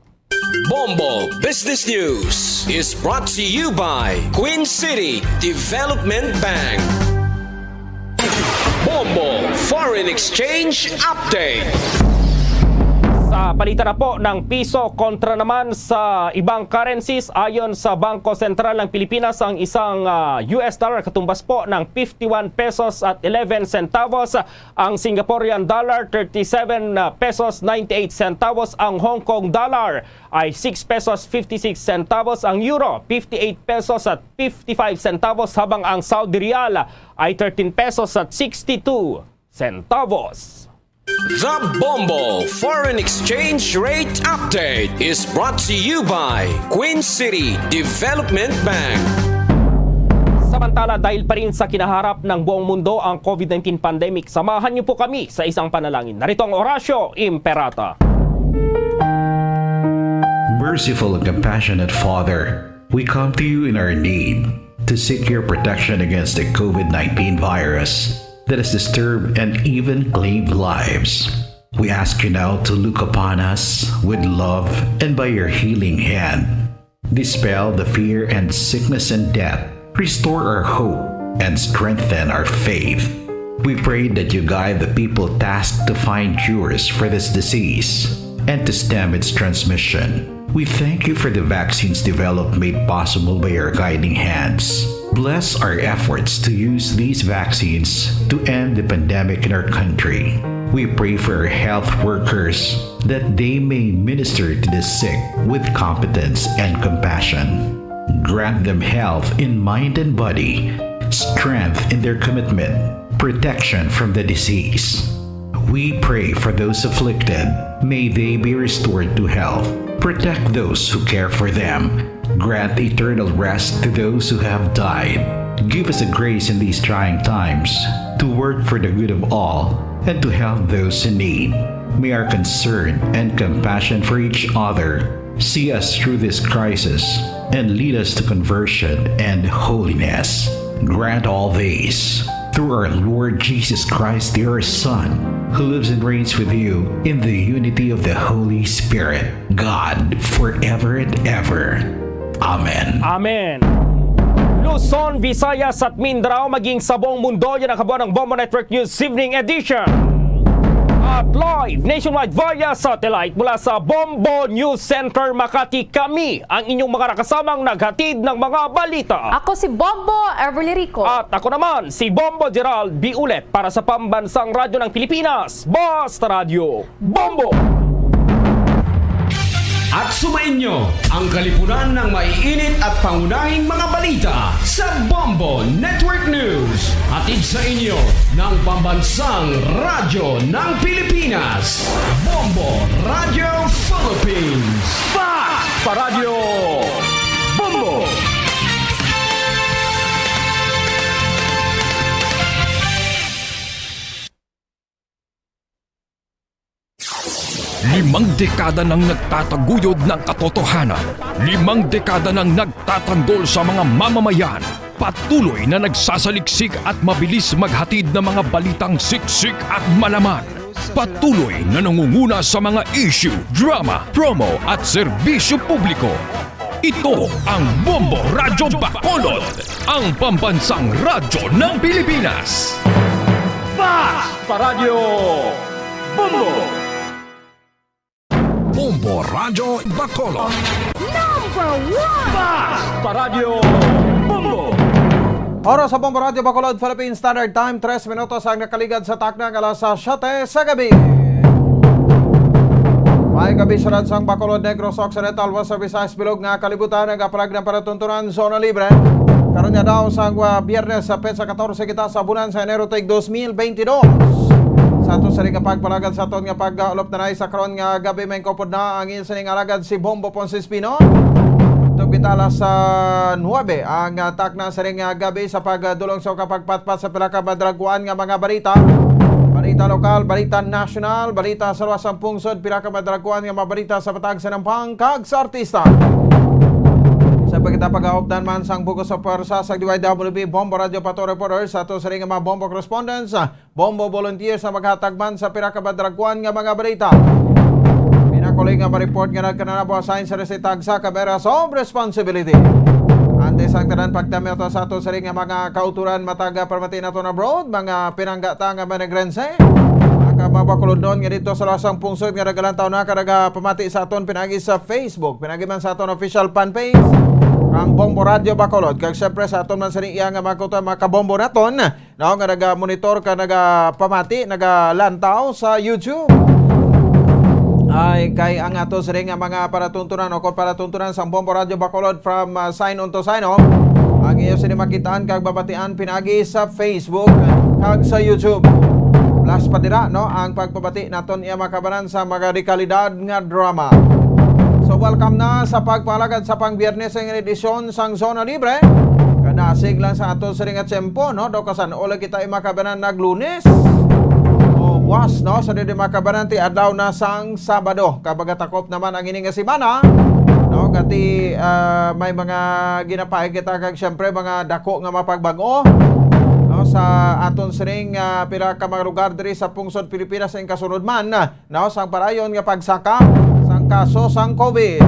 Bombo Business News is brought to you by Queen City Development Bank. Bombo Foreign Exchange Update. Sa palitan na po ng piso kontra naman sa ibang currencies, ayon sa Bangko Sentral ng Pilipinas, ang isang, ah, U S dollar katumbas po ng fifty-one pesos at eleven centavos, ang Singaporean dollar, thirty-seven pesos, ninety-eight centavos, ang Hong Kong dollar ay six pesos, fifty-six centavos, ang euro, fifty-eight pesos at fifty-five centavos, habang ang Saudi riyal ay thirteen pesos at sixty-two centavos. The Bombo Foreign Exchange Rate Update is brought to you by Queen City Development Bank. Samantala, dahil pa rin sa kinaharap ng buong mundo ang COVID nineteen pandemic, samahan niyo po kami sa isang panalangin. Narito ang Oratio Imperata. Merciful and compassionate Father, we come to you in our need to seek your protection against the COVID nineteen virus that has disturbed and even claimed lives. We ask you now to look upon us with love and by your healing hand, dispel the fear and sickness and death, restore our hope, and strengthen our faith. We pray that you guide the people tasked to find cures for this disease and to stem its transmission. We thank you for the vaccines developed made possible by your guiding hands. Bless our efforts to use these vaccines to end the pandemic in our country. We pray for our health workers that they may minister to the sick with competence and compassion. Grant them health in mind and body, strength in their commitment, protection from the disease. We pray for those afflicted. May they be restored to health. Protect those who care for them. Grant eternal rest to those who have died. Give us the grace in these trying times to work for the good of all and to help those in need. May our concern and compassion for each other see us through this crisis and lead us to conversion and holiness. Grant all this through our Lord Jesus Christ, your Son, who lives and reigns with you in the unity of the Holy Spirit, God, forever and ever. Amen. Amen. Luzon, Visayas at Mindanao, maging sa buong mundo, yan ang kabuuan ng Bombo Network News Evening Edition. At live nationwide via satellite mula sa Bombo News Center Makati, kami ang inyong mga nakasamang naghatid ng mga balita. Ako si Bombo Everly Rico. At ako naman, si Bombo Gerald Biulet para sa Pambansang Radyo ng Pilipinas, Basta Radyo Bombo! At sumainyo ang kalipunan ng maiinit at pangunahing mga balita sa Bombo Network News. Hatid sa inyo ng Pambansang Radyo ng Pilipinas, Bombo Radio Philippines. Fact pa Radyo Bombo! Limang dekada nang nagtataguyod ng katotohanan. Limang dekada nang nagtatanggol sa mga mamamayan. Patuloy na nagsasaliksik at mabilis maghatid ng mga balitang siksik at malaman. Patuloy na nangunguna sa mga issue, drama, promo at serbisyo publiko. Ito ang Bombo Radyo Bacolod, ang pambansang radyo ng Pilipinas. Fast Paradyo Bombo! Bombo Radyo Bacolod. Number one! Fast Paradyo Bombo! Oras sa Bombo Radyo Bacolod, Philippine Standard Time, tres minutos ang nakaligad sa takna nga alas siyete sa gabi. May gabi sa ransang Bacolod, Negros Occidental, Western Visayas, bilog nga kalibutan, nagapalag ng palatuntunan, zona libre. Karon nga daw sang, ah, Biyernes sa petsa katorse kita sa bulan sa Enero tig dos mil bentidós. Sa ato sa rin nga pagpalagad sa aton nga pag-ulop na sa karon nga gabi, may kupod na ang inyo sining alagad si Bombo Ponce Espino. Tubig kita alas sa nuebe ang, ah, takna sa rin nga gabi sa pagdulong sa kapagpatpat sa pila ka madraguan nga mga balita. Balita lokal, balita nasyonal, balita sa luwas sang pungsod, pila ka madraguan nga mga balita sa matag sa nampang kag sa artista. Sa pagkita pag-aupdan man sang bugos sa pwersa sa D Y W B Bombo Radio Pato Reporters, sa ato sa rin nga mga Bombo correspondents, Bombo volunteers na maghatag man sa pila ka madraguan nga mga balita. Pinakuling nga ma-report nga nagkananabo assign sa resitag sa Cameras of Responsibility. Antes ang tanan, pagtami ato sa ato sa ring nga mga kauturan matag pamati naton abroad, mga pinanggata nga manegrense, ang kababakulodnon nga dito sa lasang pungsod nga nagalantaw na ka nagapamati sa aton pinagi sa Facebook, pinagi man sa aton official fan page, ang Bombo Radio Bacolod. Kag siyempre sa aton man sa iya nga mga kauturan, mga kabombo naton, no, nga naga-monitor ka, nagapamati, nagalantaw sa YouTube. Ay, kay ang ato sini nga mga palatuntunan o kung palatuntunan sang Bombo Radio Bacolod from, ah, sign on to sign off, ang iyo sini makitaan kag babatian pinagi sa Facebook kag sa YouTube. Plus pa dira, no, ang pagpabati naton iya makabanan sa mga dekalidad nga drama. So, welcome na sa pagpalagad sa pang Biyernes nga edisyon sang Zona Libre. Kadasig lang sa ato sini nga tiyempo, no? Do kasan-o lang kita, eh, makabanan nag Lunes. O, buwas, no? Sa didi makabanan ti adlaw na sang Sabado. Kag magatakop naman ang ini nga semana, no? Kati, ah, may mga ginapahid kita kag siyempre mga dako nga mapagbago, no? Sa aton sining, ah, pila ka mga lugar diri sa pungsod Pilipinas ing kasunod man, no, sang parayon nga pagsaka sang kaso sang COVID.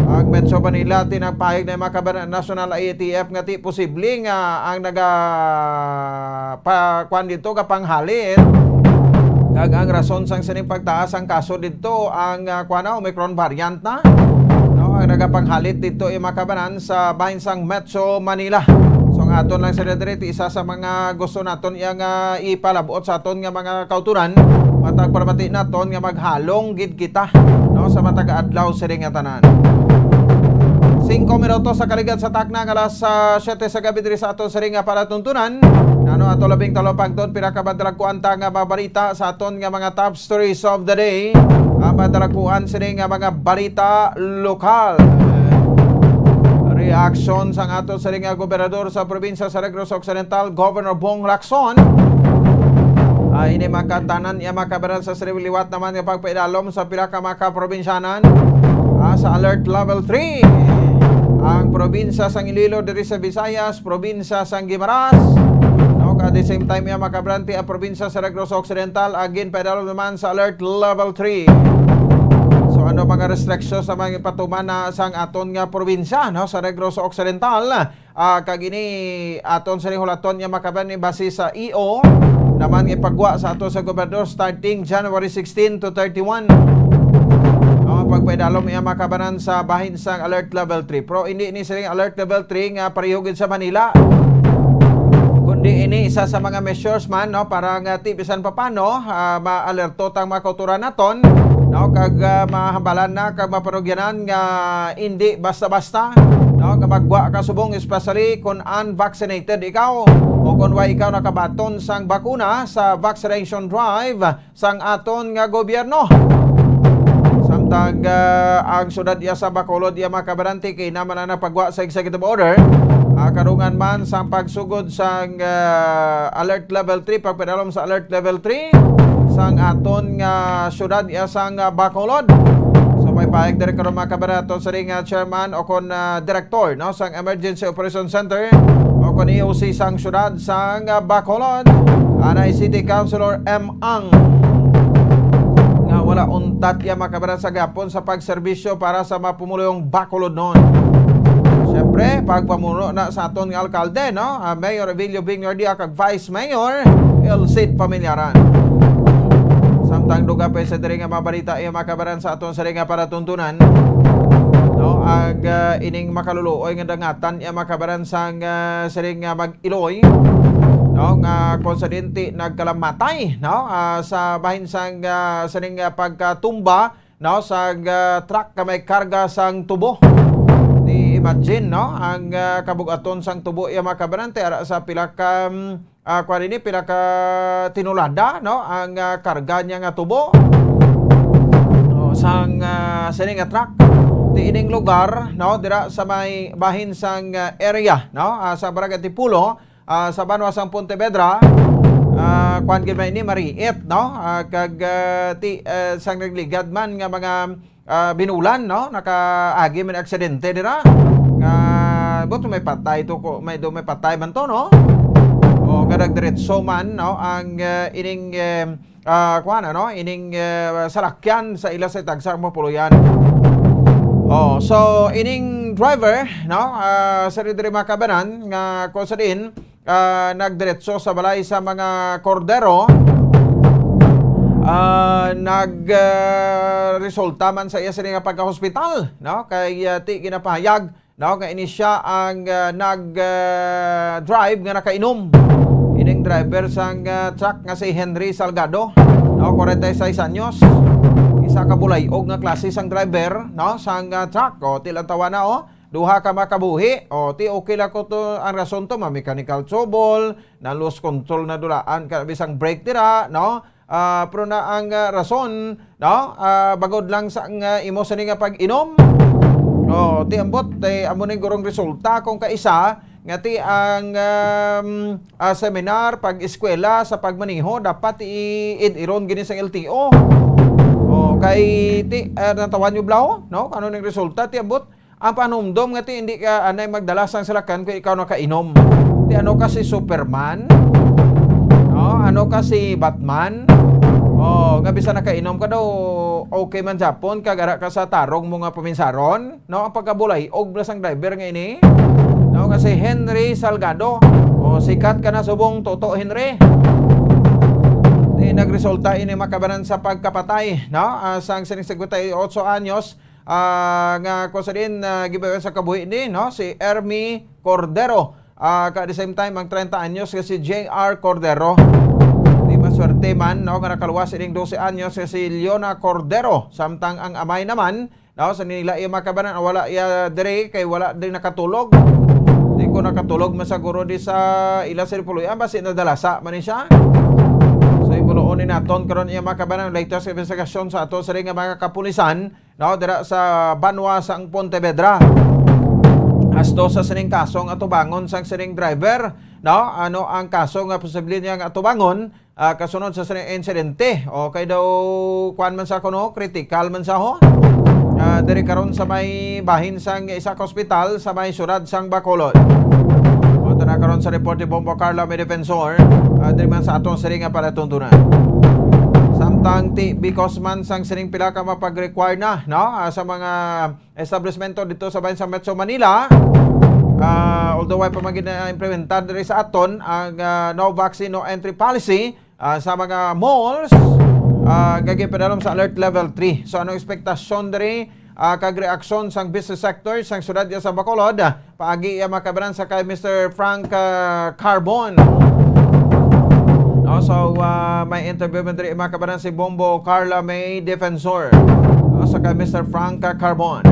Ang Metro Manila tinagpahig na makabanan National I A T F nga ti posible nga ang naga pa, kuan dito, kapanghalit. Kag ang rason sang sining pagtaas ang kaso dito ang, ah, kuan na, Omicron variant na. No, ang nagapanghalit dito ay makabanan sa bahin sang Metro Manila. So, ang aton lang sa diri, isa sa mga gusto naton iya nga ipalabot sa aton nga mga kauturan, matag pamati naton nga maghalong gid kita, no, sa matag adlaw sini nga tanan. Singko minutos sa kaligad sa takna nga alas, ah, siyete sa gabi diri sa aton sini nga palatuntunan. Ano ato labing talupangton, pila ka madalagkuan ta nga mabalita sa aton nga mga top stories of the day. Ang madalagkuan sini nga mga balita lokal. Reaksyon sang ato sini nga gobernador sa probinsya sa Negros Occidental, Governor Bong Lacson. Ah, ini makatanan iya makabaran sa sini liwat naman nga pagpaidalom sa pila ka mga kaprobinsyanan, ah, sa Alert Level three. Ang probinsya sang Iloilo diri sa Visayas, probinsya sang Guimaras, no, at the same time iya makabaran ti ang probinsya sa Negros Occidental, again, paidalom naman sa Alert Level three. So, ano mga restrictions sa mga ipatuman na sang aton nga probinsya, no, sa Negros Occidental? Ah, kag ini aton sini hulaton nga makabaran ni base sa E O naman nga ipagwa sa ato sa gobernador starting January sixteen to thirty-one. Ah, pagpaidalom iya makabanan sa bahin sang Alert Level three. Pero hindi ini sining Alert Level three nga pareho gid sa Manila. Kundi ini isa sa mga measures man, no, para nga ti bisan papano, ah, ma-alerto tang mga kauturan naton, no, kag, ah, mahambalan na kag mapanugyanan nga hindi basta-basta, no, nga magwa ka subong, especially kung unvaccinated ikaw o kung wa ikaw nakabaton sang bakuna sa vaccination drive sang aton nga gobyerno. Samtang, ah, ang syudad iya sa Bacolod iya makabaran ti kainaman na napagwa sa executive order, ah, karungan man sang pagsugod sang, ah, alert level three, pagpadalom sa alert level three, sang aton nga syudad, iya sang, ah, Bacolod. So, may pahayag diri karon, mga kababayan, aton siring nga chairman o kon, ah, direktor, no, sang Emergency Operation Center o kon E O C sang syudad sang, ah, Bacolod, anay City Councilor M Ang, nga wala untat iya, mga kababayan, sa gihapon sa pagserbisyo para sa mga pumuluyong Bacolodnon. Siyempre, pagpamuno na sa aton nga alkalde, no? Ah, Mayor Evilio Bing Nardia kag Vice Mayor El Cid Familiaran. Samtang dugang pa sa diri nga mga balita, iya, mga kababayan, sa aton siring nga palatuntunan, no? Ang, ah, ining makaluluoy nga dangatan, iya, mga kababayan, sang, ah, siring nga mag-Iloy, no? Nga kon sa dinti nagkalamatay, no? Ah, sa bahin sang, ah, siring nga pagkatumba, no, sa, ah, truck nga may karga sang tubo. Di imagine, no, ang, ah, kabug-aton sang tubo, iya, mga kababayan, ara sa pila ka, mm, ah, kuwan ini, pila ka tonelada, no, ang, ah, karga niya nga tubo. No, sang, ah, sini nga truck. Di ining lugar, no, dira sa may bahin sang, ah, area, no, ah, sa Barangay Antipolo, ah, sa banwa sang Pontevedra, ah, kuwan gid man ini, Mariit, no? Ah, kag, ah, ti, ah, sang nagligad man nga mga, ah, binulan, no? Nakaagi man aksidente dira. Nga, but may patay to ko, may, do may patay man to, no? O, nga nagdiretso man, no? Ang, ah, ining, eh, ah, kuwan, ano? Ining, eh, salakyan sa ila sa tagsa ang mga puloy-an. Oh, so, ining driver, no? Ah, sa diri, mga kababayan, nga kung sa diin, ah, nagdiretso sa balay sa mga kordero, ah, nag, ah, resulta man sa iya sini nga pagka-hospital, no? Kay, ah, ti ginapahayag, no, nga ini siya ang, ah, nag, ah, drive nga nakainom. Ining driver sang, ah, truck nga si Henry Salgado, no, forty-six anyos. Isa ka bulay-og nga klase sang driver, no, sang, ah, truck. O, ti lantawa na, oh. Duha ka makabuhi. O, ti okay lang ko to, ang rason to, ma-mechanical trouble, na-lose control na dulaan ka, bisang brake dira, no? Ah, pero na ang, ah, rason, no? Ah, bangod lang sa ang, ah, imo sini nga pag-inom. O, ti ambot, ti amo ni gurong resulta kung kaisa, nga ti ang, um, ah, seminar, pag-eskwela sa pagmaneho, dapat i-, id-iron gini sa L T O. O, kay ti, ah, natawan nyo, Blau, no? Ano ning resulta, ti ambot, ang panumdom nga ti hindi ka anay magdala sang salakyan kung ikaw nakainom. Ti ano ka, si Superman? No? Ano ka, si Batman? O, nga bisan nakainom ka daw, okay man japon, kag ara ka sa tarong mo nga paminsaron? No? Ang pagkabulay-og na sang driver nga ini. No? Nga si Henry Salgado. O, sikat ka na subong Toto Henry. Di nagresulta ini, mga kababayan, sa pagkapatay, no? Ah, sang sining cincuenta y ocho anyos, ah, nga kung sa diin, ah, gibawian sa kabuhi ni, no, si Ermi Cordero. Ah, ka at the same time, ang treinta anyos nga si J R Cordero. Di maswerte man, no, nga nakaluwas ining dose anyos nga si Leona Cordero. Samtang ang amay naman, no, sa nila iya, mga kababayan, wala iya diri kay wala din nakatulog. Di ko nakatulog masaguro di sa ila sa puloy-an, basi nadalasa man ni siya. So, ibuloon ni naton karon iya, mga kababayan, ang latest investigasyon sa ato sa nga mga kapulisan, no, dira sa banwa sang Pontevedra. Asto sa sining kaso nga atubangon sang sining driver, no? Ano ang kaso nga posible niya nga atubangon, ah, kasunod sa sining insidente? Okay daw, kuan man sa kuno, critical man sa ho. Ah, diri karon sa may bahin sang isa ka ospital sa may syudad sang Bacolod. Ato na karon sa report ni Bombo Carla, may defensor, ah, diri man sa atong sining nga palatuntunan. Samtang ti, because man sang sining pila ka mapag-require na, no? Ah, sa mga establishmento dito sa bayan sa Metro Manila, ah, although way pa man gid na-implementar diri sa aton ang, ah, no vaccine, no entry policy, ah, sa mga malls, ah, nga ginpadalom sa alert level three. So, anong ekspektasyon diri, ah, kag reaksyon sang business sector sang syudad sa Bacolod? Paagi iya, mga kababayan, sa kay Mister Frank, ah, Carbon. No, so, ah, may interview man diri, mga kababayan, si Bombo Carla May Defensor. No, sa kay Mister Frank, ah, Carbon.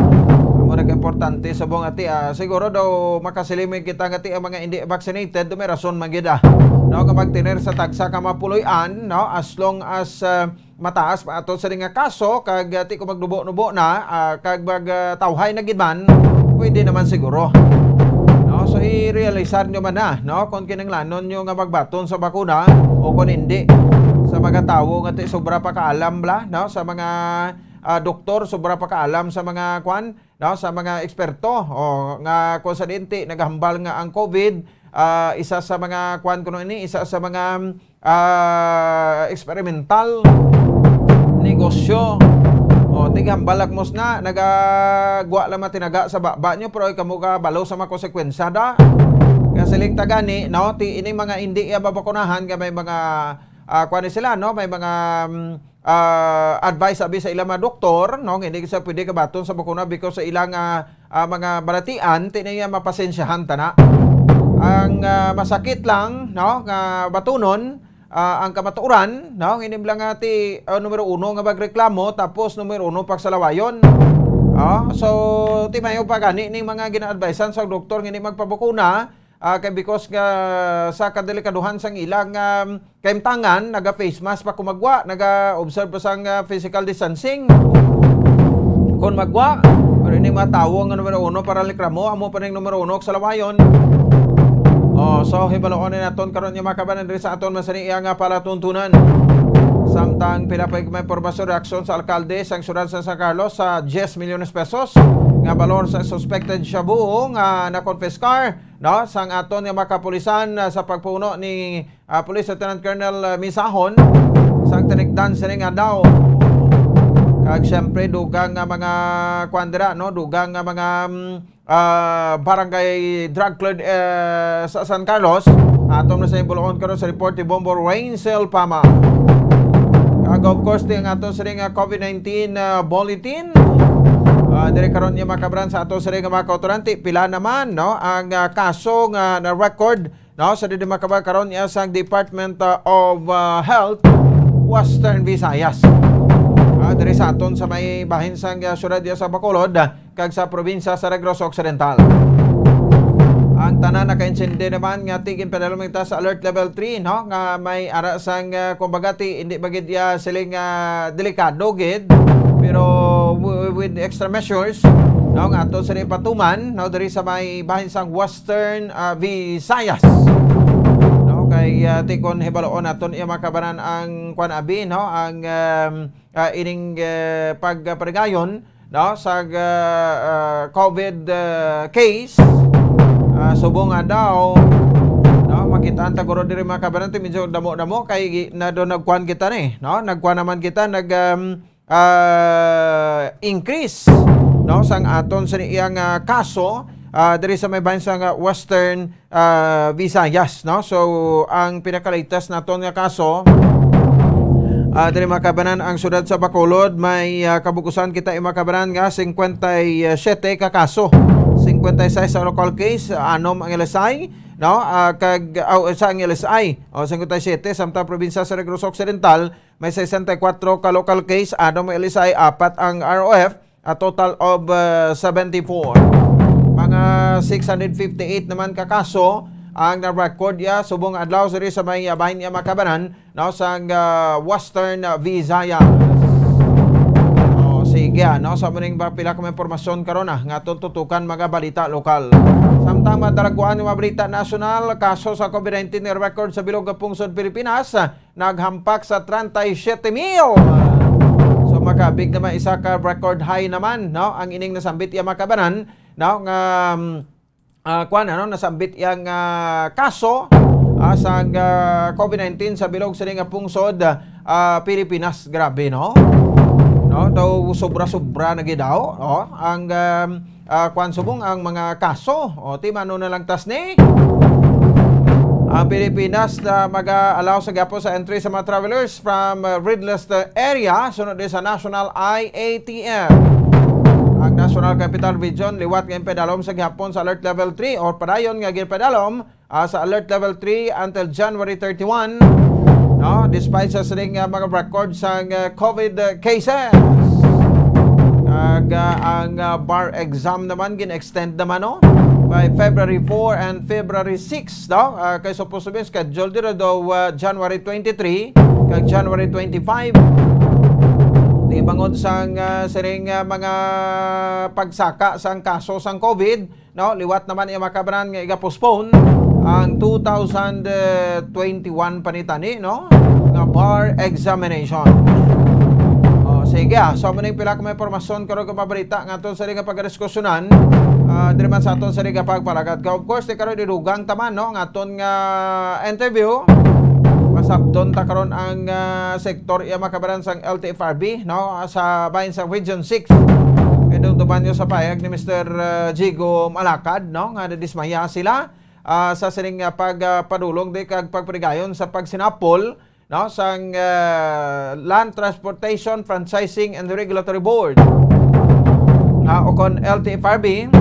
Amo nag-importante sa buong ati, ah, siguro daw makasiling kita nga ti ang mga hindi vaccinated, do may rason man gid, ah, no, nga magtener sa tagsa ka mapuloy-an, no, as long as, ah, mataas pa ato sa nga kaso, kag, ah, ti ko magnubo-nubo na, ah, kag mag, ah, tawhay na gid man, pwede naman siguro. No? So, i-realisar nyo man na, no? Kung kinahanglanon nyo nga magbaton sa bakuna o kung hindi. Sa mga tawo nga ti sobra pa kaalam bla, no, sa mga, ah, doktor, sobra pa kaalam sa mga kwan, no, sa mga eksperto, o, nga kung sa dinti nagahambal nga ang COVID, ah, isa sa mga kwan kuno ini, isa sa mga, ah, experimental negosyo. O, tighambalak mos na, nagagwa lang matinaga sa baba nyo, pero ikaw mo ka balo sa mga konsekwensya da. Kaya siling tagani, no, ti, ini mga hindi iya mabakunahan nga may mga, ah, kwan ni sila, no, may mga, mm, ah, advice abi sa ilang mga doktor, no, nga hindi sa pwede kabaton sa bakuna because sa ilang, ah, ah, mga balatian, ti niya mapasensyahan ta na. Ang, ah, masakit lang, no, nga batunon, ah, ang kamatuoran, no, hindi lang nga ti, ah, numero uno nga magreklamo, tapos numero uno pagsalawayon. Ah, so, ti mayo pa gani ning mga gina-advisean sa doktor nga hindi magpabakuna, ah, kay because nga sa kadelikaduhan sang ilang, um, kaimtangan, naga-face mask pa kung magwa, naga-observe pa sang, ah, physical distancing. Kung magwa, pero ini mga tawo nga numero uno para reklamo, amo pa ning numero uno sa lawayon. Oh, so, hibaloon na naton karon nga mga kabanan diri sa aton masani iya nga palatuntunan. Samtang pila pa may impormasyon, reaksyon sa alkalde sang siyudad sa San Carlos sa diyes milyones pesos nga balor sa suspected shabu nga nakonfiskar, no, sang aton nga mga kapulisan, ah, sa pagpuno ni, ah, Police Lieutenant Colonel, ah, Misahon sang tinikdan sini nga daw. Kag siyempre, dugang nga mga kwan dira, no, dugang nga mga, mm, ah, barangay drug cleared, eh, sa San Carlos. Aton na sa buloon karon sa report ni Bombo Rainsel Pama. Kag of course, ti ang aton sini nga COVID nineteen, ah, bulletin. Ah, diri karon nga mga kabanan sa aton sini nga mga kautoran, ti pila naman, no, ang, ah, kaso nga na-record, no, sa didi mga kabanan karon nga sang Department, ah, of, ah, Health, Western Visayas. Ah, diri sa aton sa may bahin sang, ah, siyudad diya sa Bacolod, ah, kag sa probinsya sa Negros Occidental. Ang tanan nakaintindi naman nga ti ginpadalom kita sa alert level three, no, nga may ara sang, ah, kumbaga ti hindi ba gid, ah, siling, ah, delikado gid, pero w-, with extra measures, no, nga ato sila ipatuman, no, diri sa may bahin sang Western, ah, Visayas. No, kay, ah, ti kon hibaloon naton iya mga kabanan ang kwan abi, no, ang, um, ah, ining, eh, pagparigayon, no, sa, ah, ah, COVID, ah, case, ah, subong nga daw, no, makitaan ta guro diri mga kabanan, ti medyo damo-damo kay gi-, na do nagkuan kita ni, no, nagkuan naman kita, nag, um, ah, increase, no, sang aton sa iyang, ah, kaso, ah, diri sa may bahin sang, ah, Western, ah, Visayas, no? So, ang pinaka-latest naton nga kaso, ah, diri mga kabanan ang siyudad sa Bacolod, may, ah, kabukusan kita, eh, mga kabanan, nga singkwenta y siyete ka kaso. Singkwenta y seis sa local case, anom ang L S I, no? Ah, kag, aw, sa ang L S I, o, singkwenta y siyete, samtang probinsya sa Negros Occidental, may sesenta y kuwatro ka local case, anom ang L S I, apat ang R O F, a total of, uh, seventy-four. Mga six hundred fifty-eight naman ka kaso ang na-record ya subong adlaw diri sa may, uh, bahin niya mga kabanan, no, sang, uh, Western, uh, Visayas. Oh, sige, ah, no, sa muning ba pila ka mga impormasyon karon, ah, nga aton tutukan mga balita lokal. Samtang madalaguan nga mga balita nasyonal, kaso sa COVID nineteen nga record sa bilog nga pungsod Pilipinas, ah, naghampak sa treinta y siete mil. So, makabig naman isa ka record high naman, no? Ang ining nasambit iya mga kabanan, no? Nga, um, ah, kwan, ano, nasambit iyang, ah, kaso, ah, sa, ah, COVID nineteen sa bilog sini nga pungsod, ah, Pilipinas. Grabe, no? No? Daw sobra-sobra na gid daw, oh, ang, um, ah, kwan subong ang mga kaso. O, ti mano na lang tas ni. Ang Pilipinas na mag-allow sa gihapon sa entry sa mga travelers from, uh, red list, uh, area sunod din sa National I A T F. Ang National Capital Region liwat nga ginpadalom sa gihapon sa alert level three or padayon nga ginpadalom, ah, sa alert level three until January thirty-one, no? Despite sa sining, ah, mga record sa, ah, COVID, ah, cases. Kag, ah, ang, ah, bar exam naman gin-extend naman, no? By February four and February six, no? Ah, kay supposed to be scheduled dito daw, ah, January twenty-three kag January twenty-five. Di bangod sang, ah, sining, ah, mga pagsaka sang kaso sang COVID, no? Liwat naman iya mga kabanan nga iga-postpone ang two thousand twenty-one pa ni tani, no? nga bar examination. Oh, sige, ah. So, amo ning pila ka mga impormasyon karon nga mabalita nga aton sa nga pagdiskusyonan, ah, diri man sa aton sa nga pagpalagad. Ka, of course, di karon idugang taman, no, nga aton nga interview. Masabton ta karon ang, ah, sektor iya makabaran sang L T F R B, no, sa bahin sa Region six. Kay dumduman nyo sa payag ni Mister, ah, Jigo Malakad, no, nga nadismaya sila, ah, sa sining, ah, pag, ah, padulong di kag pagparigayon sa pagsinapol, no, sang, ah, Land Transportation Franchising and Regulatory Board, ah, o kon L T F R B,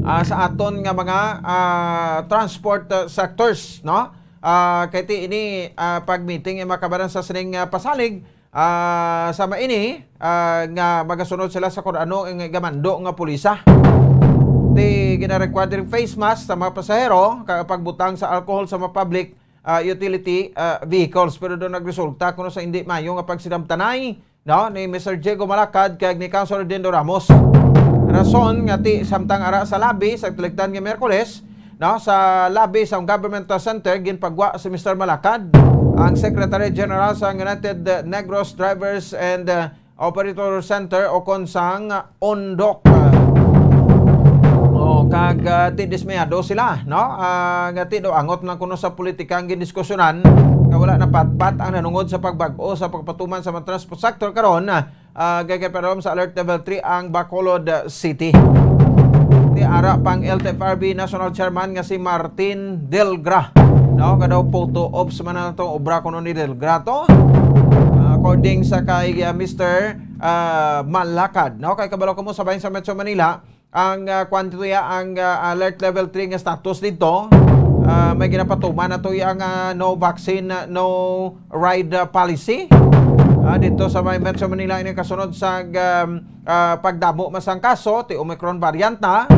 ah, sa aton nga mga, ah, transport, ah, sectors, no? Ah, kay ti ini, ah, pag-meeting ay makabaran sa sining, ah, pasalig, ah, sa maini, ah, nga magasunod sila sa kung ano ang gamando nga pulisa. Ti gina-require diri face mask sa mga pasahero, kag pagbutang sa alcohol sa mga public, ah, utility, ah, vehicles. Pero doon nagresulta kuno sa hindi mayo nga pagsinabtanay, no, ni Mister Diego Malakad kag ni Councilor Dindo Ramos. Rason nga ti samtang ara sa lobby sa tulikdan nga Miyerkules, no, sa lobby sa Government Center, ginpagwa si Mister Malakad, ang Secretary General sa United Negros Drivers and, uh, Operator Center o kon sang UNDOC. Oh, kag, ah, ti dismayado sila, no? Ah, nga ti daw angot lang kuno sa politika ang gindiskusyonan, nga wala napatpat ang nanungod sa pagbag-o sa pagpatuman sa mga transport sector karon, ah, kay ginpadalom sa Alert Level three ang Bacolod City. Ti ara pang L T F R B National Chairman nga si Martin Delgra, no, nga daw photo ops man ang tong obra kuno ni Delgra to. Ah, according sa kay, ah, Mister, ah, Malakad, no, kay kabalo kamo sa bahin sa Metro Manila, ang, ah, kwan dito ya, ang, ah, alert level three nga status dito, ah, may ginapatuman na to ya nga no vaccine, ah, no ride, ah, policy. Ah, dito sa may Metro Manila, ini kasunod sa, um, ah, pagdamo masang kaso ti Omicron variant na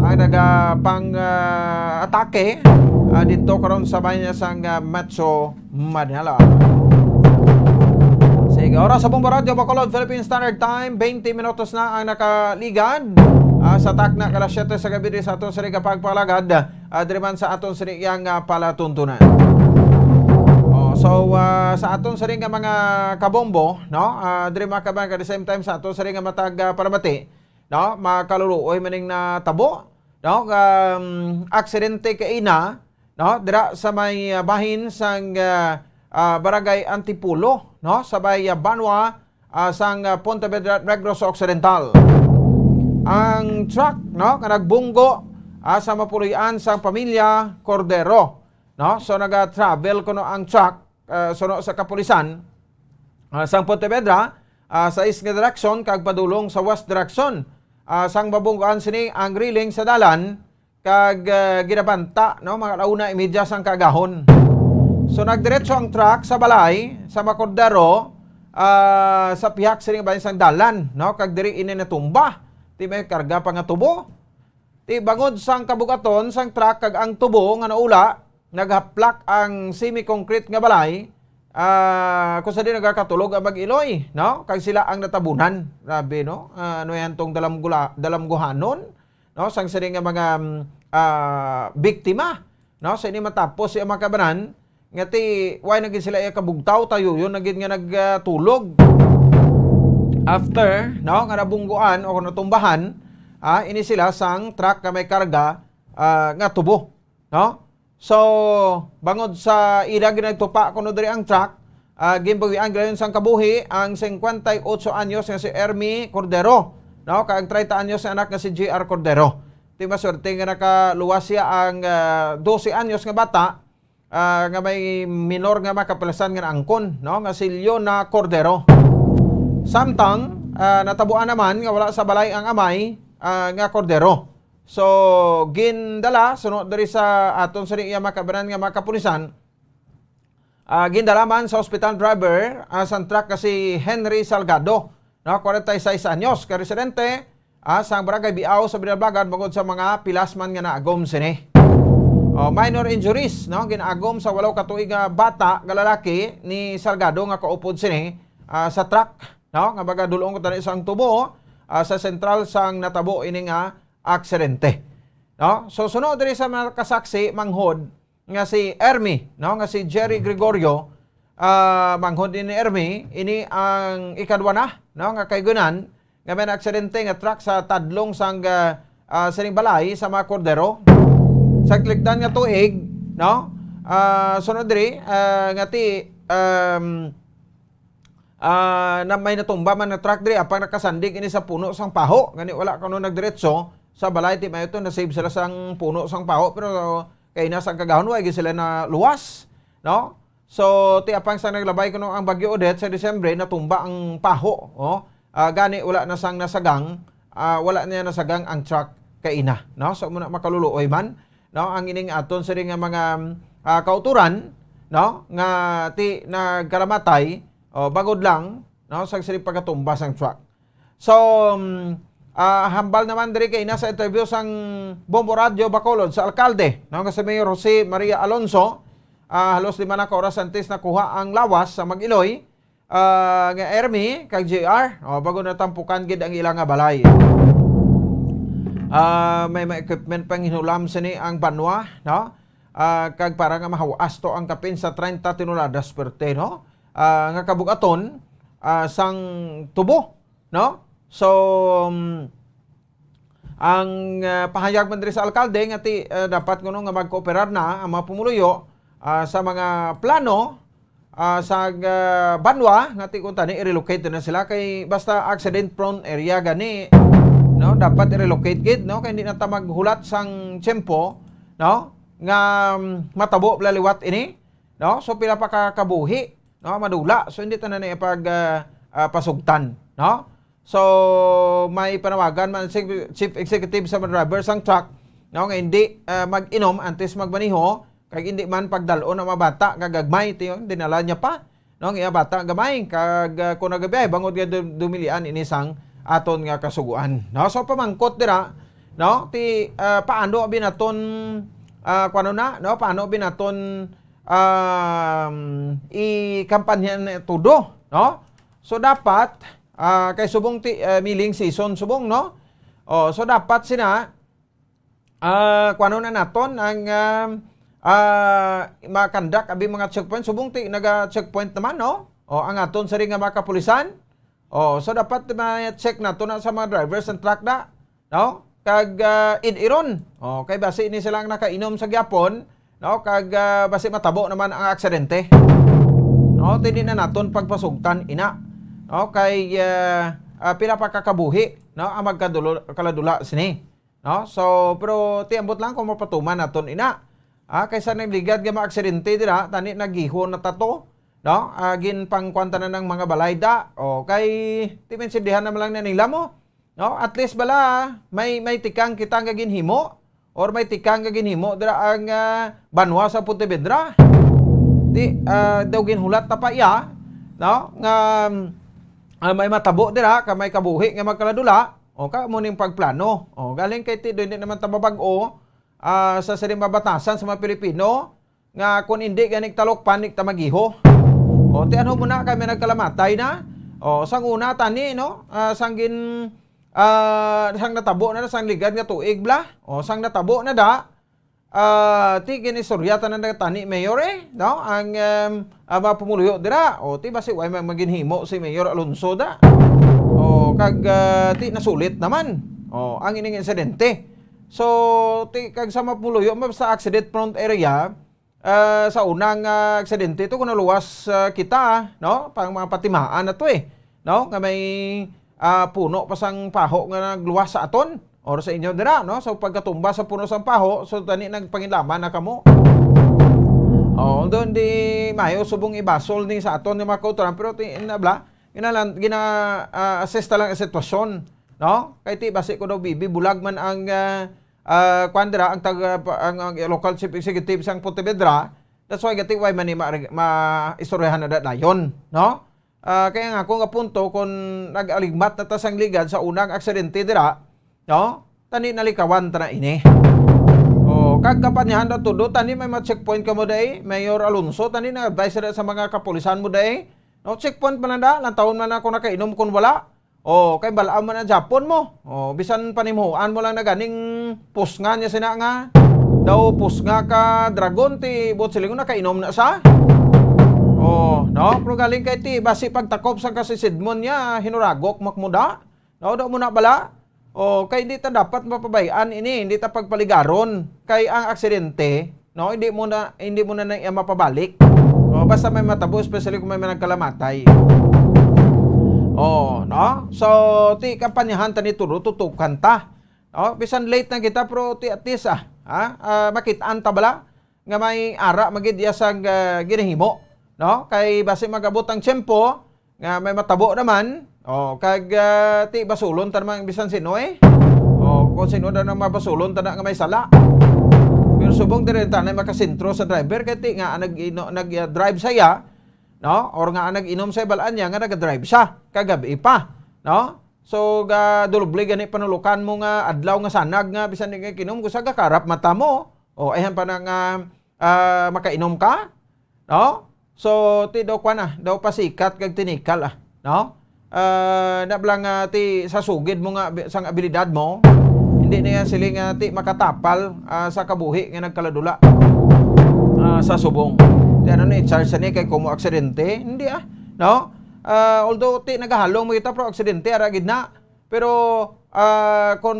ang nagapang, ah, atake, ah, dito karon sa bayan sang, ah, Metro Manila. Sige, oras sa Bombo Radyo Bacolod, Philippine Standard Time, twenty minutos na ang nakaligad, ah, sa takna ka alas siyete sa gabi diri sa aton sa Riga Pagpalagad, ah, diri man sa aton sa iyang, ah, palatuntunan. Oh, so, ah, sa aton sa nga mga kabombo, no? Ah, diri mga kabayan, at the same time sa aton sa nga matag, ah, palamati, no? Makaluluoy man ning natabo, no? Um, aksidente kaina, no? Dira sa may, ah, bahin sang, ah, ah, Barangay Antipolo, no? Sa may, ah, Banwa, ah, sang, ah, Pontevedra, Negros Occidental. Ang truck, no, nga nagbunggo, ah, sa mapuloy-an sang pamilya Cordero, no? So, naga-travel kuno ang truck, ah, suno sa kapulisan, ah, sang Pontevedra, ah, sa east nga direksyon kag padulong sa west direksyon. Ah, sang mabunggoan sini ang railing sa dalan, kag, ah, ginabanta, no, mga alauna imedya sang kaagahon. So, nagdiretso ang truck sa balay sa Macordero, ah, sa pihak sini bahin sang dalan, no, kag diri ini natumba. Ti may karga pa nga tubo. Ti bangod sang kabugaton sang truck kag ang tubo nga naula, naghaplak ang semi-concrete nga balay, ah, kung sa di nagakatulog ang mag-iloy, no? Kag sila ang natabunan. Grabe, no? Ah, ano yan tong dalamgula-, dalamguhanon, no? Sang sini nga mga, mm, ah, biktima, no? Sa ini matapos siya makabanan, nga ti, why na gid sila iya kabugtaw, tayo yun na gid nga nagtulog. After, no, nga nabungguan o natumbahan, ah, ini sila sang truck nga may karga, ah, nga tubo, no? So, bangod sa ila ginagtupa kuno diri ang truck, ah, ginbawian gid sang kabuhi ang singkwenta y otso anyos nga si Ermi Cordero, no? Kag ang treinta anyos nga anak nga si J R Cordero. Ti maswerte nga nakaluwas siya ang, ah, dose anyos nga bata, ah, nga may minor nga makapilasan nga angkon, no? Nga si Leona Cordero. Samtang, ah, natabuan naman nga wala sa balay ang amay, ah, nga Cordero. So, gindala, suno diri sa aton sa iya makabanan nga mga kapulisan, ah, gindala man sa ospital driver, ah, sang truck nga si Henry Salgado, no, kwarenta y seis anyos, ka residente, ah, sang Barangay Biao sa Binalbagan, bangod sa mga pilas man nga naagom sini. Oh, minor injuries, no, ginaagom sa walo ka tuig nga bata nga lalaki ni Salgado nga kaupod sini, ah, sa truck, no, nga baga dulong ko tani sang tubo, ah, sa sentral sang natabo ini nga aksidente. No? So, suno diri sa mga kasaksi, manghod, nga si Ermi, no, nga si Jerry Gregorio, ah, manghod ni Ermi, ini ang ikadwa na, no, nga kaigunan nga may naaksidente nga truck sa tadlong sang, ah, ah, sining balay sa mga Cordero. Sa tikdan nga tuig, no, ah, sunod diri, ah, nga ti, um, ah, na may natumba man nga truck diri, apang nakasandig ini sa puno sang paho. Gani wala kuno nagdiretso sa balay, ti mayo to, nasave sila sang puno sang paho, pero kay na sang kagahon, wa gyud sila na luwas, no? So, ti apang sa naglabay kuno ang Bagyo Odette sa Disyembre, natumba ang paho, oh. Ah, gani wala na sang nasagang, ah, wala niya nasagang ang truck kaina, no? So, muna makaluluoy man, no? Ang ining aton sini nga mga, ah, kauturan, no? Nga ti nagkalamatay, oh, bangod lang, no? Sa sini pagkatumba sang truck. So, um, ah, hambal naman diri kay ina sa interview sang Bombo Radio Bacolod sa alkalde, no, nga si Mayor Jose Maria Alonso, ah, halos lima na ka oras antes nakuha ang lawas sa mag-iloy, ah, nga Ermi kag J R, oh, bago natampukan gid ang ila nga balay. Ah, may mga equipment pang hinulam sini ang banwa, no? Ah, kag para nga mahawas to ang kapin sa treinta toneladas perte, no? Ah, nga kabugaton, ah, sang tubo, no? So, um, ang, ah, pahayag man diri sa alkalde nga ti, ah, dapat kuno nga magkooperar na ang mga pumuluyo, ah, sa mga plano, ah, sa, ah, banwa nga ti kung tani i-relocate na sila kay basta accident prone area gani, no? Dapat i-relocate gid, no? Kay hindi na ta maghulat sang tiyempo, no? Nga, um, matabo bala liwat ini, no? So pila pa ka kabuhi, no, madula. So hindi ta na ni pag, ah, ah, pasugtan, no? So, may panawagan man si Chief Executive sa mga driver sang truck, no, nga hindi, ah, mag-inom antes magmaneho, kag hindi man pagdal-on ang mga bata nga gagmay, ti, oh, dinala niya pa, no, ang iya bata gamay, kag, ah, kung nagabiyahe, bangod nga du-, dumilian ini sang aton nga kasugoan, no? So, pamangkot dira, no, ti, ah, paano abi naton, ah, kuno na, no, paano abi naton, um, i-kampanya na todo, no? So, dapat, ah, kay subong ti, ah, milling season subong, no? Oh, so dapat sina, ah, kuno na naton ang, um, ah, makandak abi mga checkpoint. Subong ti naga-checkpoint naman, no? Oh, ang aton sari nga mga kapulisan. Oh, so dapat ma-check nato na sa mga drivers ng truck na, no? Kag, ah, id-iron. Oh, kay basi ni silang nakainom sa gyapon, no? Kag, ah, basi matabo naman ang aksidente. No, ti hindi na naton pagpasugtan ina. No, kay, ah, ah, pila pa ka kabuhi, no, ang magkadulo-, kaladula sini. No? So, pero ti ambot lang kung mapatuman naton ina. Ah, kaysa nagligad nga maaksidente dira, tani nagiho na tato, no? Ah, ginpangkuan tanan ang mga balay da. O, kay ti maintindihan naman lang na nila mo. No? At least bala, may, may tikang kita nga ginhimo or may tikang nga ginhimo dira ang, ah, banwa sa Pontevedra. Ti, ah, daw ginhulat ta pa iya, no? Nga, ah, may matabo dira, ka may kabuhi nga magkaladula. O, ka mo ning pagplano. O, galing kay ti, doon di naman ta mabag-o, ah, sa sining mabatasan sa mga Pilipino, nga kung hindi gani talukpan, di ta magiho. O, ti ano mo na, kami nagkalamatay na. O, sang una, tani, no? Ah, sang gin-, ah, sang natabo na, sang ligad nga tuig, bla. O, sang natabo na da, ah, ti ginistorya tanan na tani, Mayor, eh, no? Ang, em, ang mga pumuluyo dira. O, ti basi, way man maginhimo si Mayor Alonso da. O, kag, ah, ti nasulit naman. O, ang ining insidente. So, ti, kag sa mga pumuluyo, ma-, sa accident prone area, ah, sa unang, ah, aksidente ito, kung naluwas, ah, kita, no? Pang mga patimaan na to, eh, no? Nga may, ah, puno pa sang paho nga nagluwas sa aton or sa inyo dira, no? So, pagkatumba sa puno sang paho, so, tani nagpangilaman na kamo. Oh, doon di mayo subong ibasol ni sa aton ni mga kautoran, pero ti-, nabla, ginalan-, gina, ah, assess ta lang ang sitwasyon, no? Kay ti basi ko daw bibi bulag man ang, ah, ah, kuwan dira, ang tag-, ah, pa-, ang, ang local chief executive sang Pontevedra. That's why gati why man ni ma-, ma-istoryahan na da dayon, no? Ah, kaya nga, kung nga punto, kung nag-aligmat na ta sang ligad sa unang aksidente dira, no? Tani nalikawan ta na ini. O, kag kapanyahan na todo, tani may ma-checkpoint ka mo day, Mayor Alonso, tani na-advise na sa mga kapulisan mo day, no? Checkpoint man na, lantawon man na kung nakainom kung wala. O, kay bal-am man ang Japon mo. O, bisan panimuan mo lang na ganing pusnga niya sina nga. Daw pusnga ka dragon, ti buot silingon nakainom na sa. O, Oh, no? Pero galing kay ti, basi pagtakop sa kasisidmon niya, hinuragok makmuda. No, daw mo na bala? Oh, kay hindi ta dapat mapabay-an ini, hindi ta pagpaligaron kay ang aksidente, no, hindi mo na, hindi mo na, na iya mapabalik. Oh, basta may matabo, especially kung may, may nagkalamatay. Oh, no? So, ti kampanyahan ta ni Turo, tutukan ta. No? Bisan late na kita, pero ti at least, ah, ha? Ah, makitaan ta bala nga may ara magid iya sang, ah, ginahimo, no? Kay basi magabot ang tiyempo nga may matabo naman, oh, kag, ah, ti basulon ta naman bisan sino, eh. Oh, kung sino na nang mabasulon ta na nga may sala. Pero subong diri ta na makasentro sa driver kay ti nga nag-ino-, nag-drive siya, no? Or nga nag-inom sa balaan niya nga nagadrive siya kagabi pa, no? So, ga dulubli gani panulukan mo nga adlaw nga sanag nga bisan di ka kinom, gusa gakarap mata mo. O, ayhan pa na nga, ah, makainom ka, no? So, ti daw kwa na, daw pasikat kag tinikal, ah, no? Ah, na bala nga ti sa sugid mo nga abi-, sang abilidad mo, hindi na yan sila nga ti makatapal, ah, sa kabuhi nga nagkaladula, ah, sa subong. Ti ano ni, charge sa ni kay kumo aksidente? Hindi, ah, no? Ah, although ti nagahalong mo kita, pero aksidente, ara gid na. Pero, ah, kung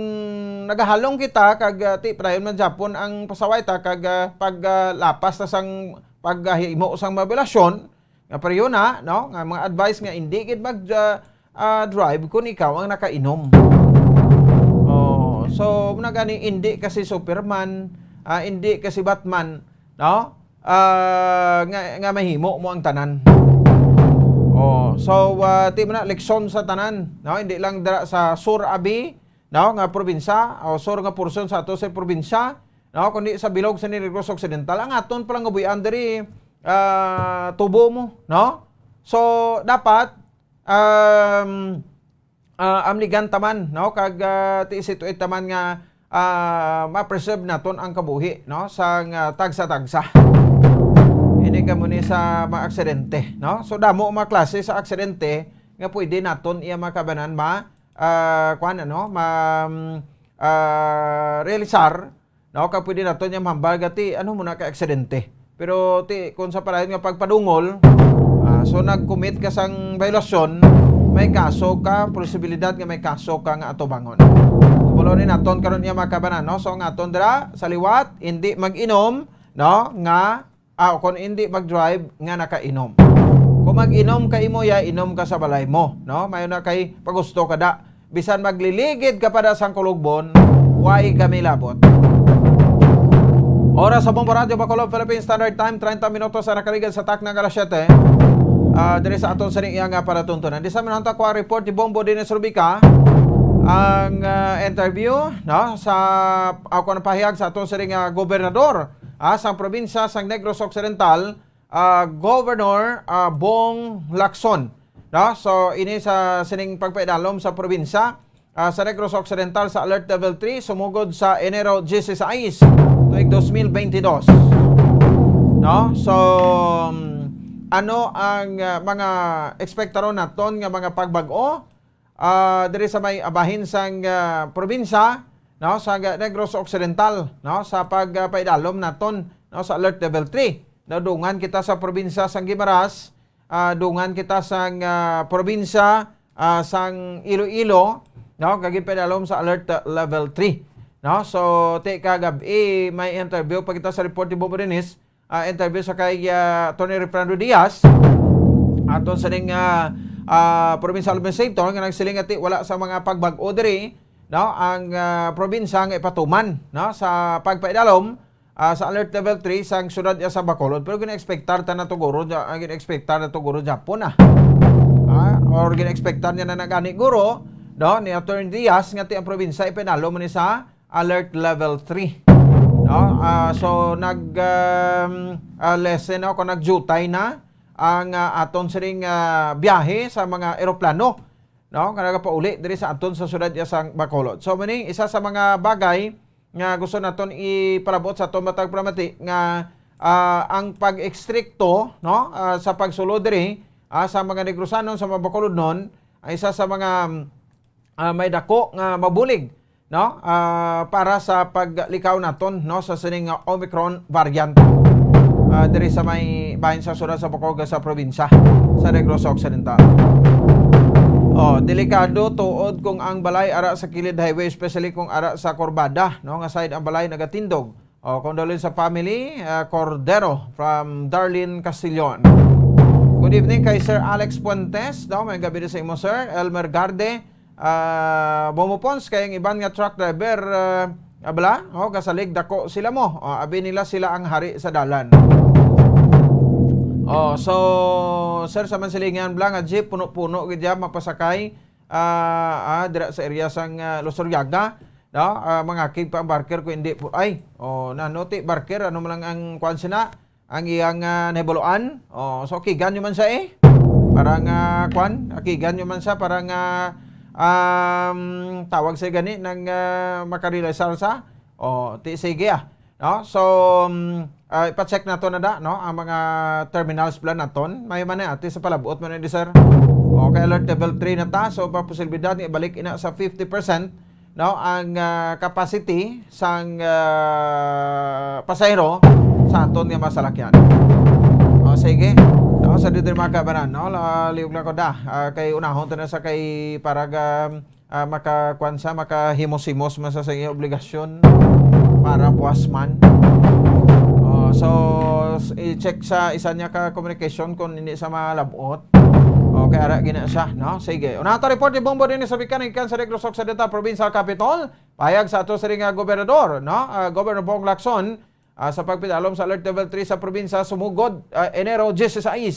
nagahalong kita, kag, ah, ti padayon man japon ang pasaway ta, kag, ah, pag, ah, lapas ta sang paghimo sang mga biolasyon, nga pareho na, no? Nga mga advice nga hindi gid mag, ah, ah, drive kung ikaw ang nakainom. Oh, so, muna gani, hindi kasi Superman, ah, hindi kasi Batman, no? Ah, nga, nga mahimo mo ang tanan. Oh, so, ah, ti mo na, leksyon sa tanan, no? Hindi lang dira sa Sur Abi, no, nga probinsya, o sur nga porsyon sa ato sa probinsya, no, kundi sa bilog sa Negros Occidental. Ang aton palangabuyan diri, ah, tubo mo, no? So, dapat, um, ah, amligan taman, no? Kag, ah, ti situate taman nga, ah, ma-preserve naton ang kabuhi, no? Sang, ah, tagsa-tagsa. Ini kamo ni sa mga aksidente, no? So, damo ang mga klase sa aksidente nga pwede naton iya makabanan ma-, ah, kuwan, ano, ma-, ah, realisar, no? Kag pwede naton niya mahambal nga ti, ano mo na ka aksidente. Pero ti, kung sa padayon nga pagpadungol, ah, so nag-commit ka sang biolasyon, may kaso ka, posibilidad nga may kaso ka nga atubangon. Bulo ni naton karon niya, mga kabanan, no? So ang aton dira sa liwat, hindi mag-inom, no? Nga, ah, kung hindi mag-drive, nga nakainom. Kung mag-inom ka imo, ya, inom ka sa balay mo, no? Mayo na kay pagusto ka da. Bisan magliligid ka pa da sang Kulugbon, way kami labot. Oras sa Bombo Radyo Bacolod, Philippine Standard Time, treinta minutos ang nakaligad sa takna nga alas siyete. Ah, diri sa aton sini iya nga palatuntunan. Di sa minanta ko ang report ni Bombo Dennis Rubica, ang, ah, interview, no, sa ako ang pahayag sa aton sini nga gobernador, ah, sang probinsya sang Negros Occidental, ah, Governor, ah, Bong Lacson, no? So, ini sa sining pagpaidalom sa probinsya, ah, sa Negros Occidental sa Alert Level three, sumugod sa Enero dieciséis, tuig dos mil veintidós. No? So, um, ano ang, ah, mga ekspektaron naton nga mga pagbag-o, ah, diri sa may abahin sang, ah, probinsya, no, sa Ga-, Negros Occidental, no, sa pag, ah, paidalom naton, no, sa Alert Level three. Nadungan kita sa probinsya sang Guimaras, ah, dungan kita sang, ah, probinsya, ah, sang Iloilo, no, kag ipaidalom sa Alert, ah, Level three, no. So, ti kagab-i, may interview pa kita sa report ni Bobo Dennis, ah, interview sa kay, ah, Attorney Refrando Diaz, aton sining, ah, ah, provincial administrator nga nagsiling nga ti wala sa mga pagbag-o diri, no, ang, ah, probinsya nga ipatuman, no, sa pagpaidalom, ah, sa Alert Level three sang siyudad iya sa Bacolod. Pero gina-expectar ta na to, guro, ja-, ang gina-expectar na to, guro, Japon, ah. Ah, or gina-expectar niya na nagani, guro, no, ni Attorney Diaz nga ti ang probinsya ipaidalom man ni sa Alert Level three. No? Ah, so, nag, um, ah, lessen, no? Kung nagjutay na ang, ah, aton sining, ah, biyahe sa mga eroplano, no? Nga nagapauli diri sa aton sa siyudad iya sang Bacolod. So, mani, isa sa mga bagay nga gusto naton ipalabot sa aton matag palamati nga, ah, ang pag-estrikto, no? Ah, sa pagsulod diri, ah, sa mga Negrosanon, sa mga Bacolodnon, ay isa sa mga, ah, may dako nga mabulig, no? Ah, para sa paglikaw naton, no, sa sining, ah, Omicron variant. ah, diri sa may bahin sa Sura sa Bacolga sa probinsya sa Negros Occidental. Oh, delikado tuod kung ang balay ara sa kilid highway, especially kung ara sa kurbada, no, nga side ang balay nagatindog. Oh, condolence sa family, ah, Cordero from Darlene Castillon. Good evening kay Sir Alex Puentes, no? May gabi din sa imo, Sir. Elmer Garde, ah, Bombo Pons, kay ang iban nga truck driver, ah, abla, oh, kasalig dako sila mo. Oh, abi nila sila ang hari sa dalan. Oh, so, sir, sa Mansilingan bla nga jeep, puno-puno gid dyan, mapasakay, ah, ah, dira sa area sang, ah, Luzuriaga, no? Ah, mangakig pa ang barker kung hindi po, ay, oh, nano ti barker, ano man lang ang kwan sina, ang iyang, ah, nahibaluan. Oh, so, akigan nyo man siya eh. Para nga, kwan, akigan nyo man siya para nga, um, tawag sa gani ng, ah, makarealisar sa. Oh, ti, sige ah. No? So, um, ah, ipa-check nato na da, no? Ang mga terminals plan naton. May man ati sa palabot man ni, sir. Okay, alert level three na ta. So, pa posibilidad nga ibalik ina sa fifty percent, no? Ang, ah, capacity sang, ah, pasahero sa aton nga masalakyan. O, sige. No, sa dito mga kabanan, no? La-, liog lang ko da. Ah, kay unahon to na sa kay para ga, ah, maka, kwan sa, makahimos-himos man sa, sa iyang obligasyon para buwas man. Oh, so, s-, i-check sa isa niya ka communication kung hindi sa malabot. Okay, ara gina siya, no? Sige. Una ta report ni Bombo din sa Bican, ikan sa Negros Occidental Provincial Capitol. Payag sa ato sa ring, ah, gobernador, no? Ah, Governor Bong Lacson, ah, sa pagpidalom sa Alert Level three sa probinsya, sumugod, ah, Enero dieciséis,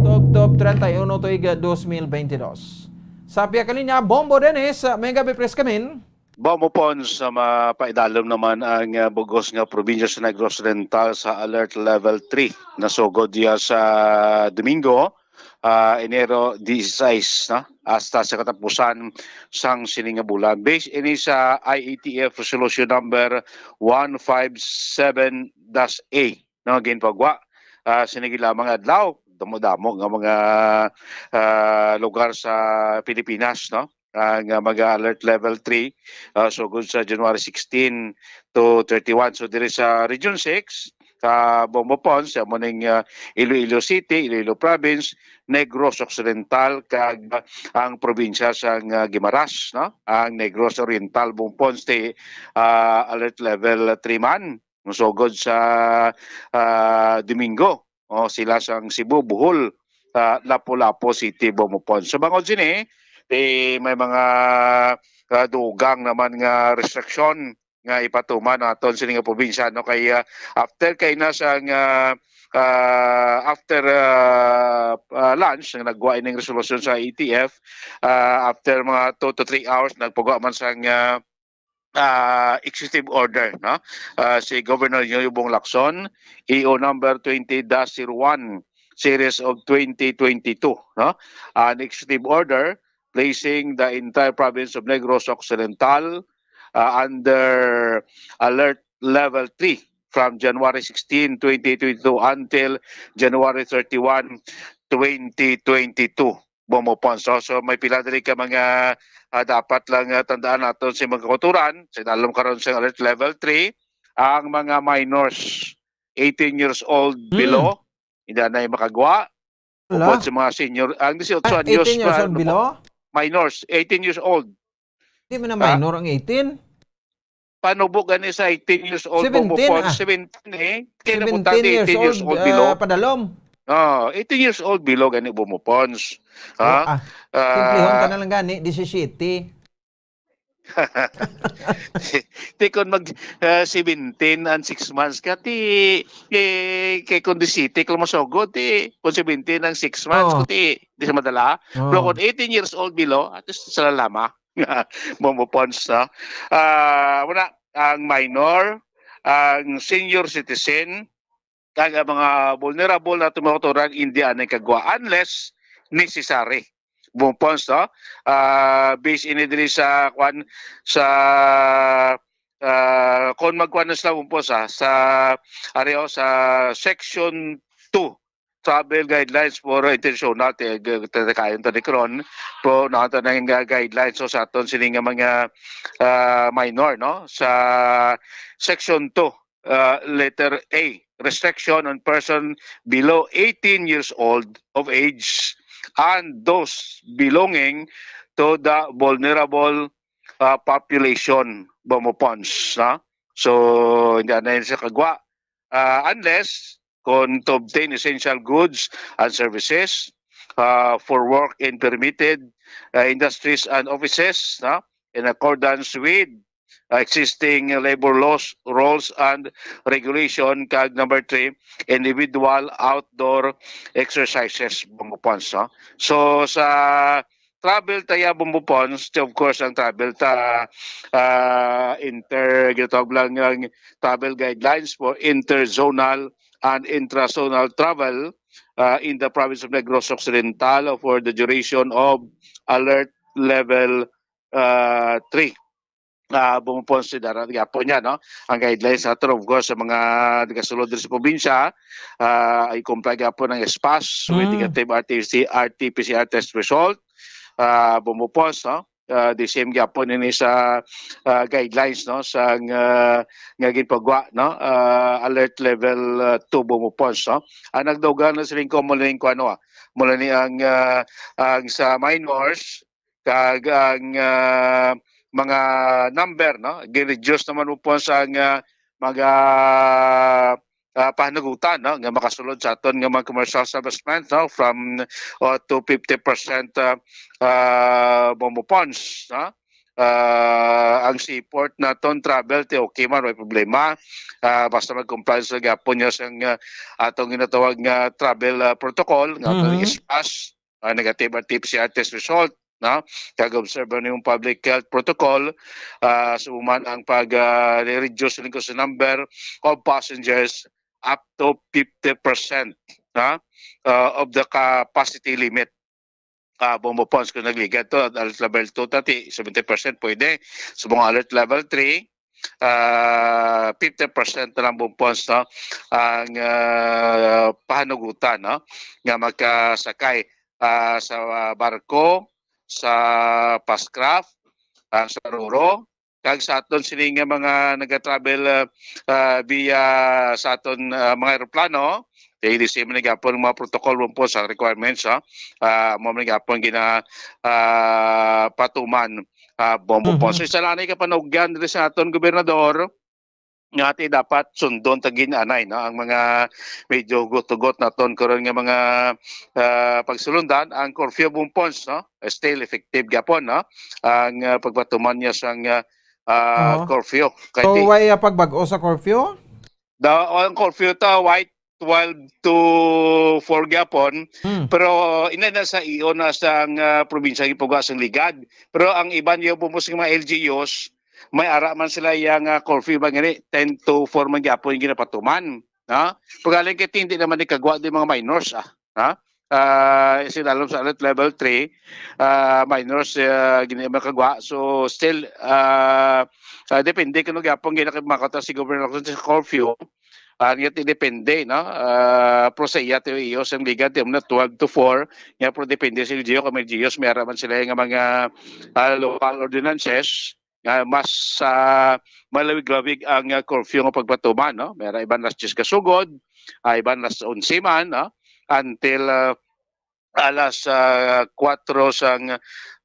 tubtob treinta y uno tuig, ah, dos mil veintidós. Sa Pia Kalinya, Bombo Dennis, ah, may gabi, Pres Kamin. Bombo Pons, sa mapaidalom naman ang, ah, bugos nga probinsya sa Negros Oriental sa Alert Level three. Nasugod diya sa Domingo, ah, Enero dieciséis, no? Hasta sa katapusan sang sini nga bulan. Based ini sa I A T F Resolution Number one five seven dash A, no? Ginpagwa, ah, sini gid lamang adlaw, damo-damo nga mga, ah, lugar sa Pilipinas, no? Ang, ah, mga alert level three, ah, sugod sa January sixteen to thirty-one. So, diri sa Region six, sa Bombo Pons, amo ning, ah, Iloilo City, Iloilo Province, Negros Occidental, kag ang probinsya sang, ah, Guimaras, no? Ang Negros Oriental, Bombo Pons, ti, ah, alert level three man. Masugod sa, ah, Domingo. O, sila sang Cebu, Bohol, ah, Lapu-Lapu City, Bombo Pons. So, bangod sini, eh, may mga, ah, dugang naman nga restriction nga ipatuman naton sini nga probinsya, no? Kay, ah, after kay na sang, ah, ah, after, ah, ah, lunch, nga nagwa ining resolusyon sa A T F, ah, after mga two to three hours, nagpagawa man sang, ah, ah, executive order, no? Ah, si Governor Yoyobong Lacson, E O number twenty dash zero one, series of twenty twenty-two, no? An executive order placing the entire province of Negros Occidental, ah, under alert level three from January sixteen, twenty twenty-two until January thirty-one, twenty twenty-two. Bombo Pons. So, so may pila diri ka mga, ah, dapat lang, ah, tandaan naton sa mga kauturan. Sa dalom karon sa alert level three, ang mga minors, eighteen years old Hmm. below, hindi na makagwa. Wala. Upod sa mga senior, ang dieciocho Ah, anyos eighteen years pa, old ano po? below? Minors, eighteen years old. Di man na Ah. minor ang eighteen. Panubo gani sa eighteen years old, Bombo Seventeen, Pons, ah. seventeen eh. Kaya Seventeen napunta ni years eighteen years old, old ah, below. padalom. Oh, eighteen years old below gani, Bombo Pons. Ha? Oh, ah, Ah. simplihon ka na lang gani, disisiyete. Ti kon mag, ah, seventeen and six months ka, ti, eh, kay kon disisiyete ka lang masugod, ti, kon seventeen ang six months, Oh. ko, ti, di sa madala. Oh. Pero kung eighteen years old below, at least sa lalama. Bombo Pons, no? Ah, wala, ang minor, ang senior citizen, kag ang mga vulnerable na tumaturan, hindi anay kagwa unless necessary. Bombo Pons, no? Ah, based ini diri sa, kwan, sa, ah, kung magkuan na sila, Bombo Pons, ah, sa, ari, oh, sa section two, travel guidelines for international, ti-, g-, tikayon ta ni karon, pero naa ta na nga guidelines, so, sa aton sini nga mga, ah, minor, no? Sa section two, ah, letter A, restriction on person below eighteen years old of age and those belonging to the vulnerable uh, population, Bombo Pons, no? So, hindi na yun sa kagwa. Uh, unless, kung to obtain essential goods and services uh, for work in permitted uh, industries and offices, no? In accordance with uh, existing labor laws, rules, and regulation, kag number three, individual outdoor exercises, Bombo Pons, no? So, sa travel ta ya, Bombo Pons, of course, ang travel ta, ah, inter, ginatawag lang ang travel guidelines for interzonal and intrazonal travel, ah, in the province of Negros Occidental for the duration of alert level ah, three. Ah, Bombo Pons, si dara gyapon niya, no? Ang guidelines nato, of course, sa mga nagasulod diri sa probinsya, ah, i-comply gyapon ang S PAS with Mm. negative R T C, R T P C R test result. Ah, Bombo Pons, no? Ah, the same gyapon ini sa ah, guidelines, no, sa nga, nga ginpagwa, no, ah, alert level ah, two, Bombo Pons, no. Ang nagdaugan na siling ko mula ning kuano, ah, mula ni ang ah, ang sa minors kag ang ah, mga number, no, gi-reduce naman, Bombo Pons, ang ah, mga ah, pahanagutan, no, nga makasulod sa aton nga mga commercial establishment, no, from uh, to fifty percent uh, uh, Bombo Pons, no? Ah, ang seaport naton travel ti okay man, may problema. Ah, basta mag-comply sa gapon niya sa nga atong ginatawag nga travel ah, protocol nga Mhm. S PAS, ah, negative R T P C R test result, no? Kag observe ang imong public health protocol, ah, sa man ang pag ah, reduce sa number of passengers up to fifty percent, no? Ah, of the capacity limit. Ah, Bombo Pons, kung nagligad to, alert level two tati, seventy percent pwede. Sa mga alert level three, ah, fifty percent na lang, Bombo Pons, no? Ang ah, pahanugutan, no? Nga magkasakay ah, sa ah, barko, sa pascraft, ah, sa roro, kag sa aton sini nga mga nagatravel ah, ah, via sa aton ah, mga eroplano, kay di same na gyapon ang mga protocol, Bombo Pons, ang requirements, ha. Ah, mo man gyapon gina ah, patuman, ah, Bombo Mhm. Pons. So, isa lang ni kapanugyan diri sa aton gobernador nga ati dapat sundon ta gid anay, no, ang mga medyo hugot-hugot naton karon nga mga ah, pagsulundan, ang curfew, Bombo Pons, no, still effective gyapon, no, ang ah, pagpatuman niya sang ah, ah, Oo. curfew. Kay So, di, way ah, pagbag-o sa curfew? Da, ang curfew ta, white, twelve to four gyapon. Hmm. Pero ina na sa iyo na sa ang ah, probinsya gipugwa sang ligad. Pero ang iban niyo, Bombo Pons, nga mga L G Us, may ara man sila yang ah, curfew ba gani, ten to four man gyapon yung ginapatuman, ha? Pagaling kay hindi naman ikagwa di mga minors, ah, ha? Ah, isin alam sa alert level three, ah, minors ah, gini makagwa. So still ah, ah, depende kuno gyapon ginakimakata si Governor Lacson sa curfew. Ah, nga ti depende, no? Ah, pero sa iya ti iyo sa liga ti na twelve to four, nga pero depende sa L G U, kung may L G Us, may ara man sila nga mga ah, local ordinances nga mas ah, malawig-lawig ang ah, curfew nga pagpatuman, no? May ara iban alas diyes kasugod, ah, iban alas onse man, no? Until ah, alas ah, kuwatro sang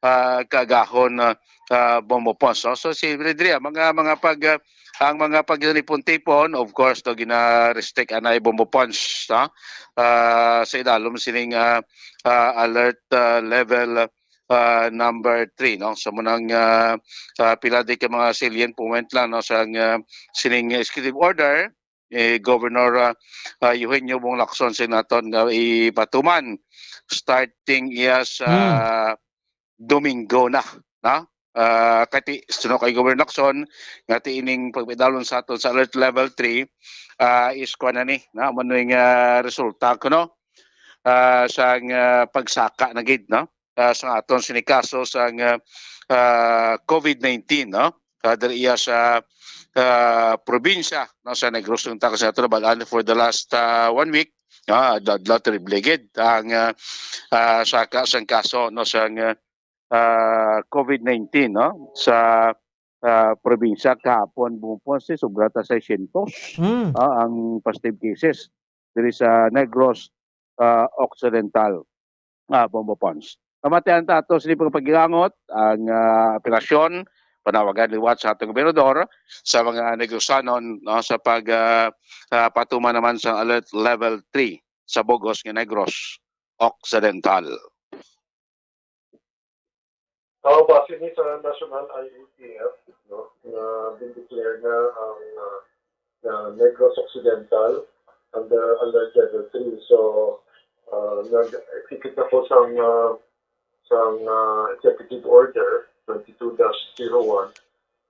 ah, kagahon, ah, ah, Bombo Pons, no? So si Redria, mga mga pag ah, ang mga pagtipon-tipon, of course, to gina-restrict anay, Bombo Pons, no? Ah, sa idalom sining ah, ah, alert ah, level ah, number three, no? So mo nang ah, ah, pila di ka mga salient point lang, no, sa ah, sining executive order eh, Governor ah, ah, Eugenio Bong Lacson sa naton nga ipatuman starting iya sa Hmm. Domingo na, no? Ah, kati suno kay Governor Lacson nga ti ining pagpidalon sa aton sa alert level three ah, is kuan na ni, no? Manoy nga resulta kuno ah, sa nga pagsaka na gid, no? Ah, sa aton sini kaso sa nga ah, COVID nineteen, no? Ah, diri iya sa ah, probinsya, no, sa Negros Oriental, sa aton nabalaan for the last ah, one week, ah, adlaw-adlaw, terrible gid ang ah, ah, saka sang kaso, no, sa nga ah, COVID nineteen, no, sa ah, probinsya kahapon, Bong Ponce, sobra ta seiscientos, Mm. ah, ang positive cases diri sa Negros, ah, Occidental, ah, Bong Pons. Pamatian ta ato sini pagpagilangot ang, ah, operasyon, panawagan liwat sa atong gobernador sa mga Negrosanon, no, sa pag, ah, ah, patuman naman sa alert level three sa bug-os nga Negros Occidental. Ah, base ni sa National I A T F, no, nga gin-declare na ang, ah, nga Negros Occidental under Alert Level three. So, ah, nag-execute na po sang, ah, sang, ah, Executive Order twenty-two dash zero one,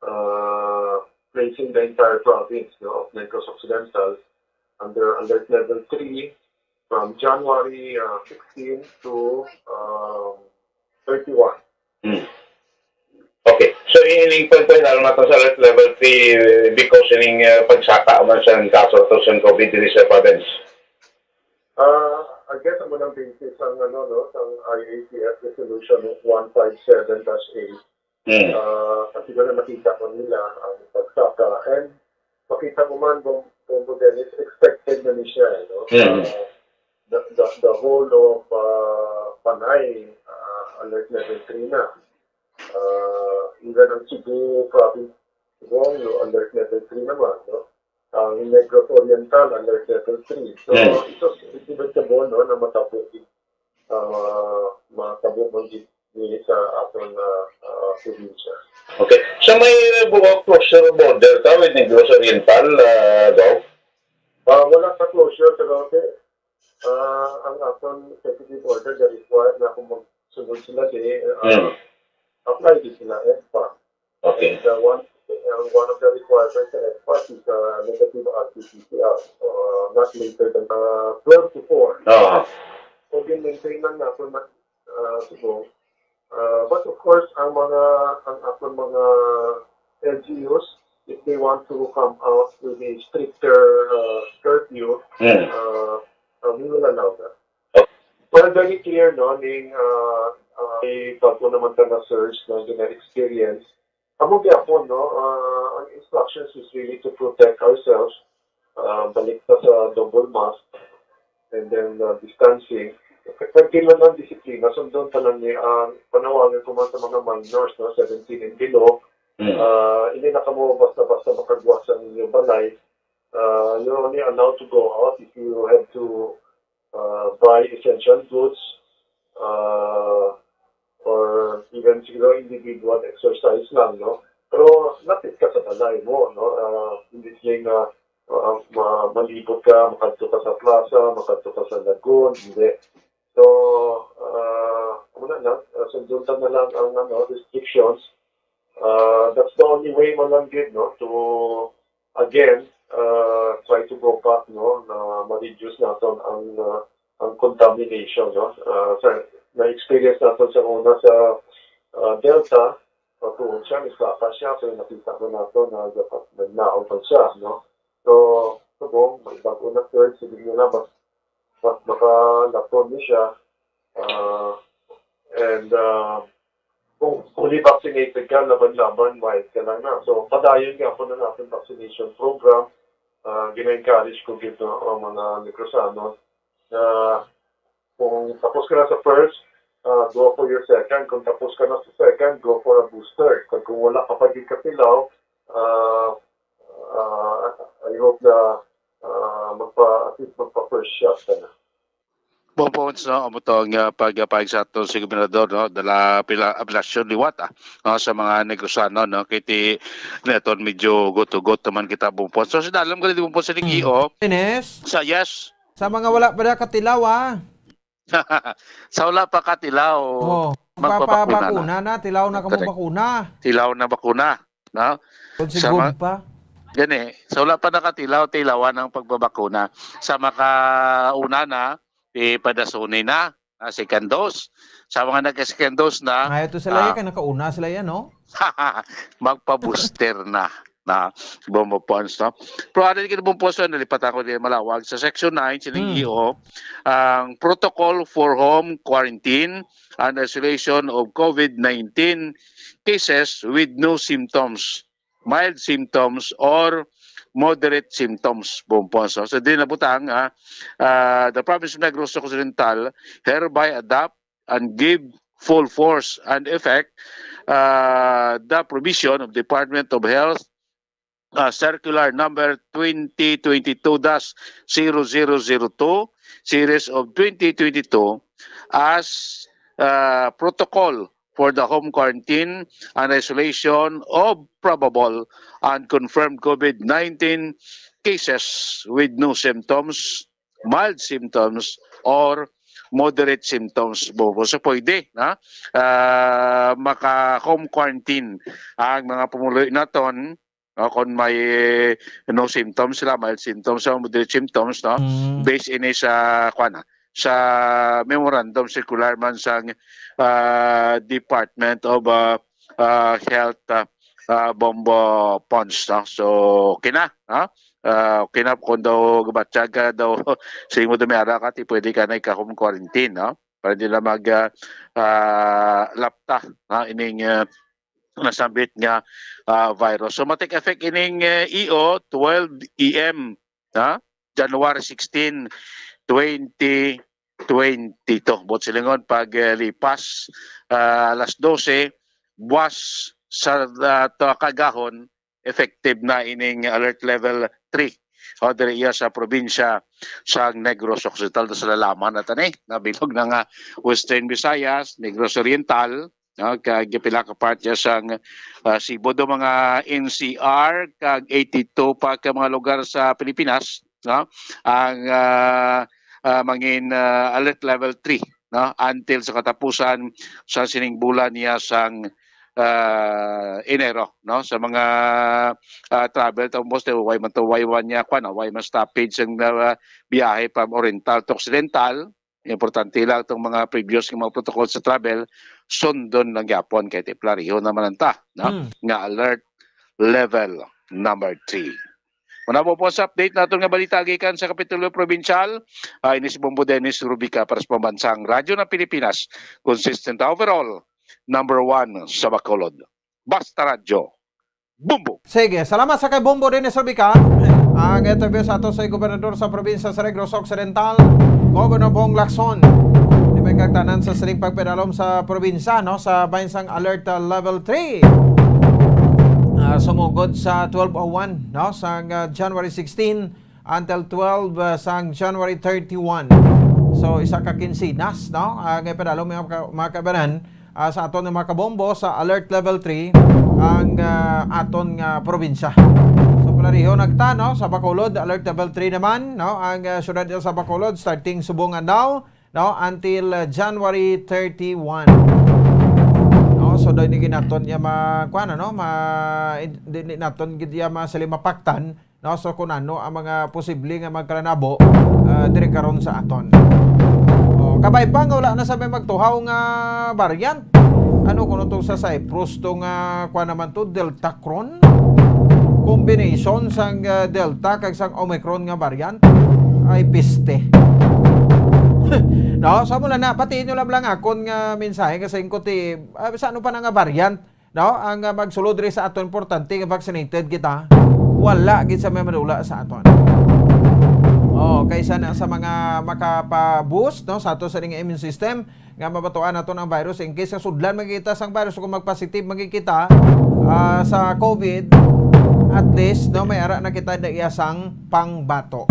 ah, placing the entire province, no, of Negros Occidental under Alert Level three from January, ah, sixteen to, um, thirty-one. Hmm. Okay. So, ining point, point, lalo na to sa alert level three, eh, because ining, eh, pagsaka man sa kaso to sa COVID diri sa province. Ah, I guess amo nang basis ang, ano, no, ang I A T F Resolution one five seven dash eight. Hmm. Ah, kasi doon nakita ko nila ang pagsaka. And makita mo man, Bong, Bong Dennis, expected na ni siya, eh, no? Hmm. Ah, the, the, the whole of, ah, Panay, ah, alert level three na. Ah, even ang Cebu province, Cebu, no, alert level three naman, no? Ang Negros Oriental, alert level three. So, Hmm. It was inevitable, no, na matabo, ah, matabo man gid ni sa aton, ah, ah, probinsya. Okay. So, may buo closure border ta with Negros Oriental, ah, Gov? Ah, wala sa closure, pero, ah, ang aton executive order na required na kung magsunod sila, di, ah, Hmm. apply din sila EDPA. Okay. And, uh, one, uh, one of the requirements sa EDPA is, uh, negative R T P C R, uh, not later than, uh, twelve to four. Oo. So, gin-maintain lang natin na, uh, siguro. Uh, but of course, ang mga, ang aton mga L G Us, if they want to come out with a stricter, uh, curfew, Hmm. uh, uh, we will allow that. Well, very clear, no, ning, ah, ah, may bago naman ka na surge na gina-experience. Amo gyapon, no, ah, ang instructions is really to protect ourselves. Ah, balik ta sa double mask and then, ah, distancing. Kag kinahanglan disiplina, sundon ta lang ni ang panawagan ko man sa mga minors, no, seventeen and below. Mm. Ah, hindi na kamo basta-basta makagwa sa inyo balay. Ah, you're only allowed to go out if you have to uh, buy essential goods, uh, or even siguro individual exercise lang, no? Pero lapit ka sa balay mo, no? Uh, hindi siya nga, uh, ma-, malibot ka, makadto ka sa plaza, makadto ka sa lagoon, hindi. So, uh, muna lang, uh, sundon ta na lang ang, ano, restrictions. Uh, that's the only way man lang gid, no, to, again, uh, try to go back, no, na ma-reduce naton ang, uh, ang contamination, no. Uh, sa, na-experience naton sa una sa, uh, Delta, patuon siya, misaka siya, pero nakita mo nato na dapat nagnaon pa siya, no. So, subong, may bago na surge, sige nila, mas, mas makalaton ni siya. Uh, and, uh, kung fully vaccinated ka, laban-laban, mild ka lang na. So, padayon nga ako na natin vaccination program. Ah, gina-encourage ko gid, no, ang mga Negrosanon na kung tapos ka na sa first, ah, go for your second. Kung tapos ka na sa second, go for a booster. Kag kung wala ka pa gid katilaw, ah, ah, I hope na, ah, magpa-, at least magpa-first shot ka na. Bong Pons, no, amo to ang, ah, pagpahayag sa aton si Gobernador, no, dala pila apelasyon liwat, ah, no, sa mga Negrosanon, no, kay ti naton medyo ugot-ugot naman kita, Bong Pons. So, si Dalam gali, Bong Pons, sa Hmm. Ligio, Ines? Sa, yes. Sa mga wala pa nakatilaw, ah. Sa wala pa katilaw, Oh, magpabakuna na. Magpapabakuna na, tilaw na kamo Correct. Bakuna. Tilaw na bakuna. No? Kung Sa sigod ma-, pa. Gani, sa wala pa nakatilaw, tilawan ang pagbabakuna. Sa makauna na, ipadasuni na, ah, second dose. Sa mga nagka-second dose na, Ayaw to sila ah, yan, kay nakauna sila yan, no? Magpa-booster na. na Bombo Pons, no? Pero ano yung Bombo Pons, nalipat ako din malawag. Sa Section nine, sining Hmm. E O, ang protocol for home quarantine and isolation of COVID nineteen cases with no symptoms, mild symptoms, or moderate symptoms, Bombo Pons, no? So, din nabutang, ah, ah, the province of Negros Occidental hereby adopt and give full force and effect, ah, the provision of Department of Health, ah, Circular Number twenty twenty-two dash zero zero zero two, Series of twenty twenty-two, as, ah, protocol for the home quarantine and isolation of probable and confirmed COVID nineteen cases with no symptoms, mild symptoms, or moderate symptoms, Bombo. So, pwede, na, ah, maka-home quarantine ang mga pumuluyo naton, no, kung may, eh, no symptoms sila, mild symptoms o moderate symptoms, no, Mm. based ini sa, kuwan na, sa memorandum circular man sang, ah, Department of, ah, ah, Health, ah, ah, Bombo Pons, no? So, okay na, ha? Ah, okay na kung daw gabatyag ka daw, sa imo dumiara ka, ti pwede ka na ika-home quarantine, no? Para di na mag, ah, ah, lapta, ha? Ining, ah, nasambit nga, ah, virus. So, ma-take effect ining, eh, E O, twelve A M, ha? January sixteen, twenty twenty-two. Buot silingon, pag, eh, lipas, ah, alas dose, buwas sa, ah, to kagahon, effective na ining alert level three. O, diri iya sa probinsya sa Negros Occidental, sa lalaman na tani, nabilog na nga Western Visayas, Negros Oriental, no, kag pila ka part ya sang, ah, Cebu, do mga N C R kag eighty-two pa ka mga lugar sa Pilipinas, no, ang, ah, ah, mangin, ah, alert level three, no, until sa katapusan sa sining bulan niya sang, ah, Enero, no, sa mga, ah, travel, tapos, eh, way man to, way man niya, kwan, no, way man stoppage ang, ah, biyahe from Oriental to Occidental. Importante lang itong mga previous nga mga protocol sa travel, sundon lang gyapon kay ti plariho naman ang ta, no? Hmm. Nga alert level number three. Muna po po sa update naton nga balita gikan sa Kapitolyo Probinsyal. Ah, ini si Bombo Dennis Rubica para sa Pambansang Radyo ng Pilipinas. Consistent overall, number one sa Bacolod. Basta Radyo. Bombo! Sige, salamat sa kay Bombo Dennis Rubica. Ang interview sa ato sa gobernador sa probinsya sa Negros Occidental, Governor Bong Lacson. Di may kagtanan sa sining pagpedalom sa probinsya, no, sa bahin sang alert, uh, level three. Ah, sumugod sa twelve oh one, no, sang, uh, January sixteen until twelve, uh, sang January thirty-one. So, isa ka kinsinas, no, ah, nga ipadalom, mga ka-, mga kaibanan, ah, sa aton nga mga kabombo sa Alert Level three ang, ah, aton nga probinsya. So, plariho nagta, no, sa Bacolod, Alert Level three naman, no, ang, ah, syudad sa Bacolod, starting subong adlaw, no, until, ah, January thirty-one. No, so, daw ini ginaton niya ma-, kuwan, ano, ma-, di, di naton gid iya ma-, sila mapaktan, no? So, kung ano ang mga posible nga magkalanabo, ah, diri karon sa aton. Oh, kabay pa nga wala na sa may magtuhaw nga variant. Ano kuno to sa Cyprus to nga, kuwan naman to, Deltacron? Combination sang, ah, Delta kag sang Omicron nga variant? Ay, piste. No? So, mula na, pati inyo lang lang akon nga mensahe kasi ko ti, ah, sa ano pa na nga variant? No? Ang, ah, magsulod diri sa ato, importante nga vaccinated kita. Wala gid sa may madula sa aton. Oh, kaysa na sa mga makapa-boost, no, sa ato sa immune system, nga mabatuan naton ang virus. In case nga sudlan man kita sang virus, kung magpositive man kita, ah, sa COVID, at least, no, may ara na kita na iya sang pangbato.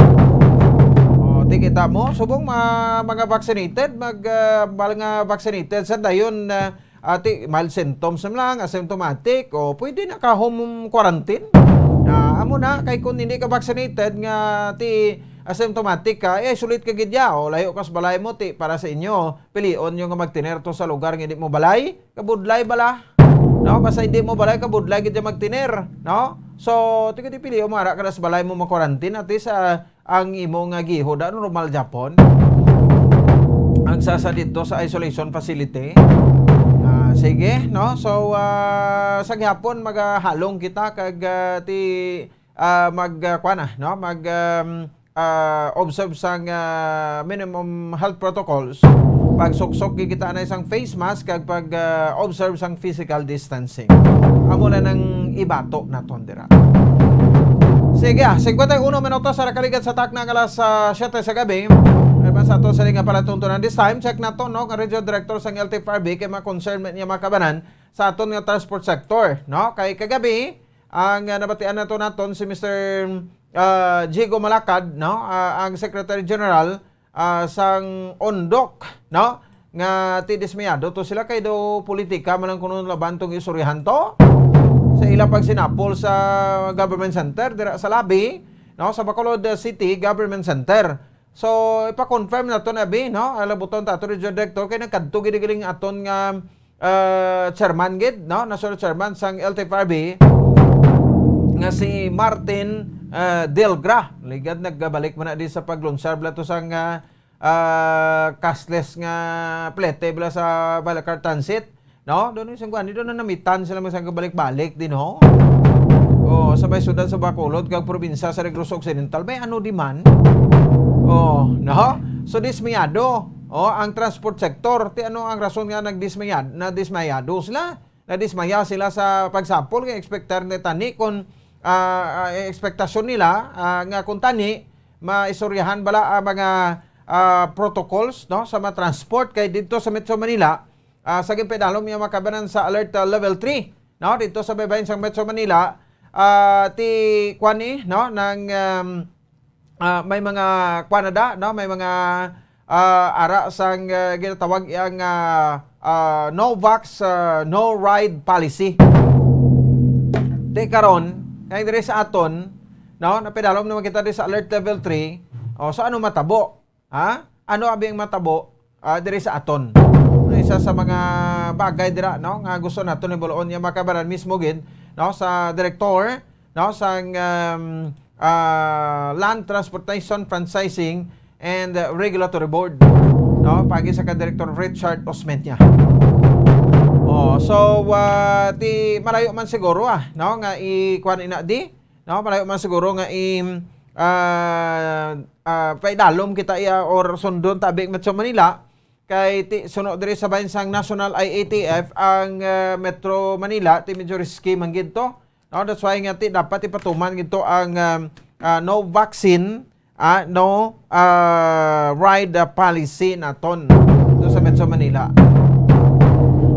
Oh, ti kita mo, subong ma-, mga vaccinated, mag, ah, mga vaccinated sa dayon, ah, ati, mild symptoms na lang, asymptomatic, o pwede na ka home quarantine. Na, amo na, kay kung hindi ka vaccinated nga ti asymptomatic ka, eh, isolate ka gid ya, o layo ka sa balay mo, ti, para sa inyo, pilion nyo nga magtener to sa lugar nga di mo balay, kabudlay bala. No, basta hindi mo balay, kabudlay gid ya magtener, no? So, ti, di pilion mo, ara ka na sa balay mo, ma-quarantine, ati sa ang imo nga gihod, ano, normal gyapon. Ang sasa dito sa isolation facility, ah, Sige, no? So, ah, sa gihapon, magahalong kita kag, ah, ti, ah, mag, ah, kuwan na, no? Mag, um, ah, observe sang, ah, minimum health protocols. Pagsuksok, gid kita na isang face mask kag pag, ah, observe sang physical distancing. Amo na nang ibato naton dira. Sige, ah, singkwenta y uno minutos sa nakaligat sa takna nga alas, ah, siyete sa gabi. Ay ba sa ato sa nga palatuntunan this time, check nato, no, nga Regional Director sang L T F R B kay ma-concern man niya, mga kabanan, sa aton nga transport sector, no? Kay kagabi, ang, ah, nabatian nato naton si Mister, ah, Jigo Malacad, no, ah, ang Secretary General, ah, sang Undok, no, nga ti dismayado to sila kay daw politika man lang kuno laban tong istoryahan to sa ila pagsinapol sa government center dira sa lobby, no, sa Bacolod City Government Center. So, ipa-confirm nato na, abi, no? Alabuton ta ato, Regional Director, kay nagkadto gid galing aton nga, ah, chairman gid, no? National chairman sang L T F R B nga si Martin, ah, Delgra. Ligad nagbalik man na di sa paglunsar bala to sang, ah, ah, cashless nga plete bala sa Balicar Transit. No? Doon yung sangguan, doon na namitan sila, magsang balik-balik din, ho? Oh, sa may sudad sa Bacolod kag probinsya sa Negros Occidental, may ano di man. Oh, no? So, dismayado. Oh, ang transport sector, ti ano ang rason nga nagdismayad, nadismayado sila? Nadismaya sila sa pagsapol nga expectar na tani kung, ah, ah, ekspektasyon nila, ah, nga kung tani, maistoryahan bala ang mga, ah, protocols, no, sa mga transport kay dito sa Metro Manila, ah, sa ginpadalom niya makabanan sa alert, ah, level three, no? Dito sa baybayin sang Metro Manila, ah, ti, kuwan ni, no, nang, um, ah, may mga, kuwan na da, no? May mga, ah, ara sang, ah, ginatawag yang, ah, ah, no-vax, ah, no-ride policy. Ti karon, kay diri sa aton, no, napadalom naman kita diri sa alert level three. O, so ano matabo? Ha? Ano abi ang matabo, ah, diri sa aton? Isa sa mga bagay dira, no, nga gusto naton hibaluon niya makabaran mismo gid, no, sa direktor, no, sang, um, ah, Land Transportation Franchising and, uh, Regulatory Board, no, pagi sa ka Director Richard Osmeña. Oh, so, ah, ti malayo man siguro, ah, no, nga i-kuwan ina di, no, malayo man siguro nga i, ah, ah, paidalom kita iya or sundon tabi ang Metro Manila, kay ti, suno diri sa bahin sang National I A T F ang, ah, Metro Manila, ti medyo risky man gid to. No, that's why nga ti dapat ipatuman gid to ang, um, ah, no vaccine, ah, no, ah, ride, ah, policy naton dito sa Metro Manila.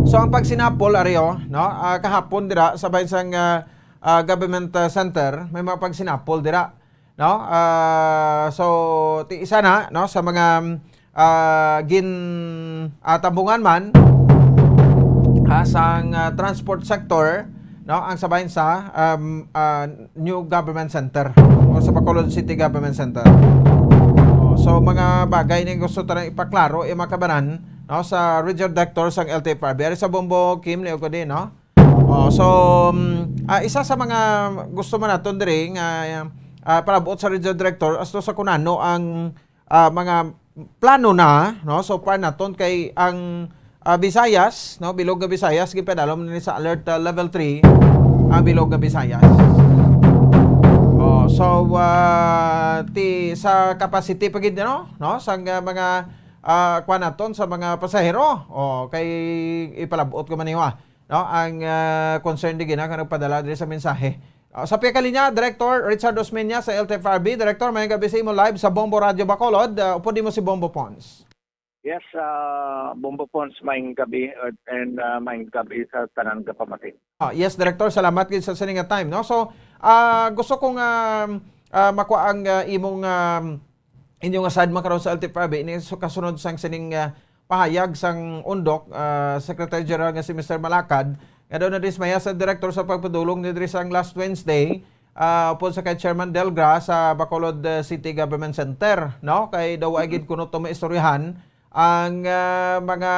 So ang pagsinapol, ari, oh, no, ah, kahapon dira sa bahin sang, ah, ah, government, ah, center, may mga pagsinapol dira. No? Ah, so, ti isa na, no, sa mga, ah, gin, ah, tambungan man, ah, sang, ah, transport sector, no, ang sabayan sa, um, ah, new government center o sa Bacolod City Government Center. Oh, so, mga bagay ni gusto ta lang ipaklaro, eh, mga kabanan, no, sa regional director sang L T F R B. Ari sa Bombo Kim, liog ko din, no? Oh, so, um, ah, isa sa mga gusto man naton diri nga, ah, palabot sa regional director asto sa kunano ang, ah, mga plano na, no? So far naton kay ang, ah, Visayas, no? Bilog nga Visayas, gipadalom ni sa alert, ah, level three ang bilog nga Visayas. Oh, so, ah, ti sa capacity pa gid, no? No? Sa nga mga, ah, kuwan naton sa mga pasahero. Oh, kay ipalabot ko man niyo, ah. No, ang, ah, concern di gina nga nagpadala diri sa mensahe. Ah, sa pia ka linya, Director Richard Osmeña sa L T F R B. Director, may gabi sa imo live sa Bombo Radio Bacolod. Ah, upod nimo si Bombo Pons. Yes, ah, Bombo Pons, maayong gabi, uh, and, ah, maayong gabi sa tanan nga pamati. Ah, yes, Director, salamat gid sa sini nga time, no? So, ah, gusto ko nga, ah, makuha ang, ah, imong, ah, inyo nga side man karon sa L T F R B, ini so kasunod sang sining, ah, pahayag sang Undok, ah, Secretary General nga si Mister Malacad, nga daw nadismaya sa direktor sa pagpadulong ni diri sang last Wednesday, ah, upod sa kay Chairman Delgra sa Bacolod, ah, City Government Center, no? Kay daw ay gid kuno to maistoryahan ang, ah, mga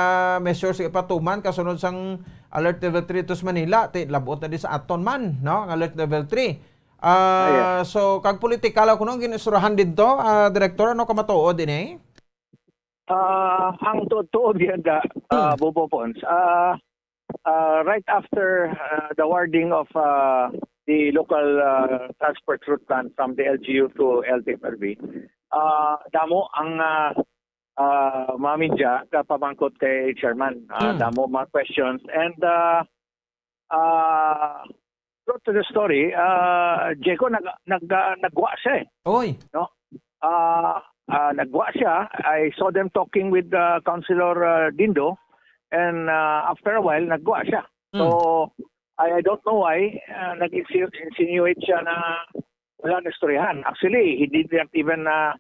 measures nga ipatuman kasunod sang Alert Level three to sa Manila, ti labot na di sa aton man, no? Ang Alert Level three. Ah, Ah, yes. So, kag politikal ako nung ginisurahan dito, ah, Director, ano ka matuod ini? Ah, ang tuod-tuod yan da, ah, Hmm. Bobo Pons. Ah, uh, right after uh, the awarding of uh, the local uh, transport route plan from the L G U to L T F R B, uh, damo ang uh, uh, mga media kapamangkot kay chairman. Uh, Hmm. Damo mga questions. And uh, uh, truth to the story, uh, Jeko, nag, nag, uh, nagwa siya eh. Oy. Uh, uh, nagwa siya. I saw them talking with uh, Councilor uh, Dindo. And uh, after a while, nagwa siya. So, I, I don't know why uh, nag-insinuate siya na wala na istoryahan. Actually, he did not even uh,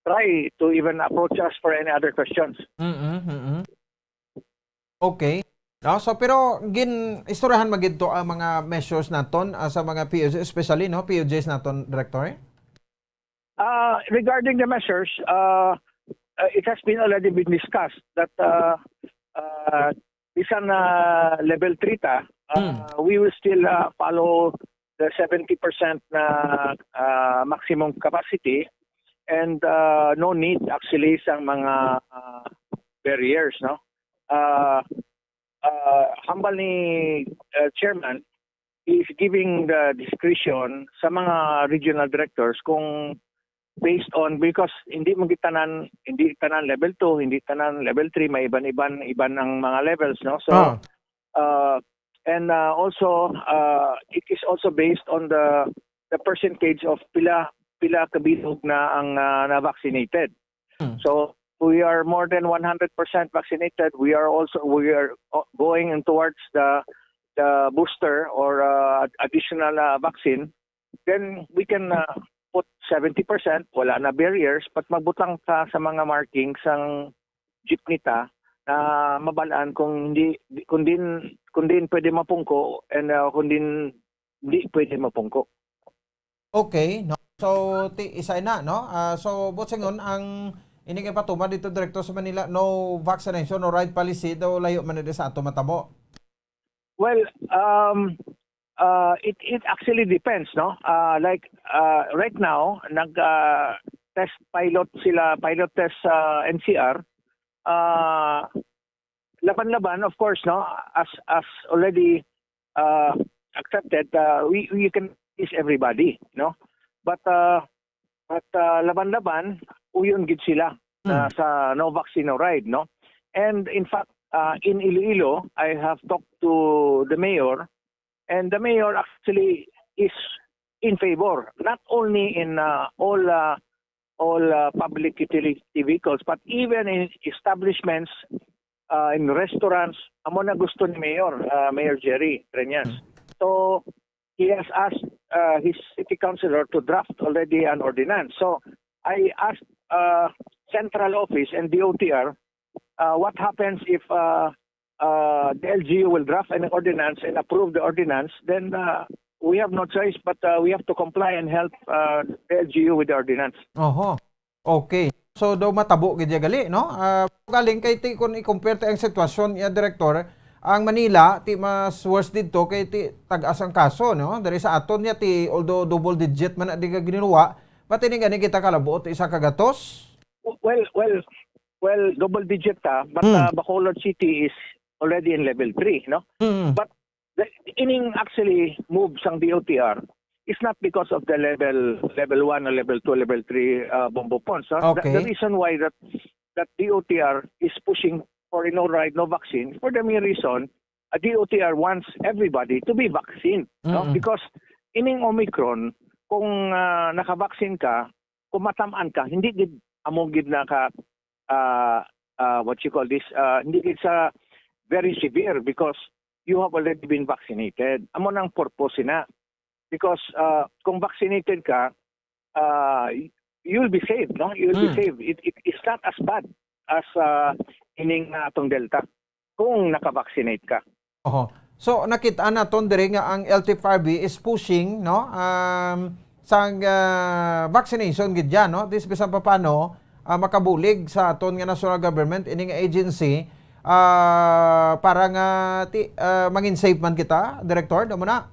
try to even approach us for any other questions. Mm-mm, mm-mm. Okay. No, so pero gin istoryahan man gid to ang mga measures naton ah, sa mga P O J, especially no P O Js naton, Director. Uh, regarding the measures, uh, uh, it has been already been discussed that uh, uh, bisan na level three ta, uh, Hmm. we will still uh, follow the seventy percent na uh, maximum capacity and uh, no need actually sa mga uh, barriers, no? Uh, uh, hambal ni uh, chairman is giving the discretion sa mga regional directors kung based on, because hindi man gid tanan, hindi tanan level two, hindi tanan level three, may iban-iban, iban ang mga levels, no? So Ah. uh, and uh, also uh, it is also based on the the percentage of pila pila kabilog na ang uh, na vaccinated. Hmm. So we are more than one hundred percent vaccinated. We are also we are uh, going in towards the the booster or uh, additional uh, vaccine. Then we can uh, put seventy percent, wala na barriers, but magbutang ka sa mga markings sang jeepney ta na mabalaan kung hindi kung din kung din pwede mapungko and uh, kung din hindi pwede mapungko. Okay, no. So ti isa na, no. Ah, so buot silingon ang ining ipatuman dito, Director, sa Manila, no vaccination, no ride policy daw, layo man na sa ato matabo. Well, um, uh, it it actually depends, no? Uh, like uh, right now, nag uh, test pilot sila, pilot test sa N C R. Uh, laban-laban, of course, no? As as already uh, accepted, uh, we we can please everybody, no? But uh, but uh, laban-laban, uyon gid sila uh, Hmm. sa no vaccine, no ride, no? And in fact, uh, in Iloilo, I have talked to the mayor, and the mayor actually is in favor, not only in uh, all uh, all uh, public utility vehicles, but even in establishments, uh, in restaurants. Amo na gusto ni Mayor, uh, Mayor Jerry Treñas. So he has asked uh, his city councilor to draft already an ordinance. So I asked uh, central office and D O T R uh, what happens if uh, uh, the L G U will draft an ordinance and approve the ordinance, then uh, we have no choice but uh, we have to comply and help uh, the L G U with the ordinance. Oho. Okay. So daw matabo gid ya gali, no? Ah, galing kay ti kun i-compare ti ang sitwasyon ya, Director, ang Manila ti mas worse didto kay ti tag-as ang kaso, no? Diri sa aton ya ti, although double digit man na di ka giniluwa, but ini gani kita kalabuot isa ka gatos. Well, well, well, double digit ta, but Hmm. uh, Bacolod City is already in level three, no? Mm. But the, ining actually move sang D O T R is not because of the level level one or level two, level three uh, bombo pods. No? Okay. The, the reason why that that D O T R is pushing for a no ride, no vaccine for the mere reason a D O T R wants everybody to be vaccinated, no? Mm-mm. Because ining Omicron, kung uh, naka-vaccine ka, kung matamaan ka, hindi gid amo gid naka uh, uh, what you call this, uh, hindi gid sa very severe because you have already been vaccinated. Amo nang purpose na. Because uh, kung vaccinated ka, uh, you'll be safe, no? You'll be Mm. safe. It, it, it's not as bad as uh, ining uh, atong Delta kung naka-vaccinate ka. Oho. So nakita naton diri nga ang L T F R B is pushing, no, um, sang ah, vaccination gid yan, no? This bisan pa paano ah, makabulig sa aton nga national government, ini nga agency, ah, para nga ti, ah, mangin safe man kita, Director, damo na.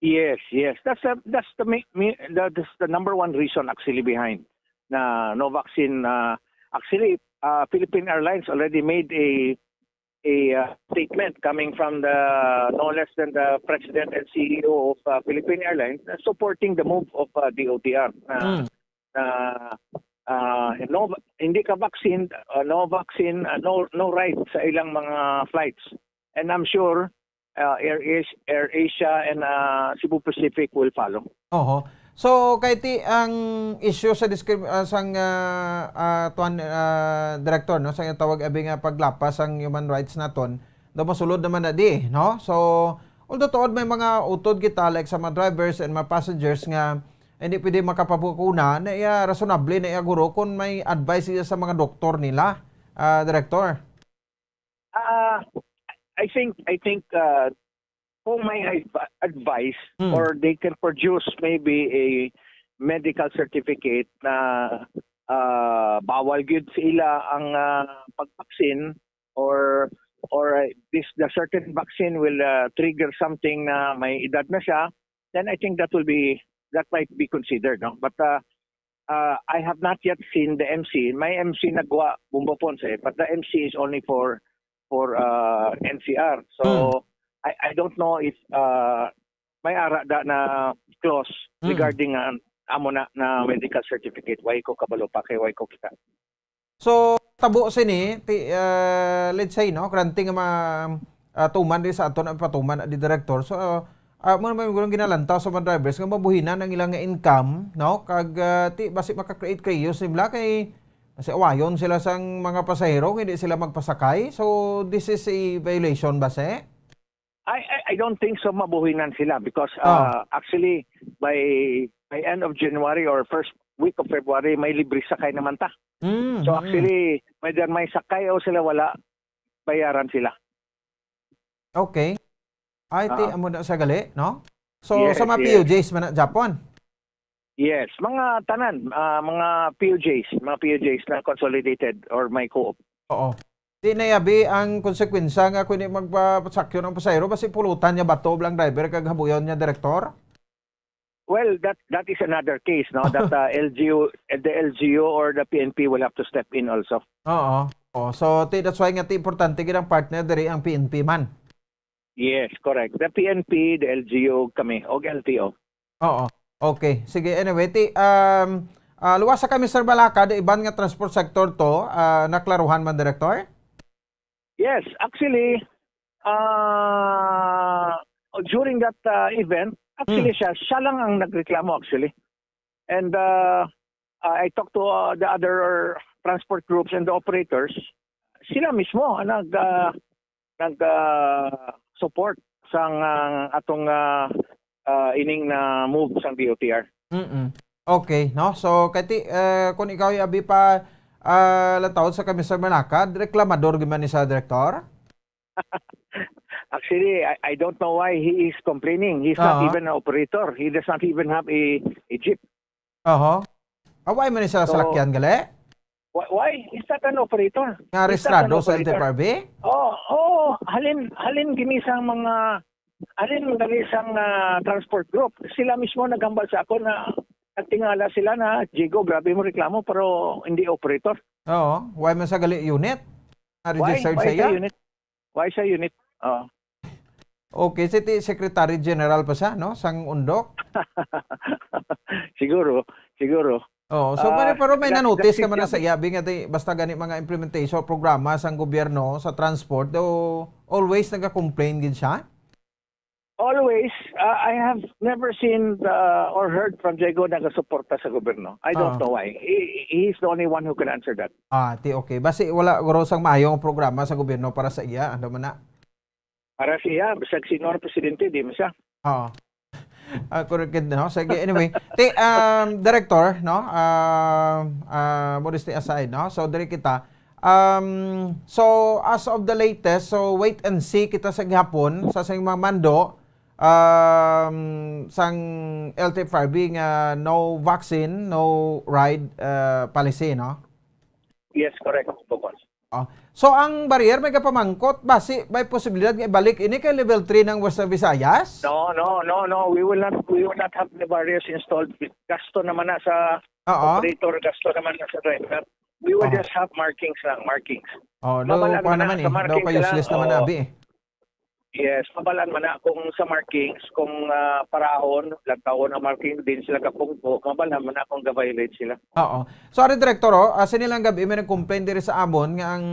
Yes, yes. That's the that's the, ma- ma- the that's the number one reason actually behind na no vaccine. Uh, actually, uh, Philippine Airlines already made a a uh, statement coming from the no less than the president and C E O of uh, Philippine Airlines uh, supporting the move of uh, D O T R na, Mm. na uh, no, hindi ka vaccine, uh, no vaccine, uh, no no ride sa ilang mga flights. And I'm sure uh, Air Asia, Air Asia and uh, Cebu Pacific will follow. Oho. So, kay ti ang issue sa discrim-, ah, sang, ah, ah, tuan, ah, director, no, sa tawag abi nga paglapas sang human rights naton, daw masulod naman na di, no? So, although tuod may mga utod kita, like sa mga drivers and mga passengers nga hindi pwede makapabakuna, na iya rationable na iya guro kung may advice iya sa mga doktor nila, ah, director. Ah, I think I think uh, kung may adv- advice Mm. or they can produce maybe a medical certificate na uh, bawal gyud sa ila ang uh, pag-vaccine or or uh, this the certain vaccine will uh, trigger something na may edad na siya, then I think that will be that might be considered, no? But uh, uh, I have not yet seen the M C. My M C nagwa Bombo Ponce, but the M C is only for for uh, N C R. So Hmm. I I don't know if uh, may ara da na clause Hmm. regarding uh, amo na na medical certificate. Why ko kabalo pa kay why ko kita. So, tabo sini, ti, ah, let's say, no, granting nga ma-, ah, tuman di sa aton ang patuman di director. So, ah, mo naman yung ginalantaw sa mga drivers nga mabuhinan ang ilang nga income, no? Kag, ah, ti, basi maka-create chaos nila kay basi awayon sila sang mga pasahero, hindi sila magpasakay. So, this is a violation, basi? I, I I don't think so mabuhinan sila because Oh. uh, actually by by end of January or first week of February may libre sakay naman ta. Mm, So mm. actually whether may sakay o sila wala, bayaran sila. Okay. Ay, ti, Oo. amo na sa gali, no? So, Yes, sa mga yes. P U Js man na Japon. Yes, mga tanan, ah, mga P U Js, mga P U Js na consolidated or may co-op. Oo. Di na yabi ang konsekwensya nga kung di magpasakyon ang pasahero, basi pulutan niya bato lang driver kag habuyon niya direktor? Well, that that is another case, no? That uh, L G U, the L G U or the P N P will have to step in also. Oo. Oh, so ti, that's why nga ti importante gid ang partner diri ang P N P man. Yes, correct. The P N P, the L G U, kami, og L T O. Oo. Okay. Sige, anyway, ti, um, ah, luwasa kami, Sir Balaka, the iban nga transport sector to, ah, naklaruhan man, Director? Yes, actually, uh, during that uh, event, actually Hmm. siya, siya lang ang nagreklamo actually. And uh, I talked to uh, the other transport groups and the operators. Sila mismo ang nag uh, nag uh, support sang uh, atong uh, uh, ining na move sang D O T R. Mm-mm. Okay, no? So, kay ti, uh, kung ikaw abi pa uh, lataw sa kami sa Manakad, reklamador gyud man ni sa direktor? Actually, I, I don't know why he is complaining. He's not Oo. even an operator. He does not even have a, a jeep. Oho. Away man ni sa So, salakyan gali? Why, why? He's not an operator. Nga He's not an rehistrado sa operator. L T F R B? Oh, oh, halin halin gini sang mga halin gani sang ah, transport group. Sila mismo naghambal sa ako na nagtingala sila na, "Jigo, grabe mo reklamo pero hindi operator." Oo. Why man sa gali unit? Why? Registered Why sa sa iya? unit? Why sa unit? Oh. Okay, si ti Secretary General pa siya, no? Sang undok? Siguro, siguro. Oo, so Ah, pero, pero may that- na-notice that's ka man na it. sa iya, bi nga ti, basta gani mga implementation programa sang gobyerno sa transport, do always naga-complain gid siya? Always, uh, I have never seen uh, or heard from Diego nagasuporta sa gobyerno. I don't Ah. know why. He, he's the only one who can answer that. Ah, ti okay. Basi wala guro sang maayong programa sa gobyerno para sa iya, ano man na? Para siya, bisag sino ang presidente, di man siya. Oo. Ah, correct gid, no? Sige, anyway. Ti, um, Director, no? Um, uh, modesty aside, no? So, diri kita. Um, so, as of the latest, so wait and see kita sa gihapon, sa, sa mga mando, um, sang L T F R B nga no vaccine, no ride, uh, policy, no? Yes, correct, Bukon. Oh. So, ang barrier may kapamangkot, basi may posibilidad nga ibalik ini kay level three ng Western Visayas? No, no, no, no. We will not, we will not have the barriers installed. Gasto naman na sa Oo. operator, gasto naman na sa driver. We will Oh. just have markings lang, markings. Oh, daw Mabal-an kuha man na, naman eh. sa Daw markings ka lang, useless naman na oo. abi eh. Yes, mabal-an man na kung sa markings, kung, ah, parahon, lagkawon ang marking, din sila kapungko, mabal-an man na kung ga-violate sila. Oo. Sorry, Director, oh. Ah, sini lang gabi, may nag-complain diri sa amon nga ang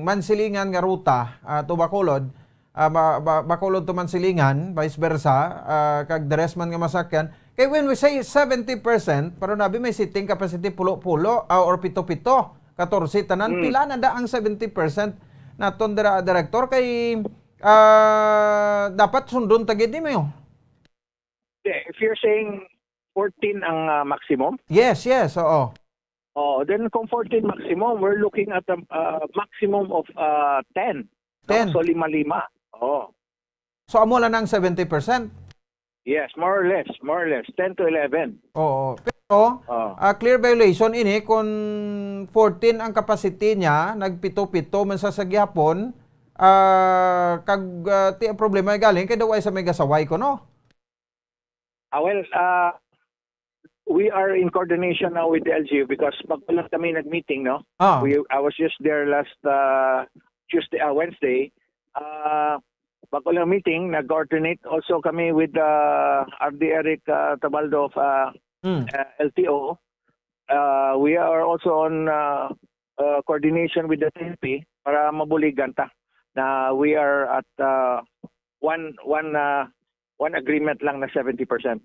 Mansilingan nga ruta, ah, to Bacolod, ah, ba-, ba-, Bacolod to Mansilingan, vice versa, ah, kag the rest man nga masakyan. Kay when we say seventy percent, pero nabi may seating capacity pulo-pulo, ah, or pito-pito, katorse tanan, Mm. pila na da ang seventy percent naton dira, Director? Kay, ah, dapat sundon ta gid nimo. Yeah, if you're saying fourteen ang, ah, maximum? Yes, yes, oo. Oh, then kung fourteen maximum, we're looking at a, uh, maximum of, uh, ten. No? Ten. So, lima-lima. Oh. So, amo lang ang seventy percent? Yes, more or less, more or less, ten to eleven. Oo. Pero, Oh. ah, clear violation ini kung fourteen ang capacity niya, nagpito-pito man sa, sa gihapon, ah, kag, ah, ti ang problema ay galing kay daw ay sa may gasaway ko, no? Ah, well, ah, we are in coordination now with the L G U because bago lang kami nag-meeting, no? Ah. We, I was just there last, uh, Tuesday, uh, Wednesday. Uh, bago lang meeting, nag-coordinate also kami with, uh, R D Eric, uh, Tabaldo of, uh, Mm. uh, L T O. Uh, we are also on, uh, uh, coordination with the T N P para mabuligan ta na we are at, uh, one, one, uh, one agreement lang na seventy percent.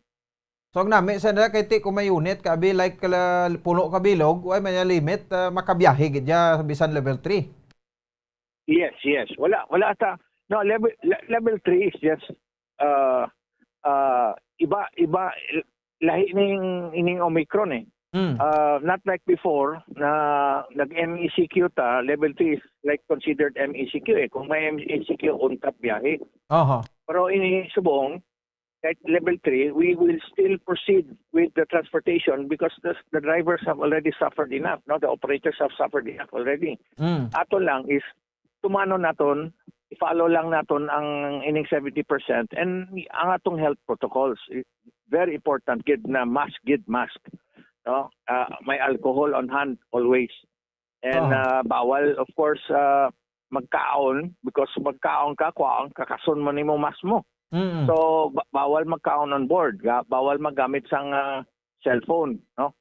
So, ang nami sa nila kay ti kung may unit ka abi, like, kala, puno ka bilog, way may limit, ah, makabiyahe gid ya bisan level three. Yes, yes. Wala, wala ta. No, level, le-, level three is just, uh, uh, iba, iba, lahi ning, ining Omicron eh. Mm. Uh, not like before na nag-M E C Q ta, level three is like considered M E C Q eh. Kung may M E C Q, untat biyahe. Aha. Pero ini subong, kahit level three, we will still proceed with the transportation because the, the drivers have already suffered enough, no? The operators have suffered enough already. Mm. Ato lang is tumanon naton, i-follow lang naton ang ining seventy percent and ang atong health protocols. I-, very important gid na mask gid, mask, no? Ah, may alcohol on hand always. And, Oo. ah, bawal, of course, ah, magkaon because magkaon ka, kuwaon, kakason mo nimo mask mo. Mm-mm. So, ba-, bawal magkaon on board, ga-, bawal maggamit sang, ah, cellphone, no?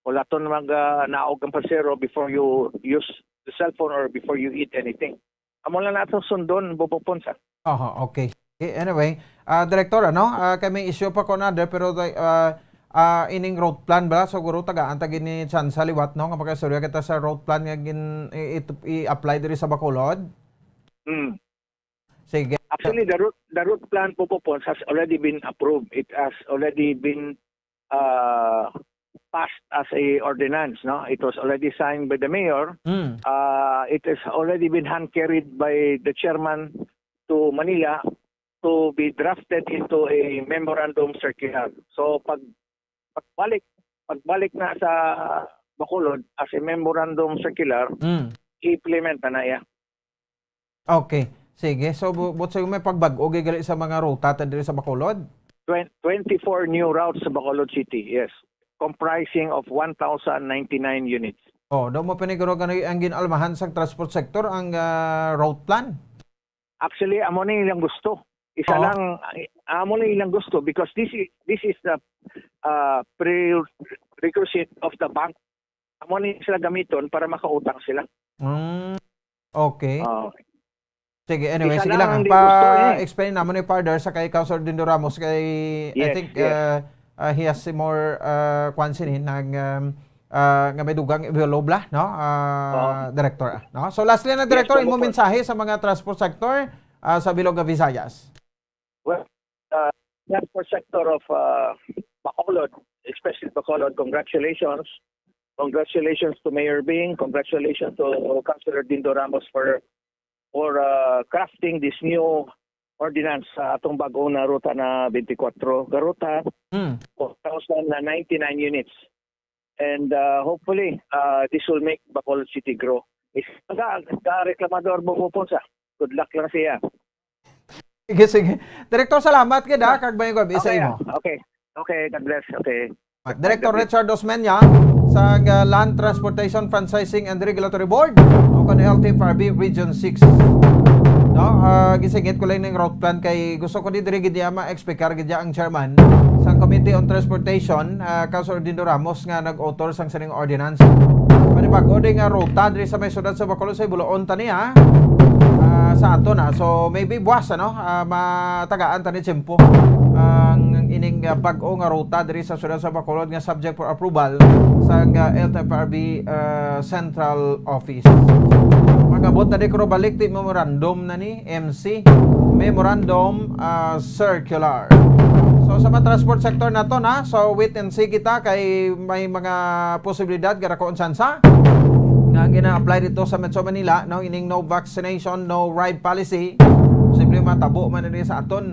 Hulaton mag, ah, naog ang pasero before you use the cellphone or before you eat anything. Amo lang nato sundon, Bobo Ponsa. Aha, okay. Okay, anyway, ah, Director, ano, ah, kay may issue pa ko another, pero, ah, ah, ining route plan ba? Siguro tagaan ta gid ni tsansa liwat, no? Nga makaistorya kita sa route plan nga gin-, i-, i-, i-apply diri sa Bacolod. Hmm. Sige. Actually, the route, the route plan, Bobo Ponsa, has already been approved. It has already been, uh, passed as a ordinance, no? It was already signed by the mayor. Mm. Uh, it has already been hand carried by the chairman to Manila to be drafted into a memorandum circular. So, pag, pagbalik, pagbalik na sa Bacolod as a memorandum circular, Mm. i-implement na na iya. Okay. Sige. So, bu-, but so may pagbag-o gid gali sa mga ruta ta diri sa Bacolod? Twen-, twenty-four new routes sa Bacolod City, yes. Comprising of one thousand ninety-nine units. Oh, daw mo paniguro gani ang ginalmahan sa transport sector ang, ah, route plan? Actually, amo ni ilang gusto. Isa Oo. lang, amo ni ilang gusto because this is, this is the, uh, prerequisite of the bank. Amo ni sila gamiton para makautang sila. Mm. Okay. Oo. Sige, anyway, Isa sige lang lang. ang di gusto eh. Pa-explain naman ni Father sa kay Councilor Dindo Ramos kay, I Yes, think, yes. uh, uh, he has more, uh, kwan sini, nag, um, ah, nga may dugang i-develop la, no? Ah, Oo. Director, ah, no? So, lastly na, Yes, Director, imo Bobo Ponsa. mensahe sa mga transport sector, ah, sa Bilog nga Visayas. Well, uh, transport sector of, uh, Bacolod, especially Bacolod, congratulations. Congratulations to Mayor Bing. Congratulations to Councilor Dindo Ramos for, for, uh, crafting this new ordinance sa atong bag-o na ruta na twenty-four. Garuta, Hmm. four thousand ninety-nine units. And, uh, hopefully, uh, this will make Bacolod City grow. Is-, ga-, ga-, reklamador, Bobo Ponsa. Good luck lang siya. Sige, sige. Director, salamat gid, ha, Ah, kag may gabi sa okay, imo. ah, okay. Okay, God bless. Okay. Director Richard Osmeña sa, uh, Land Transportation Franchising and Regulatory Board o kon L T F R B Region six. No, ah, gisingit ko lang ning route plan kay gusto ko ni diri gid niya ma-explicar gid niya ang chairman sa Committee on Transportation, ah, Councilor Dindo Ramos, nga nag-author sang sining ordinance. Panibag-o di nga ruta diri sa may siyudad sa Bacolod, sa Buloon tani, ha? Ah, sa ato na. So, maybe buwas, ano, ah, matagaan tani tiyempo ang ining, ah, bag-o nga ruta diri sa siyudad sa Bacolod nga subject for approval sa, ah, L T F R B, ah, Central Office. Mag-abot na di ko balik, ti memorandum na ni M C, memorandum, ah, circular. So, sa mga transport sector nato na, so wait and see kita kay may mga posibilidad, garakoon sansa nga ang gina-apply dito sa Metro Manila, no, ining no vaccination, no ride policy, posible matabo man ini sa aton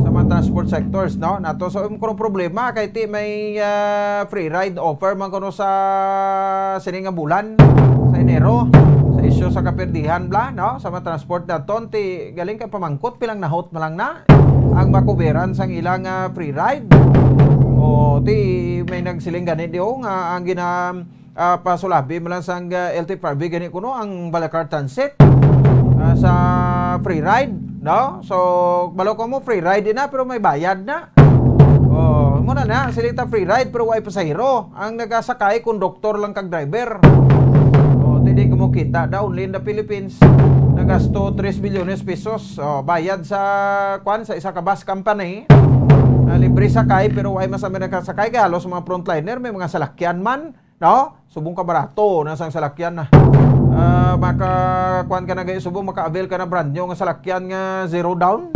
sa mga transport sectors, no, nato. So, ang problema kay ti may, ah, free ride offer man kuno sa sini nga bulan, sa Enero, sa isyu sa kapirdihan, bla, no, sa mga transport naton, ti galing kay pamangkot pilang nahot man lang na ang makuberan sang ilang, ah, free ride. O, ti may nagsiling gani di, o, nga ang gina-, ah, pasulabi man lang sang, ah, L T F R B gani kuno ang Balacar Transit, ah, sa free ride, no? So, balo ko mo free ride na pero may bayad na. Oh, mo na na, siling ta free ride pero way pasahero. Ang nagasakay, konduktor lang kag driver. Oh, ti di ko mo kita, da only in the Philippines. Nagasto tres bilyones pesos. Oh, bayad sa, kwan, sa isa ka bus company. Na libre sakay, pero way masami nakasakay. Kay halos mga frontliner, may mga salakyan man. No? Subong ka barato na sang salakyan na. Ah, maka, kwan ka na gay, subong maka-avail ka na brand new nga salakyan nga zero down.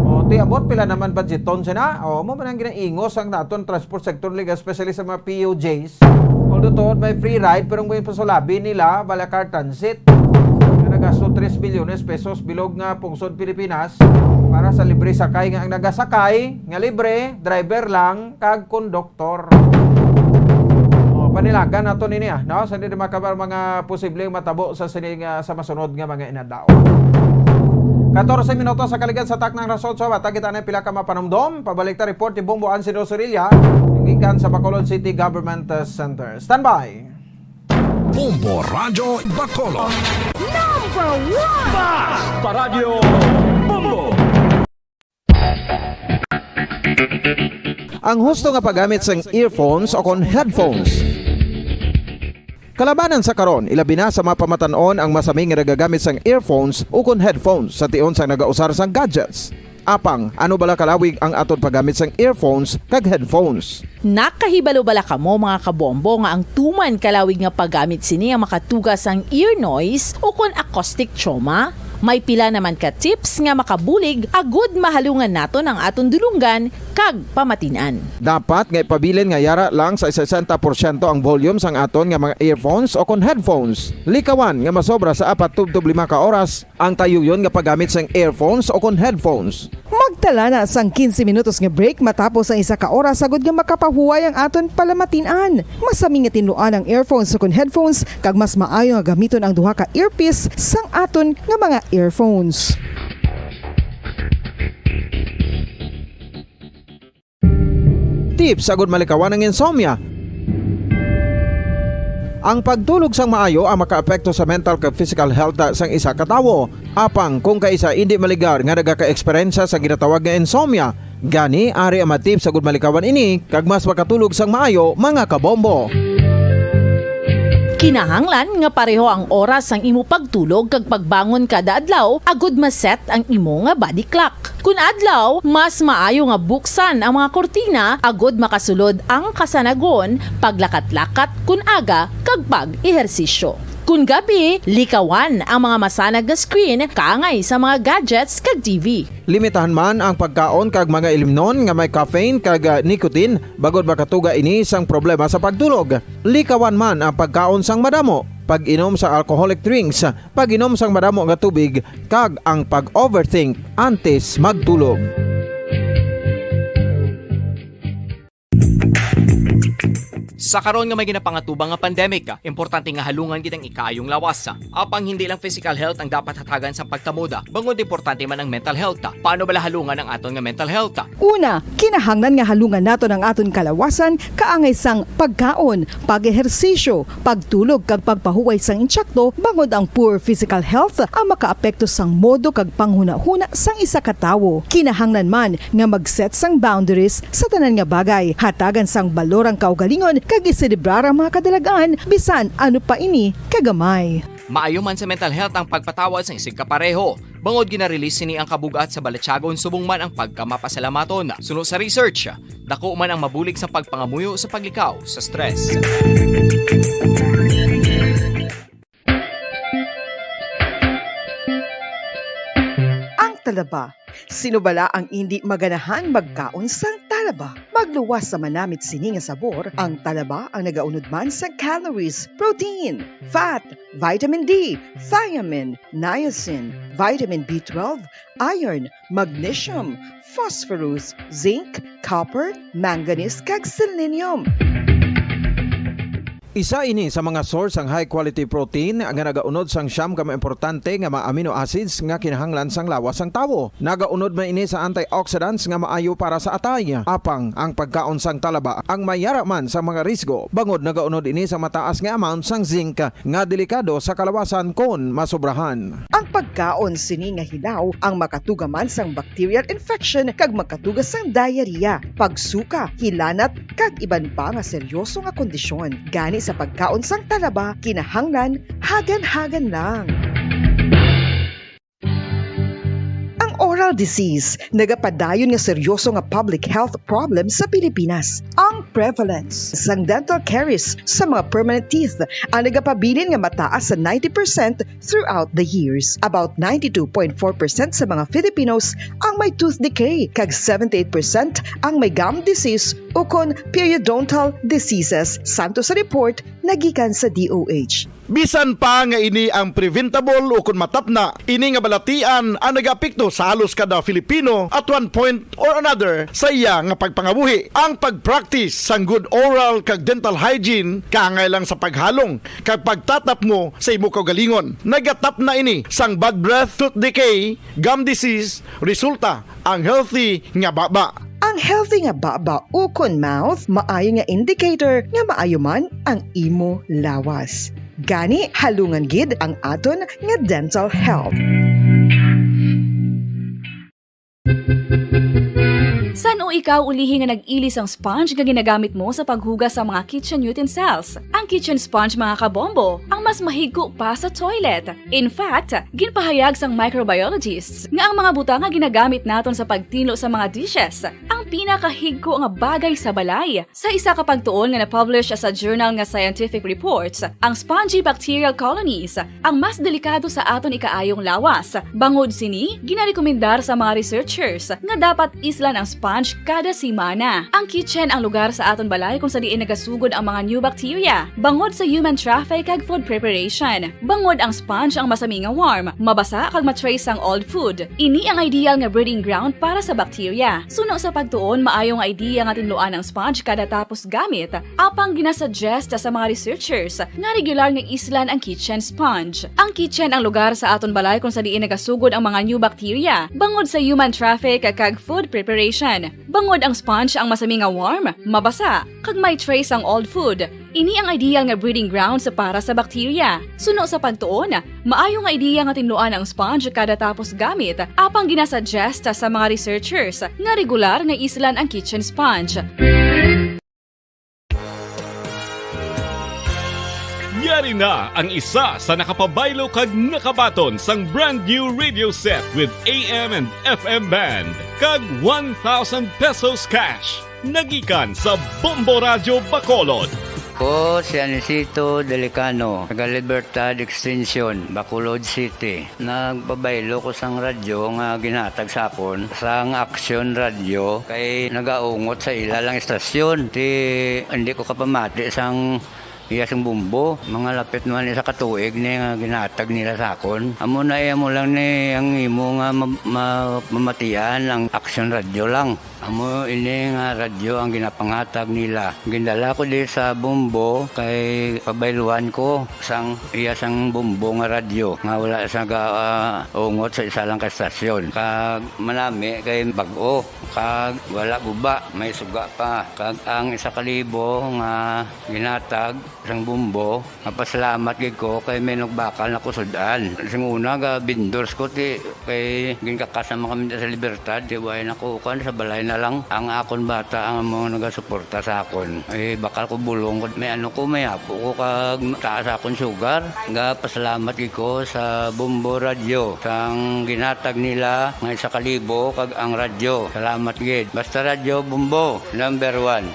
O, ti abot pila naman budgeton sina? O, mo man ang ginaingos ang naton transport sector, like, especially sa mga P U Js. Although tuod may free ride, pero ang pasulabi nila, Balacar Transit, nga nagasto tres bilyones pesos bilog nga pungsod Pilipinas para sa libre sakay, nga ang nagasakay nga libre, driver lang kag konduktor. O, panilagan nato nini, ah, no? Sa hindi makabar mga posibleng matabo sa sining, ah, sa masunod nga mga inadlaw. Katorse minutos sa kaligad sa taknang rason, so, matagit anay pila ka mapanumdom. Pabalik ta report ni Bombo Ansido Sorilla, gikan sa Bacolod City Government, uh, Center. Standby! Bombo Radyo Bacolod. Number one! Bas! Paradyo Bombo! Ang husto nga paggamit sang earphones o kon headphones. Kalabanan sa karon, ilabi na sa mga pamatan-on ang masami nga nagagamit sang earphones ukon headphones sa tion sang nagausar sang gadgets. Apang, ano bala kalawig ang aton paggamit sang earphones kag headphones? Nakahibalo bala kamo, mga kabombo, nga ang tuman kalawig nga paggamit sini ang makatuga sang ear noise ukon acoustic trauma? May pila naman ka tips nga makabulig agud mahalungan naton ang aton dulonggan kag pamatin-an. Dapat nga ipabilin nga yara lang sa sesenta porsyento ang volume sang aton nga mga earphones o kon headphones. Likawan nga masobra sa apat tubtob lima ka oras ang tayuyon nga paggamit sang earphones o kon headphones. Magtala na sang quince minutos nga break matapos ang isa ka oras agud nga makapahuway ang aton palamatin-an. Masami nga tinluan ang earphones o kon headphones, kag mas maayo nga gamiton ang duha ka earpiece sang aton nga mga earphones. Tips agud malikawan ang insomnia. Ang pagtulog sang maayo ang makaapekto sa mental kag physical health sang isa ka tawo. Apang kung kaisa indi maligar nga nagaka-eksperyensya sa ginatawag nga insomnia, gani ari ang mga tips agud malikawan ini kag mas makatulog sang maayo, mga kabombo. Kinahanglan nga pareho ang oras sang imo pagtulog kag pagbangon kada adlaw agud ma-set ang imo nga body clock. Kun adlaw, mas maayo nga buksan ang mga kurtina agud makasulod ang kasanagon, paglakat-lakat kun aga, kag pag-ehersisyo. Kun gabi, likawan ang mga masanag nga screen kaangay sa mga gadgets kag T V. Limitahan man ang pagkaon kag mga ilimnon nga may caffeine kag, ah, nicotine, bangod makatuga ini sang problema sa pagtulog. Likawan man ang pagkaon sang madamo, pag-inom sa alcoholic drinks, pag-inom sang madamo nga tubig, kag ang pag-overthink antes magtulog. Sa karon nga may ginapangatubang nga pandemic, importante nga halungan gid ang ikaayong lawas. Apang hindi lang physical health ang dapat hatagan sa pagtamod, bangod importante man ang mental health. Paano bala halungan ang aton nga mental health? Una, kinahanglan nga halungan naton ang aton kalawasan kaangay sang pagkaon, pag-ehersisyo, pagtulog kag pagpahuway sang insakto, bangod ang poor physical health ang makaapekto sang modo kag panghunahuna sang isa ka tawo. Kinahanglan man nga mag-set sang boundaries sa tanan nga bagay, hatagan sang balor ang kaugalingon kag iselebrar ang mga kadalagan, bisan ano pa ini kagamay. Maayo man sa mental health ang pagpatawad sang isigkapareho, bangod gina-release sini ang kabug-at sa balatyagon subong man ang pagkamapasalamaton. Suno sa research, dako man ang mabulig sa pagpangamuyo sa paglikaw sa stress. Ang talaba. Sino bala ang indi maganahan magkaon sang talaba? Magluwas sa manamit sini nga sabor, ang talaba ang nagaunod man sa calories, protein, fat, vitamin D, thiamine, niacin, vitamin B twelve, iron, magnesium, phosphorus, zinc, copper, manganese, kag selenium. Isa ini sa mga source sang high quality protein nga nagaunod sang siyam ka mga importante nga mga amino acids nga kinahanglan sang lawas sang tawo. Nagaunod man ini sa antioxidants nga maayo para sa atay. Apang ang pagkaon sang talaba ang may ara man sa mga risgo, bangod nagaunod ini sa mataas nga amount sang zinc nga delikado sa kalawasan kon masobrahan. Ang pagkaon sini nga hilaw ang makatuga man sang bacterial infection kag makatuga sang diarrhea, pagsuka, hilanat, kag iban pa nga seryoso nga kondisyon. Gani sa pagkaon sang talaba, kinahanglan hagan-hagan lang. Ang oral disease nagapadayon nga seryoso nga public health problem sa Pilipinas. Ang prevalence sang dental caries sa mga permanent teeth ang nagapabilin nga mataas sa ninety percent throughout the years. About ninety-two point four percent sa mga Filipinos ang may tooth decay, kag seventy-eight percent ang may gum disease ukon periodontal diseases, santo sa report nga gikan sa D O H. Bisan pa nga ini ang preventable ukon matapna, ini nga balatian ang nagaapekto sa halos kada Filipino at one point or another sa iya nga pagpangabuhi. Ang pag-practice sang good oral kag dental hygiene kaangay lang sa paghalong kag pagtatapmo sa imo kaugalingon. Nagatapna ini sang bad breath, tooth decay, gum disease, resulta ang healthy nga baba. Ang healthy nga baba ukon mouth maayo nga indicator nga maayo man ang imo lawas. Gani, halungan gid ang aton nga dental health. San-o ikaw ulihi nga nag-ili sang sponge nga ginagamit mo sa paghugas sa mga kitchen utensils? Ang kitchen sponge, mga kabombo, ang mas mahigko pa sa toilet. In fact, ginpahayag sang microbiologists nga ang mga butang nga ginagamit naton sa pagtinlo sa mga dishes ang pinakahigko nga bagay sa balay. Sa isa ka pagtuon nga na-publish sa journal nga Scientific Reports, ang spongy bacterial colonies ang mas delikado sa aton ikaayong lawas. Bangod sini, ginarekomendar sa mga researchers nga dapat islan ang sponge kada semana. Ang kitchen ang lugar sa aton balay kung sa diin nagasugod ang mga new bacteria, bangod sa human traffic kag food preparation. Bangod ang sponge ang masami nga warm, mabasa kag ma-trace ang old food. Ini ang ideal nga breeding ground para sa bacteria. Suno sa pagtuon, maayo nga idea nga tinluan ang sponge kada tapos gamit. Apang ginasuggest sa mga researchers nga regular nga islan ang kitchen sponge. Ang kitchen ang lugar sa aton balay kung sa diin nagasugod ang mga new bacteria, bangod sa human traffic kag food preparation. Bangod ang sponge ang masami nga warm, mabasa, kag may trace ang old food. Ini ang ideal nga breeding grounds para sa bacteria. Suno sa pagtuon, maayo nga idea nga tinluan ang sponge kada tapos gamit, apang ginasuggest sa mga researchers nga regular nga islan ang kitchen sponge. Yari na ang isa sa nakapabaylo kag nakabaton sang brand new radio set with A M and F M band kag one thousand pesos cash. Nagikan sa Bombo Radyo Bacolod. Ko si Anisito Delicano, taga Libertad Extension, Bacolod City. Nagpabaylo ko sang radyo nga ginhatag sa akon sang Aksyon Radyo kay nagaungot sa ila lang istasyon. Ti, hindi ko kapamati sang Iya sang Bombo, mga lapit man isa ka tuig ni nga ginahatag nila sa akon. Amo na, iya mo lang ni ang imo nga ma-, ma-, mamatian ang Aksyon Radyo lang. Amo ini nga radyo ang ginapanghatag nila. Gindala ko di sa Bombo kay pabayluan ko sang iya sang Bombo nga radyo nga wala sa ga-, ah, ungot sa isa lang ka estasyon. Kag manami kay bag-o, kag wala guba, may suga pa. Kag ang isa ka libo nga ginhatag sang Bombo, mapasalamat gid ko kay may nagbakal na ko sud-an. Sing una, ga-vendors ko, ti, kay ginkakasan man kami sa Libertad, ti, way na ko, kuan, sa balay na lang. Ang akon bata ang amo nagasuporta sa akon. Eh, bakal ko bulong ko, may ano ko, may apo ko, kag taas akon sugar. Ga-pasalamat gid ko sa Bombo Radyo, sang ginhatag nila nga isa ka libo, kag ang radyo. Salamat gid. Basta Radyo Bombo, number one.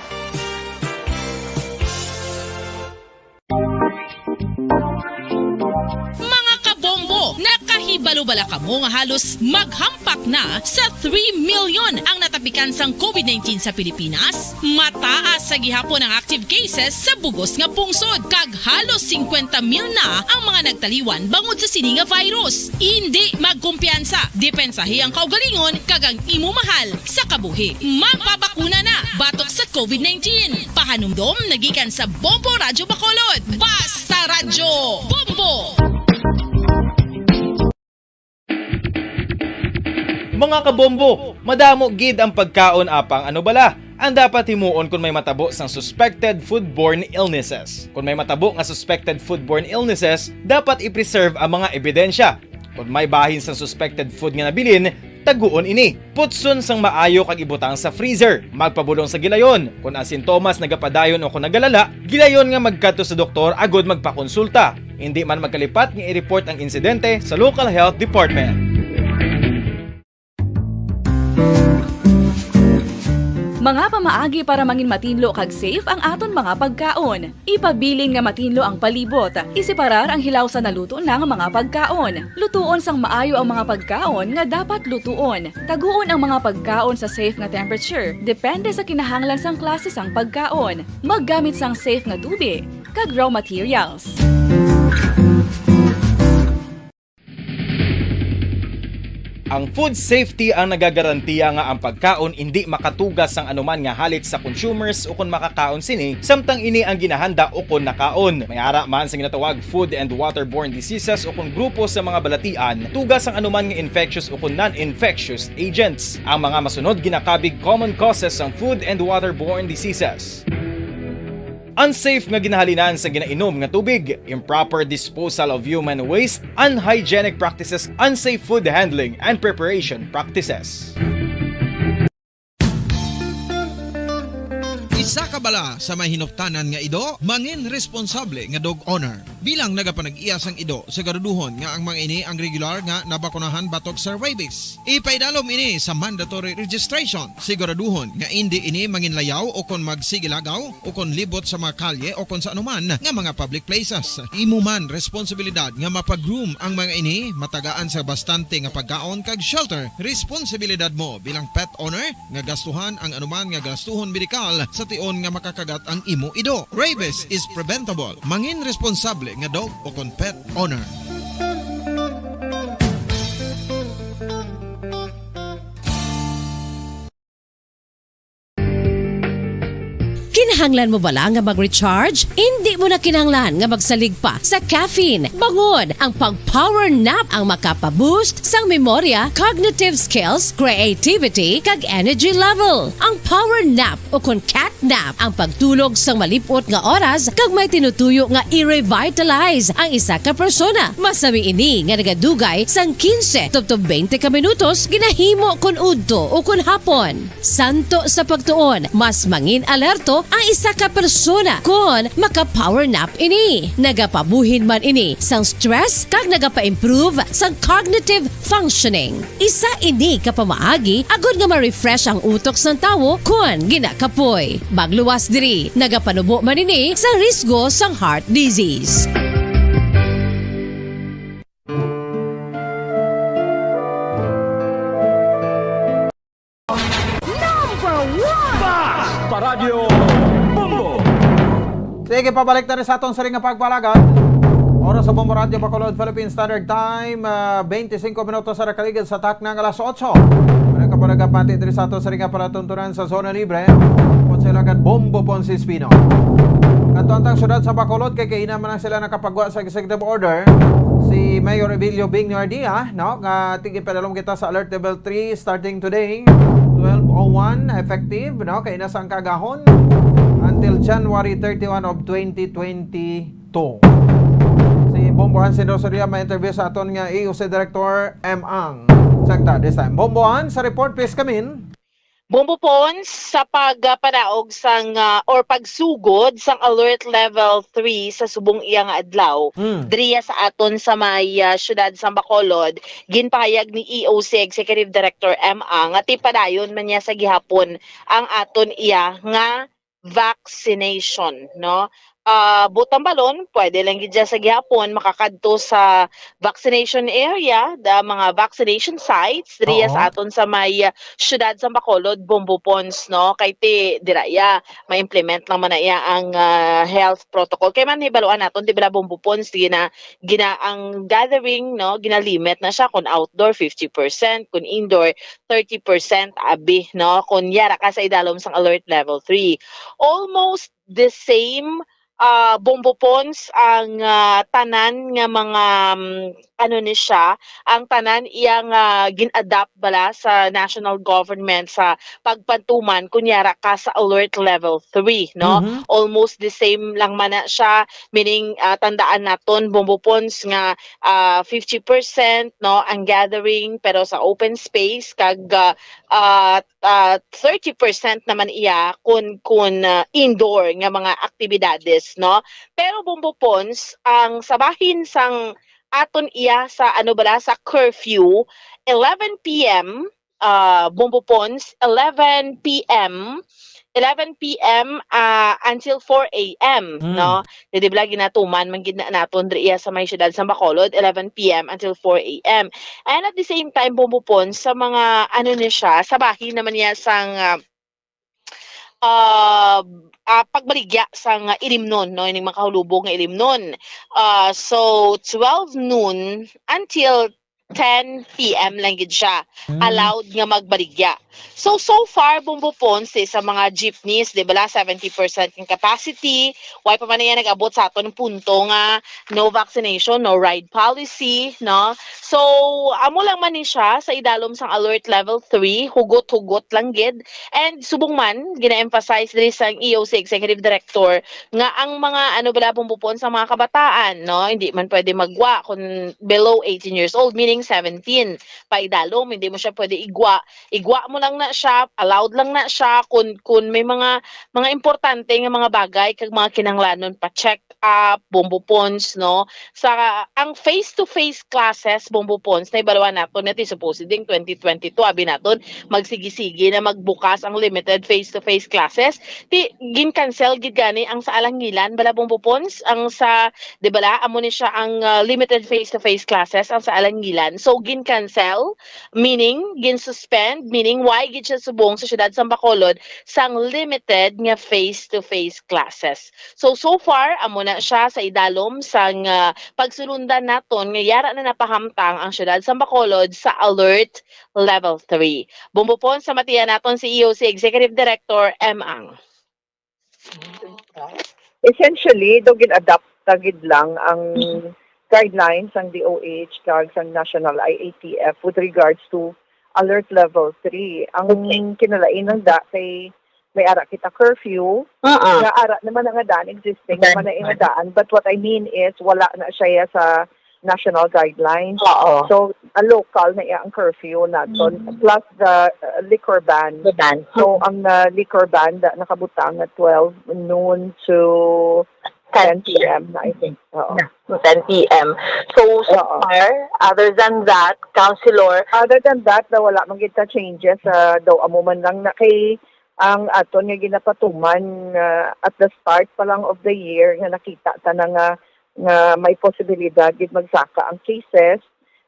Mga kabombo, nakahibalo bala kamo nga halos maghampak na sa three million ang natapikan sang covid nineteen sa Pilipinas? Mataas sa gihapon ang active cases sa bugos nga pungsod, kag halos singkwenta mil na ang mga nagtaliwan bangod sa sini nga virus. Indi magkumpiyansa, depensahi ang kaugalingon kag ang imo mahal sa kabuhi. Magpabakuna na batok sa covid nineteen. Pahanumdom nagikan sa Bombo Radyo Bacolod. Basta Radyo Bombo! Mga kabombo, madamo gid ang pagkaon apang ano bala ang dapat himuon kon may matabo sang suspected foodborne illnesses. Kon may matabo nga suspected foodborne illnesses, dapat i-preserve ang mga ebidensya. Kon may bahin sang suspected food nga nabilin, taguon ini. Putson sang maayo kag ibutang sa freezer. Magpabulong sa gilayon. Kon ang sintomas nagapadayon o kon nagalala, gilayon nga magkadto sa doktor agud magpakonsulta. Indi man magkalipat nga i-report ang insidente sa local health department. Mga pamaagi para mangin matinlo kag safe ang aton mga pagkaon. Ipabilin nga matinlo ang palibot. Iseparar ang hilaw sa naluto na nga mga pagkaon. Lutuon sang maayo ang mga pagkaon nga dapat lutuon. Taguon ang mga pagkaon sa safe nga temperature, depende sa kinahanglan sang klase sang pagkaon. Maggamit sang safe nga tubi kag raw materials. Ang food safety ang nagagarantiya nga ang pagkaon indi makatugas sang anuman nga halit sa consumers ukon makakaon sini, samtang ini ang ginahanda ukon nakaon. May ara man sa ginatawag food and waterborne diseases ukon grupo sa mga balatian, tugas sang anuman nga infectious ukon non-infectious agents. Ang mga masunod ginakabig common causes sang food and waterborne diseases. Unsafe nga ginahalinan sa ginainom nga tubig, improper disposal of human waste, unhygienic practices, unsafe food handling and preparation practices. Isa ka bala sa may hinuptanan nga ido, mangin responsable nga dog owner. Bilang nagapanag-iya sang ido, siguraduhon nga ang mga ini ang regular nga nabakunahan batok sa rabies. Ipaidalom ini sa mandatory registration. Siguraduhon nga indi ini manginlayaw o kon magsigilagaw o kon libot sa mga kalye o kon sa anuman nga mga public places. Imo man responsibilidad nga mapa-groom ang mga ini, matagaan sa bastante nga pagkaon kag shelter. Responsibilidad mo bilang pet owner nga gastuhan ang anuman nga gastuhon medikal sa tion nga makakagat ang imo ido. Rabies is preventable. Mangin responsable nga dog o kon pet owner. Kinahanglan mo bala nga mag-recharge? Indi mo na kinahanglan nga magsalig pa sa caffeine. Bangod ang pag-power nap ang makapa-boost sang memorya, cognitive skills, creativity, kag energy level. Ang power nap o kon cat nap ang pagtulog sang malip-ot nga oras kag may tinutuyo nga i-revitalize ang isa ka persona. Masami ini nga nagadugay sang quince tubtob twenty ka minutos ginahimo kon udto o kon hapon. Santo sa pagtuon, mas mangin-alerto ang isa ka persona kon maka-power nap ini. Nagapabuhin man ini sang stress kag nagapa-improve sang cognitive functioning. Isa ini ka pamaagi agod nga ma-refresh ang utok sang tawo kon ginakapoy. Magluwas diri, nagapanubo man ini sa risgo sang heart disease. Number one! Basta Radyo Bombo! Ikipabalik na rin sa aton sa ring nga pagpalagad. Oras sa Bombo Radyo Bacolod, Philippine Standard Time, ah, twenty-five minutos sa nakaligid sa takna nga alas otso. Ang kapalag-, pati diri sa aton sa ring nga palatuntunan sa Zona Libre. Kung sila kan Bombo Ponce Espino. Kadto ang syudad sa Bacolod, kay kaina man lang sila nakapagwa sa executive order. Si Mayor Emilio Bing Nuerdia, no, nga tig-, ipadalom kita sa Alert Level three starting today, twelve oh one, effective, no, kay nasa ang kagahon until January thirty-one of twenty twenty-two. Si Bombo Hans Sinosoria may interview sa aton nga E O C Director M Ang. Sakta, this time. Bombo Hans, sa report, please come in. Bombo Pons, sa pagpanaog sang, ah, or pagsugod sang Alert Level three sa subong iya nga adlaw, Hmm. diriya sa aton sa may, ah, siyudad sang Bacolod, ginpahayag ni E O C Executive Director M A nga tipadayon man niya sa gihapon ang aton iya nga vaccination, no? Ah, butang balon, pwede lang gid siya sa gihapon makakadto sa vaccination area, the mga vaccination sites diriya Oo. sa aton sa may, ah, siyudad sa Bacolod, Bombo Pons, no? Kay ti dira iya ma-implement lang man na iya ang, ah, health protocol. Kay man hibaluan naton, di ba, Bombo Pons, gina, gina ang gathering, no? Ginalimit na siya, kung outdoor fifty percent, kung indoor thirty percent, abi, no? Kung yara ka sa idalom sang alert level three. Almost the same, ah, Bombo Pons ang, ah, tanan nga mga, mm, ano ni siya, ang tanan iya nga gin-adapt bala sa national government sa pagpatuman kung yara ka sa alert level three, no? Mhm. Almost the same lang man na siya, meaning, ah, tandaan naton, Bombo Pons, nga, ah, fifty percent, no, ang gathering, pero sa open space, kag, ah, ah, ah, thirty percent naman iya kun, kun, ah, indoor nga mga aktibidades, no? Pero, Bombo Pons, ang sa bahin sang aton iya sa, ano bala, sa curfew, eleven P M, ah, Bombo Pons, eleven P M, eleven P M, ah, until four A M, Hmm. no? Di, di bala, ginatuman man gid na naton diri iya sa may siyudad sa Bacolod, eleven P M until four A M. And at the same time, Bombo Pons, sa mga, ano ni siya, sa bahin naman niya sang, ah, ah, ah, pagbaligya sang ilimnon, no, ining makahulubog nga ilimnon. Ah, so, twelve noon until ten P M lang gid siya Mm. allowed nga magbaligya. So, so far, Bombo Ponce, sa mga jeepneys, di bala, seventy percent ang capacity, wala pa man niya nag-abot sa aton punto nga no vaccination, no ride policy, no? So, amo lang man ni siya sa idalom sang alert level three, hugot-hugot lang gid. And subong man, gina-emphasize diri sang E O C Executive Director nga ang mga, ano bala, Bombo Pons, ang mga kabataan, no? Hindi man pwede magwa kung below eighteen years old, meaning seventeen pa idalom, hindi mo siya pwede igwa. Igwa mo lang na siya, allowed lang na siya kung, kung may mga, mga importante nga mga bagay kag mga kinahanglanon pa check up, Bombo Pons, no? Sa, ang face-to-face classes, Bombo Pons, na ibaluan naton na ti supposedly twenty twenty-two, abi naton, magsigi-sigi na magbukas ang limited face-to-face classes. Ti, gin-cancel gid gani ang sa Alangilan, bala, Bombo Pons, ang sa, di bala, amo ni siya ang, ah, limited face-to-face classes, ang sa Alangilan. So, gin-cancel, meaning, gin-suspend, meaning, wala gid siya subong sa siyudad sa Bacolod, sang limited nga face-to-face classes. So, so far, amo na siya sa idalom sang, ah, pagsulundan naton nga yara na napahamtang ang siyudad sa Bacolod sa Alert Level three. Bombo Pons, sa matiya naton si E O C Executive Director M Ang. Essentially, daw gin-adapt ta gid lang ang guidelines sang D O H kag sang National I A T F with regards to Alert Level three. Ang Okay. kinalain lang da kay may ara kita curfew, Ah, ah. nga ara naman na nga daan, existing Daan. naman na nga daan. But what I mean is, wala na siya sa national guidelines. Oo. So, a local na iya ang curfew naton, Mm. plus the, uh, liquor ban. The ban. So, ang, uh, liquor ban da, nakabutang nga twelve noon to ten P M na, I think. Oo. Yeah, ten P M. So, so Oo. far, other than that, Councilor? Other than that, na wala man kita changes, uh, daw amo man lang na kay ang aton nga ginapatuman, uh, at the start pa lang of the year nga nakita ta na nga, nga may posibilidad gid magsaka ang cases,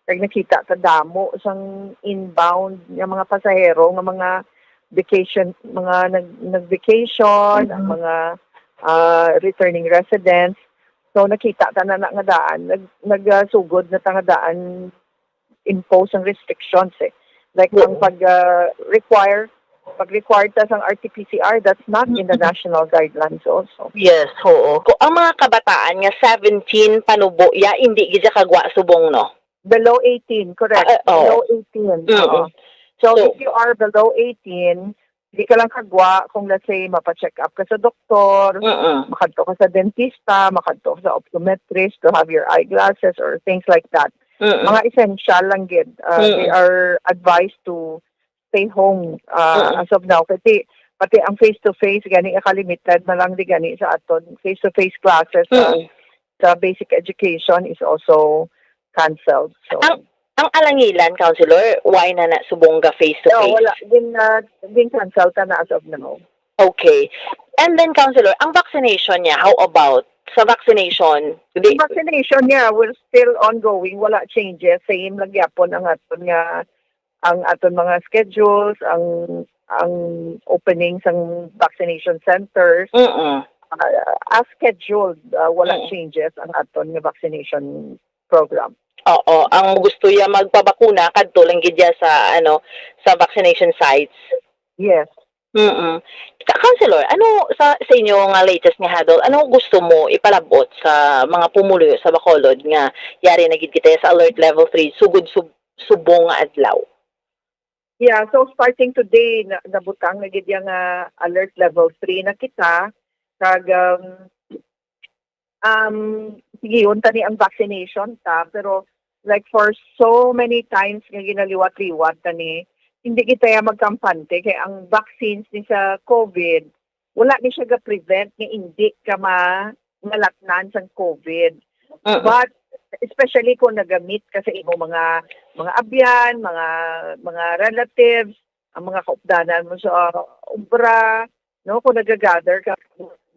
kag nakita ta damo sang inbound nga mga pasahero nga mga vacation, mga nag-, nag-vacation, ang Mm. mga ah, returning residents. So, nakita ta na, na nga daan, nag-, nagasugod na ta nga daan impose ang restrictions eh. Like, ang pag, ah, require, pag-require ta sang R T P C R, that's not in the national guidelines also. Yes, oo. Kung ang mga kabataan nga seventeen panubo ya, hindi gid siya kagwa subong, no? Below eighteen, correct. Ah, ah, oo. Below eighteen. Mm-mm. Oo. So, So- if you are below eighteen, di ka lang kagwa kung, let's say, mapa-check up ka sa doktor, Mm-mm. makadto ka sa dentista, makadto ka sa optometrist to have your eyeglasses or things like that. Mm-mm. Mga essential lang gid. Uh, they Mm-mm. are advised to stay home uh, Mm-mm. as of now. Kasi pati ang face-to-face, gani, ka-limited na lang di gani sa aton. Face-to-face classes sa, Mm-mm. sa basic education is also canceled. So, Ang, ang alangilan, Counselor, why na na subong ga face to no, face? Wala. Din, uh, din cancel ta na as of now. Okay. And then, Counselor, ang vaccination niya, how about sa vaccination? Di, Ang vaccination niya, we're still ongoing. Wala changes. Same lang gyapon ang aton nga, ang aton mga schedules, ang, ang opening sang vaccination centers. Mm-mm. Uh, as scheduled, uh, wala Mm. changes ang aton nga vaccination program. Oo, ang gusto ya magpabakuna kadto lang gid ya sa, ano, sa vaccination sites. Yes. Mm. Ka- Counselor, ano sa, sa inyo nga latest nga hadol? Ano gusto mo ipalabot sa mga pumuluyo sa Bacolod nga yari na gid kita sa alert level three sugod sub, subong nga adlaw? Yeah, so starting today, na, nabutang na gid yang, ah, alert level three na kita. Kag, um, um, sige, yun, tani ang vaccination ta. Pero, like, for so many times nga ginaliwat-liwat tani, hindi kita ya magkampante. Kay ang vaccines ni sa COVID, wala ni siya ga-prevent nga hindi ka ma-, malatnan sang COVID. Mm-mm. But, especially kung nagamit ka sa imo mga, mga abyan, mga, mga relatives, ang mga kaupdanan mo sa obra, no, kung nagagather ka,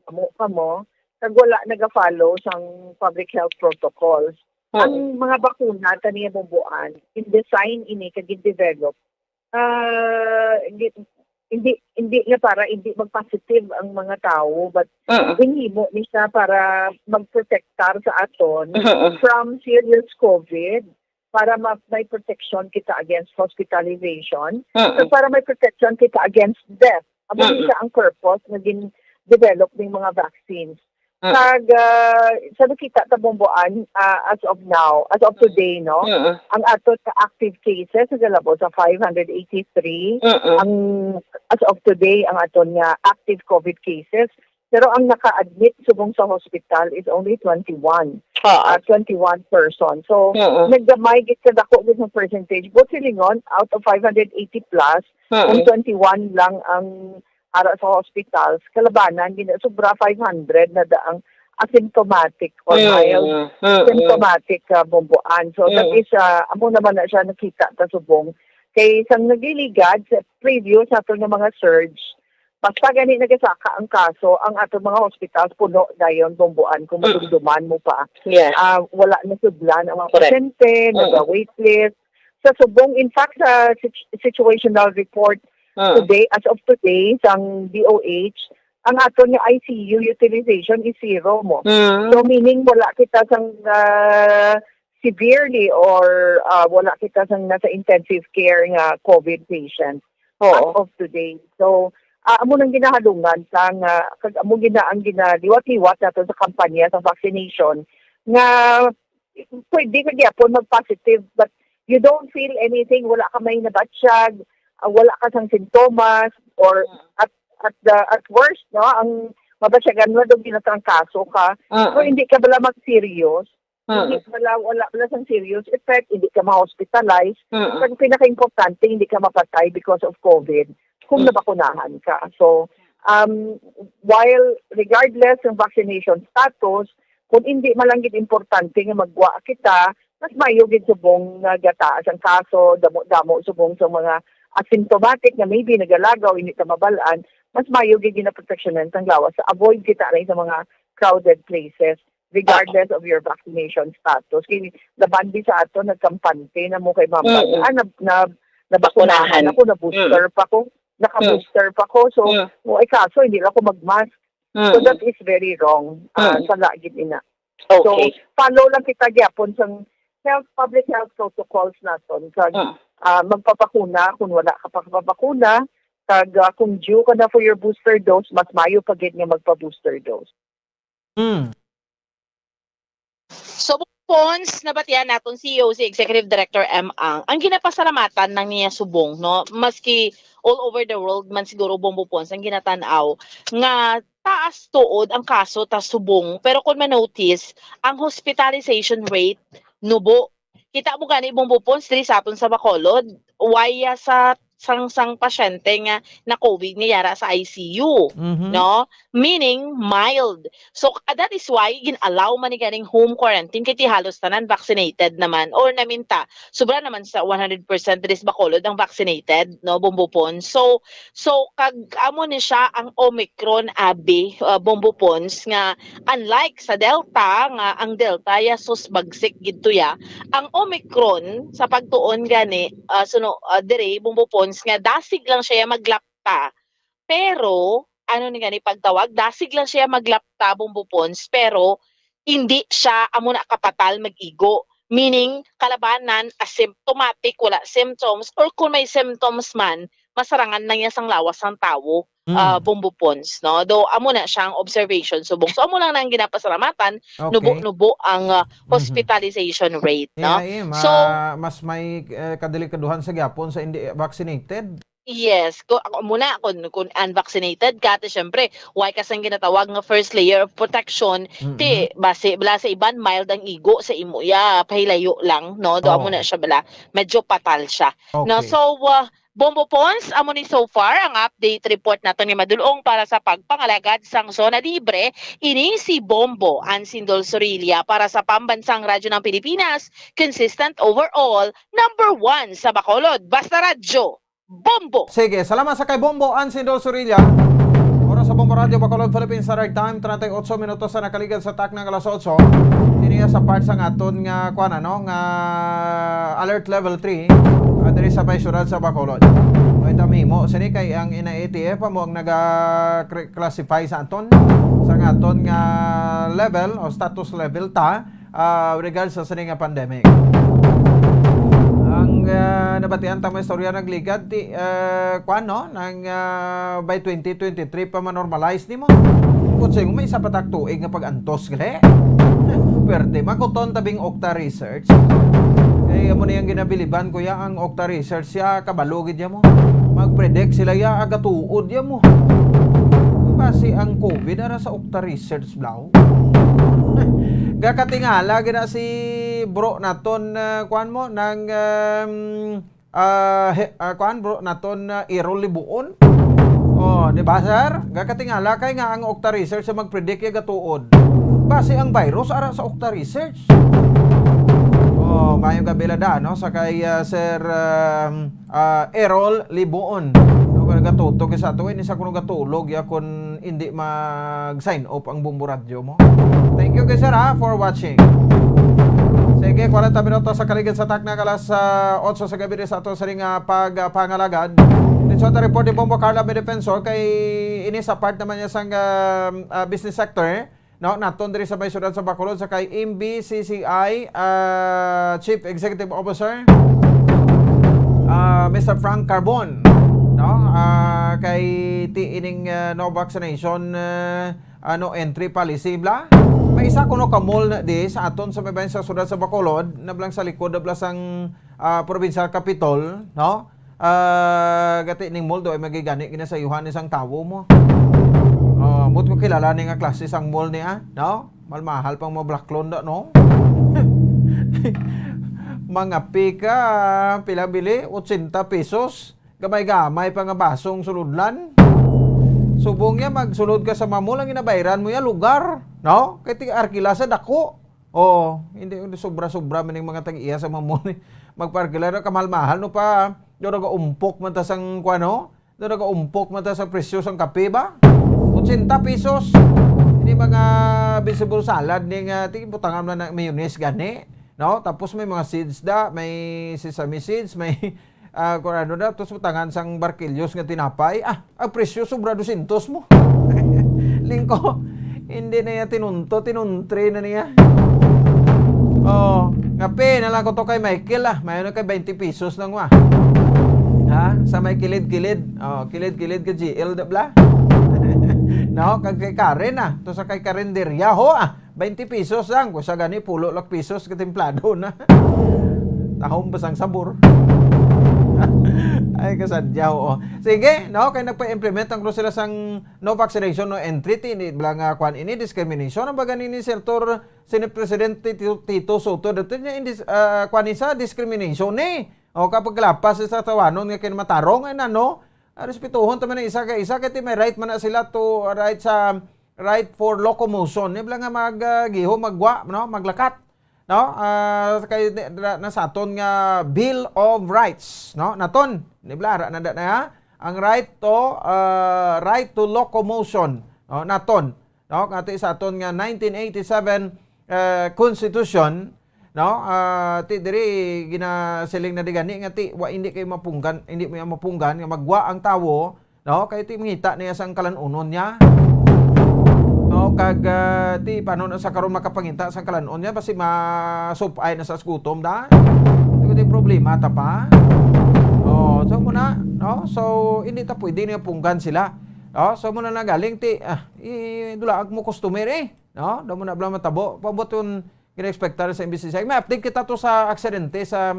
amo ka mo, kag wala naga-follow sang public health protocols. Ang mga bakuna tani nga bumbuan, in-design ini kag in-develop, ah, hindi, hindi, hindi nga para hindi mag-positive ang mga tawo, but Mm-mm. ginhimo ni siya para magprotektar sa aton Mm-mm. from serious COVID, para ma-, may protection kita against hospitalization, Mm-mm. kag para may protection kita against death. Amo ni Mm-mm. siya ang purpose nga gin-develop ning mga vaccines. Mm-mm. Kag, ah, sa nakita ta bumbuan, ah, as of now, as of today, no, Mm-mm. ang aton nga active cases nagalabaw sa five hundred eighty-three. Mm-mm. Ang, as of today, ang aton nga active COVID cases. Pero ang naka-admit subong sa hospital is only twenty-one. Oo. Ah, twenty-one person. So, Mm-mm. naggamay gid, kadako gid ang percentage. But silingon, out of five hundred eighty plus, Mm-mm. kung twenty-one lang ang ara sa hospitals, kalabanan gid na, sobra five hundred na daang asymptomatic or mild Mm-mm. Mm-mm. symptomatic, ah, bumbuan. So, that Mm. is, ah, amo naman na siya nakita ta subong. Kay sang nagliligad sa previous nato nga mga surge, basta gani nagasaka ang kaso, ang ato mga hospitals puno dayon bumbuan kung Mm. madumduman mo pa. Yes. Ah, wala na sudlan ang mga Correct. pasyente, Mm. naga-waitlist. Sa subong, in fact, sa situ-, situational report Mm. today, as of today, sang D O H, ang aton nga I C U utilization is zero mo. Mm. So, meaning, wala kita sang, ah, severely or, ah, wala kita sang nasa intensive care nga COVID patient as Oo. of today. So, ah, amo nang ginahalungan ta nga, kag amo gina-, ang ginaliwat-liwat nato sa kampanya sa vaccination nga pwede ka gyapon mag-positive, but you don't feel anything, wala ka may nabatsyag, ah, wala ka sang sintomas, or at, at the, at worst, no, ang mabatyagan mo daw ginatrangkaso ka. Mm. So, hindi ka bala mag-serious. Hindi Mm. bala, wala bala sang serious effect, hindi ka ma-hospitalize. Mm. Ang pinaka-importante, hindi ka mapatay because of COVID kung Mm. nabakunahan ka. So, um, while regardless ng vaccination status, kung hindi man lang gid importante nga maggwa kita, mas maayo gid subong nga gataas ang kaso, damo-damo subong sa mga asymptomatic nga maybe nagalagaw, hindi ta mabal-an, mas maayo gid ginaproteksyonan sang lawas sa avoid kita rin sa mga crowded places regardless of your vaccination status. Kay laban di sa ato, nagkampante na mo kay mama. Mm. Ah, na, na, nabakunahan Bakunahan. ako, na-booster pa ko, naka-booster pa ko. So, Mm. mo ay kaso, hindi lang ako mag-mask. So, mm, that is very wrong. Ah, mm, sala gid ina. So, okay, follow lang kita gyapon sa health, public health protocols naton. Sa, mm, ah, magpapakuna, kung wala ka pa kapapakuna, kag, ah, kung due ka na for your booster dose, mas mayo pa gid nga magpa-booster dose. Mm. So, Pons, nabatian naton si E O C Executive Director M Ang. Ang ginapasalamatan ng niya subong, no? Maski all over the world man siguro, Bombo Pons, ang ginatanaw nga taas tuod ang kaso ta subong, pero kung ma-notice, ang hospitalization rate nubo. Kita mo gani, Bombo Pons, diri sa aton sa Bacolod, waya sa sang, sang pasyente nga na-COVID nga yara sa I C U, mhm, no? Meaning, mild. So, ah, that is why gin-allow man ni ganing home quarantine, kay ti halos tanan vaccinated naman, or naminta, sobra naman sa one hundred percent diri sa Bacolod ang vaccinated, no, Bombo Pons. So, so, kag amo ni siya ang Omicron, abi, ah, Bombo Pons, nga unlike sa Delta, nga ang Delta ya sus bagsik gid to ya, ang Omicron sa pagtuon gani, ah, suno, ah, diri, Bombo Pons, nga dasig lang siya maglapta. Pero, ano ni gani pagtawag, dasig lang siya maglapta, Bombo Pons, pero hindi siya amo na kapatal mag-igo. Meaning, kalabanan, asymptomatic, wala symptoms, or kung may symptoms man, masarangan na niya sang lawas sang tawo, mm, ah, Bombo Pons, no? Do, amo na siyang observation subong. So, amo lang nang ginapasalamatan, okay, nubo-nubo ang, ah, mhm, hospitalization rate, no? Yeah, eh, ma-, so, mas may, eh, kadelikaduhan sa gyapon sa hindi vaccinated. Yes, ko, ako muna, kung, kung unvaccinated ka, ti syempre, why ka sang ginatawag nga first layer of protection, mm-hmm, ti basi, bala sa iban, mild ang igo sa imo, ya, pahilayo lang, no? Do, amo, oh, na siya, bala, medyo patal siya. No? Okay. So, uh, Bombo Pons, amo ni so far ang update report naton ni Madulong para sa pagpangalagad sang Zona Libre. Ini si Bombo Ansindol Sorilla para sa Pambansang Radyo ng Pilipinas, consistent overall, number one sa Bacolod. Basta Radyo, Bombo! Sige, salamat sa kay Bombo Ansindol Sorilla. Oras sa Bombo Radyo Bacolod, Philippines Standard Time, treinta y ocho minutos sa nakaligad sa takna nga alas otso. Kini sa part sang aton nga, kuan, ano, nga alert level three, ah, diri sa may syudad sa Bacolod. May tamimo sini kay ang ina A T F amo ang naga-classify sa aton, sa aton nga level o status level ta, ah, regards sa sini nga pandemic. Ang, ah, nabatian ta mo istorya nagligad ti, ah, kuan, no? Nang, ah, by twenty twenty-three pa ma-normalize nimo. Kung sa may isa pa tak tuig nga pag-antos gali. Pwerte, makuton tabing Okta Research. Kay amo ni ang ginabiliban ko ya ang Okta Research ya, kabalo gid ya mo. Mag-predict sila ya, agatuod ya mo. Basi ang COVID ara sa Okta Research Blaw. Gakatingala gina si bro naton, ah, kuan mo, nang, um, ah, he-, ah, kuan, bro naton, ah, Errol Libuon. Oh, di ba, sir? Gakatingala kay nga ang Okta Research sa mag-predict ya gatuod. Basi ang virus ara sa Okta Research. Oh, mayong gabi lada, no? Sa kay, ah, Sir, um, ah, Errol Libuon. No, kung nagatutok sa ato, ini sa kuno gatulog, ya, kung hindi mag-sign off ang Bombo Radyo mo. Thank you, guys, sir, ha, for watching. Sige, kwarenta minutos sa kaligid sa takna, alas, ah, otso sa gabi sa ato sa ring, ah, pagpangalagad. Dito sa report ni Bombo Carla May Defensor kay ini sa part naman niya sang, ah, ah, business sector. No, naton diri sa may syudad sa Bacolod sa kay M B C C I, ah, Chief Executive Officer, ah, Mister Frank Carbon, no? Ah, kay ti ining, ah, no vaccination, ah, ano, entry policy bla. May isa kuno ka mall na di sa aton sa may bayan sa syudad sa Bacolod, na blang sa likod na bla sang, ah, provincial capitol, no? Ah, gati ning mall do ay magigani ginasayuhan ni sang tawo mo. Ah, ambot ko kilala ni nga klase sang mall ni, ah, no? Malmahal pang mga blaklon da, no? Mga pika, pila bili? Ochenta pesos. Gamay-gamay pa nga basong sulodlan. Subong niya, magsulod ka sa mamol, ang ginabayran mo ya, lugar, no? Kay ti-, arkila sa dako. Oo, hindi, hindi sobra-sobra man yung mga tag-iya sa mamon, eh. Magparkila na kamahal-mahal, no, pa, do nagaumpok man ta sang, kuwan, no? Do nagaumpok man ta sa presyo sang kape ba? Ochenta pesos. Ini mga vegetable salad ni nga, ti, butangan man ng mayonnaise gani, no? Tapos may mga seeds da, may sesame seeds, may, ah, kung ano na, tapos butangan sang barkilyos nga tinapay. Ah, ang presyo sobra dosyentos mo. Lingko, hindi na niya tinunto, tinuntre na niya. Oh, kape na lang ko to kay Michael, ah. May ano kay twenty pesos lang, wa. Ha? Sa may kilid-kilid. Oh, kilid-kilid ka G L, da bla. No, kag kay Karen, ah. To sa kay Karen Deriaho, ah. Twenty pesos lang. Kung sa gani, pulo lang pesos, katimplado na. Tahom ba sang sabor? Ay, kasadya, oo. Sige, no? Kay nagpa-implement ang Rosela sang no vaccination, no entry, ti, ini, bala nga, kwan, ini, discrimination. Ang baga ni, ni Senator, Senate President Tito, Tito Soto, dito niya, indis-, ah, kwan, ni sa discrimination, eh. O, kapag lapas sa tawanon nga kinamatarong, ay, nano, ah, respetuhon ta man ang isa ka isa, kay ti may right man na sila to, ah, right sa, right for locomotion. Ni, bala nga, mag, ah, giho, maggwa, no? Maglakat. No? Ah, kay, na, na sa aton nga Bill of Rights, no? Naton, ni bala, ra-, nanda na, ha? Ang right to, ah, right to locomotion, no? Naton, no? Nga ti sa aton nga nineteen eighty-seven, eh, Constitution, no? Ah, ti diri ginasiling na di gani nga ti wa, hindi kay mapunggan, hindi mo mapunggan nga maggwa ang tawo, no? Kay ti mangita niya sang kalanunon niya. No, kag, ah, ti paano na sa karon makapangita sang kalanon niya, basi masupay na sa gutom da. Ti, ti problema ta pa. Oh, so muna, no? So hindi ta pwede niya punggan sila. No? So muna na galing ti, ah, i-, dula ang mo customer, eh. No? Daw mo na bala matabo. Pabuton gina-expectar sa M B C C. May update kita to sa aksidente sa,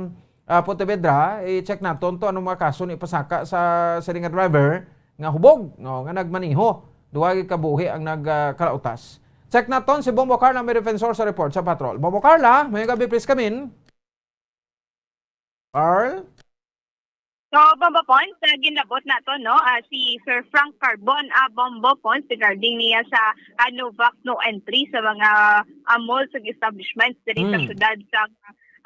ah, Pontevedra. I-check naton to anong mga kaso ni pasaka sa siling nga driver nga hubog, no, nga nagmaniho. Duha gid ka buhi ang nag, ah, kalautas. Check naton si Bombo Carla, may defensor sa report sa patrol. Bombo Carla, may gabi, please come in. Carl? So, Bombo Pons, uh, ginlabot nato, no? Ah, si Sir Frank Carbon, ah, Bombo Pons, regarding niya sa, ah, no vax, no entry sa mga, ah, malls ug establishments diri sa Mm. syudad sa,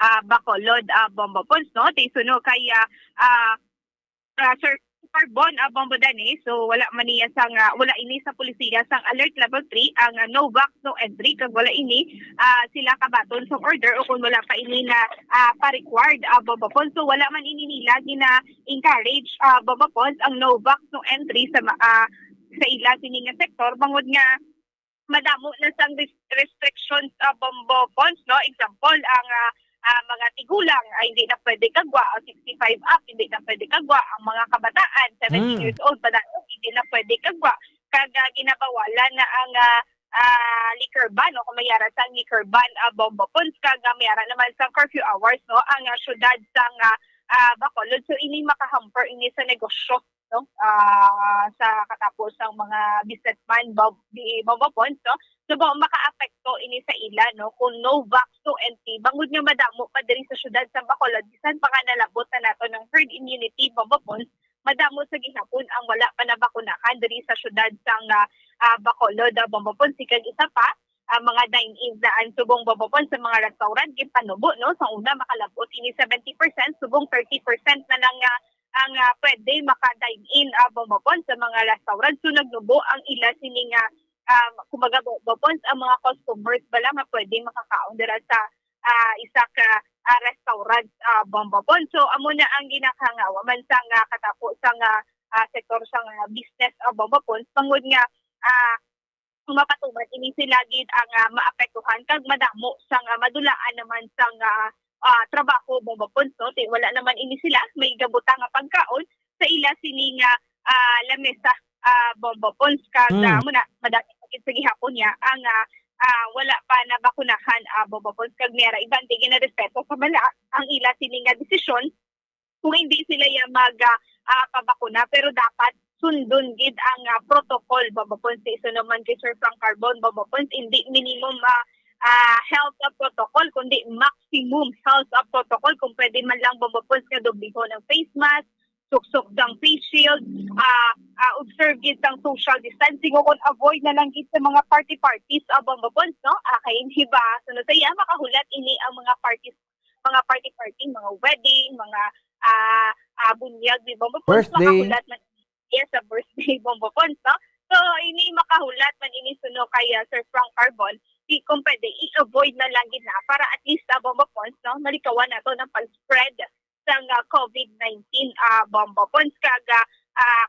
ah, Bacolod, ah, Bombo Pons, no? Ti suno kay, ah, ah, ah, Sir Carbon, ah, Bombo Dani, so wala man niya sang, ah, wala ini sa polisiya sang alert level three ang, ah, no vax, no entry, kag wala ini, ah, sila kabaton sa order o kung wala pa ini na, ah, pa-required, ah, Bombo Pons. So wala man ini nila gina-encourage, ah, Bombo Pons, ang no vax, no entry sa ma-, ah, sa ila sini nga sektor, bangod nga madamo na sang res-, restrictions, ah, Bombo Pons, no? Example, ang, ah, ah, mga tigulang ay hindi na pwede kagwa, ang sixty-five up, hindi na pwede kagwa, ang mga kabataan, seventeen Mm. years old pa na, hindi na pwede kagwa. Kag, ah, ginabawalan na ang, ah, ah, liquor ban, o kung may ara sang liquor ban, ah, Bombo Pons, kag, ah, may ara naman sang curfew hours, no? Ang, ah, syudad sang, ah, ah, Bacolod. So, ini makahamper ini sa negosyo, no? Ah, sa katapos sang mga businessman, Bob, di Bombo Pons, no? So, ba, makaapekto ini sa ila, no? Kung no vax, no entry, bangod nga madamo pa diri sa syudad sa Bacolod, bisan pa nga nalabot na nato ng herd immunity, Bombo Pons, madamo sa gihapon ang wala pa nabakunahan diri sa syudad sang, ah, ah, Bacolod, ah, Bombo Pons. Kag isa pa, ang mga dine-in daan subong, Bombo Pons, sa mga restaurant, gipanubo, no? Sa una, makalabot ini seventy percent, subong thirty percent na lang nga ang, ah, pwede maka-dine-in, ah, Bombo Pons, sa mga restaurant. So, nagnubo ang ila sini nga, um, kumbaga, Bombo Pons, ang mga customers bala nga pwede makakaon dira sa, ah, isa ka, ah, restaurant, ah, Bombo Pons. So, amo na ang ginakahangawa man sa nga katapo sa nga, ah, sektor sa nga business, ah, Bombo Pons. Bangod nga, ah, kung mapatuman, ini sila gid ang, ah, maapektuhan kag madamo sa nga madulaan naman sa nga, ah, trabaho, Bombo Pons, no? Ti wala naman ini sila may gabutang nga pagkaon sa ila sini nga, ah, lamesa, ah, Bombo Pons. Kag, Mm. ah, amo na, madami pa gid sa gihapon niya ang, ah, ah, wala pa nabakunahan, ah, Bombo Pons. Kag may ara iban di ginarespeto sa bala ang ila sini nga desisyon kung hindi sila ya mag, ah, ah, pabakuna, pero dapat sundon gid ang, ah, protocol, Bombo Pons. Ti suno man kay Sir Frank Carbon, Bombo Pons, hindi minimum, ah, ah, health, ah, protocol, kundi maximum health, ah, protocol. Kung pwede man lang, Bombo Pons, nga doblihon ang face mask, suksok sang face shield, ah, ah, observe gid sang social distancing, o kung avoid na lang gid sa mga party-parties, ah, Bombo Pons, no? Ah, kay hindi ba, suno sa iya, makahulat ini ang mga parties, mga party-party, mga wedding, mga, ah, ah, bunyag ni Bombo Pons, Birthday. Makahulat man, yes, sa birthday, Bombo Pons, no? So, ini makahulat man ini suno kay, ah, Sir Frank Carbon, di kung pwede, i-avoid na lang gid na para at least, ah, Bombo Pons, no, malikawan nato ng pag-spread sang, ah, COVID nineteen, ah, Bombo Pons. Kag, ah, ah,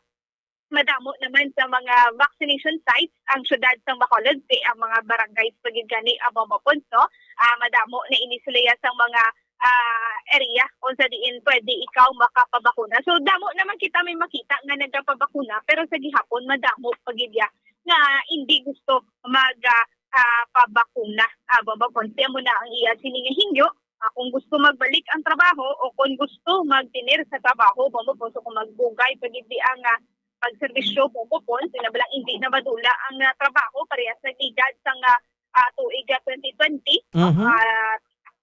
madamo Naman sa mga vaccination sites ang siyudad sang Bacolod, kay ang mga barangays pa gid gani, ah, Bombo Pons, no? Ah, madamo na ini sila ya sang mga, ah, area kung sa diin pwede ikaw makapabakuna. So, damo naman kita may makita nga nagapabakuna, pero sa gihapon madamo pa gid ya nga hindi gusto mag, ah, ah, pabakuna, ah, Bombo Pons. Kaya mo na ang iya sini nga hingyo, ah, kung gusto magbalik ang trabaho o kung gusto magtener sa trabaho, Bombo Pons, o kung magbugay pa gid di ang, ah, pagserbisyo, Bombo Pons, sila ba lang hindi na madula ang, ah, trabaho parehas nag-igad sang, ah, ah, tuig, ah, twenty twenty. Mhm. Ah,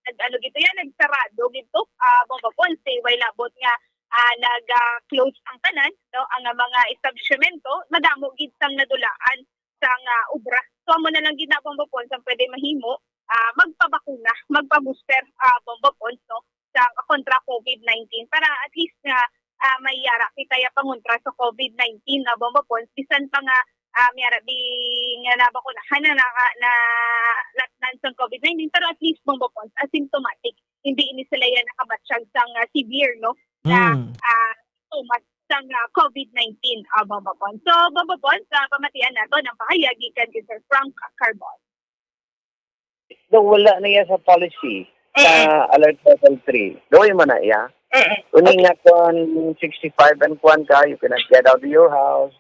nag-, ano gito yan, nagsarado gito, ah, Bombo Pons, eh, way labot nga, ah, nag, ah, close ang tanan, no, ang, ah, mga establishmento, madamo gid sang nadulaan sang, ah, obra. So, amo na lang gid na, Bombo Pons, ang pwede mahimo, ah, magpabakuna, magpa-booster, ah, Bombo Pons, no, sa kontra COVID nineteen para at least nga, ah, may yara kita ya pangontra sa COVID nineteen na, Bombo Pons, bisan pa nga, ah, may yara di nga nabakunahan na, na, na latnan sang COVID nineteen, pero at least, Bombo Pons, asymptomatic, hindi ini sila yan nakabatyag sang, ah, severe, no, na, Mm. ah, sintomas sang, ah, COVID nineteen, ah, Bombo Pons. So, Bombo Pons, sa pamatian nato ng pahayag gikan kay Sir Frank Carbon. Daw wala na iya sa policy sa Mm-mm. Alert Level three. Gawin man na iya. Mm-mm. Uning Okay. nga kung sixty-five and kwan ka, you cannot get out of your house.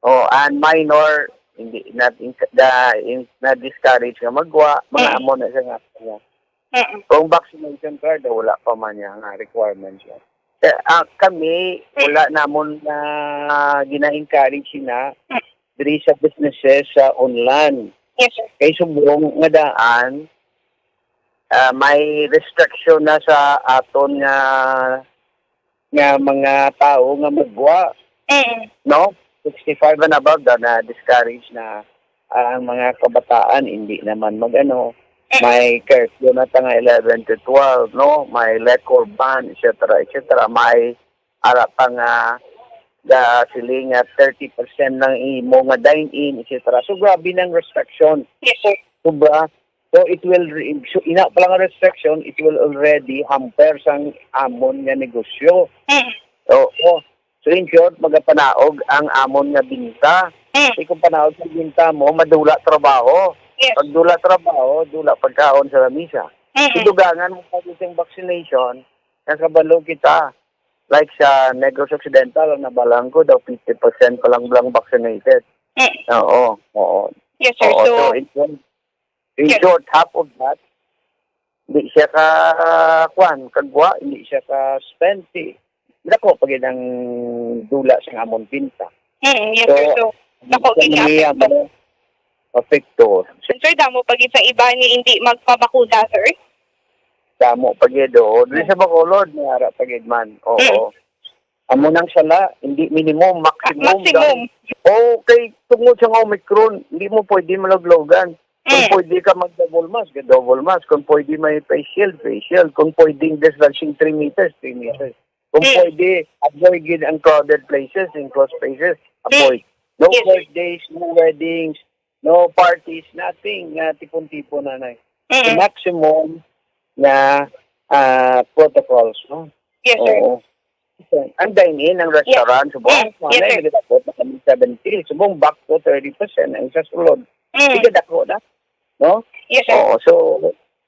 O, and minor, hindi na, in, da, in, na-discourage nga magwa, mga Mm. amo na siya nga. Mm-mm. Kung vaccination card, wala pa man niya nga requirements siya. Eh, ah, kami, Mm. wala namon na gina-encourage na Mm. diri sa businesses sa online. Yes, sir. Kay subong nga daan, ah, may restriction na sa aton nga, nga mga tao nga magwa, Mm. no? Sixty-five and above daw na discourage na ang mga kabataan, hindi naman mag-ano. Mm. May curfew na ta nga eleven to twelve, no? May liquor ban, et cetera, et cetera. May ara pa nga ga siling nga thirty percent lang imo nga dine-in, et cetera. So, grabe ng restriction. Yes, sir. Sobra. So, it will re-, so, ina pa lang ang restriction, it will already hamper sang amon nga negosyo. Mm. Oo. So, in short, magapanaog ang amon nga binta. Mm. Kasi kung panaog ang binta mo, madula trabaho. Yes. Pag dula trabaho, dula pagkaon sa lamisa. Mm. Kung dugangan mo pa sa vaccination, nakabalo kita. Like sa Negros Occidental, ang nabalaan ko daw fifty percent pa lang, lang vaccinated. Mm. Oo, oo. Yes, sir. Oo, So, so, in short, in Yes. short, half of that, hindi siya ka, kwan, kagwa, hindi siya ka spend. Dako pa gid ang dula sa amon binta. Mm, yes, So, sir. So, dako ang gid ang mga epekto. ano, epekto. Sir, damo pa gid sa iba ni hindi magpabakuna, sir? Damo pa gid, oo. Dili Hmm. sa Bacolod, may ara pa gid man. Oo. Hmm. Amo nang sala, hindi minimum, maximum. Maximum. Okay, tungod sa nga Omicron, hindi mo pwede malaglogan. Kung Hmm. pwede ka mag-double mask, double mask. Kung pwede may face shield, face shield. Kung pwede distancing three meters, three meters. Kung Hmm. pwede, avoid gid ang crowded places, enclosed spaces, avoid. Hmm. No Yes, sir. birthdays, no weddings, no parties, nothing nga tipon-tipon, nanay. Mm. The maximum nga, ah, protocols, no? Yes, sir. Oo. Ang dine-in, ang Yes. restaurant, subong, Mm. Yes, wala sir. yung nagdakot na kami seventy, subong back to thirty percent ang sa sulod. Mm. Sige, dako na, no? Yes, sir. Oo, so,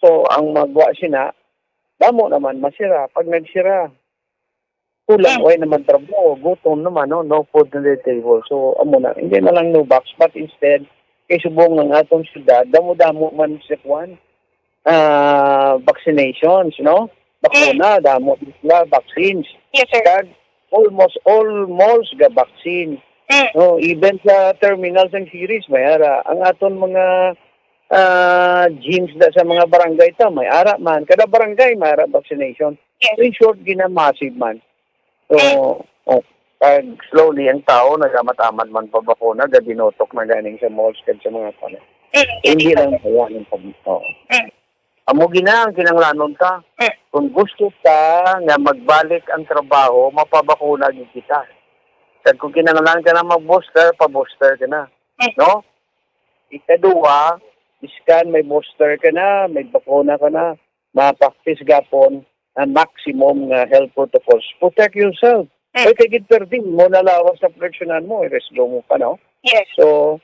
so, ang magwa sina, damo naman, masira. Pag nagsira, kulang, Mm. way naman trabaho, gutom naman, no? No food on the table. So, amo na, hindi na lang no box, but instead, kay subong ang atong syudad, damo-damo man sa kwan, ah, vaccinations, no? Bakuna, Mm. damo sila, vaccines. Yes, sir. Kag almost all malls ga vaccine. Mm. No, even sa terminals and series, may ara. Ang aton mga, ah, gyms da sa mga barangay ta, may ara man. Kada barangay, may ara vaccination. Yes. In short, ginamassive man. So, Mm. oh, pag slowly ang tao, nagamat-amat man pa bakuna, gabinotok na ganing sa malls kag sa mga kwan. Mm, Hindi gani lang po. Kaya ng pag-, oo. Mm. Amo gina ang kinanglanon ta. Mm. Kung gusto ta nga magbalik ang trabaho, mapabakuna gid kita. Kag kung kinanglan ka na mag-booster, pa-booster ka na. Mm. No? Ikaduha, iskan may booster ka na, may bakuna ka na, ma-practice gapon ang maximum nga health protocols. Protect yourself. Mm. Ay, kay gid pwede mo nalawas sa proteksyonan mo, i-rescue mo pa, no? Yes. So,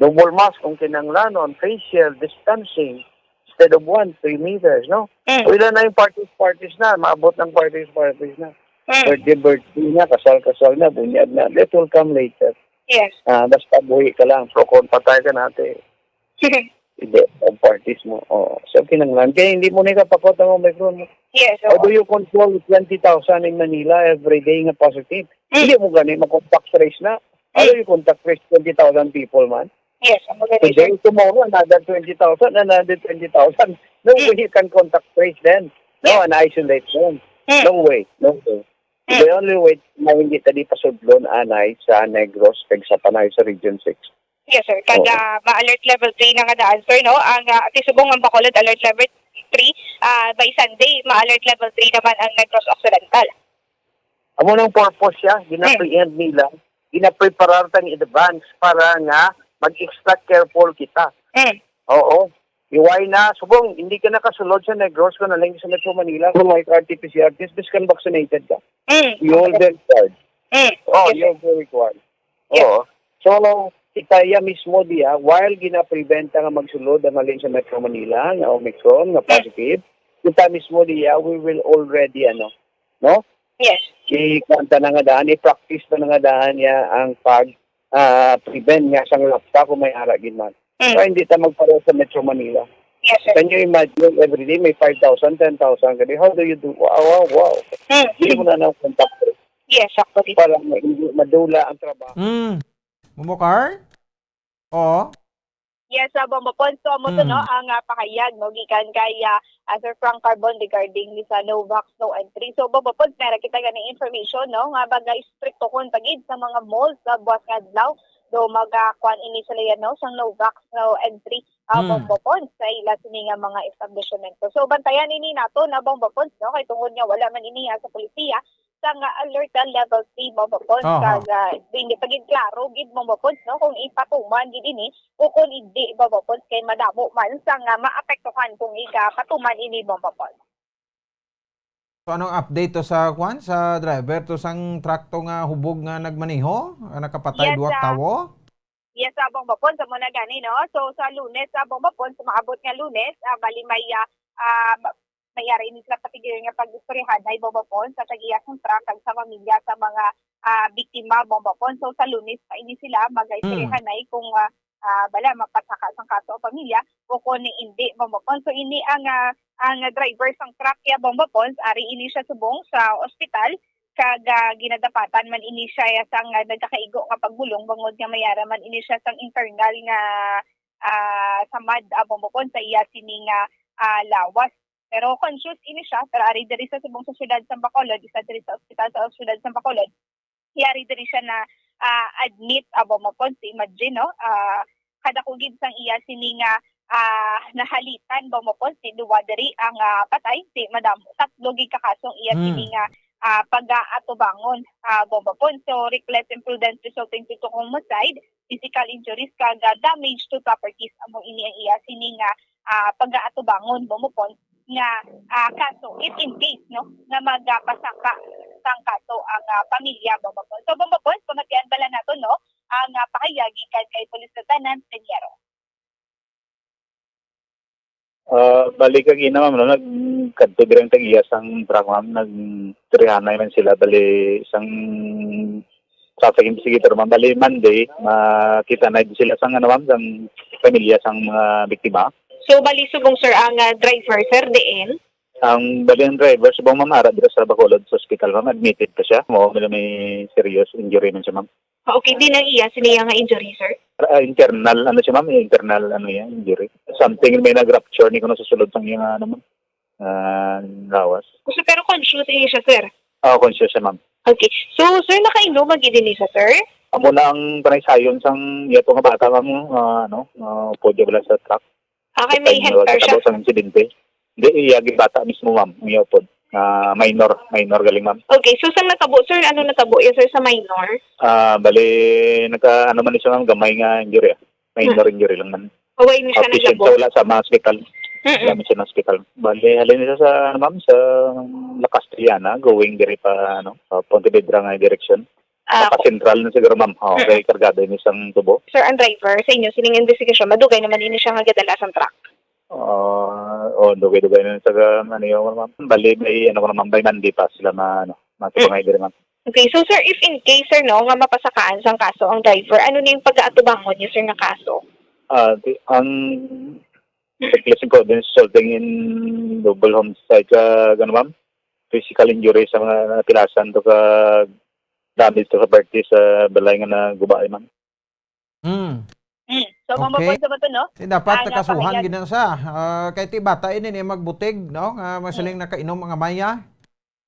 double mask kung kinahanglanon, facial distancing, instead of one, three meters, no? Mm. O ilan na yung parties, parties na, maabot ng parties, parties na. Mm. Birthday, birthday na, kasal, kasal na, bunyag na. That will come later. Yes. Ah, basta buhi ka lang, pro con patay ka natin. Hindi, ang parties mo. Oh. So, kinanglan. Kaya hindi mo na ikapakot ang Omicron mo. Yes, How oo. do you control twenty thousand in Manila every day nga positive? Mm. Hindi mo gani mag-contact trace na. How do Mm. you contact trace twenty thousand people, man? Yes, ang mga Today, reason. tomorrow, another twenty thousand, another twenty thousand. No Mm. way you can contact trace them. No, Yes. and isolate them. Mm. No way, no way. Mm. The only way na hindi ta di pasudlon anay sa Negros kag sa Panay sa Region six. Yes, sir. Kag Oo. ah, ma-alert level three na nga daan, sir, no? Ang ah, ati subong ang Bacolod alert level three, ah, by Sunday, ma-alert level three naman ang Negros Occidental. Amo nang purpose siya, Mm. gina-preempt nila, ginapreparar ta in advance para nga mag-extra careful kita. Mm. Oo. Iway na, subong, hindi ka nakasulod sa Negros, kung nalang sa Metro Manila, kung may R T P C R test, biskan vaccinated ka. Mm. You will be required. Mm. Oh, Yes, sir. you will be required. Yes. Oo. So, kita ya mismo diya, while gina-prevent nga magsulod ang halin sa Metro Manila, nga Omicron, nga Mm. positive, kita mismo diya, we will already, ano, no? Yes. I-, kuwan ta na nga daan, i-practice ta na nga daan niya ang pag, ah, prevent nga sang lapta kung may ara gid man. Mm. Kaya hindi ta magpareho sa Metro Manila. Yes, sir. Can you imagine, every day may five thousand, ten thousand ka di? How do you do? Wow, wow, wow. Mm. Hindi mo na na contact Yes, sakto, sir. para ma-, hindi madula ang trabaho. Mm. Bumbo Car? Oo. Yes, sa Bombo Pons, so amo to, no, Mm. ang ah, pahayag, no, gikan kay ah, ah, Sir Frank Carbon regarding ni sa no vax, no entry. So, Bombo Pons, meron kita ganing information, no, nga baga istrikto kon pagid sa mga malls sa buwas nga adlaw. Do magakuan ini sila yan, no, sang no vax, no entry, ah, Mm. Bombo Pons, sa ila sini nga mga establishmento. So, bantayan ini nato na Bombo Pons, no, kay tungod nga wala man ini ah, sa polisiya, sang alert level three, Bombo Pons, Aha. kag ah, hindi pa gid klaro gid, Bombo Pons, no, kung ipatuman gid ini o kung hindi, Bombo Pons, kay madamo man sang ah, maapektuhan kung igapatuman ini, Bombo Pons. So, anong update to sa, kwan, sa driver to sang truck to nga hubog nga nagmaneho, nga nakapatay Yes, duha ka ah, tawo? Yes, ah, Bombo Pons, amo na gani, no? So, sa Lunes, ah, Bombo Pons, sa maabot nga Lunes, ah, bali may, ah, ah, ma-, may ari ini sila patigil nga pag-istoryahanay, Bombo Pons, sa tag-iya sang truck kag sa pamilya sa mga, ah, biktima, Bombo Pons. So, sa Lunes pa ini sila mag-istoryahanay Mm. kung, ah, ah, bala mapasaka sang kaso ang pamilya o kung hindi, Bombo Pons. So, ini ang, ah, ang driver sang truck ya, Bombo Pons, ari ini siya subong sa ospital kag ah, ginadapatan man ini siya ya sang ah, nagakaigo nga pagbulong bangod nga may ara man ini siya sang internal nga ah, samad, ah, Bombo Pons, sa iya sini nga ah, lawas. Pero conscious ini siya, pero ari diri sa subong sa siyudad sa Bacolod, isa diri sa ospital sa siyudad sa Bacolod, yari diri siya na ah, admit, ah, Bombo Pons, imagine, no? Ah, kadako gid sang iya sini nga ah, nahalitan, Bombo Pons, si duwa diri ang ah, patay, si madam, tatlo gid ka kaso ang iya Hmm. sini nga ah, pag-aatubangon, ah, Bombo Pons. So, reckless imprudence resulting to homicide, physical injuries, kag ah, damage to properties, amo ini ang iya sini nga ah, pag-aatubangon, Bombo Pons, nga ah, kaso, if in case, no, nga magapasaka sang kaso ang ah, pamilya, Bombo Pons. So, Bombo Pons, pamatian bala nato, no, ang ah, pahayag gikan kay Police Lieutenant Reniero. Ah, bali kagina, ma'am, no, nagkadto diri ang tag-iya sang truck, ma'am, nagtirihanay man sila, bali sang traffic investigator, ma'am, bali Monday, makita na sila sang, ano, ma'am, sang pamilya sang mga biktima. So, bali subong, sir, ang ah, driver, sir, diin? Ang bali ang driver, subong, ma'am, ara dira sa Bacolod sa ospital, ma'am, admitted pa siya. Mao, may, may serious injury man siya, ma'am. Ah, okay, di nang iya sini nga injury, sir? Ah, internal, ano siya, ma'am? Internal, ano yan, injury. Something may nag-rupture ni kuno sa sulod sang iyang, ano, ma'am? Ah, lawas. So, pero conscious ini siya, sir? Ah, conscious siya, ma'am. Okay. So, sir, nakainom man gid ini siya, sir? Amo na ang panaysayon sang iya to nga bata, ma'am, ah, ano, ah, upod niya bala sa truck. Ah, kay may Time health na car siya. Sa insidente. Hindi, iya gid bata mismo, ma'am. Iya pod. Ah, minor, minor galing, ma'am. Okay, so sang natabo, sir, ano natabo yan, sir, sa minor? Ah, bali, nagka, ano man siya, ma'am, gamay nga injury, ah. Minor Hmm. injury lang man. Away ni siya Outpatient naglabo? Sa wala sa mga hospital. Mm-mm. Gamit siya ng hospital. Bali, halin siya sa, ano, ma'am, sa La Castellana, going diri pa, ano, pa Pontevedra nga direksyon. Ah, Maka-central na siguro, ma'am. Oh, Mm-mm. Kay kargado ini sang tubo. Sir, ang driver, sa inyo, sining investigation, madugay naman ini siya nga gadala sang truck. Ah, oh, dugay-dugay na sa ga-, ano yun, ma'am. Bali, may, ano ko naman, by Monday pa sila ma-, ano, matubangay diri, ma'am. Okay, so, sir, if in case, sir, no, nga mapasakaan sang kaso ang driver, ano na yung pag-aatubangon niya, sir, nga kaso? Ah, di, ang reckless imprudence resulting in double homicide ka, ano, ma'am? Physical injury sa mga napilasan to ka damage to sa parte sa balay nga naguba, eh, ma'am. Hmm. Mm. So, Okay. Mamapunsa ba to, no? Di dapat Ang, ah, nakasuhan pamilya gid na sa, ah, kay ti bata ini ni magbutig, no? Nga masiling Mm. nakainom ang amaya.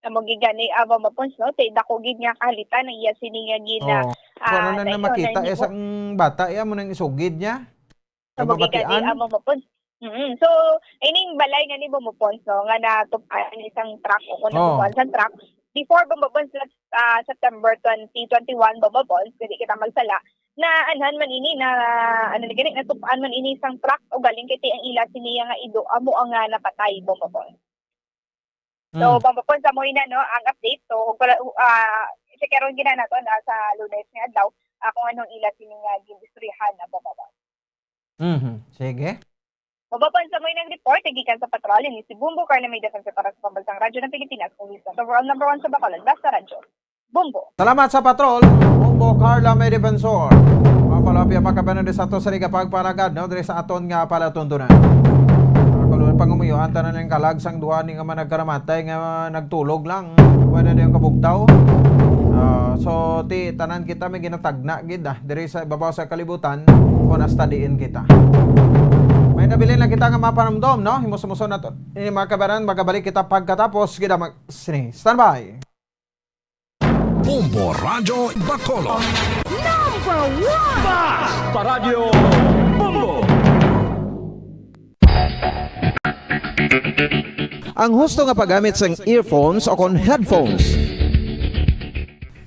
Amo gid gani, ah, Mama Pons, no? Ti dako gid nga kahalitan ang iya sini nga gina-, Oh. Kung ah, ano na na iyo, makita, na eh, ini sang bata, iya mo nang isugid niya. Amo gid gani, Kababatian. Ah, Mama Pons. Mm. So, ining balay nga ni Mama Pons, no, nga natupan isang truck o kung Oh. natupan sa truck, before, Mama Pons, sa, ah, September twenty twenty-one, Mama Pons, kung di kita magsala, na anhan man ini, na, ano ni gani, natupan man ini isang truck o galing kay ti ang ila sini nga ido, amo ang, ah, napatay, Mama Pons. So, Mm. Bambapon, sa mo ina, no, ang update. So, ug pala, uh, check-eron gina nato na sa Lunes nga adlaw, ah, kung anong ila sini nga gindistoryahan na Bambapon. Mhm. Sige. Bambapon, sa mo inang report, gikan sa patrol, ini si Bumbo Carla May Defensor para sa Pambansang Radyo ng Pilipinas, kung Wisdom. Overall number one sa Bacolod, basta radyo. Bombo. Salamat sa patrol, Bombo Carla May Defensor. Mapalapya pa ka pa na sa ato sa Liga Pagparagad, no? Diri sa aton nga palatuntunan. Mga kaluoy, pangumuyo, ang tanan ng kalag sang duha ni nga managkaramatay nga nagtulog lang. Wala na yung kabugtaw. Ah, so, ti, tanan kita may ginatagna gid, ah, diri sa ibabaw sa kalibutan, kung hasta diin kita. May nabilin lang kita nga mapanumdom, no? Himus-muson nato. Ini, mga kabaran, magabalik kita pagkatapos. Gid, mag-, sini. Standby. Bombo Radyo Bacolod. Number one! Basta Radyo Bombo! Ang husto nga paggamit sang earphones o kon headphones.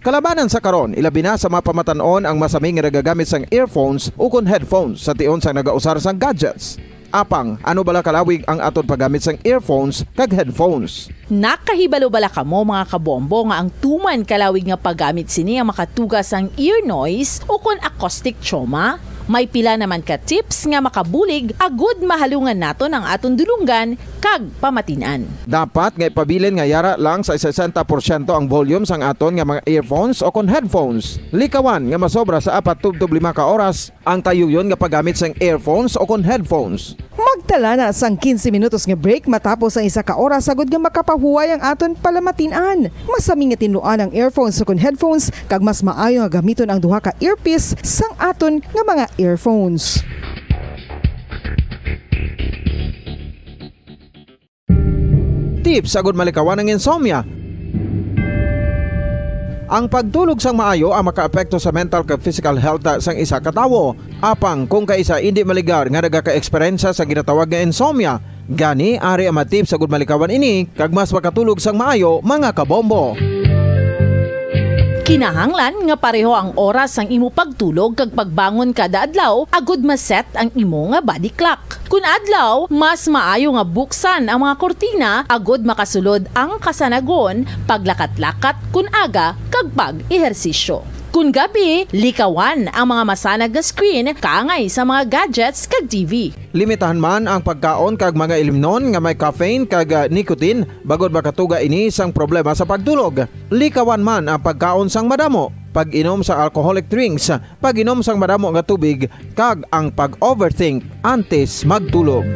Kalabanan sa karon, ilabi na sa mga pamatan-on ang masami nga nagagamit sang earphones o kon headphones sa tion sang nagausar sang gadgets. Apang, ano bala kalawig ang aton paggamit sang earphones kag headphones? Nakahibalo bala kamo, mga kabombo, nga ang tuman kalawig nga paggamit sini ang makatuga sang ear noise o kon acoustic trauma? May pila naman ka tips nga makabulig agud mahalungan naton ang aton dulonggan kag pamatin-an. Dapat nga ipabilin nga yara lang sa sesenta porsyento ang volume sang aton nga mga earphones o kon headphones. Likawan nga masobra sa apat tubtob lima ka oras ang tayuyon nga paggamit sang earphones o kon headphones. Magtala na sang quince minutos nga break matapos ang isa ka oras, agud nga makapahuway ang aton palamatin-an. Masami nga tinluan ang earphones o kon headphones, kag mas maayo nga gamiton ang duha ka earpiece sang aton nga mga earphones. Tips agud malikawan ang insomnia. Ang pagtulog sang maayo ang makaapekto sa mental kag physical health sang isa ka tawo. Apang kung kaisa indi maligar nga nagaka-eksperyensya sa ginatawag nga insomnia, gani ari ang mga tips agud malikawan ini kag mas makatulog sang maayo, mga kabombo. Kinahanglan nga pareho ang oras sang imo pagtulog kag pagbangon kada adlaw agud ma-set ang imo nga body clock. Kun adlaw, mas maayo nga buksan ang mga kurtina agud makasulod ang kasanagon, paglakat-lakat kun aga, kag pag-ehersisyo. Kun gabi, likawan ang mga masanag nga screen kaangay sa mga gadgets kag T V. Limitahan man ang pagkaon kag mga ilimnon nga may caffeine kag, ah, nicotine, bangod makatuga ini sang problema sa pagtulog. Likawan man ang pagkaon sang madamo, pag-inom sa alcoholic drinks, pag-inom sang madamo nga tubig, kag ang pag-overthink antes magtulog.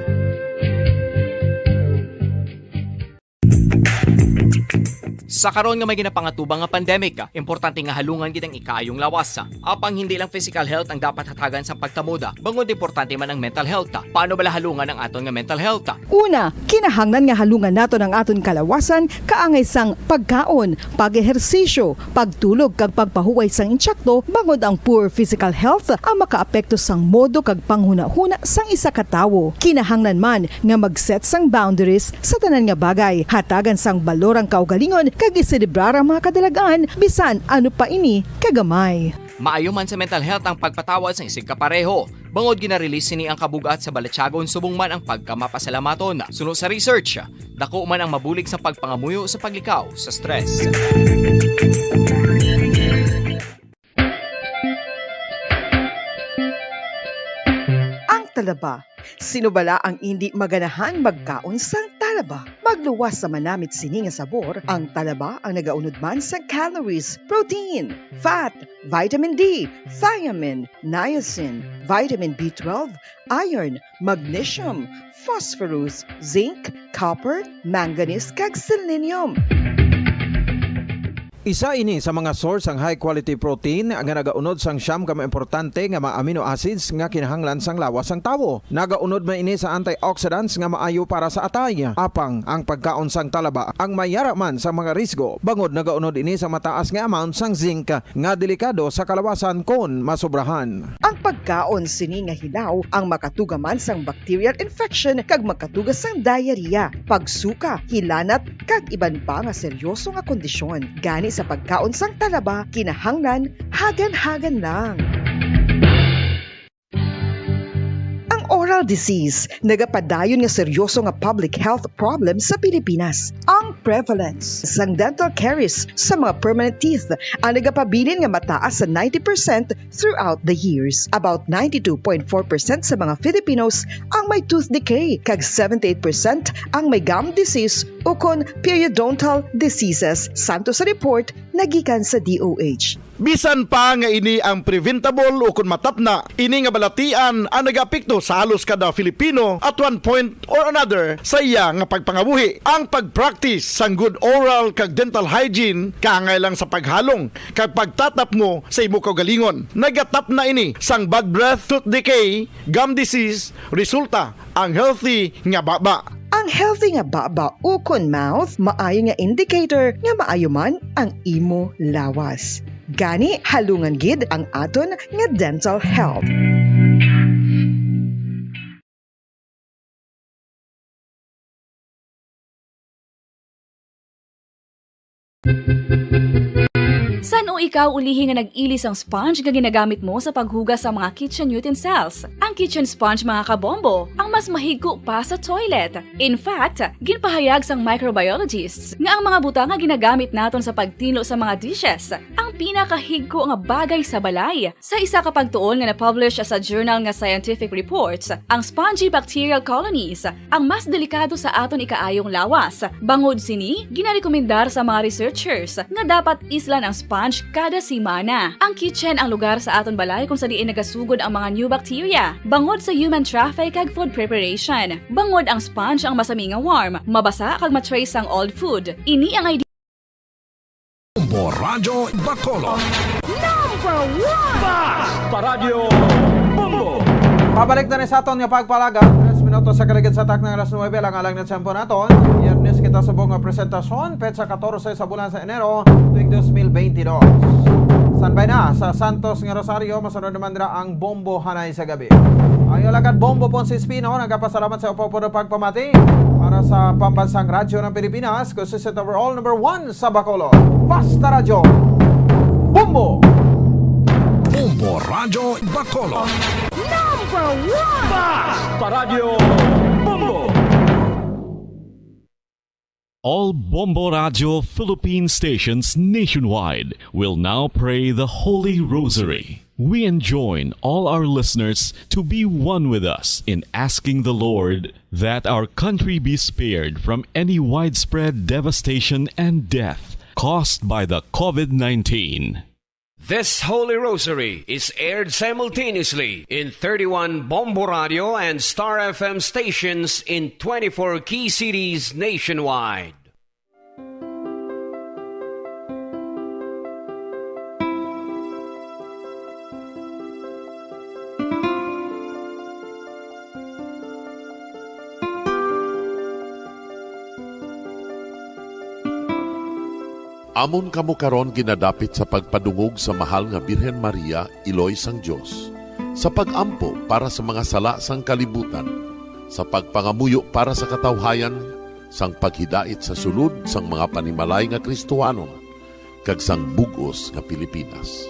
Sa karon nga may ginapangatubang nga pandemic, importante nga halungan gid ang ikaayong lawas. Apang hindi lang physical health ang dapat hatagan sa pagtamoda, bangod importante man ang mental health. Paano bala halungan ang aton nga mental health? Una, kinahanglan nga halungan naton ang aton kalawasan kaangay sang pagkaon, pag-ehersisyo, pagtulog kag pagpahuway sang intsakto, bangod ang poor physical health ang makaapekto sang modo kag panghunahuna sang isa ka tawo. Kinahanglan man nga mag-set sang boundaries sa tanan nga bagay, hatagan sang balor ang kaugalingon kag iselebrar ang mga kadalagan, bisan ano pa ini kagamay. Maayo man sa mental health ang pagpatawad sang isigkapareho, bangod gina-release sini ang kabug-at sa balatyagon subong man ang pagkamapasalamaton. Suno sa research, dako man ang mabulig sang pagpangamuyo sa paglikaw sa stress. Ang talaba. Sino bala ang indi maganahan magkaon sang talaba? Magluwas sa manamit sini nga sabor, ang talaba ang nagaunod man sang calories, protein, fat, vitamin D, thiamine, niacin, vitamin B twelve, iron, magnesium, phosphorus, zinc, copper, manganese, kag selenium. Isa ini sa mga source sang high quality protein nga nagaunod sang siyam ka mga importante nga mga amino acids nga kinahanglan sang lawas sang tawo. Nagaunod man ini sa antioxidants nga maayo para sa atay. Apang ang pagkaon sang talaba ang may yara man sa mga risgo, bangod nagaunod ini sa mataas nga amount sang zinc nga delikado sa kalawasan kon masobrahan. Ang pagkaon sini nga hilaw ang makatuga man sang bacterial infection kag makatuga sang diarrhea, pagsuka, hilanat, kag iban pa nga seryoso nga kondisyon. Gani sa pagkaon sang talaba, kinahanglan hagan-hagan lang. Ang oral disease nagapadayon nga seryoso nga public health problem sa Pilipinas. Ang prevalence sang dental caries sa mga permanent teeth ang nagapabilin nga mataas sa ninety percent throughout the years. About ninety-two point four percent sa mga Filipinos ang may tooth decay, kag seventy-eight percent ang may gum disease ukon periodontal diseases, santo sa report nga gikan sa D O H. Bisan pa nga ini ang preventable ukon matapna, ini nga balatian ang nagaapekto sa halos kada Filipino at one point or another sa iya nga pagpangabuhi. Ang pag-practice sang good oral kag dental hygiene kaangay lang sa paghalong kag pagtatapngo sa imo kaugalingon. Nagatapna ini sang bad breath, tooth decay, gum disease, resulta ang healthy nga baba. Ang healthy nga baba ukon mouth maayo nga indicator nga maayo man ang imo lawas. Gani, halungan gid ang aton nga dental health. San-o ikaw ulihi nga nag-ili sang sponge nga ginagamit mo sa paghugas sa mga kitchen utensils? Ang kitchen sponge, mga kabombo, ang mas mahigko pa sa toilet. In fact, ginpahayag sang microbiologists nga ang mga butang nga ginagamit naton sa pagtinlo sa mga dishes ang pinakahigko nga bagay sa balay. Sa isa ka pagtuon nga na-publish sa journal nga Scientific Reports, ang spongy bacterial colonies ang mas delikado sa aton ikaayong lawas. Bangod sini, ginarekomendar sa mga researchers nga dapat islan ang sponge kada semana. Ang kitchen ang lugar sa aton balay kung sa diin nagasugod ang mga new bacteria, bangod sa human traffic kag food preparation. Bangod ang sponge ang masami nga warm, mabasa kag ma-trace sang old food. Ini ang idea. Bombo Radyo Bacolod. Number one! Basta Radyo Bombo! Pabalik na ni sa aton nga pagpalagad. Tres minutos sa kaligid sa takna nga alas nuebe lang alang na tiyempo naton. Biyernes kita subong nga presentasyon, petsa katorse sa bulan sa Enero, tuig dos mil bentidós. Standby na sa Santos nga Rosario, masunod naman dira ang Bombo Hanay sa Gabi. Ang iyong lagad, Bombo Ponce Espino, nagapasalamat sa upo-upo nga pagpamati para sa Pambansang Radyo ng Pilipinas. This is overall number one sa Bacolod. Basta Radyo Bombo! Bombo Radyo Bacolod. Number one! Basta Radyo Bombo! All Bombo Radyo Philippine stations nationwide will now pray the Holy Rosary. We enjoin all our listeners to be one with us in asking the Lord that our country be spared from any widespread devastation and death caused by the COVID nineteen. This Holy Rosary is aired simultaneously in thirty-one Bombo Radio and Star F M stations in twenty-four key cities nationwide. Amon kamo karon ginadapit sa pagpadungog sa Mahal nga Birhen Maria, Iloy sang Dios, sa pag-ampo para sa mga sala sang kalibutan, sa pagpangamuyo para sa katawhayan, sang paghidait sa sulod sang mga panimalay nga Kristohanon, kag sang bug-os nga Pilipinas.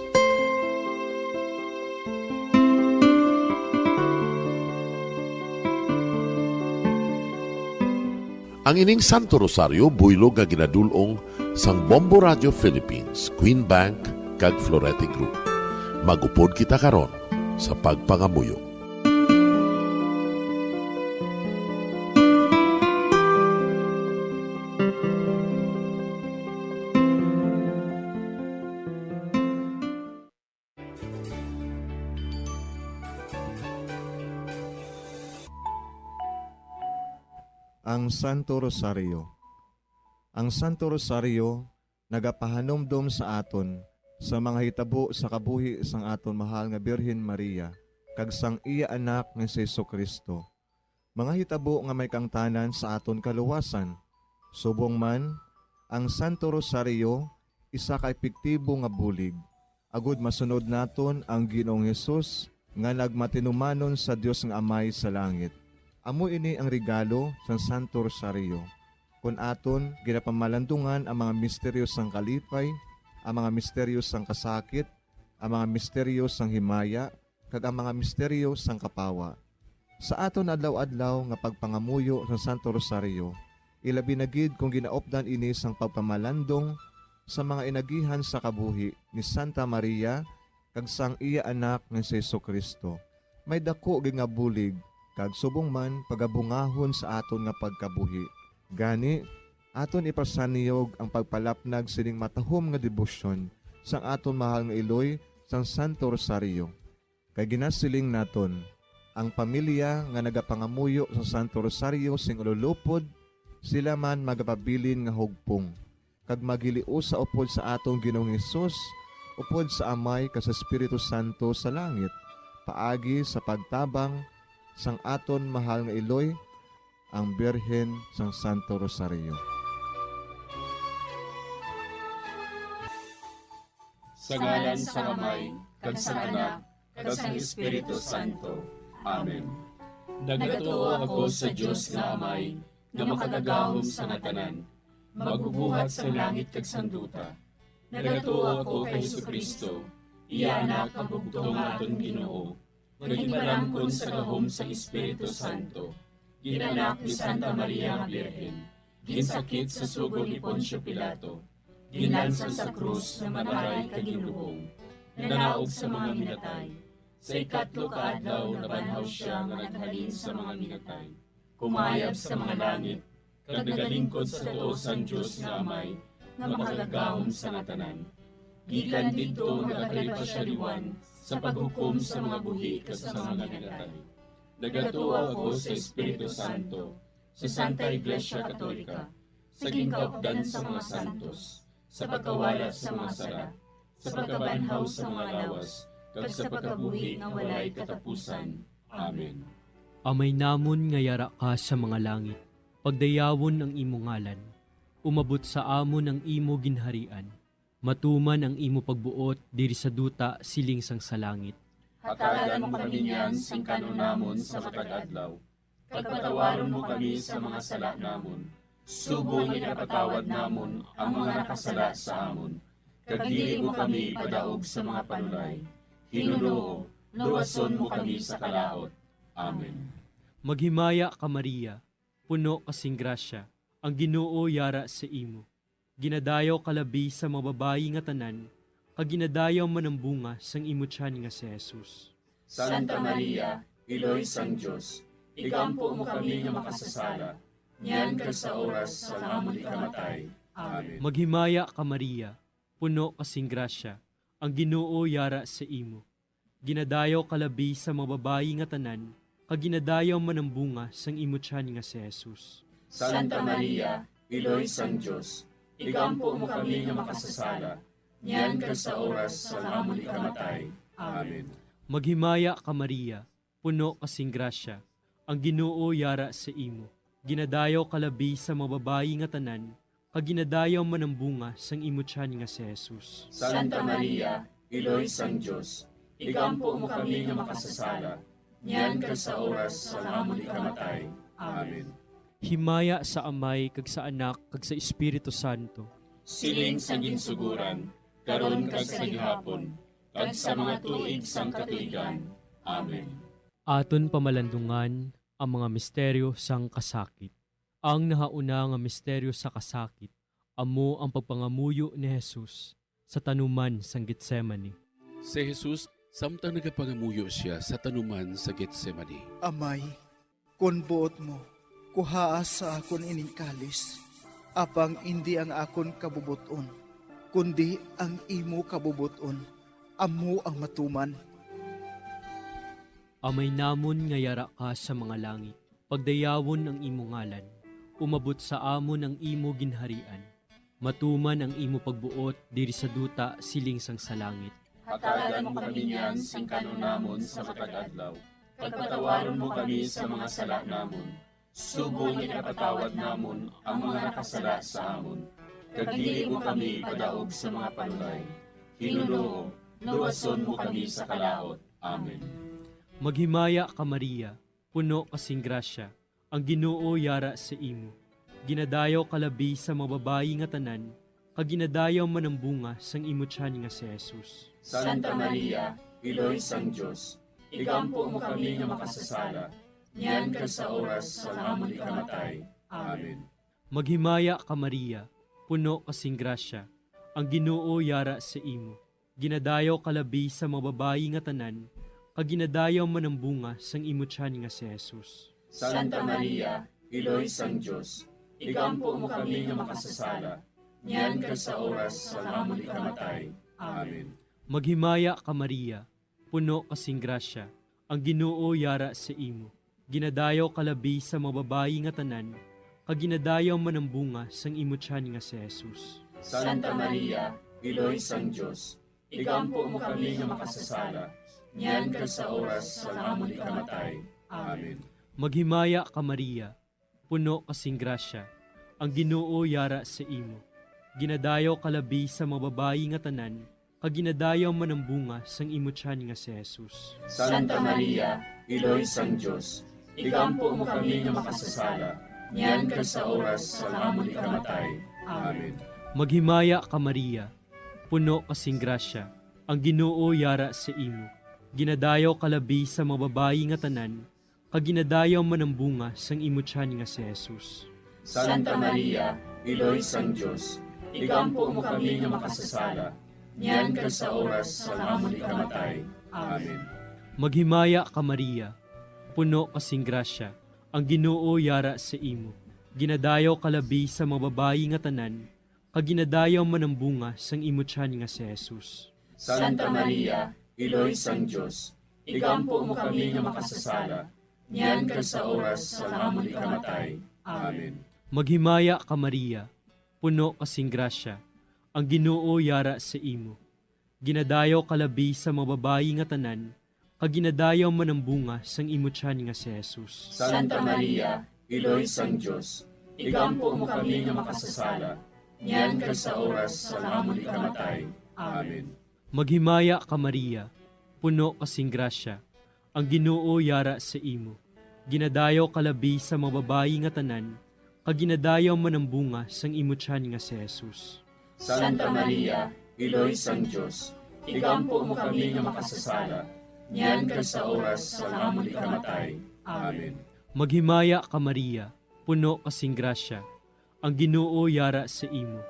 Ang ining Santo Rosario buylog nga ginadul-ong sang Bombo Radio Philippines, Queen Bank, kag Florete Group. Mag-upod kita karon sa pagpangamuyo. Ang Santo Rosario. Ang Santo Rosario nagapahanumdom sa aton sa mga hitabo sa kabuhi sang aton mahal nga Birhen Maria kag sang iya Anak nga si Jesu-Cristo, mga hitabo nga may kaangtanan sa aton kaluwasan. Subong man, ang Santo Rosario isa ka epektibo nga bulig agud masunod naton ang Ginoong Hesus nga nagmatinumanon sa Dios nga Amay sa langit. Amo ini ang regalo sang Santo Rosario, kon aton ginapamalandungan ang mga misteryo sang kalipay, ang mga misteryo sang kasakit, ang mga misteryo sang himaya, kag ang mga misteryo sang kapawa. Sa aton adlaw-adlaw nga pagpangamuyo sa Santo Rosario, ilabi na gid kon ginaupdan ini sang pagpamalandong sa mga inagihan sa kabuhi ni Santa Maria kag sang iya Anak nga si Jesu-Cristo, may daku gid nga bulig kag subong man pagabungahon sa aton nga pagkabuhi. Gani, aton ipasanyog ang pagpalapnag sining matahom nga debosyon sang aton mahal nga iloy sang Santo Rosario. Kay ginasiling naton, ang pamilya nga nagapangamuyo sa Santo Rosario sing ululupod, sila man magapabilin nga hugpong, kag maghiliusa upod sa aton Ginoong Hesus, upod sa Amay kag sa Espiritu Santo sa langit, paagi sa pagtabang sang aton mahal nga iloy, ang Birhen sang Santo Rosario. Sa ngalan sang Amay, kag sang Anak, kag sang Espiritu Santo. Amen. Nagatuo ako sa Dios nga Amay, nga makagagahom sa nga tanan, magbubuhat sang langit kag sang duta. Nagatuo ako kay Jesu-Cristo, iya Anak, ang bugtong nga aton Ginoo, nga ginpalangkon sa gahom sang Espiritu Santo, ginanak ni Santa Maria nga Birhen, ginsakit sa sugo ni Poncio Pilato, ginlansa sa krus nga maaray kag ginlubong, nanaog sa mga minatay, sa ikatlo ka adlaw nabanhaw sia nga naghalin sa mga minatay, kumayab sa mga langit, kag nagalingkod sa tuo sang Dios nga Amay, nga makagagahom sa nga tanan. Gikan didto nagakari pa sia liwan sa paghukom sa mga buhi kag sa mga minatay. Nagatuo ako sa Espiritu Santo, sa Santa Iglesia Katolika, sa ginkaupdan sa mga santos, sa pagkawala sa mga sala, sa pagkabanhaw sa mga lawas, kag sa pagkabuhi nga walay katapusan. Amen. Amay namon nga yara ka sa mga langit, pagdayawon ang imo ngalan. Umabot sa amon ang imo ginharian. Matuman ang imo pagbuot diri sa duta siling sang sa langit. Hatagan mo kami niyan sing kan-on namon sa matag adlaw, kag patawaron mo kami sa mga sala namon, subong nga ginapatawad namon ang mga nakasala sa amon, kag dili mo kami ipadaog sa mga panulay. Ginoo, luwason mo kami sa kalaut. Amen. Maghimaya ka, Maria, puno ka sing grasya, ang Ginoo yara sa imo. Ginadayaw ka labi sa mga babayi nga tanan, kag ginadayaw man ang bunga sang imo tiyan nga si Jesus. Santa Maria, Iloy sang Dios, igampo mo kami nga makasasala, niyan kag sa oras sang amon ikamatay. Amen. Maghimaya ka, Maria, puno ka sing grasya, ang Ginoo yara sa imo. Ginadayaw ka labi sa mga babayi nga tanan, kag ginadayaw man ang bunga sang imo tiyan nga si Jesus. Santa Maria, Iloy sang Dios, igampo mo kami nga makasasala, niyan kag sa oras sang amon ikamatay. Amen. Maghimaya ka, Maria, puno ka sing grasya, ang Ginoo yara sa imo. Ginadayaw ka labi sa mga babayi nga tanan, kag ginadayaw man ang bunga sang imo tiyan nga si Jesus. Santa Maria, Iloy sang Dios, igampo mo kami nga makasasala, niyan kag sa oras sang amon ikamatay. Amen. Himaya sa Amay, kag sa Anak, kag sa Espiritu Santo. Siling sa ginsugoran, karon kag sa gihapon, kag sa mga tuig sang katuigan. Amen. Aton pamalandungan ang mga misteryo sang kasakit. Ang nahauna nga misteryo sa kasakit amo ang pagpangamuyo ni Jesus sa tanuman sang Getsemani. Si Jesus, samtang nagapangamuyo sia sa tanuman sa Getsemani. Amay, kon buot mo, kuhaa sa akon ining kalis, apang indi ang akon kabubot-on, kundi ang imo kabubot-on amo ang matuman. Amay namon nga yara ka sa mga langit, pagdayawon ang imo ngalan, umabot sa amon ang imo ginharian, matuman ang imo pagbuot diri sa duta siling sang sa langit. Hatagan mo kami niyan sing kan-on namon sa matag adlaw, kag patawaron mo kami sa mga sala namon, subong nga ginapatawad namon ang mga nakasala sa amon, kag dili mo kami ipadaog sa mga panulay. Hinunoo, luwason mo kami sa kalaut. Amen. Maghimaya ka, Maria, puno ka sing grasya, ang Ginoo yara sa imo. Ginadayaw ka labi sa mga babayi nga tanan, kag ginadayaw man ang bunga sang imo tiyan nga si Jesus. Santa Maria, Iloy sang Dios, igampo mo kami nga makasasala, niyan kag sa oras sang amon ikamatay. Amen. Maghimaya ka, Maria, puno ka sing grasya, ang Ginoo yara sa imo. Ginadayaw ka labi sa mga babayi nga tanan, kag ginadayaw man ang bunga sang imo tiyan nga si Jesus. Santa Maria, Iloy sang Dios, igampo mo kami nga makasasala, niyan kag sa oras sang amon ikamatay. Amen. Maghimaya ka, Maria, puno ka sing grasya, ang Ginoo yara sa imo. Ginadayaw ka labi sa mga babayi nga tanan, kag ginadayaw man ang bunga sang imo tiyan nga si Jesus. Santa Maria, Iloy sang Dios, igampo mo kami nga makasasala, niyan kag sa oras sang amon ikamatay. Amen. Maghimaya ka, Maria, puno ka sing grasya, ang Ginoo yara sa imo. Ginadayaw ka labi sa mga babayi nga tanan, kag ginadayaw man ang bunga sang imo tiyan nga si Jesus. Santa Maria, Iloy sang Dios, igampo mo kami nga makasasala, niyan kag sa oras sang amon ikamatay. Amen. Maghimaya ka, Maria, puno ka sing grasya, ang Ginoo yara sa imo. Ginadayaw ka labi sa mga babayi nga tanan, kag ginadayaw man ang bunga sang imo tiyan nga si Jesus. Santa Maria, Iloy sang Dios, igampo mo kami nga makasasala, niyan kag sa oras sang amon ikamatay. Amen. Maghimaya ka, Maria, puno ka sing grasya, ang Ginoo yara sa imo. Ginadayaw ka labi sa mga babayi nga tanan, kag ginadayaw man ang bunga sang imo tiyan nga si Jesus. Santa Maria, Iloy sang Dios, igampo mo kami nga makasasala, niyan kag sa oras sang amon ikamatay. Amen. Maghimaya ka, Maria, puno ka sing grasya, ang Ginoo yara sa imo. Ginadayaw ka labi sa mga babayi nga tanan, kag ginadayaw man ang bunga sang imo tiyan nga si Jesus. Santa Maria, Iloy sang Dios, igampo mo kami nga makasasala, niyan kag sa oras sang amon ikamatay. Amen. Maghimaya ka, Maria, puno ka sing grasya, ang Ginoo yara sa imo. Ginadayaw ka labi sa mga babayi nga tanan, kag ginadayaw man ang bunga sang imo tiyan nga si Jesus. Santa Maria, Iloy sang Dios, igampo mo kami nga makasasala, niyan kag sa oras sang amon ikamatay. Amen. Maghimaya ka, Maria, puno ka sing grasya, ang Ginoo yara sa imo.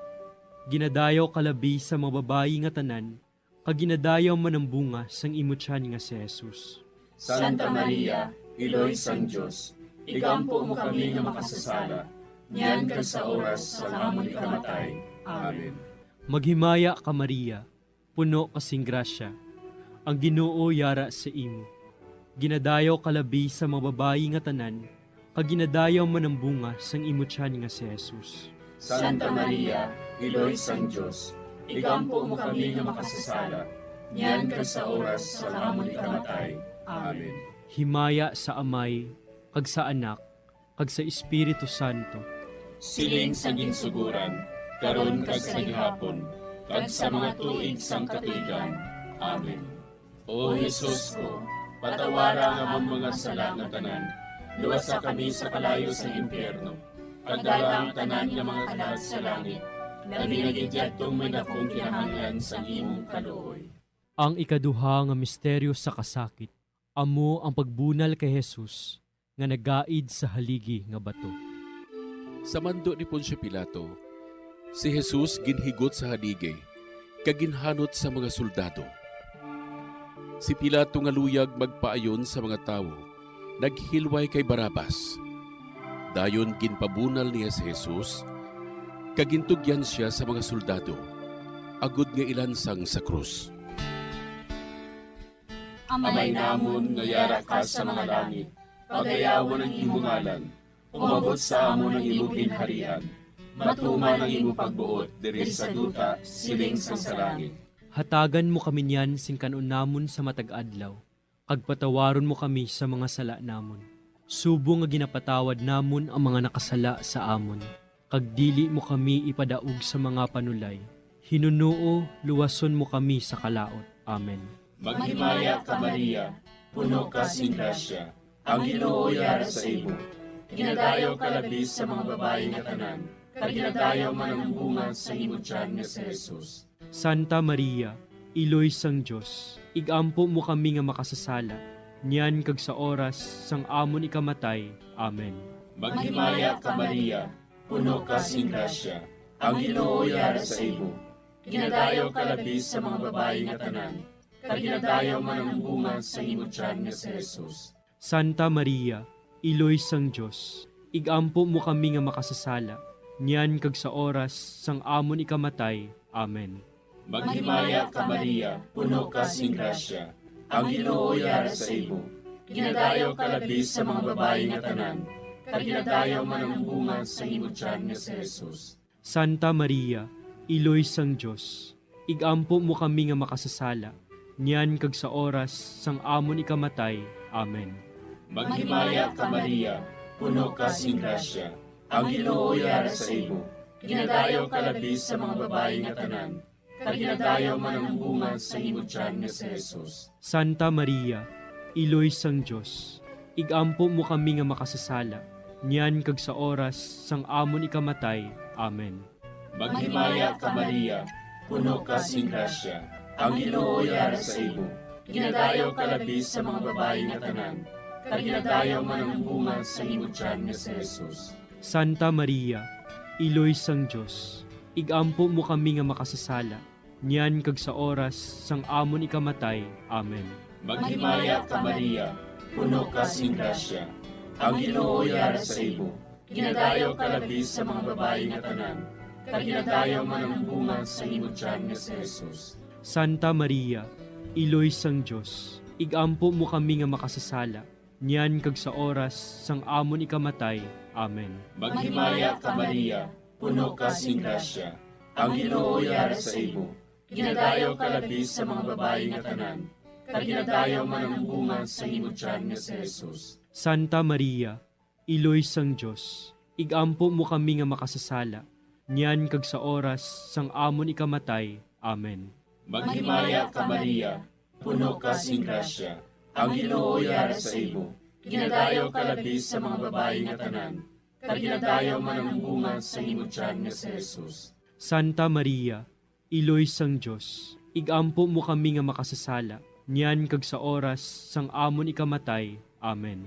Ginadayaw ka labi sa mga babayi nga tanan, kag ginadayaw man ang bunga sang imo tiyan nga si Jesus. Santa Maria, Iloy sang Dios, igampo mo kami nga makasasala, niyan kag sa oras sang amon ikamatay. Amen. Maghimaya ka, Maria, puno ka sing grasya, ang Ginoo yara sa imo. Ginadayaw ka labi sa mga babayi nga tanan, kag ginadayaw man ang bunga sang imo tiyan nga si Jesus. Santa Maria, Iloy sang Dios, igampo mo kami nga makasasala, niyan kag sa oras sang amon ikamatay. Amen. Himaya sa Amay, kag sa Anak, kag sa Espiritu Santo. Siling sa ginsuguran, karon kag sa gihapon, kag sa mga tuig sang katuigan. Amen. O Jesus ko, patawara ang amon mga sala nga tanan, luwasa kami sa kalayo sang impyerno, kag dala ang tanan nga mga kalag sa langit, labi na gid yadtong may dakong kinahanglan sang imong kaluoy. Ang ikaduha nga misteryo sa kasakit, amo ang pagbunal kay Jesus nga nagaid sa haligi nga bato. Sa mando ni Poncio Pilato, si Jesus ginhigot sa haligi kag ginhanot sa mga soldado. Si Pilato nga luyag magpaayon sa mga tawo, naghilway kay Barrabas. Dayon ginpabunal niya si Jesus, kag gintugyan sia sa mga soldado, agod nga ilansang sa krus. Amay namon nga yara ka sa mga langit, pagayawan ang imo ngalan. Umabot sa amon ang imo ginharian. Matuman ang imo pagbuot diri sa duta, siling sang sa langit. Hatagan mo kami niyan sing kan-on namon sa matag adlaw, kag patawaron mo kami sa mga sala namon, subong nga ginapatawad namon ang mga nakasala sa amon, kag dili mo kami ipadaog sa mga panulay. Hinunoo, luwason mo kami sa kalaut. Amen. Maghimaya ka, Maria, puno ka sing grasya, ang Ginoo yara sa imo. Ginadayaw ka labi sa mga babayi nga tanan, kag ginadayaw man ang bunga sa imo tiyan nga si Jesus. Santa Maria, Iloy sang Dios, ig-ampo mo kami nga makasasala, niyan kag sa oras sang amon ikamatay. Amen. Maghimaya ka, Maria, puno ka sing grasya, ang Ginoo yara sa imo. Ginadayaw ka labi sa mga babayi nga tanan, kag ginadayaw man ang bunga sa imo tiyan nga si Jesus. Santa Maria, Iloy sang Dios, ig-ampo mo kami nga makasasala, niyan kag sa oras sang amon ikamatay. Amen. Maghimaya ka, Maria, puno ka sing grasya, ang Ginoo yara sa imo. Ginadayaw ka labi sa mga babayi nga tanan, kag ginadayaw man ang bunga sa imo tiyan nga si Jesus. Santa Maria, Iloy sang Dios, ig-ampo mo kami nga makasasala, niyan kag sa oras sang amon ikamatay. Amen. Maghimaya ka, Maria, puno ka sing grasya, ang Ginoo yara sa imo. Ginadayaw ka labi sa mga babayi nga tanan, kag ginadayaw man ang bunga sa imo tiyan nga si Jesus. Santa Maria, Iloy sang Dios, ig-ampo mo kami nga makasasala, niyan kag sa oras sang amon ikamatay. Amen. Maghimaya ka, Maria, puno ka sing grasya, ang Ginoo yara sa imo. Ginadayaw ka labi sa mga babayi nga tanan, kag ginadayaw man ang bunga sa imo tiyan nga si Jesus. Santa Maria, Iloy sang Dios, ig-ampo mo kami nga makasasala, niyan kag sa oras sang amon ikamatay. Amen. Maghimaya ka, Maria, puno ka sing grasya, ang Ginoo yara sa imo. Ginadayaw ka labi sa mga babayi nga tanan, kag ginadayaw man ang bunga sa imo tiyan nga si Jesus. Santa Maria, Iloy sang Dios, ig-ampo mo kami nga makasasala, niyan kag sa oras sang amon ikamatay. Amen. Maghimaya ka, Maria, puno ka sing grasya, ang Ginoo yara sa imo. Ginadayaw ka labi sa mga babayi nga tanan, kag ginadayaw man ang bunga sa imo tiyan nga si Jesus. Santa Maria, Iloy sang Dios, ig-ampo mo kami nga makasasala, niyan kag sa oras sang amon ikamatay. Amen. Maghimaya ka, Maria, puno ka sing grasya, ang Ginoo yara sa imo. Ginadayaw ka labi sa mga babayi nga tanan, kag ginadayaw man ang bunga sa imo tiyan nga si Jesus. Santa Maria, Iloy sang Dios, ig-ampo mo kami nga makasasala, niyan kag sa oras sang amon ikamatay. Amen.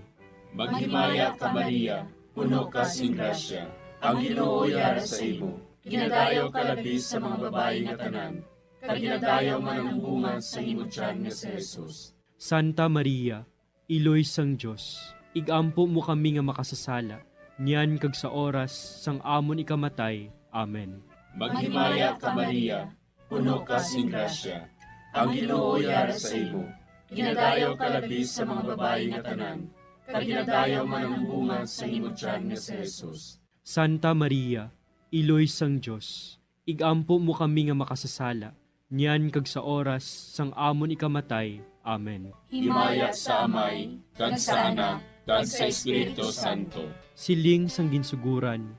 Maghimaya ka, Maria, puno ka sing grasya, ang Ginoo yara sa imo. Ginadayaw ka labi sa mga babayi nga tanan, kag ginadayaw man ang bunga sa imo tiyan nga si Jesus. Santa Maria, Iloy sang Dios, ig-ampo mo kami nga makasasala, niyan kag sa oras sang amon ikamatay. Amen. Maghimaya ka, Maria, puno ka sing grasya, ang Ginoo yara sa imo. Ginadayaw ka labi sa mga babayi nga tanan, kag ginadayaw man ang bunga sa imo tiyan nga si Jesus. Santa Maria, Iloy sang Dios, ig-ampo mo kami nga makasasala, niyan kag sa oras sang amon ikamatay. Amen. Himaya sa Amay, kag sa Anak, kag sa Espiritu Santo. Siling sang ginsuguran,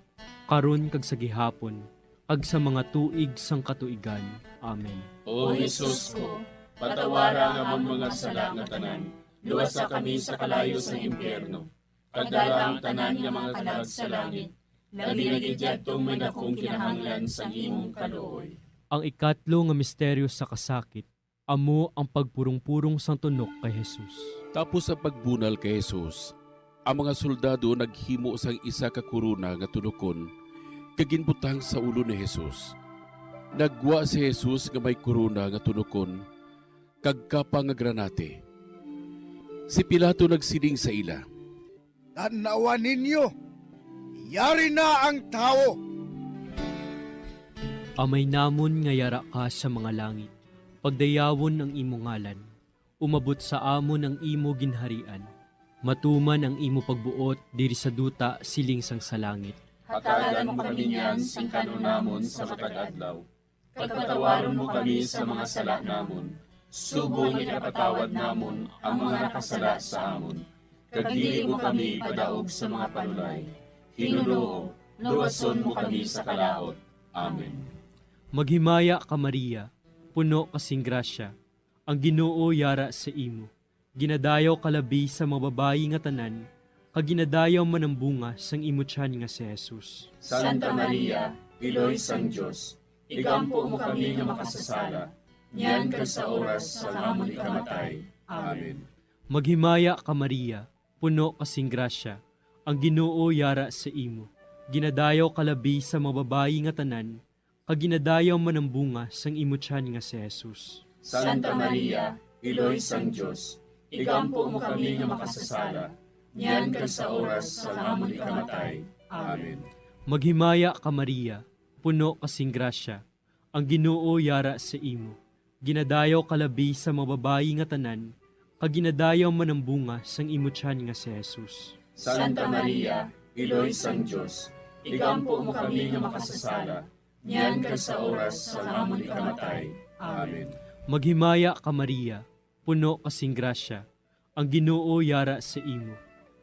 karon kag sa gihapon, kag sa mga tuig sang katuigan. Amen. O Jesus ko, patawara ang amon mga sala nga tanan, luwasa kami sa kalayo sang impyerno, kag dala ang tanan nga mga kalag sa langit, labi na gid yadtong may dakong kinahanglan sang imong kaluoy. Ang ikatlo nga misteryo sa kasakit amo ang pagpurong-purong sang tunok kay Jesus. Tapos sa pagbunal kay Jesus, Ang mga soldado naghimo sang isa ka korona nga tunokon kag ginbutang sa ulo ni Jesus. Naggwa si Jesus nga may korona nga tunokon kag kapa nga granate. Si Pilato nagsiling sa ila, "Tan-awa ninyo, yari na ang tawo." Amay namon nga yara ka sa mga langit, pagdayawon ang imo ngalan. Umabot sa amon ang imo ginharian. Matuman ang imo pagbuot diri sa duta siling sang sa langit. Hatagan mo kami niyan sing kan-on namon sa matag adlaw, kag patawaron mo kami sa mga sala namon, subong nga ginapatawad namon ang mga nakasala sa amon. Kag dili mo kami ipadaog sa mga panulay. Hinunoo, luwason mo kami sa kalaut. Amen. Maghimaya ka, Maria, puno ka sing grasya, ang Ginoo yara sa imo. Ginadayaw ka labi sa mga babayi nga tanan, kag ginadayaw man ang bunga sang imo tiyan nga si Jesus. Santa Maria, Iloy sang Dios, igampo mo kami nga makasasala, niyan kag sa oras sang amon ikamatay. Amen. Maghimaya ka, Maria, puno ka sing grasya, ang Ginoo yara sa imo. Ginadayaw ka labi sa mga babayi nga tanan, kag ginadayaw man ang bunga sang imo tiyan nga si Jesus. Santa Maria, Iloy sang Dios, igampo mo kami nga makasasala, niyan kag sa oras sang amon ikamatay. Amen. Maghimaya ka, Maria, puno ka sing grasya, ang Ginoo yara sa imo. Ginadayaw ka labi sa mga babayi nga tanan, kag ginadayaw man ang bunga sang imo tiyan nga si Jesus. Santa Maria, Iloy sang Dios, igampo mo kami nga makasasala, niyan kag sa oras sang amon ikamatay. Amen. Maghimaya ka, Maria, puno ka sing grasya, ang Ginoo yara sa imo.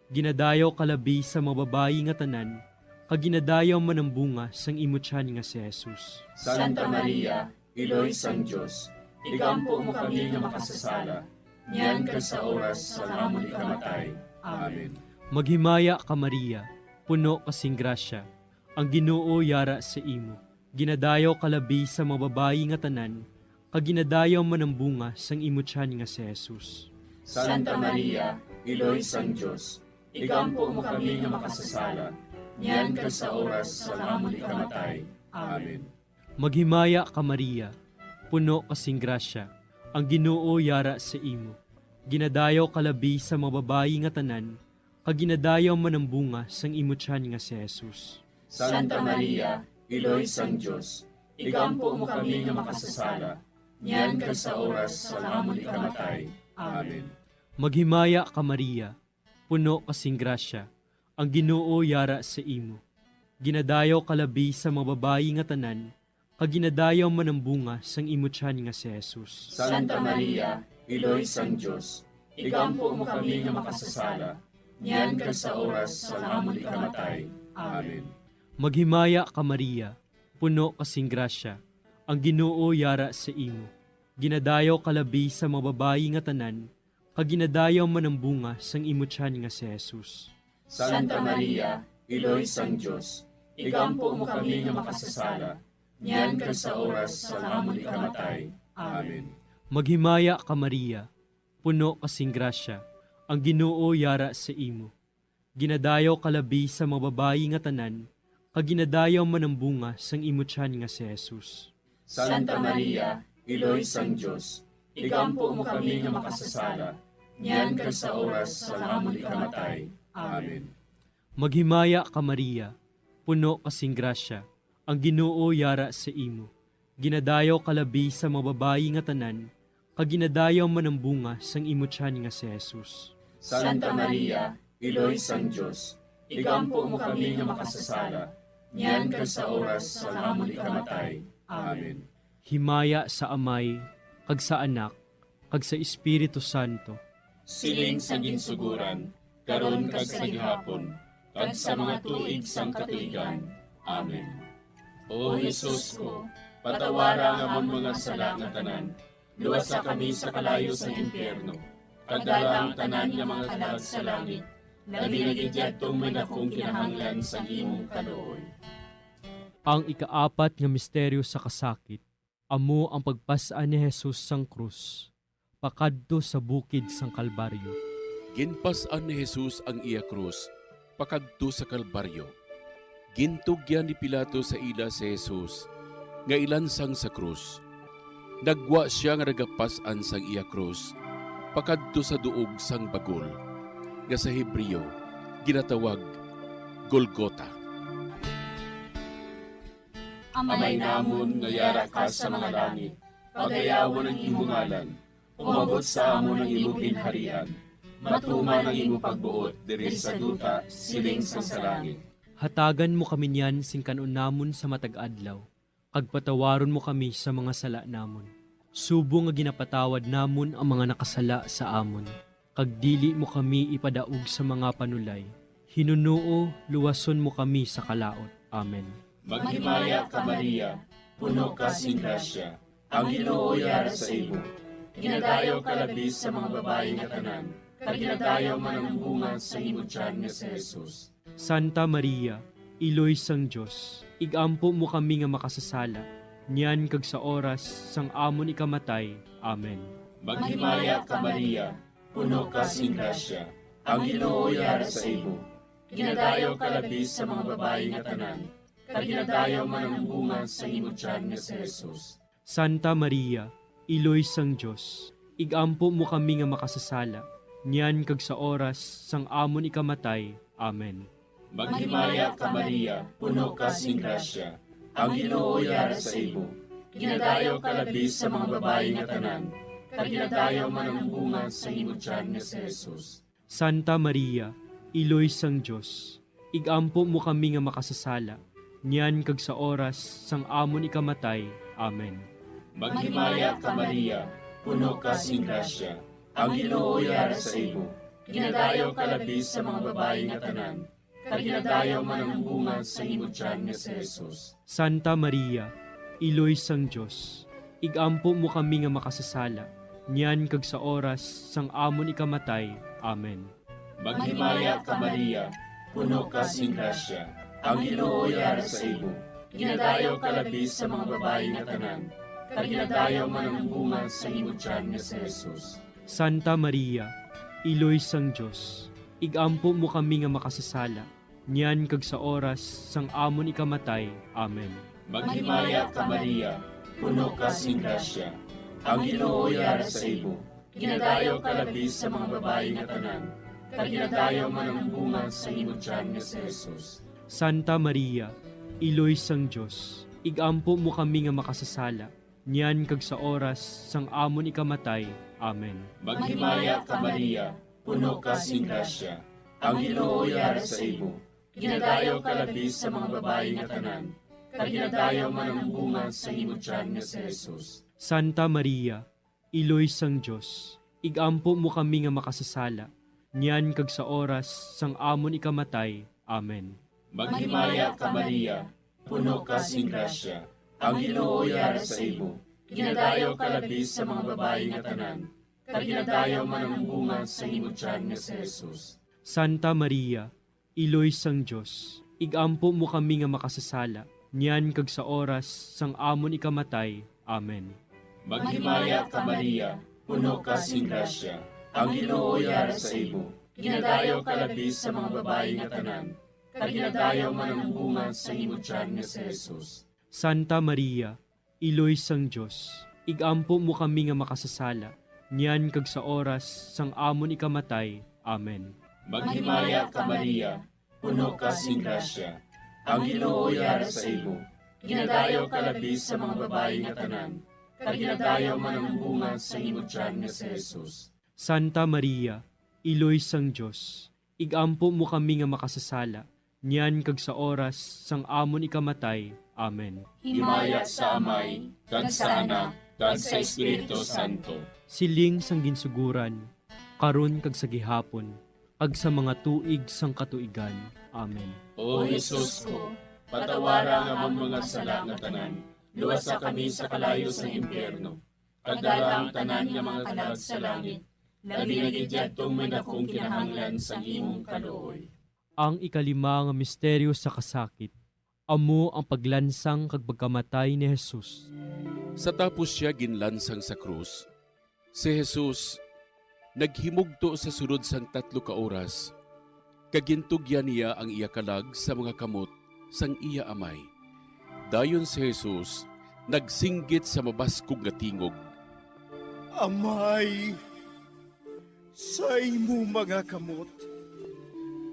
Ginadayaw ka labi sa mga babayi nga tanan, kag ginadayaw man ang bunga sang imo tiyan nga si Jesus. Santa Maria, Iloy sang Dios, igampo mo kami nga makasasala, niyan kag sa oras sang amon ikamatay. Amen. Maghimaya ka, Maria, puno ka sing grasya, ang Ginoo yara sa imo. Ginadayaw ka labi sa mga babayi nga tanan, kag ginadayaw man ang bunga sang imo tiyan nga si Jesus. Santa Maria, Iloy sang Dios, igampo mo kami nga makasasala, niyan kag sa oras sang amon ikamatay. Amen. Maghimaya ka, Maria, puno ka sing grasya, ang Ginoo yara sa imo. Ginadayaw ka labi sa mga babayi nga tanan, kag ginadayaw man ang bunga sang imo tiyan nga si Jesus. Santa Maria, Iloy sang Dios, igampo mo kami nga makasasala, niyan kag sa oras sang amon ikamatay. Amen. Maghimaya ka, Maria, puno ka sing grasya, ang Ginoo yara sa imo. Ginadayaw ka labi sa mga babayi nga tanan, kag ginadayaw man ang bunga sang imo tiyan nga si Jesus. Santa Maria, Iloy sang Dios, igampo mo kami nga makasasala, niyan kag sa oras sang amon ikamatay. Amen. Maghimaya ka, Maria, puno ka sing grasya, ang Ginoo yara sa imo. Ginadayaw ka labi sa mga babayi nga tanan, kag ginadayaw man ang bunga sang imo tiyan nga si Jesus. Santa Maria, Iloy sang Dios, igampo mo kami nga makasasala, niyan kag sa oras sang amon ikamatay. Amen. Maghimaya ka, Maria, puno ka sing grasya, ang Ginoo yara sa imo. Ginadayaw ka labi sa mga babayi nga tanan, kag ginadayaw man ang bunga sang imo tiyan nga si Jesus. Santa Maria, Iloy sang Dios, igampo mo kami nga makasasala, niyan kag sa oras sang amon ikamatay. Amen. Maghimaya ka, Maria, puno ka sing grasya, ang Ginoo yara sa imo. Ginadayaw ka labi sa mga babayi nga tanan, kag ginadayaw man ang bunga sang imo tiyan nga si Jesus. Santa Maria, Iloy sang Dios, igampo mo kami nga makasasala, niyan kag sa oras sang amon ikamatay. Amen. Himaya sa Amay, kag sa Anak, kag sa Espiritu Santo. Siling sa ginsuguran, karon kag sa gihapon, kag sa mga tuig sang katuigan. Amen. O Jesus ko, patawara ang amon mga sala nga tanan, luwasa kami sa kalayo sa impyerno, kag dala ang tanan nga mga kalag sa langit, labi na gid yadtong may dakong kinahanglan sang imong kaluoy. Ang ikaapat nga misteryo sa kasakit, amo ang pagpas-an ni Jesus sang krus pakadto sa bukid sang Kalbaryo. Ginpas-an ni Jesus ang iya krus pakadto sa Kalbaryo. Gintugyan ni Pilato sa ila si Jesus nga ilansang sa krus. Nagwa sia nga nagapas-an sang iya krus pakadto sa duog sang bagol, nga sa Hebreo ginatawag Golgota. Amay namon nga yara ka sa mga langit, pagayawon ang imo ngalan. Umabot sa amon ang imo ginharian. Matuman ang imo pagbuot diri sa duta, siling sang sa langit. Hatagan mo kami niyan sing kan-on namon sa matag adlaw, kag patawaron mo kami sa mga sala namon, subong nga ginapatawad namon ang mga nakasala sa amon, kag dili mo kami ipadaog sa mga panulay. Hinunoo, luwason mo kami sa kalaut. Amen. Maghimaya ka, Maria, puno ka sing grasya, ang Ginoo yara sa imo. Ginadayaw ka labi sa mga babayi nga tanan, kag ginadayaw man ang bunga sa imo tiyan nga si Jesus. Santa Maria, Iloy sang Dios, igampo mo kami nga makasasala, niyan kag sa oras sang amon ikamatay. Amen. Maghimaya ka, Maria, puno ka sing grasya, ang Ginoo yara sa imo. Ginadayaw ka labi sa mga babayi nga tanan, kag ginadayaw man ang bunga sa imo tiyan nga si Jesus. Santa Maria, Iloy sang Dios, igampo mo kami nga makasasala, niyan kag sa oras sang amon ikamatay. Amen. Maghimaya ka, Maria, puno ka sing grasya, ang Ginoo yara sa imo. Ginadayaw ka labi sa mga babayi nga tanan, kag ginadayaw man ang bunga sa imo tiyan nga si Jesus. Santa Maria, Iloy sang Dios, igampo mo kami nga makasasala, niyan kag sa oras sang amon ikamatay. Amen. Maghimaya ka, Maria, puno ka sing grasya, ang Ginoo yara sa imo. Ginadayaw ka labi sa mga babayi nga tanan, kag ginadayaw man ang bunga sa imo tiyan nga si Jesus. Santa Maria, Iloy sang Dios, igampo mo kami nga makasasala, niyan kag sa oras sang amon ikamatay. Amen. Maghimaya ka, Maria, puno ka sing grasya, ang Ginoo yara sa imo. Ginadayaw ka labi sa mga babayi nga tanan, kag ginadayaw man ang bunga sa imo tiyan nga si Jesus. Santa Maria, Iloy sang Dios, igampo mo kami nga makasasala, niyan kag sa oras sang amon ikamatay. Amen. Maghimaya ka, Maria, puno ka sing grasya, ang Ginoo yara sa imo. Ginadayaw ka labi sa mga babayi nga tanan, kag ginadayaw man ang bunga sa imo tiyan nga si Jesus. Santa Maria, Iloy sang Dios, igampo mo kami nga makasasala, niyan kag sa oras sang amon ikamatay. Amen. Maghimaya ka, Maria, puno ka sing grasya, ang Ginoo yara sa imo. Ginadayaw ka labi sa mga babayi nga tanan, kag ginadayaw man ang bunga sa imo tiyan nga si Jesus. Santa Maria, Iloy sang Dios, igampo mo kami nga makasasala, niyan kag sa oras sang amon ikamatay. Amen. Maghimaya ka, Maria, puno ka sing grasya, ang Ginoo yara sa imo. Ginadayaw ka labi sa mga babayi nga tanan, kag ginadayaw man ang bunga sa imo tiyan nga si Jesus. Santa Maria, Iloy sang Dios, igampo mo kami nga makasasala, niyan kag sa oras sang amon ikamatay. Amen. Maghimaya ka, Maria, puno ka sing grasya, ang Ginoo yara sa imo. Ginadayaw ka labi sa mga babayi nga tanan, kag ginadayaw man ang bunga sa imo tiyan nga si Jesus. Santa Maria, Iloy sang Dios, igampo mo kami nga makasasala, niyan kag sa oras sang amon ikamatay. Amen. Maghimaya ka, Maria, puno ka sing grasya, ang Ginoo yara sa imo. Ginadayaw ka labi sa mga babayi nga tanan, kag ginadayaw man ang bunga sa imo tiyan nga si Jesus. Santa Maria, Iloy sang Dios, igampo mo kami nga makasasala, niyan kag sa oras sang amon ikamatay. Amen. Himaya sa Amay, kag sa Anak, kag sa Espiritu Santo. Siling sang ginsuguran, karon kag sa gihapon, kag sa mga tuig sang katuigan. Amen. O Jesus ko, patawara ang amon mga sala nga tanan, luwasa kami sa kalayo sang impyerno, kag dala ang tanan nga mga kalag sa langit, labi na gid yadtong may dakong kinahanglan sang imong kaluoy. Ang ikalima nga misteryo sa kasakit, amo ang paglansang kag pagkamatay ni Jesus. Sa tapos sia ginlansang sa krus, si Jesus naghimugto sa sulod sang tatlo ka oras, kag gintugyan niya ang iya kalag sa mga kamot sang iya amay. Dayon si Jesus nagsinggit sa mabaskog nga tingog, "Amay, sa imo mga kamot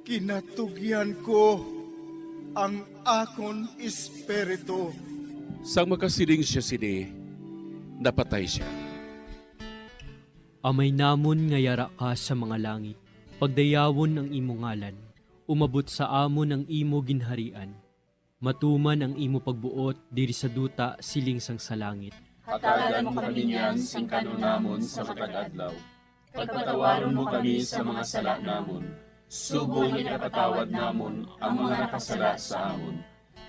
ginatugyan ko ang akon espiritu." Sang makasiling sia sini, napatay sia. Amay namon nga yara ka sa mga langit, pagdayawon ang imo ngalan, umabot sa amon ang imo ginharian, matuman ang imo pagbuot diri sa duta siling sang sa langit. Hatagan mo kami niyan sing kan-on namon sa matag adlaw, kag patawaron mo kami sa mga sala namon, subong nga ginapatawad namon ang mga nakasala sa amon,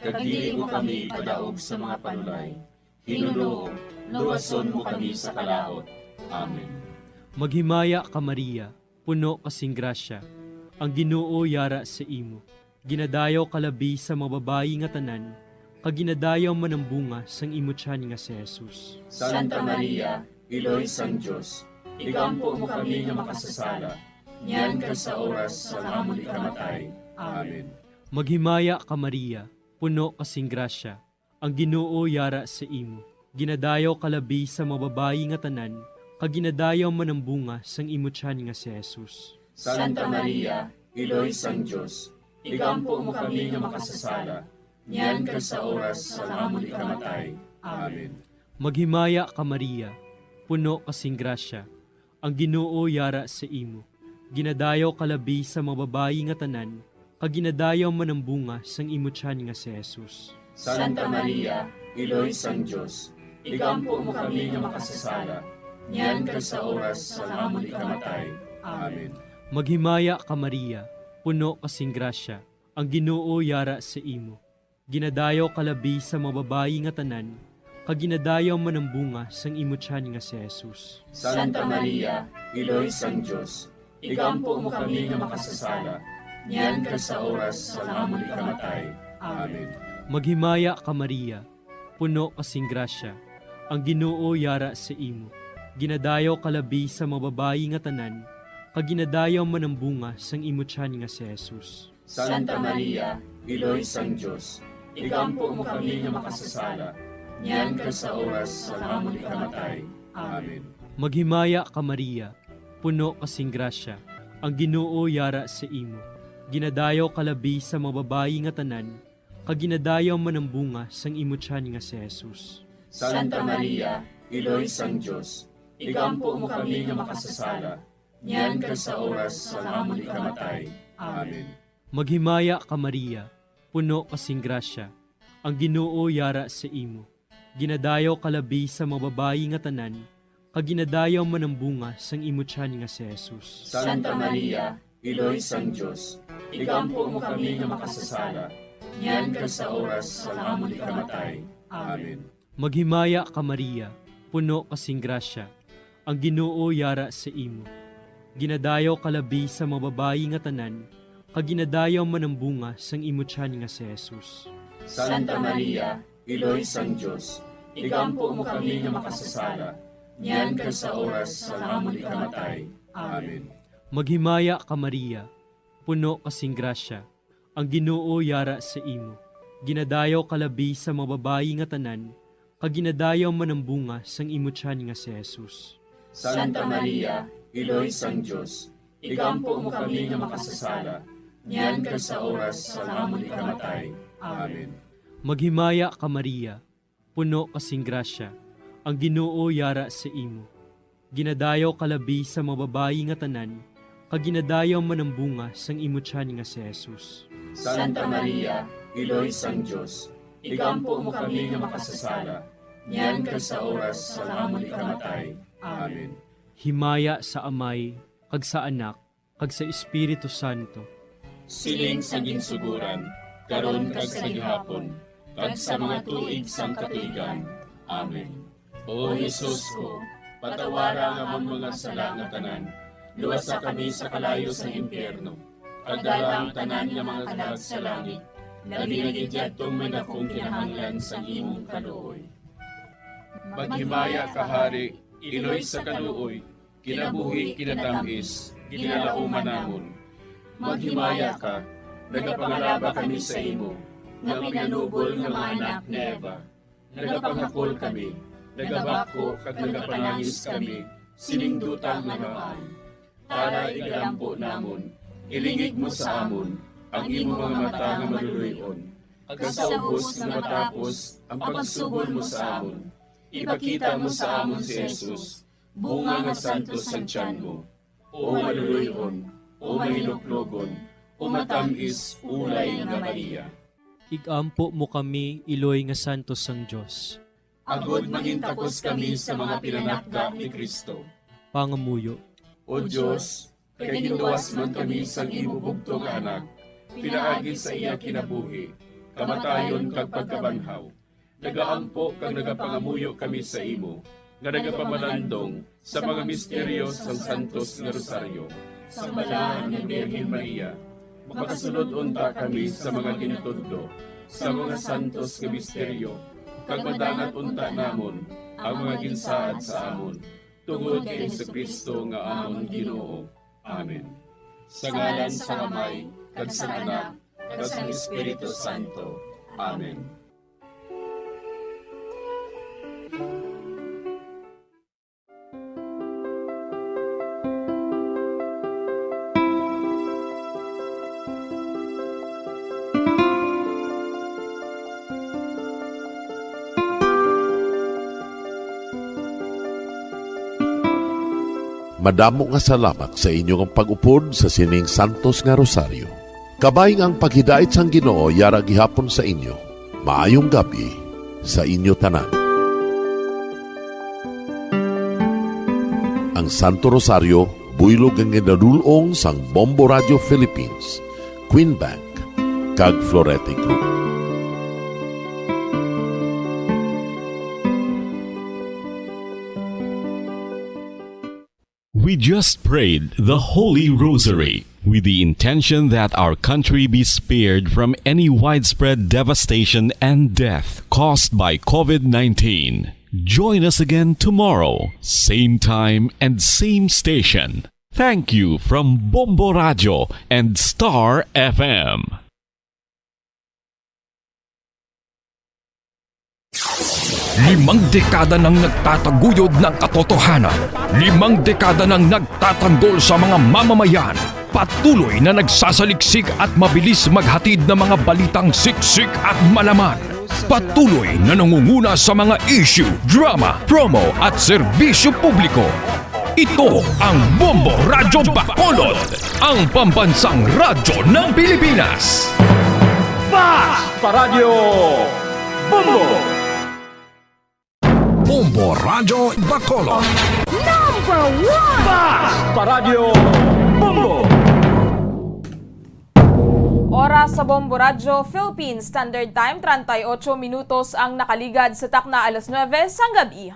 kag dili mo kami ipadaog sa mga panulay. Ginoo, luwason mo kami sa kalaut. Amen. Maghimaya ka, Maria, puno ka sing grasya, ang Ginoo yara sa imo. Ginadayaw ka labi sa mga babayi nga tanan, kag ginadayaw man ang bunga sang imo tiyan nga si Jesus. Santa Maria, Iloy sang Dios, igampo mo kami nga makasasala, niyan kag sa oras sang amon ikamatay. Amen. Maghimaya ka, Maria, puno ka sing grasya, ang Ginoo yara sa imo. Ginadayaw ka labi sa mga babayi nga tanan, kag ginadayaw man ang bunga sang imo tiyan nga si Jesus. Santa Maria, Iloy sang Dios, igampo mo kami nga makasasala, niyan kag sa oras sang amon ikamatay. Amen. Maghimaya ka, Maria, puno ka sing grasya, ang Ginoo yara sa imo. Ginadayaw ka labi sa mga babayi nga tanan, kag ginadayaw man ang bunga sang imo tiyan nga si Jesus. Santa Maria, Iloy sang Dios, igampo mo kami nga makasasala, niyan kag sa oras sang amon ikamatay. Amen. Maghimaya ka, Maria, puno ka sing grasya, ang Ginoo yara sa imo. Ginadayaw ka labi sa mga babayi nga tanan, kag ginadayaw man ang bunga sang imo tiyan nga si Jesus. Santa Maria, Iloy sang Dios, igampo mo kami nga makasasala, niyan kag sa oras sang amon ikamatay. Amen. Maghimaya ka, Maria, puno ka sing grasya, ang Ginoo yara sa imo. Ginadayaw ka labi sa mga babayi nga tanan, kag ginadayaw man ang bunga sang imo tiyan nga si Jesus. Santa Maria, Iloy sang Dios, igampo mo kami nga makasasala, niyan kag sa oras sang amon ikamatay. Amen. Maghimaya ka, Maria, puno ka sing grasya, ang Ginoo yara sa imo. Ginadayaw ka labi sa mga babayi nga tanan, kag ginadayaw man ang bunga sang imo tiyan nga si Jesus. Santa Maria, Iloy sang Dios, igampo mo kami nga makasasala, niyan kag sa oras sang amon ikamatay. Amen. Maghimaya ka, Maria, puno ka sing grasya, ang Ginoo yara sa imo. Ginadayaw ka labi sa mga babayi nga tanan, kag ginadayaw man ang bunga sang imo tiyan nga si Jesus. Santa Maria, Iloy sang Dios, igampo mo kami nga makasasala, niyan kag sa oras sang amon ikamatay. Amen. Maghimaya ka, Maria, puno ka sing grasya, ang Ginoo yara sa imo. Ginadayaw ka labi sa mga babayi nga tanan, kag ginadayaw man ang bunga sang imo tiyan nga si Jesus. Santa Maria, Iloy sang Dios, igampo mo kami nga makasasala, niyan kag sa oras sang amon ikamatay. Amen. Maghimaya ka, Maria, puno ka sing grasya, ang Ginoo yara sa imo. Ginadayaw ka labi sa mga babayi nga tanan, kag ginadayaw man ang bunga sang imo tiyan nga si Jesus. Santa Maria, Iloy sang Dios, igampo mo kami nga makasasala, niyan kag sa oras sang amon ikamatay. Amen. Maghimaya ka, Maria, puno ka sing grasya, ang Ginoo yara sa imo. Ginadayaw ka labi sa mga babayi nga tanan, kag ginadayaw man ang bunga sang imo tiyan nga si Jesus. Santa Maria, Iloy sang Dios, igampo mo kami nga makasasala, niyan kag sa oras sang amon ikamatay. Amen. Himaya sa Amay, kag sa Anak, kag sa Espiritu Santo. Siling sa ginsugoran, karon kag sa gihapon, kag sa mga tuig sang katuigan. Amen. O Jesus ko, patawara ang amon mga sala nga tanan, luwasa kami sa kalayo sang impyerno, kag dala ang tanan nga mga kalag sa langit, labi na gid yadtong may dakong kinahanglan sang imong kaluoy. Maghimaya ka, Hari, iloy sa kaluoy, Kinabuhi, kinatamis, ginalauman namon. Maghimaya ka, nagapangalaba kami sa imo, nga pinanubol nga mga anak ni Eva. Nagapanghakol kami, nagabakho kag nagapanangis kami sining duta nga namaan. Tana, igalampo namon, ilingig mo sa amon ang imo mga mata nga maluloy-on, kag sa ubos nga matapos ang pagsugol mo sa amon, ipakita mo sa amon si Jesus, bunga nga santos sang tiyan mo. O maluloy-on, o mahinuklogon, o matamis ulay nga Maria. Igampo mo kami, iloy nga santos sang Dios. Agod mangintakos kami sa mga pinanakda ni Cristo. Pangamuyo. O Dios, kay ginluwas man kami sang imo bugtong nga Anak, pinaagi sa iya kinabuhi, kamatayon kag pagkabanhaw, nagaampo kag nagapangamuyo kami sa imo, nga nagapamalandong sa mga misteryo sang Santos nga Rosaryo. Sa Balaan nga Birhen Maria, makasulod unta kami sa mga gintudlo sa mga santos nga misteryo, kag madangat unta namon ang mga ginsaad sa amon, tungod kay Jesu-Cristo nga amon Ginoo. Amen. Sa ngalan sang Amay, kag sang Anak, kag sang Espiritu Santo. Amen. Madamo nga salamat sa inyo nga pag-upod sa sining santos nga rosaryo. Kabay nga ang paghidait sang Ginoo yara gihapon sa inyo. Maayong gab-i sa inyo tanan. Ang Santo Rosario, buylog nga ginadul-ong sang Bombo Radio Philippines, Queen Bank, kag Florete Group. We just prayed the Holy Rosary with the intention that our country be spared from any widespread devastation and death caused by COVID nineteen. Join us again tomorrow, same time and same station. Thank you from Bombo Radio and Star F M. Limang dekada nang nagtataguyod ng katotohanan. Limang dekada nang nagtatanggol sa mga mamamayan. Patuloy na nagsasaliksik at mabilis maghatid ng mga balitang siksik at malaman. Patuloy na nangunguna sa mga issue, drama, promo at serbisyo publiko. Ito ang Bombo Radyo Bacolod, ang pambansang radyo ng Pilipinas. Fast Paradyo Bombo! Bombo Radyo Bacolod. Number one! Fast Paradyo Bombo! Oras sa Bombo Radyo Philippines Standard Time, treinta y ocho minutos ang nakaligad sa takna alas nuebe sang gab-i.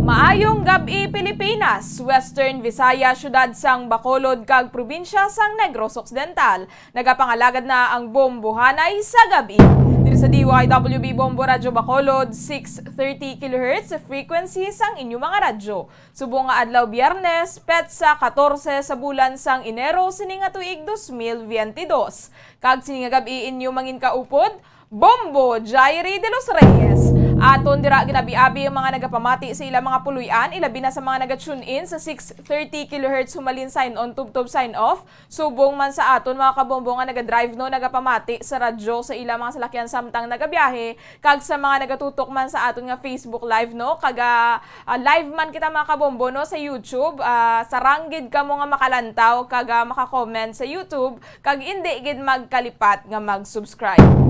Maayong gab-i, Pilipinas, Western Visayas, siyudad sang Bacolod, kag probinsya sang Negros Occidental. Nagapangalagad na ang Bombohanay sa gab-i. Diri sa D Y W B Bombo Radyo Bacolod, six thirty kilohertz frequency sang inyo mga radyo. Subong nga adlaw Biyernes, petsa katorse sa bulan sang Enero sini nga tuig dos mil biyente dos. Kag sini nga gab-i inyo manginkaupod, Bombo Jairi de los Reyes. Aton dira ginabi-abi ang mga nagapamati sa ilang mga puloy-an, ilabi na sa mga naga-tune in sa six thirty kilohertz humalin sign on tubtob sign off. Subong man sa aton mga kabombo nga naga-drive, no, nagapamati sa radyo sa ilang mga salakyan samtang nagabiyahe, kag sa mga nagatutok man sa aton nga Facebook Live, no, kag, ah, ah, live man kita, mga kabombo, no, sa YouTube, ah, sarang gid kamo nga makalantaw kag, ah, maka-comment sa YouTube, kag indi gid magkalipat nga mag-subscribe.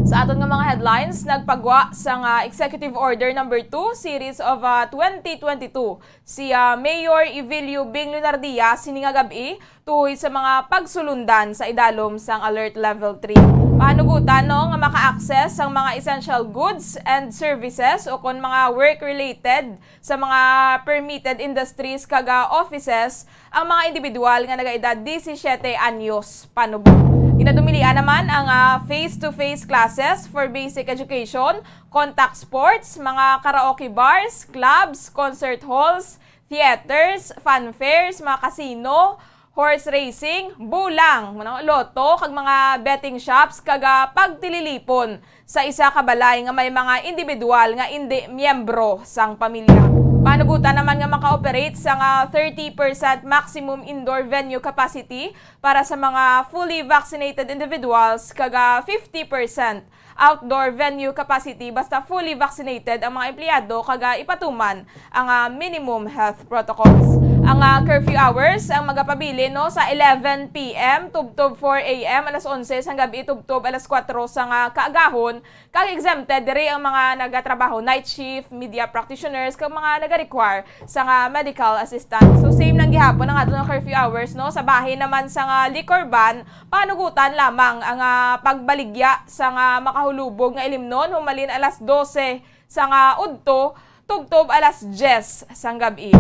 Sa aton nga mga headlines, nagpagwa sang Executive Order Number Two, Series of, ah, twenty twenty-two, si, ah, Mayor Evilio Bing Lunardia sini nga gab-i, tuhoy sa mga pagsulundan sa idalom sang Alert Level three. Pahanugutan, no, nga maka-access sang mga essential goods and services o kon mga work-related sa mga permitted industries kag, ah, offices ang mga individual nga nagaedad disisiete anyos panubong. Ginadumilian naman ang, ah, face-to-face classes for basic education, contact sports, mga karaoke bars, clubs, concert halls, theaters, fanfares, mga casino, horse racing, bulang, ano, lotto, kag mga betting shops, kag, ah, pagtililipon sa isa ka balay nga may mga individual nga indi miyembro sang pamilya. Panugutan naman nga maka-operate sang, ah, thirty percent maximum indoor venue capacity para sa mga fully vaccinated individuals, kag, ah, fifty percent outdoor venue capacity basta fully vaccinated ang mga empleyado, kag, ah, ipatuman ang, ah, minimum health protocols. Ang, ah, curfew hours ang magapabilin, no, sa eleven P M tubtob four A M, alas onse sang gabi tubtob alas kuwatro sang, ah, kaagahon, kag exempted diri ang mga nagatrabaho night shift, media practitioners, kag mga nagarequire sang, ah, medical assistance. So, same lang gihapon ang ato nga curfew hours, no? Sa bahin naman sang, ah, liquor ban, panugutan lamang ang, ah, pagbaligya sang, ah, makahulubog nga ilimnon humalin alas dose sang, ah, udto tubtob alas diyes sang gabi.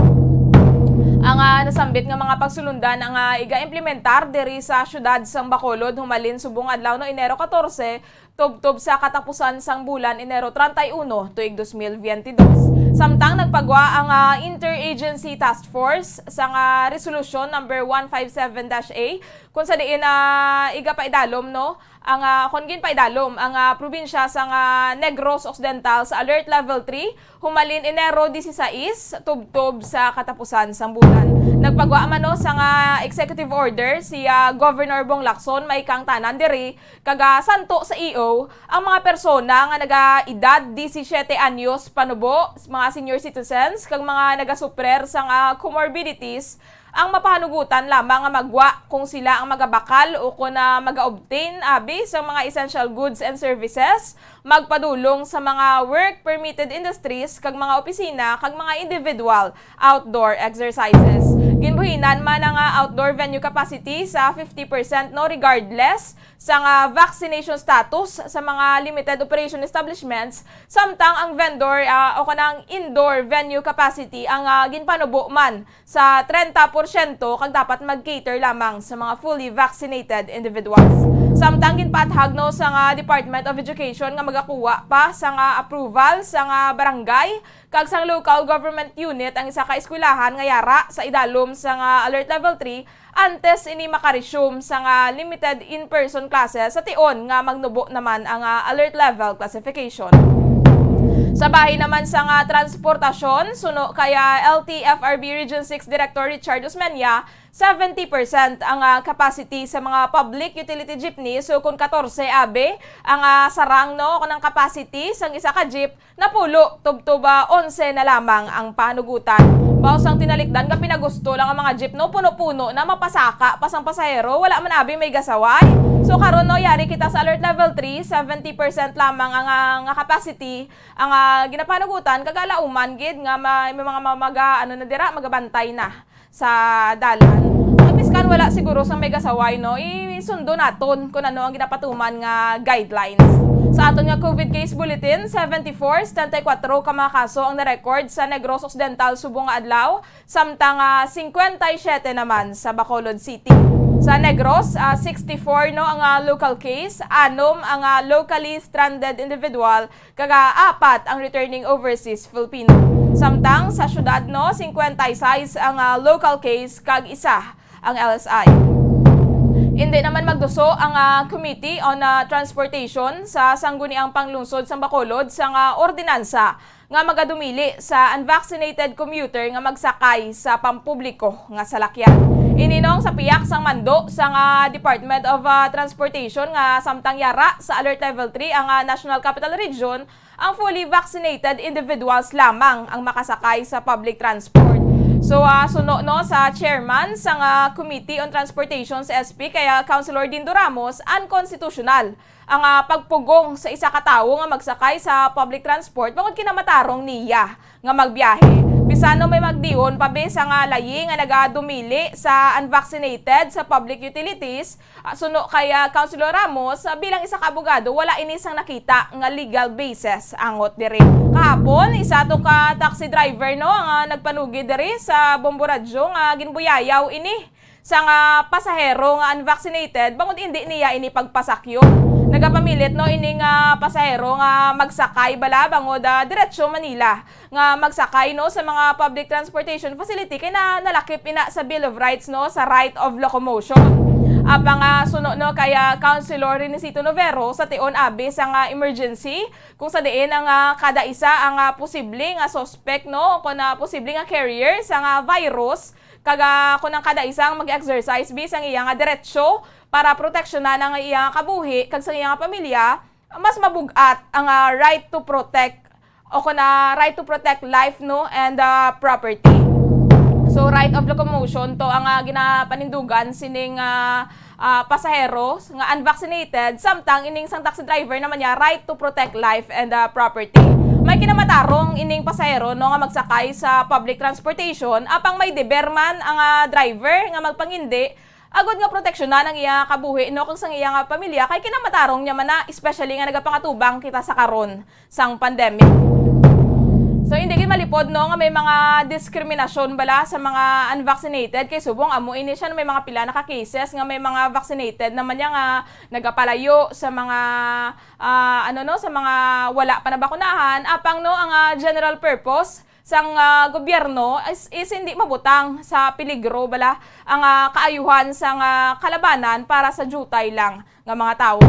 Ang, ah, nasambit nga mga pagsulundan ang, ah, iga-implementar diri sa siyudad sang Bacolod humalin subong adlaw, no, Enero katorse, tubtob sa katapusan sang bulan Enero treinta y uno, tuig dos mil veintidós. Samtang nagpagwa ang, ah, Interagency Task Force sang, ah, Resolution Number one five seven dash A, kung sa diin, ah, igapaidalom, no, ang, ah, kon ginpaidalom ang, ah, probinsya sang, ah, Negros Occidental sa Alert Level three, humalin Enero disisais, tubtob sa katapusan sang bulan. Nagpagwa man, no, sang, ah, executive order si, ah, Governor Bong Lacson, may kaangtanan diri, kag, ah, santo sa E O, ang mga persona nga naga-edad disisiete anyos panubo, mga senior citizens, kag mga nagasuprer sang, ah, comorbidities, ang mapahanugutan lamang nga magwa kung sila ang magabakal o kon, ah, magaobtain abi sang mga essential goods and services, magpadulong sa mga work-permitted industries kag mga opisina kag mga individual outdoor exercises. Ginbuhinan man ang, ah, outdoor venue capacity sa fifty percent, no, regardless sang, ah, vaccination status sa mga limited operation establishments, samtang ang vendor, ah, o kanang indoor venue capacity ang, ah, ginpanubo man sa treinta porsyento kag dapat mag-cater lamang sa mga fully vaccinated individuals. Samtang ginpaathag, no, sang, ah, Department of Education nga magakuha pa sang, ah, approval sang, ah, barangay kag sang local government unit ang isa ka eskwelahan nga yara sa idalom sang, ah, Alert Level three antes ini maka-resume sang, ah, limited in-person classes sa tion nga magnubo naman ang, ah, Alert Level classification. Sa bahin naman sang, ah, transportasyon, suno kay, ah, L T F R B Region six Director Richard Osmeña, seventy percent ang, ah, capacity sa mga public utility jeepney. So, kung katorse abi ang, ah, sarang, no, kung ang capacity sang isa ka jeep, napulo tubtob, ah, onse na lamang ang panugutan. Baos ang tinalikdan nga pinagusto lang ang mga jeep, no, puno-puno na, mapasaka pa sang pasahero, wala man abi may gasaway. So, karon, no, yari kita sa Alert Level three, seventy percent lamang ang, ah, nga capacity ang, ah, ginapanugutan, kag alauman gid nga may, may mga mamaga, ano na dira, magabantay na sa dalan. Ang biskan wala siguro sang may gasaway, no, isundo naton kung ano ang ginapatuman nga guidelines. Sa aton nga COVID case bulletin, seventy-four, setenta y kuwatro ka mga kaso ang na-record sa Negros Occidental subong nga adlaw, samtang, ah, singkwenta y siyete naman sa Bacolod City. Sa Negros, ah, sixty-four, no, ang, ah, local case, anom ang, ah, locally stranded individual, kag, ah, apat ang returning overseas Filipino. Samtang sa syudad, no, singkwenta y sais ang, ah, local case kag isa ang L S I. Indi naman magduso ang, ah, Committee on, ah, Transportation sa Sangguniang Panglungsod sang Bacolod sang, ah, ordinansa nga magadumili sa unvaccinated commuter nga magsakay sa pampubliko nga salakyan. Ini, no, sa pihak sang mando sang, ah, Department of, ah, Transportation nga samtang yara sa Alert Level three ang, ah, National Capital Region, ang fully vaccinated individuals lamang ang makasakay sa public transport. So, ah, suno, no, sa chairman sang, ah, Committee on Transportation sa S P kay, ah, Councilor Dindo Ramos, unconstitutional ang, ah, pagpugong sa isa ka tawo nga magsakay sa public transport bangod kinamatarong niya nga magbiyahe. Bisan no may magdion pa, be, sa nga layi nga nagadumili sa unvaccinated sa public utilities, ah, suno kay, ah, Councilor Ramos, ah, bilang isa ka abogado, wala ini sang nakita nga legal basis angot diri. Kahapon, isa to ka taxi driver, no, ang, ah, nagpanugid diri sa Bombo Radyo nga ginbuyayaw ini sang, ah, pasahero nga unvaccinated bangod indi niya ini pagpasakyo. Nagapamilit, no, ining, ah, pasahero nga magsakay bala bangod, ah, diretso Manila nga magsakay, no, sa mga public transportation facility kay na nalakip ina sa Bill of Rights, no, sa right of locomotion. Apang, ah, suno, no, kay, ah, Councilor Renesito Novero sa tion abi sang, ah, emergency kung sa diin ang, ah, kada isa ang, ah, posible nga suspect, no, kung, ah, posible nga carrier sang, ah, virus, kag, ah, kung ang kada isa ang mag-exercise bi sang iya nga diretso para proteksyonan ang iya nga kabuhi kag sa iya nga pamilya, mas mabug-at ang, ah, right to protect o kung, ah, right to protect life, no, and, ah, property. So, right of locomotion to ang, ah, ginapanindugan sining, ah, ah, pasahero nga unvaccinated, samtang ining sang taxi driver naman niya right to protect life and, ah, property. May kinamatarong ining pasahero, no, nga magsakay sa public transportation, apang may deber man ang, ah, driver nga magpangindi agod nga proteksyonan ang iya kabuhi, no, kag sang iya nga pamilya, kay kinamatarong niya man na, especially nga nagapangatubang kita sa karon sang pandemic. So, hindi gid malipod, no, nga may mga diskriminasyon bala sa mga unvaccinated, kay subong amo ini siya, may mga pila na ka cases nga may mga vaccinated naman niya nga nagapalayo sa mga, ah, ano, no, sa mga wala pa nabakunahan, apang, no, ang, ah, general purpose sang, ah, gobyerno is, is hindi mabutang sa peligro bala ang, ah, kaayuhan sang, ah, kalabanan para sa diutay lang nga mga tawo.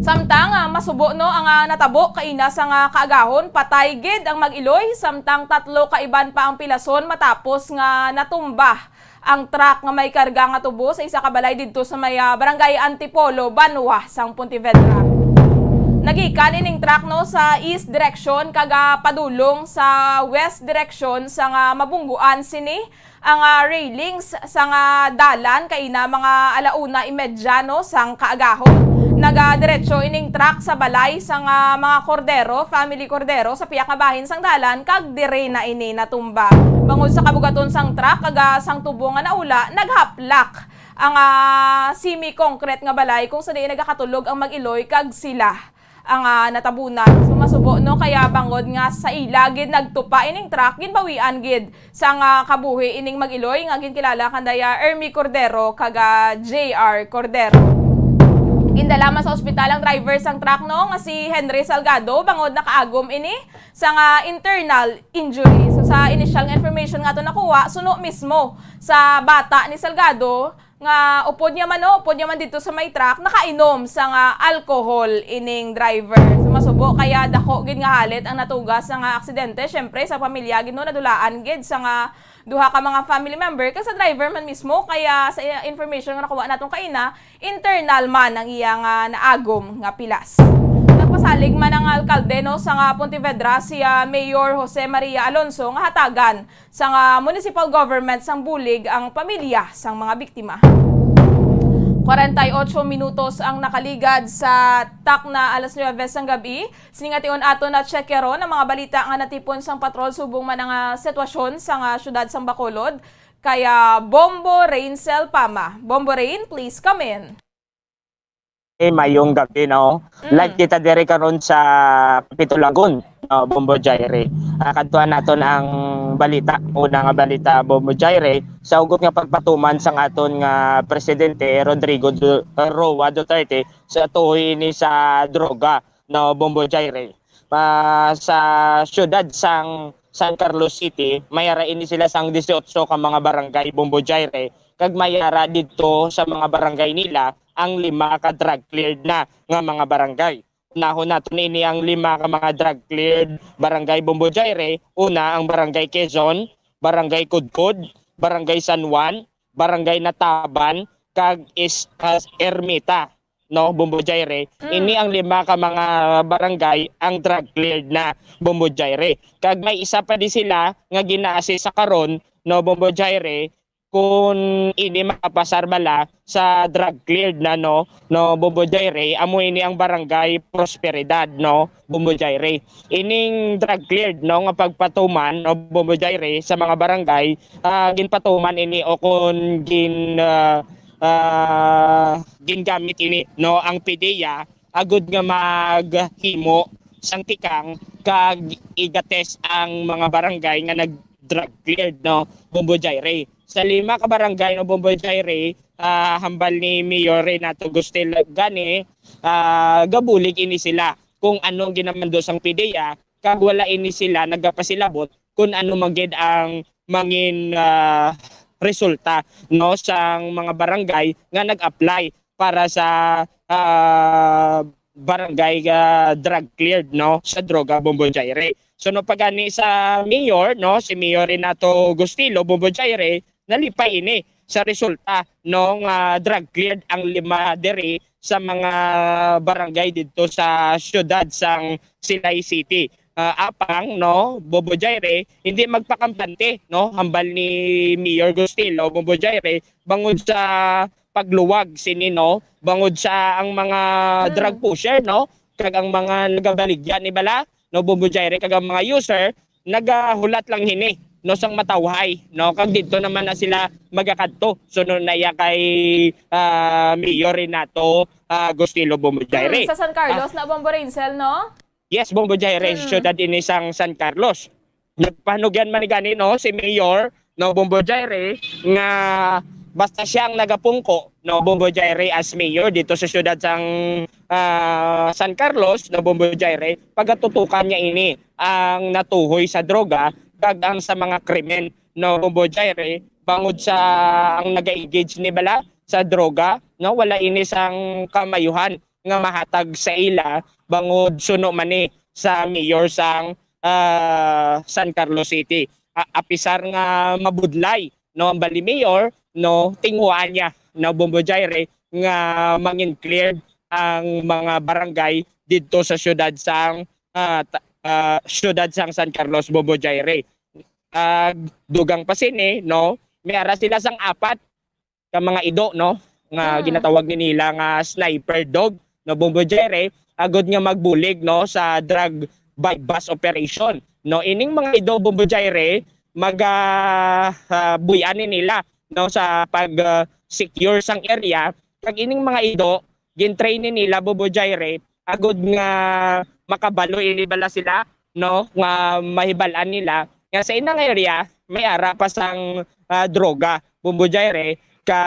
Samtang, ah, masubo, no, ang, ah, natabo kaina sang, ah, kaagahon, patay gid ang mag-iloy, samtang tatlo ka iban pa ang pilason matapos nga natumba ang truck nga may karga nga tubo sa isa ka balay didto sa may, ah, Barangay Antipolo, Banwa sang Pontevedra. Nagikan ining truck, no, sa east direction kag, ah, padulong sa west direction sang, ah, mabungguan sini ang, ah, railings sang, ah, dalan kaina mga ala una y medya, no, sang kaagahon. Nagadiretso ining truck sa balay sang, ah, mga Cordero, family Cordero, sa piyak nga bahin sang dalan, kag diri na ini natumba. Bangod sa kabugaton sang truck kag, ah, sang tubo nga naula, naghaplak ang, ah, semi-concrete nga balay kung sa diin nagakatulog ang mag-iloy kag sila ang, ah, natabunan. So, masubo, no, kaya bangod nga sa ila gid nagtupa ining truck, ginbawian gid sang, ah, kabuhi ining mag-iloy nga ginkilala kanday, ah, Ermi Cordero kag, ah, J R Cordero. Gindala man sa ospital ang driver sang truck, no, nga si Henry Salgado, bangod nakaagom ini sang, ah, internal injury. So, sa initial nga information nga ato nakuha, suno mismo sa bata ni Salgado, nga upod niya man, no, upod niya man didto sa may truck, nakainom sang, ah, alcohol ining driver. So, masubo kaya dako gid nga halit ang natuga sang, ah, aksidente. Siyempre, sa pamilya gid, no, nadulaan gid sang, ah, duha ka mga family member, kag sa driver man mismo. Kaya sa, ah, information nga nakuha naton kaina, internal man ang iya nga naagom nga pilas. Nagpasalig man ang alkalde, no, sang, ah, Pontevedra, si, ah, Mayor Jose Maria Alonso, nga hatagan sang, ah, municipal government sang bulig ang pamilya sang mga biktima. Kwarenta y ocho minutos ang nakaligad sa takna alas nuebe sang gab-i. Sini nga tion aton na-check karon ang mga balita nga natipon sang patrol subong man ang, ah, sitwasyon sang, ah, siyudad sang Bacolod. Kaya Bombo Rainsel Pama. Bombo Rain, please come in. Eh, mayong gabi, no? Mm. Live kita diri karon sa Capitol Lagun, no, Bombo Jaire. Ah, kadtuan naton ang balita, una nga balita, Bombo Jaire, sa hugot nga pagpatuman sang aton nga presidente Rodrigo Du-, Roa Duterte sa tuhoy ini sa droga, no, Bombo Jaire. Ah, sa siyudad sang San Carlos City, may ara ini sila sang dieciocho ka mga barangay, Bombo Jaire, kag may ara didto sa mga barangay nila ang lima ka drug cleared na nga mga barangay. Unahon naton ini ang lima ka mga drug cleared barangay, Bombo Jaire. Una, ang Barangay Quezon, Barangay Kudkod, Barangay San Juan, Barangay Nataban, kag Is-, as-, Ermita, no, Bombo Jaire. Mm. Ini ang lima ka mga barangay ang drug cleared na, Bombo Jaire. Kag may isa pa di sila nga gina-assess sa karon, no, Bombo Jaire, kung ini makapasar bala sa drug cleared na, no, no, Bombo Jaire, amo ini ang Barangay Prosperidad, no, Bombo Jaire. Ining drug cleared, no, nga pagpatuman, no, Bombo Jaire, sa mga barangay, ah, ginpatuman ini o kung gin, ah, ah, gingamit ini, no, ang PDEA agud nga maghimo sang tikang kag igatest ang mga barangay nga nag-, drug cleared, no, Bombo Jaire. Sa lima ka barangay, no, Bombo Jaire, ah, hambal ni Mayor Renato Gustil gani, ah, gabulig ini sila kung ano ang ginamando sang PDEA, kag wala ini sila nagapasilabot kung ano man gid ang mangin, ah, resulta, no, sang mga barangay nga nag-apply para sa, ah, barangay, ah, drug cleared, no, sa droga, Bombo Jaire. So, no, pagani sa mayor, no, si Mayor Renato Gustilo, Bombo Jaire, nalipay ini sa resulta, no, nga drug cleared ang lima diri sa mga barangay didto sa siyudad sang Silay City. Ah, apang, no, Bombo Jaire, hindi magpakampante, no, hambal ni Mayor Gustilo, Bombo Jaire, bangod sa pagluwag sini, no, bangod sa ang mga Mm. drug pusher, no, kag ang mga nagabaligya ni bala, no, Bombo Jaire, kag ang mga user, nagahulat lang hini, no, sang matawhay, no, kag didto naman na sila magakadto. Sunod na iya kay, ah, Mayor Renato, ah, Gustilo, Bombo Jaire. Mm, sa San Carlos Ah. na, Bombo Rinsel, no? Yes, Bombo Jaire, Mm. siyudad ini sang San Carlos. Nagpahanugyan man ni gani, no, si Mayor, no, Bombo Jaire, nga basta siya ang nagapungko, no, Bombo Jaire, as mayor dito sa siyudad sang, ah, San Carlos, no, Bombo Jaire, pagatutukan niya ini ang natuhoy sa droga kag ang sa mga krimen, no, Bombo Jaire, bangod sa ang nag-engage ni bala sa droga, no, wala ini sang kamayuhan nga mahatag sa ila bangod suno man ni sa mayor sang, ah, San Carlos City. A-, apisar nga mabudlay, no, ang bali mayor, no, tinguhaan niya, no, Bombo Jaire, nga mangin cleared ang mga barangay didto sa siyudad sang, ah, ta-, ah, siyudad sang San Carlos, Bombo Jaire. Ah, dugang pa sini, no, may ara sila sang apat ka mga ido, no, nga Mm. ginatawag ni nila nga sniper dog, no, Bombo Jaire, agod nga magbulig, no, sa drug buy-bust operation, no. Ining mga ido, Bombo Jaire, maga, ah, buy-an ni nila, no, sa pag, ah, secure sang area, kag ining mga ido, gin-train ni nila, Bombo Jaire, agod nga makabalo ini bala sila, no, nga mahibal-an nila nga sa inang area may ara pa sang, ah, droga, Bombo Jaire, ka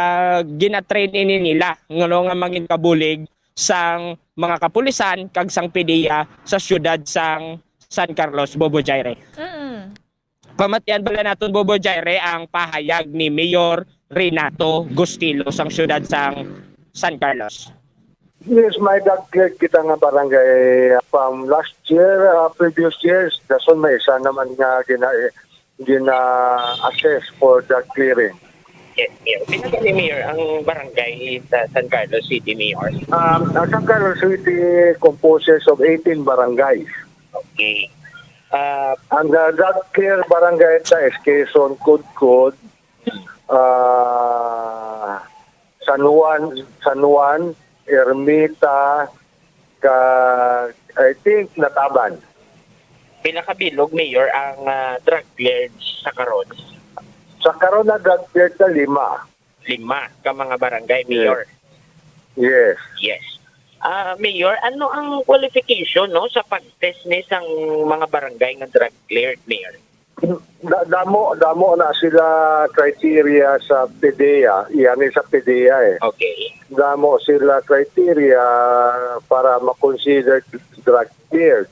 ginatrain ini nila, ngano nga mangin kabulig sang mga kapulisan kag sang PDEA sa siyudad sang San Carlos, Bombo Jaire. Mm. Pamatian bala naton, Bombo Jaire, ang pahayag ni Mayor Renato Gustilo sang siyudad sang San Carlos. Yes, may drug cleared kita nga barangay, uh, from last year, uh, previous years, dason may isa naman nga gina-, gina-assess for drug clearing. Yes, Mayor. Pila gani, Mayor, ang barangay sa San Carlos City, Mayor? Um, ang San Carlos City comprises of eighteen barangays. Okay. Ah, Ang, uh, drug clear barangay ta is Quezon, Codcod, ah, San Juan, San Juan, Ermita, ka, I think, Nataban. Pila ka bilog, Mayor, ang, ah, drug cleared sa karon? Sa karon na drug cleared na lima. Lima ka mga barangay, Yes. Mayor. Yes. Yes. Ah, Mayor, ano ang qualification, no, sa pag-test ni sang mga barangay nga drug cleared, Mayor? Da-, damo, damo na sila criteria sa PDEA, iya ni sa PDEA eh. Okay. Damo sila criteria para ma-consider drug cleared.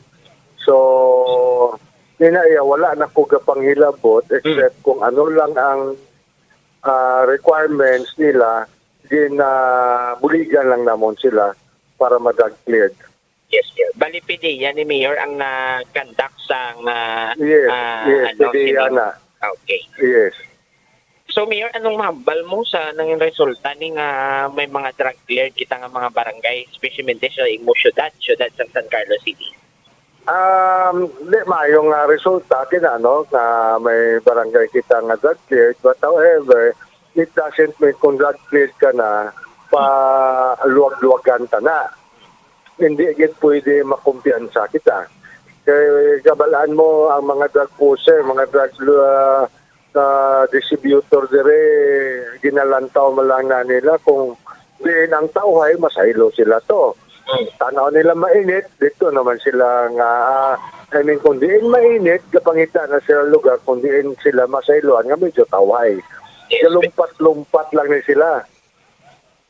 So, nina iya, wala na ko gapanghilabot except Mm. kung ano lang ang, ah, requirements nila, ginabuligan lang namon sila para ma-drug cleared. Yes, Mayor. Bali, PDEA ni Mayor ang nag-conduct sang, ah, Yes, ah, yes, ano, PDEA sining na. Okay. Yes. So, Mayor, anong mahambal mo sa nangin resulta ni nga may mga drug cleared kita nga mga barangay, especially sa imo syudad, syudad sang San Carlos City? Um, di, maayo nga resulta kina, no, nga may barangay kita nga drug cleared, but however, it doesn't mean kung drug cleared ka na, pa luwag-luwagan ta na. Hindi gid pwede makumpiyansa kita. Kay kabalaan mo ang mga drug pusher, mga drug, ah, ah, distributor dire, ginalantaw man lang na nila kung diin ang tawhay, masaylo sila to. Tanaw nila mainit, dito naman sila nga, ah, I mean, kung diin mainit, kapangita na sila lugar, kung diin sila masayloan nga medyo tawhay. Yes, galumpat-lumpat lang ni sila.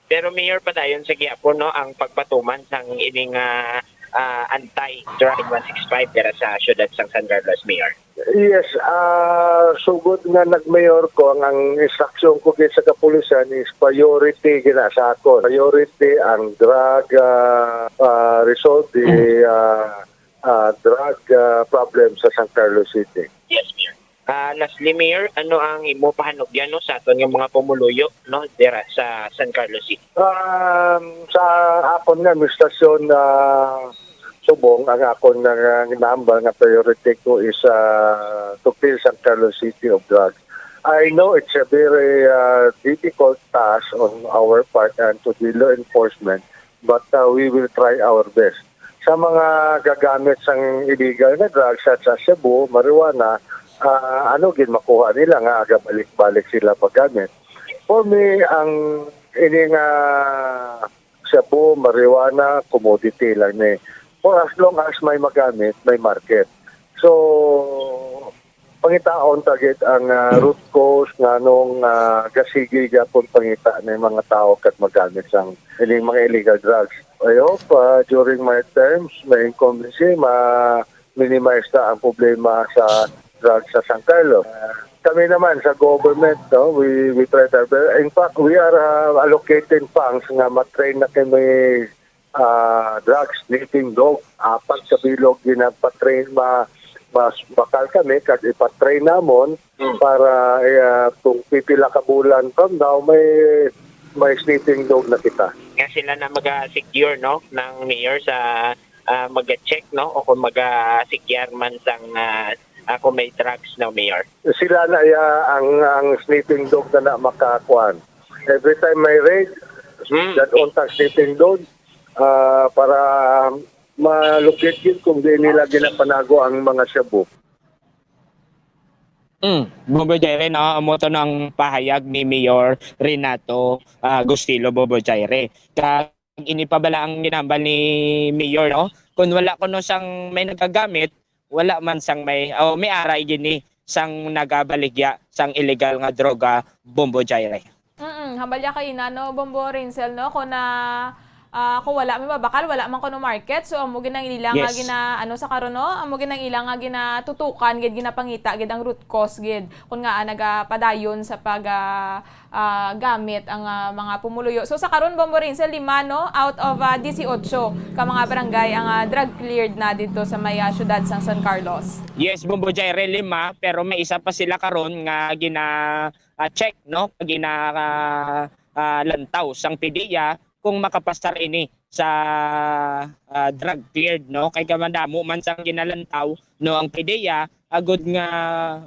Pero Mayor, padayon sa gihapon, no, ang pagpatuman sang ining, ah, ah, anti-drug one six five dira sa siyudad sang San Carlos, Mayor. Yes, ah, sugod nga nag-mayor ko, ang, ang instruction ko gid sa kapulisan is priority gina sa akon. Priority ang drug, ah, ah, resolve the, ah, ah, drug, ah, problem sa San Carlos City. Yes, Mayor. Ah, lastly, Mayor, ano ang imo pahanugyan, no, sa aton nga mga pumuluyo, no, dira sa San Carlos City? Um, sa akon nga administrasyon, ah, subong, ang akon nga, nga ginahambal nga priority ko is, ah, to clear San Carlos City of drugs. I know it's a very, ah, difficult task on our part and to the law enforcement, but, ah, we will try our best. Sa mga gagamit sang illegal nga drugs such as shabu, marijuana, ah, ano gid makuha nila nga agabalik-balik sila paggamit? For me, ang ini nga shabu, marijuana, commodity lang ni. For as long as may magamit, may market. So, pangitaon ta gid ang, ah, root cause nganong, ah, gasigi gyapon pangita ni mga tao kag magamit sang ining mga illegal drugs. I hope, ah, during my terms, my incumbency, ma-minimize ta ang problema sa drugs sa San Carlos. Ah, kami naman sa government, no, we, we try our best. In fact, we are, ah, allocating funds nga ma-train na kami, ah, drug sniffing dog. Apat ka bilog ginapatrain, ma-, mas bakal kami kag ipatrain namon Mm. para, ah, kung pipila ka bulan from now, may, may sniffing dog na kita. Nga sila na maga-secure, no, ng mayor sa, ah, maga-check, no, o kung maga-secure man sang, ah, ah, kung may drugs, no, Mayor. Sila na iya ang, ang sniffing dog na, na makakuan. Every time may raid, Mm. dad-on ta sniffing dog, ah, para malukit yun kung di nila ginapanago ang mga shabu. Mm, Bombo Jaire, no? Amo to nang pahayag ni Mayor Renato, ah, Gustilo, Bombo Jaire. Kag ini pa bala ang ginambal ni Mayor, no? Kung wala kuno sang may nagagamit, wala man sang may, oh, may aray gini sang nagabaligya sang illegal nga droga, Bombo Jaire. Mm, hambal ya kay ina, no, Bombo Rinsel, no, kung na, ah, kung wala may mabakal, wala man kuno market. So, amo gid ang ila nga Yes. gina-, ano, sa karon, no, amo gid ang ila nga ginatutukan gid, ginapangita gid ang root cause gid kung nga, ah, nagapadayon sa pag, ah, ah, gamit ang, ah, mga pumuluyo. So, sa karon, Bombo Rinsel, lima, no, out of, ah, dieciocho ka mga barangay ang, ah, drug cleared na dito sa may, ah, syudad sang San Carlos. Yes, Bombo Jaire, lima, pero may isa pa sila karon nga gina, ah, check, no? Gina, ah, ah, lantaw sang PDEA kung makapasar ini sa, ah, drug cleared, no? Kay kamadamo man sang ginalantaw, no, ang PDEA, agud nga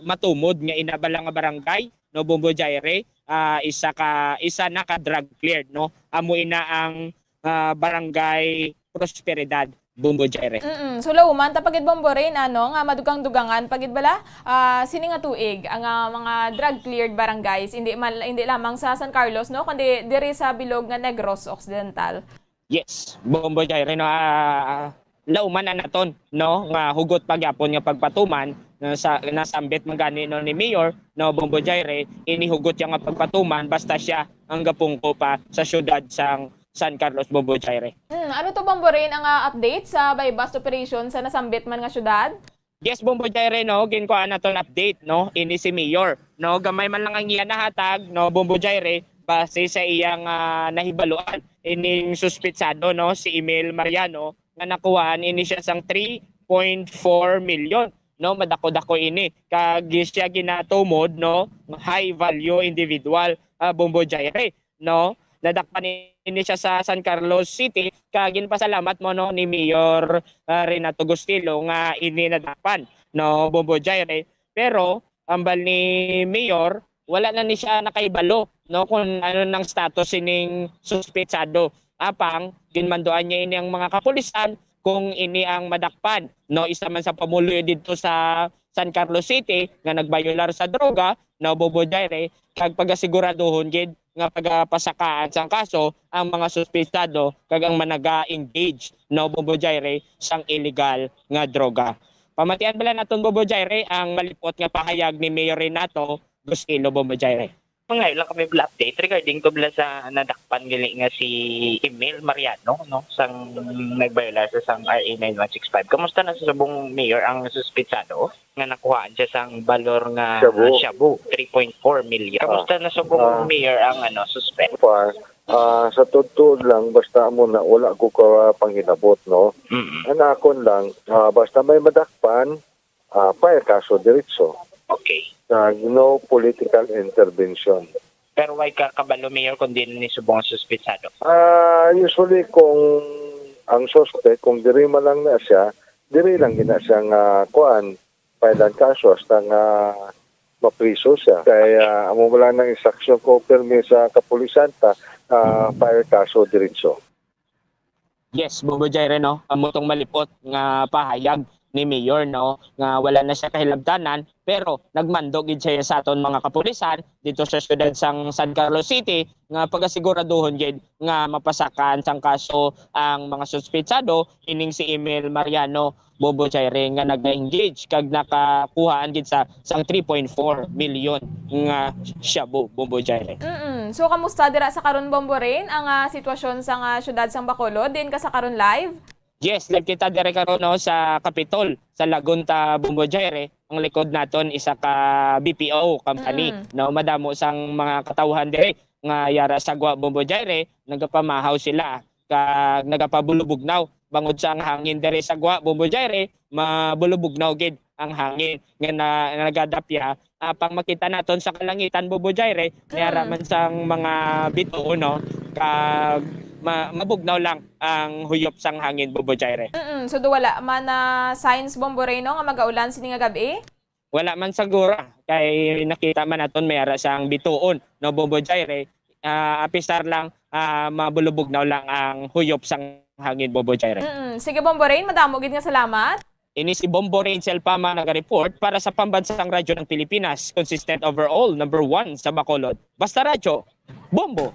matumod nga ina bala nga barangay, no, Bombo Jaire, ah, isa ka, isa na ka drug cleared, no? Amo ina ang, ah, Barangay Prosperidad, Bombo Jaire. Mm-mm. So, lauman ta pa gid, Bombo Rain, ano, nga madugang-dugangan pa gid bala, ah, sini nga tuig ang, ah, mga drug cleared barangays, hindi mal-, hindi lamang sa San Carlos, no, kundi diri sa bilog nga Negros Occidental. Yes, Bombo Jaire, no, ah, lauman na naton, no, nga hugot pa gyapon nga pagpatuman, no, sa nasambit man gani, no, ni Mayor, no, Bombo Jaire, ini hugot ya nga pagpatuman basta siya ang gapungko pa sa syudad sang San Carlos, Bombo Jaire. Hmm, ano to, Bombo Rain, ang, ah, update sa buy-bust operation sa nasambit man nga syudad? Yes, Bombo Jaire, no, ginkuha naton update, no, ini si Mayor, no, gamay man lang ang iya nahatag, no, Bombo Jaire, base sa iyang, ah, nahibaluan ining suspitsado, no, si Emil Mariano, nga nakuhaan ini siya sang three point four million, no, madako-dako ini, kag siya ginatumod, no, high value individual, ah, Bombo Jaire, no? Nadakpan ini siya sa San Carlos City, kag ginpasalamat mo, no, ni Mayor, ah, Renato Gustilo nga ini nadakpan, no, Bombo Jaire. Pero, ambal ni Mayor, wala na ni siya nakahibalo, no, kung ano nang status sining suspetsado. Apang, ginmanduan niya ini ang mga kapulisan kung ini ang madakpan, no, isa man sa pumuluyo didto sa San Carlos City nga nagbayular sa droga, no, Bombo Jaire, kag pagasiguraduhon gid nga pagapasakaan sang kaso ang mga suspetsado kag ang managa-engage, no, Bombo Jaire, sang illegal nga droga. Pamatian bala naton, Bombo Jaire, ang malipot nga pahayag ni Mayor Renato Gustilo, Bombo Jaire. Mangayo lang kami bala update regarding to bala sa nadakpan gali nga si Emil Mariano, no, sang nagbayular sa sang R A nine one six five. Kamusta na sa subong, Mayor, ang suspetsado nga nakuhaan siya sang balor nga shabu, shabu, three point four million? Ah. Kamusta na subong, ah, Mayor, ang, ano, suspect? Pa, ah, sa totoo lang, basta amo na, wala ko ka panghinabot, no? Mm. Ang akon lang, ah, basta may madakpan, ah, file kaso diretso. Okay. Kag no political intervention. Pero wala ka kabalo, Mayor, kung diin ni subong ang suspetsado? Ah, usually, kung ang suspect, kung diri man lang na siya, diri lang gina siya nga, kuan, file ang kaso hasta nga mapriso siya. Kaya, amo lang nang instruction ko pirmi sa kapulisan ta, ah, file kaso diretso. Yes, Bombo Jaire, no? Amo tong malipot nga pahayag ni Mayor, no, nga wala na siya kahilabtanan, pero nagmando gid siya sa aton mga kapulisan dito sa siyudad sang San Carlos City nga pagasiguraduhon gid nga mapasakaan sang kaso ang mga suspetsado, ining si Emil Mariano, Bombo Jaire, nga nag-engage kag nakakuhaan gid sa sang three point four million nga shabu, Bombo Jaire. Mm-mm. So, kamusta dira sa karon, Bombo Rain, ang, ah, sitwasyon sa, ah, siyudad sang Bacolod? Diin ka sa karon live? Yes, live kita dire karon, no, sa Capitol, sa Lagunta, Bombo Jaire. Ang likod naton, isa ka B P O company, mm, no, madamo sang mga katawhan dire nga yara sa gwa, Bombo Jaire, nagapamahaw sila kag nagapabulubugnaw bangod sa ang hangin diri sa gwa, Bombo Jaire, mabulubugnaw gid ang hangin nga na, nagadapya. Apang makita naton sa kalangitan, Bombo Jaire, may ara, mm, man sang mga bituon, no? Kag ma-, mabugnaw lang ang huyop sang hangin, Bombo Jaire. Mm-mm. So, do wala man na signs, Bombo Rain, no, nga magaulan sini nga gab-i? Wala man siguro, kay nakita man naton may ara sang bituon, no, Bombo Jaire. Ah, apisar lang, ah, mabulubugnaw lang ang huyop sang hangin, Bombo Jaire. Mm-mm. Sige, Bombo Rain, madamo gid nga salamat. Ini si Bombo Rain Selpama naga-report para sa Pambansang Radyo ng Pilipinas, consistent overall, number one sa Bacolod. Basta Radyo, Bombo!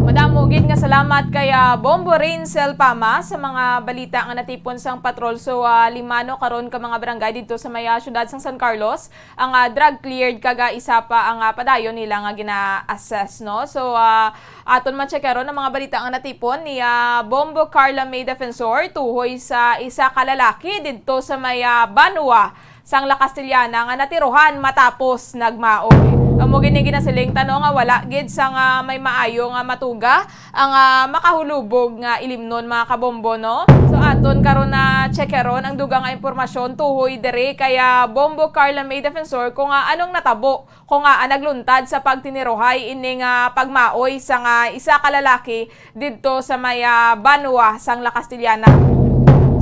Madamo gid nga salamat kay, ah, Bombo Rain Selpama sa mga balita nga natipon sang patrol. So, ah, lima, no, karon ka mga barangay didto sa may, ah, siyudad sang San Carlos ang, ah, drug cleared kag, ah, isa pa ang, ah, padayon nila nga gina-assess, no? So, ah, aton man-checkeron ang mga balita nga natipon ni, ah, Bombo Carla May Defensor tuhoy sa isa ka lalaki didto sa may, ah, Banwa sang La Castellana nga natirohan matapos nagmaoy. Amo gid ni ginasiling ta, no, nga wala gid sang, ah, may maayo nga matuga ang, ah, makahulubog nga ilimnon, mga kabombo, no? So, aton karon na checkeron ang dugang nga impormasyon tuhoy diri kay, ah, Bombo Carla May Defensor kung, ah, anong natabo kung, ah, nagluntad sa pagtinirohay ini nga pagmaoy sang, ah, isa ka lalaki didto sa may, ah, Banwa sang La Castellana.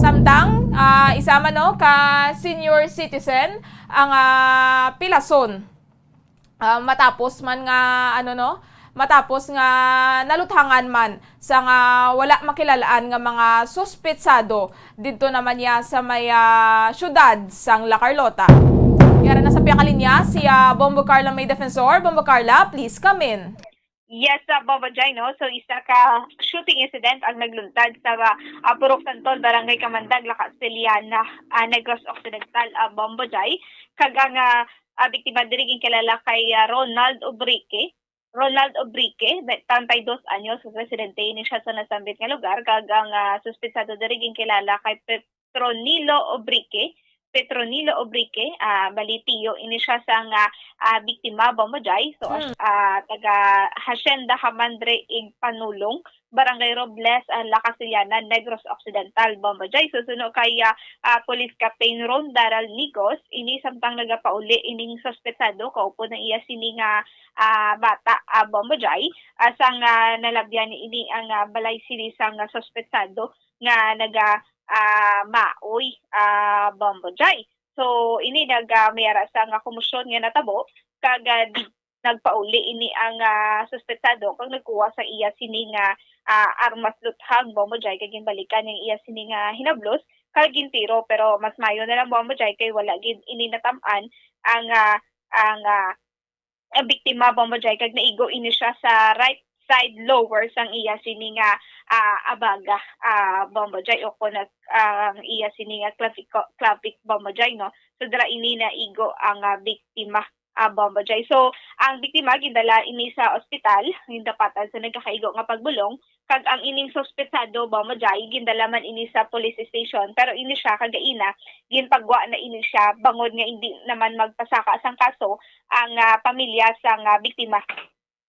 Samtang, ah, isa man, no, ka senior citizen ang, ah, pilason. Ah, matapos man nga, ano, no, matapos nga naluthangan man sa nga wala makilalaan nga mga suspetsado didto naman niya sa may, ah, siyudad sang La Carlota. Yara na sa piyakalinya si, ah, Bombo Carla May Defensor. Bombo Carla, please come in. Yes, ah, Bombo Jai, no? So, isa ka shooting incident ang nagluntad sa, ah, Purok Santol, Barangay Kamandag, La Castellana, ah, Negros Occidental, ah, Bombo Jai. Kag ang, ah, ah, biktima diri ginkilala kay, ah, Ronald Obrique. Ronald Obrique, be-, treinta y dos anyos, residente ini siya sa nasambit nga lugar. Kag ang, ah, suspetsado diri ginkilala kay Pe-, Petronilo Obrique, Petronilo Obrique, ah, bali tiyo ini siya sang, ah, ah, biktima, Bombo Jai. So, as-, hmm, ah, taga Hacienda Hamandre Igpanulong, Barangay Robles, ah, La Castellana, Negros Occidental, Bombo Jai. So, suno kay, ah, ah, Police Captain Ron Daral Nigos, ini samtang nagapauli ining suspetsado, kaupod ang iya sini nga, ah, bata, ah, Bombo Jai. Ah, sang, ah, nalabyan ni ini ang, ah, balay sini sang, ah, suspetsado nga naga, ah, maoy, ah, Bombo Jai. So, ini nag, ah, may ara sa nga komosyon nga natabo, kag, ah, di-, nagpauli ini ang, ah, suspetsado kag nagkuha sa iya sini nga, ah, armas luthang, Bombo Jai, kag ginbalikan ang iya sini nga hinablos kag gintiro, pero mas mayo na lang, Bombo Jai, kay wala gid ini natam-an ang, ah, ang, ah, ang biktima, Bombo Jai, kag naigo ini siya sa right side lower sang iya sini nga, ah, abaga, ah, Bombo Jai, o kon ang iya sini nga clavico-, clavic, Bombo Jai, no? So, dira ini naigo ang, ah, biktima, ah, Bombo Jai. So, ang biktima gindala ini sa ospital, gindapatan sa nagkakaigo nga pagbulong, kag ang ining suspetsado, Bombo Jai, gindala man ini sa police station, pero ini siya kagaina, ginpagwa na ini siya bangod nga indi naman magpasaka sang kaso ang, ah, pamilya sang, ah, biktima.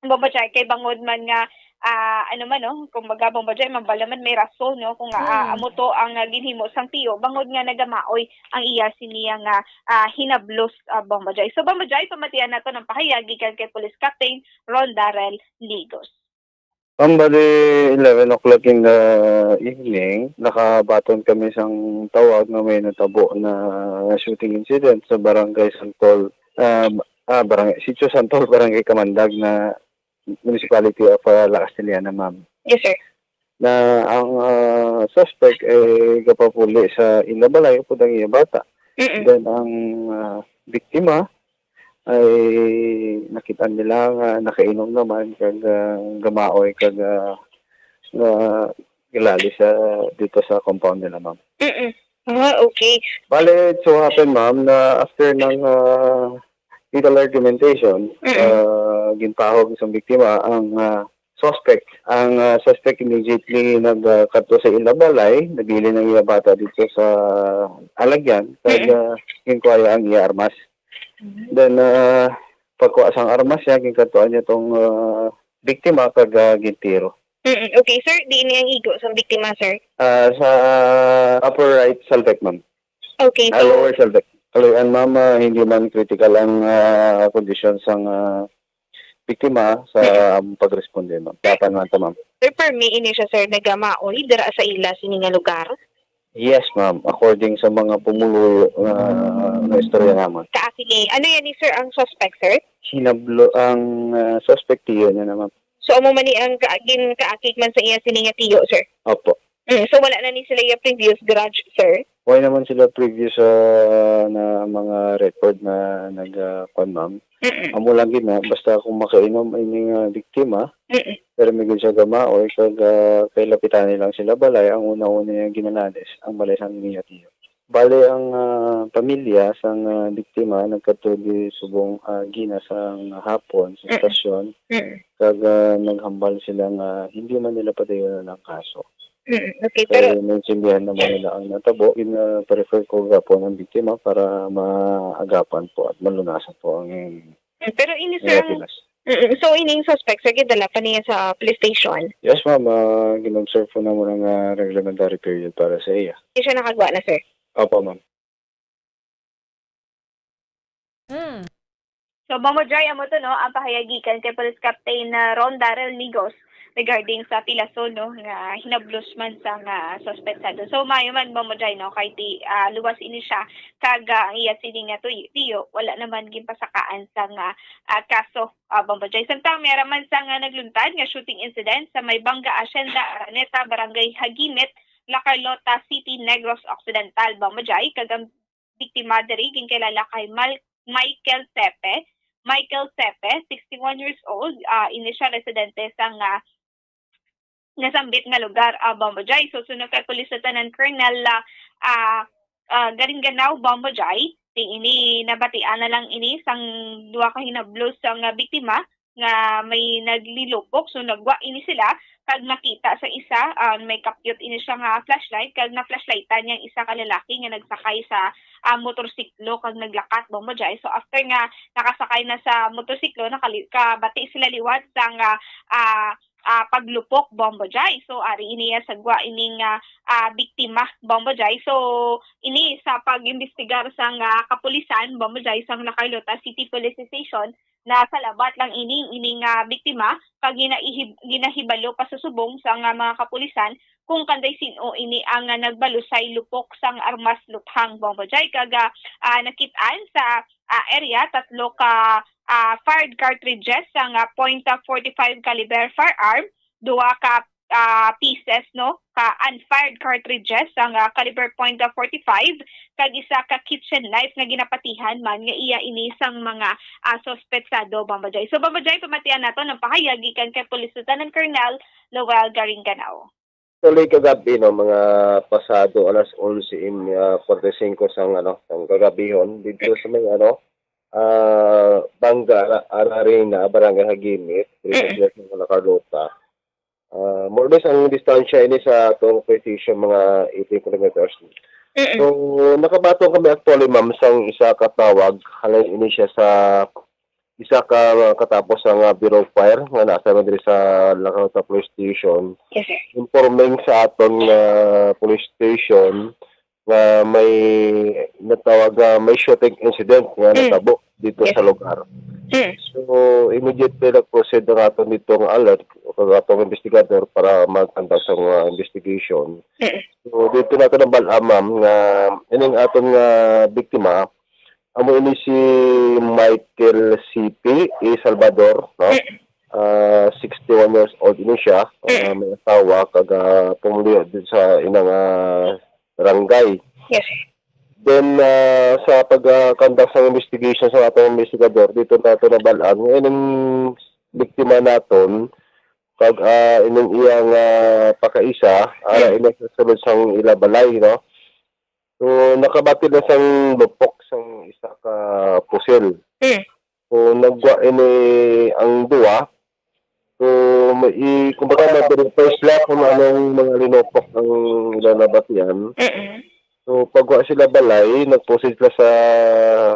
Bombo Jai, kay bangod man nga, ah, ano man, no, kumbaga, Bombo Jai, mabala man may rason, no, kung, ah, Mm. amo to ang, ah, ginhimo sang tiyo, bangod nga nagamaoy ang iya siniya nga, ah, hinablos, ah, Bombo Jai. So, Bombo Jai, pamatian nato ng pahayag gikan kay Police Captain Ron Darrell Ligos. Ma'am, bali, eleven o'clock in the evening, nakabaton kami sang tawag nga may natabo na shooting incident sa Barangay Santol, ah, ah, Barangay, Sitio Santol, Barangay Kamandag na municipality of, ah, La Castellana, ma'am. Yes, sir. Na ang, ah, suspect ay gapapuli sa ila balay upod ang iya bata. Mm-mm. Then ang, ah, biktima ay nakit-an nila nga nakainom naman kag, ah, gamaoy kag, ah, nga gilali sa dito sa compound nila, ma'am. Mm-mm. Ah, okay. Bale, it so happen, ma'am, na after ng, ah, legal argumentation, Mm-mm. ah, ginpahog sa biktima ang, ah, suspect. Ang, ah, suspect immediately nag, ah, kadto sa ila balay, nabilin ang iya bata dito sa alagyan, kag, Mm-mm. ah, ginkuha ang iya armas. Mm. Then, ah, pagkuha sang armas niya, ginkadtuan niya tong, ah, biktima kag, ah, gintiro. Mm-mm. Okay, sir, diin ni ang igo sang biktima, sir? Ah, sa upper right salpek, ma'am. Okay, Ah, so lower salpek. Kaluy-an, ma'am, ah, hindi man critical ang, ah, kondisyon sang, ah, biktima sa Mm-mm. among pagresponde, ma'am. Dapat man to, ma'am. Sir, permi ini siya, sir, nagamaoy dira sa ila sini nga lugar? Yes, ma'am. According sa mga pumuluyo nga, nga istorya naman. Kaakig ni, ano yan ni, sir, ang suspect, sir? Hinablo ang, ah, suspect, tiyo niya naman. So, amo man ni ang ka-, gin-, kaakig man sa iya sini nga tiyo, sir? Opo. Mm, so, wala na ni sila yung previous grudge, sir? Wala naman sila previous, ah, na mga record na nag, ah, kwan, ma'am. Mm-mm. Amo lang gid na, basta kung makainom ini nga biktima, Mm-mm. pero may gid siya gamaoy, kag, ah, kay lapitani lang sila balay, ang una-una niya ginalalis, ang balay sang iya tiyo. Bale, ang, ah, pamilya sang, ah, biktima nagkadto di subong, ah, gina sang hapon sa Mm. estasyon, Mm. kag, ah, naghambal sila nga hindi man nila padayonon ang kaso. Mm, okay, Kay pero naintindihan naman nila ang natabo, gina-refer ko gapon ang biktima para maagapan po at malunasan po ang Mm, pero ini, ang sir, ang, happiness. Mm, so, ining suspect, sir, gidala pa niya sa police station? Yes, ma'am. Ah, gin-observe po naman ang, ah, reglementary period para sa iya. Hindi siya nakagwa na, sir? Opo, ma'am. Mm. So, Mamo Jai, amo to, no, ang pahayag gikan kay Police Captain, ah, Ron Darrell Nigos regarding sa pilason, no, nga hinablos man sa nga suspetsado. So, maayo man, Mamo Jai, no, kay ti-, ah, luwas ini siya, kag, ah, ang iya sini nga tuy-, tiyo, wala naman ginpasakaan sa nga, ah, kaso, ah, Mamo Jai. Samtang may ara man sa nga nagluntad nga shooting incident sa may Banga Hacienda, Araneta, Barangay Hagimit, La Carlota City, Negros Occidental, Mamo Jai, kag ang biktima diri ginkilala kay Mal-, Michael Sepe. Michael Sepe, sixty-one years old, ah, ini siya residente sa nga nasambit nga lugar, ah, Bombo Jai. So, suno kay Police Lieutenant Colonel, ah, ah, ah, Garinganao, Bombo Jai, ti ini nabatian na lang ini sang duha ka hinablos sang, ah, biktima nga may naglilupok. So, nagwa ini sila kag nakita sa isa, ah, may kapyot ini siya nga flashlight, kag na-flashlightan niya ang isa ka lalaki nga nagsakay sa, ah, motorsiklo kag naglakat, Bombo Jai. So, after nga nakasakay na sa motorsiklo, nakali-, kabati sila liwat sang, ah, ah, ah, paglupok, Bombo Jai. So, ari ini ya sagwa ining, ah, ah, biktima, Bombo Jai. So, ini sa pag-imbestigar sang, ah, kapulisan, Bombo Jai, sang La Carlota City Police Station, na salabat lang ini, ini nga biktima, kag ginaihib-, ginahibalo pa sa subong sa nga mga kapulisan kung kanday sin-o ini ang, ah, nagbalusay lupok sang armas luthang, Bombo Jai. Kag, ah, ah, nakit-an sa, ah, area, tatlo ka, ah, fired cartridges sang, ah, point forty-five caliber firearm, duha ka ah, pieces, no, ka unfired cartridges sang, ah, caliber point forty-five, kag isa ka kitchen knife nga ginapatihan man nga iya ini sang mga, ah, suspetsado, Bamba Jai. So, Bamba Jai, pamatian nato ang pahayag gikan kay Police Lieutenant Colonel Lowell Garinganao. Tuloy kagabi, no, mga pasado alas onse, im-, ah, forty-five sang, ano, sang kagabihon, dito sa may, ano, ah, Bangga, Ara-, Ararina, Barangay Hagimit, diri sa Mm. Siyudad ng La Carlota. Ah, more or less, ang distansya ini sa atong police station, mga eighteen kilometers. Mm-mm. So, nakabaton kami actually, ma'am, sang isa ka tawag. Halin ini siya sa isa ka katapos ang, ah, Bureau of Fire nga nasa man diri sa La Carlota Police Station. Yes, sir. Informing sa aton nga police station nga may natawag nga may shooting incident nga Mm. natabo dito Yes, sa sir. lugar. Mm. So, immediately nag-proceed ang aton dito nga alert o ang atong investigador para mag-conduct sa mga investigation. Mm. So, dito nato nabal-an, ma'am, nga ining aton nga biktima, amo ini si Michael C P A Salvador, no? Mm. Ah, sixty-one years old ini siya. Ah, Mm. may asawa, kag, ah, pumuluyo din sa inang, ah, barangay. Yes, sir. Then, ah, sa pag, ah, conduct sa investigation sa atong investigador, dito nato nabal-an nga ining biktima naton, kag, ah, ining iyang, ah, pakaisa, ara Mm. ini sa sulod sang ila balay, no? So, nakabati na sang lupok sang isa ka pusil. Mm. So, nagwa ini ang duwa. So, may, i-, kumbaga, ma-verify sila kung anong mga linupok ang ila nabatian. Mm-mm. So, pagwa sila balay, nag-proceed sila sa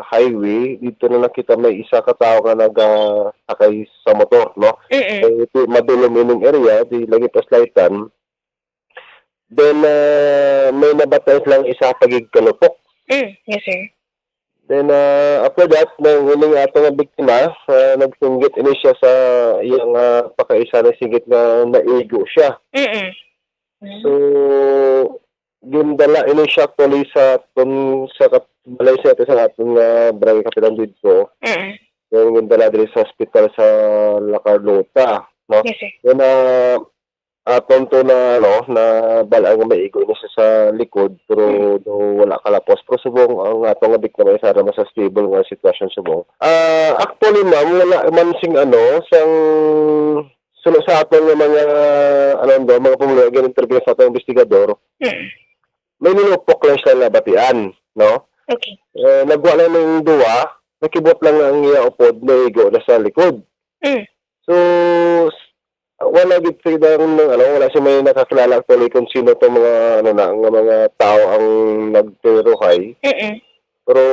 highway. Dito na nakita may isa ka tawo nga nagasakay sa motor, no? Mm-mm. Eh, ito, madulom ining area, di lagi pa slightan. Then, ah, may nabatay silang isa pa gid ka lupok. Mm, yes, sir. Then, ah, after that, nang ining ato nga biktima, ah, nagsinggit ini siya sa iyang, ah, pakaisa, nagsinggit nga naigo siya. Mm-mm. Mm. So, gindala ini siya actually sa aton, sa kat-, balay siya sa aton nga barangay kapitan dito. Mm-mm. Then, gindala diri sa ospital sa La Carlota, no? Yes, sir. Then, ah, aton to na, ano, na bal-an nga maigo na siya sa likod, pero Mm. do wala kalapos. Pero subong ang ato nga biktima isa naman sa stable nga sitwasyon subong. Ah, actually, ma'am, wala man sing, ano, sang suno sa aton nga mga, ano, do, mga pumuluyo, gin-interview sa atong investigador, Mm. may nilupok lang siya nabatian, no? Okay. Eh, nagwa lang ng duwa, nakibot lang nga ang iya upod, naigo na sa likod. Mm. So, s-, wala gid sila ng, ng, ano, wala siya may nakakilala actually kung sino tong mga, ano na, nga mga tao ang nagtiruhay. Mm-mm. Pero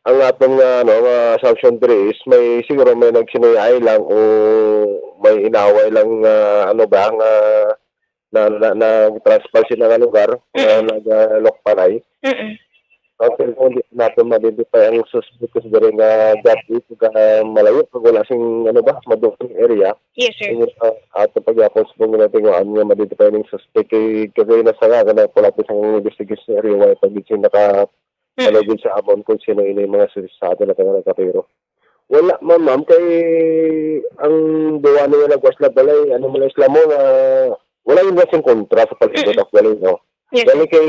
ang aton nga, ano, nga assumption diri is may, siguro may nagsinuyay lang o may inaway lang nga, ano ba, nga na, na, na transfer sila nga lugar, nga Mm-mm. nagalukpanay. Mm-mm. Ang cellphone, di nato ma-identify ang suspect kasi diri nga dati, kag, ah, malayo, kag wala sing, ano ba, madukong area. Yes, sir. Ang, ah, ato pagyapon sa mga natinguan nga ma-identify ning suspect, kay kagay na sa nga, kanang pulapit sa investigation area, wala pa gid sila naka, Mm. ano gid sa amon kung sino ini mga suspect sa ato na nga nagkapiro. Wala man, ma'am, kay ang duwa niya nagwas na balay, ano man lang sila mo nga, wala yung sing kontra sa palibot Mm. actually, no? Yes. Gani kay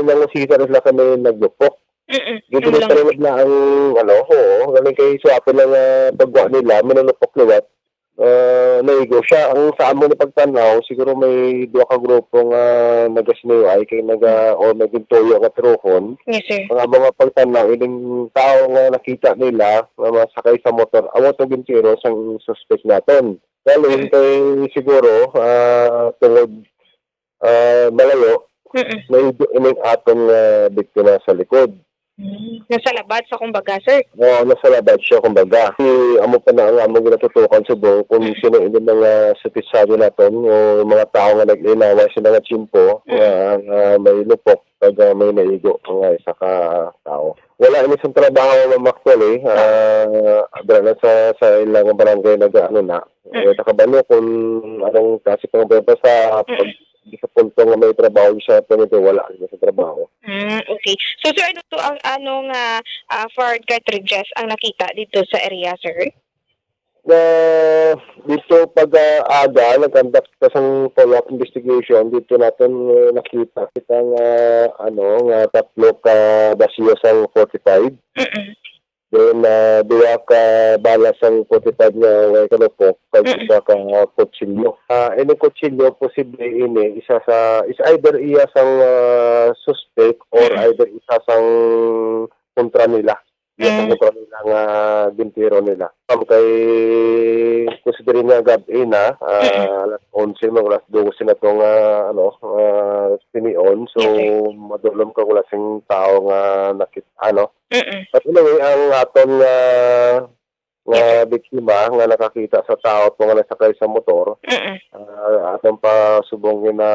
nangusisa na sila kami naglupok. Mm-mm. Dito Ang na lang. Tayo na ang, ano, oo. Gani kay suwapo na nga pagwa nila, manulupok liwat. Ah, naigo siya. Ang sa amo ni pagtanaw, siguro may duha ka grupo nga nagasinuyo ay kay naga, o may gintuyo nga truhon. Yes, sir. Ang amo nga pagtanaw, ining tao nga nakita nila nga masakay sa motor, amo to gintiro sang suspect naton. Dahil Mm. kay siguro, ah, tungod, ah, malayo, Mm-mm. naigo ining aton nga biktima sa likod. Mm. Nasa labad sa kumbaga, sir? Oo, nasa labad siya, kumbaga. Si, amo pa na ang among ginatutukan subong kung Mm. sino ini mga suspetsado naton o mga tao nga nag-inaway sa mga tiyempo Mm. nga, nga may lupok kag, ah, may naigo nga isa ka tao. Wala ini sa trabaho, ma'am, actually. Ah, dira na sa, sa ilang barangay nag-ano na. Mm. Eh, nakabalo kung anong klase pang basa pag Mm. di sa punto nga may trabaho siya, pero wala siya sa trabaho. Mm, okay. So, sir, ano to ang, ano nga, ah, fired cartridges ang nakita dito sa area, sir? Na dito pag-aga, nag-conduct ka sang follow-up investigation, dito naton, eh, nakita kita nga, ano, nga tatlo ka basiyo sang forty-five. Mm-mm. Then, ah, duha ka bala sang forty-five nga way kalupok, kag Mm-mm. isa ka kutsilyo. Ah, ini kutsilyo, posible ini isa sa, is either iya sang, ah, suspect or Mm-mm. either isa sang kontra nila. Iya sang Mm. kontra nila nga gintiro nila. Ang kay, considering nga gab-i na, ah, Mm-mm. alas onse man, alas dose na to nga, ano, ah, sinion. So, Yes, sir. madulom ka wala sing tao nga nakit-, ano, Mm-mm. But anyway, ang aton nga, nga Yes, sir. biktima nga nakakita sa tao nga nagsakay sa motor, Mm-mm. ah, aton pa subong nga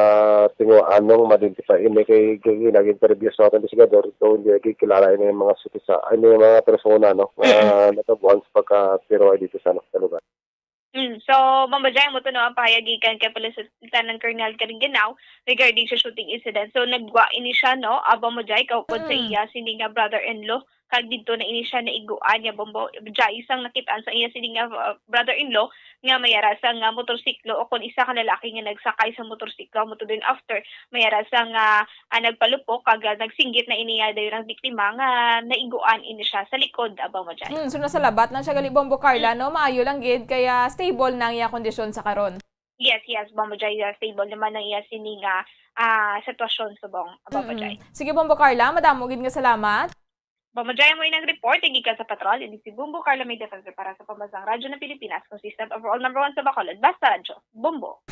tinguhaan nga ma-identify ini kay, kay nag-interview sa aton investigador, so hindi lagi kilala ini yung mga sutisa, ini yung mga persona, no, nga Mm-mm. natabuan sa pagkatiro dito sa, ano, sa lugar. Mm. So, Ma'am Bajay, amo to, no, ang pahayag gikan kay Police Lieutenant Colonel Kering Genao regarding sa shooting incident. So, nagwa ini siya, no, ah, Ma'am Bajay, kaupod sa Mm. iya sini nga brother-in-law, kag didto na ini siya naiguan niya, Ma'am Bajay, sang nakit-an sa iya sini nga, ah, brother-in-law nga may ara sa nga motorsiklo o kon isa ka lalaki nga nagsakay sa motorsiklo. Amo to din after, may ara sa nga ah, nagpalupok kag, ah, nagsinggit na ini nga dayon ang biktima nga naiguan ini siya sa likod, ah, Ma'am Bajay. Mm, so nasa labat lang siya gali, Bombo Carla, Mm. no? Maayo lang gid, kaya stable na ang iya kondisyon sa karon. Yes, yes, Ma'am Bajay, ah, stable naman ang iya sini nga, ah, sitwasyon subong, ah, Ma'am Mm-mm. Bajay. Sige, Bombo Carla, madamo gid nga salamat. Ma'am Bajay, amo inang report, gikan sa patrol, ini si Bombo Carla May Defensor para sa Pambansang Radyo ng Pilipinas, consistent overall number one sa Bacolod, Basta Radyo, Bombo.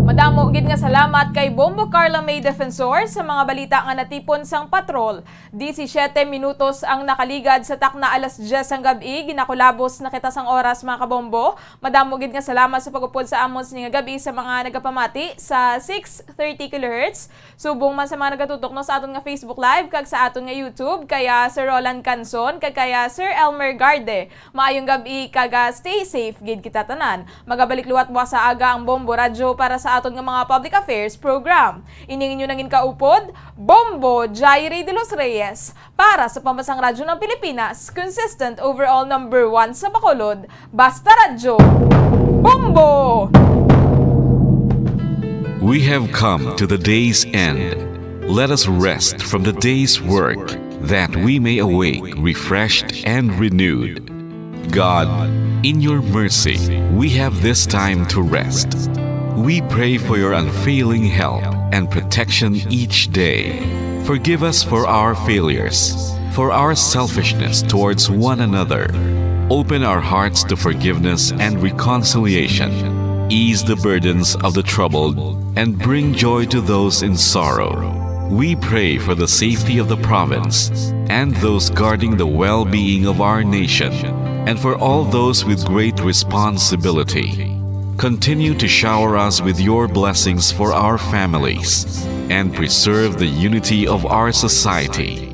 Madamo gid nga salamat kay Bombo Carla May Defensor sa mga balita nga natipon sang patrol. Disisiete minutos ang nakaligad sa takna alas diyes sang gab-i. Ginakulabos na kita sang oras, mga kabombo. Madamo gid nga salamat sa pag-upod sa amon sini nga gab-i sa mga nagapamati sa six thirty kilohertz. Subong man sa mga nagatutok, no, sa aton nga Facebook Live kag sa aton nga YouTube, kaya Sir Roland Canson kag kaya Sir Elmer Garde. Maayong gab-i kag, ah, stay safe gid kita tanan. Magabalik liwat buwas sa aga ang Bombo Radyo para sa aton nga mga public affairs program. Ining inyo nangin kaupod, Bombo Jairi de los Reyes, para sa Pambansang Radyo ng Pilipinas, consistent overall number one sa Bacolod, Basta Radyo, Bombo! We have come to the day's end. Let us rest from the day's work, that we may awake refreshed and renewed. God, in your mercy, we have this time to rest. We pray for your unfailing help and protection each day. Forgive us for our failures, for our selfishness towards one another. Open our hearts to forgiveness and reconciliation. Ease the burdens of the troubled and bring joy to those in sorrow. We pray for the safety of the province and those guarding the well-being of our nation, and for all those with great responsibility. Continue to shower us with your blessings for our families and preserve the unity of our society.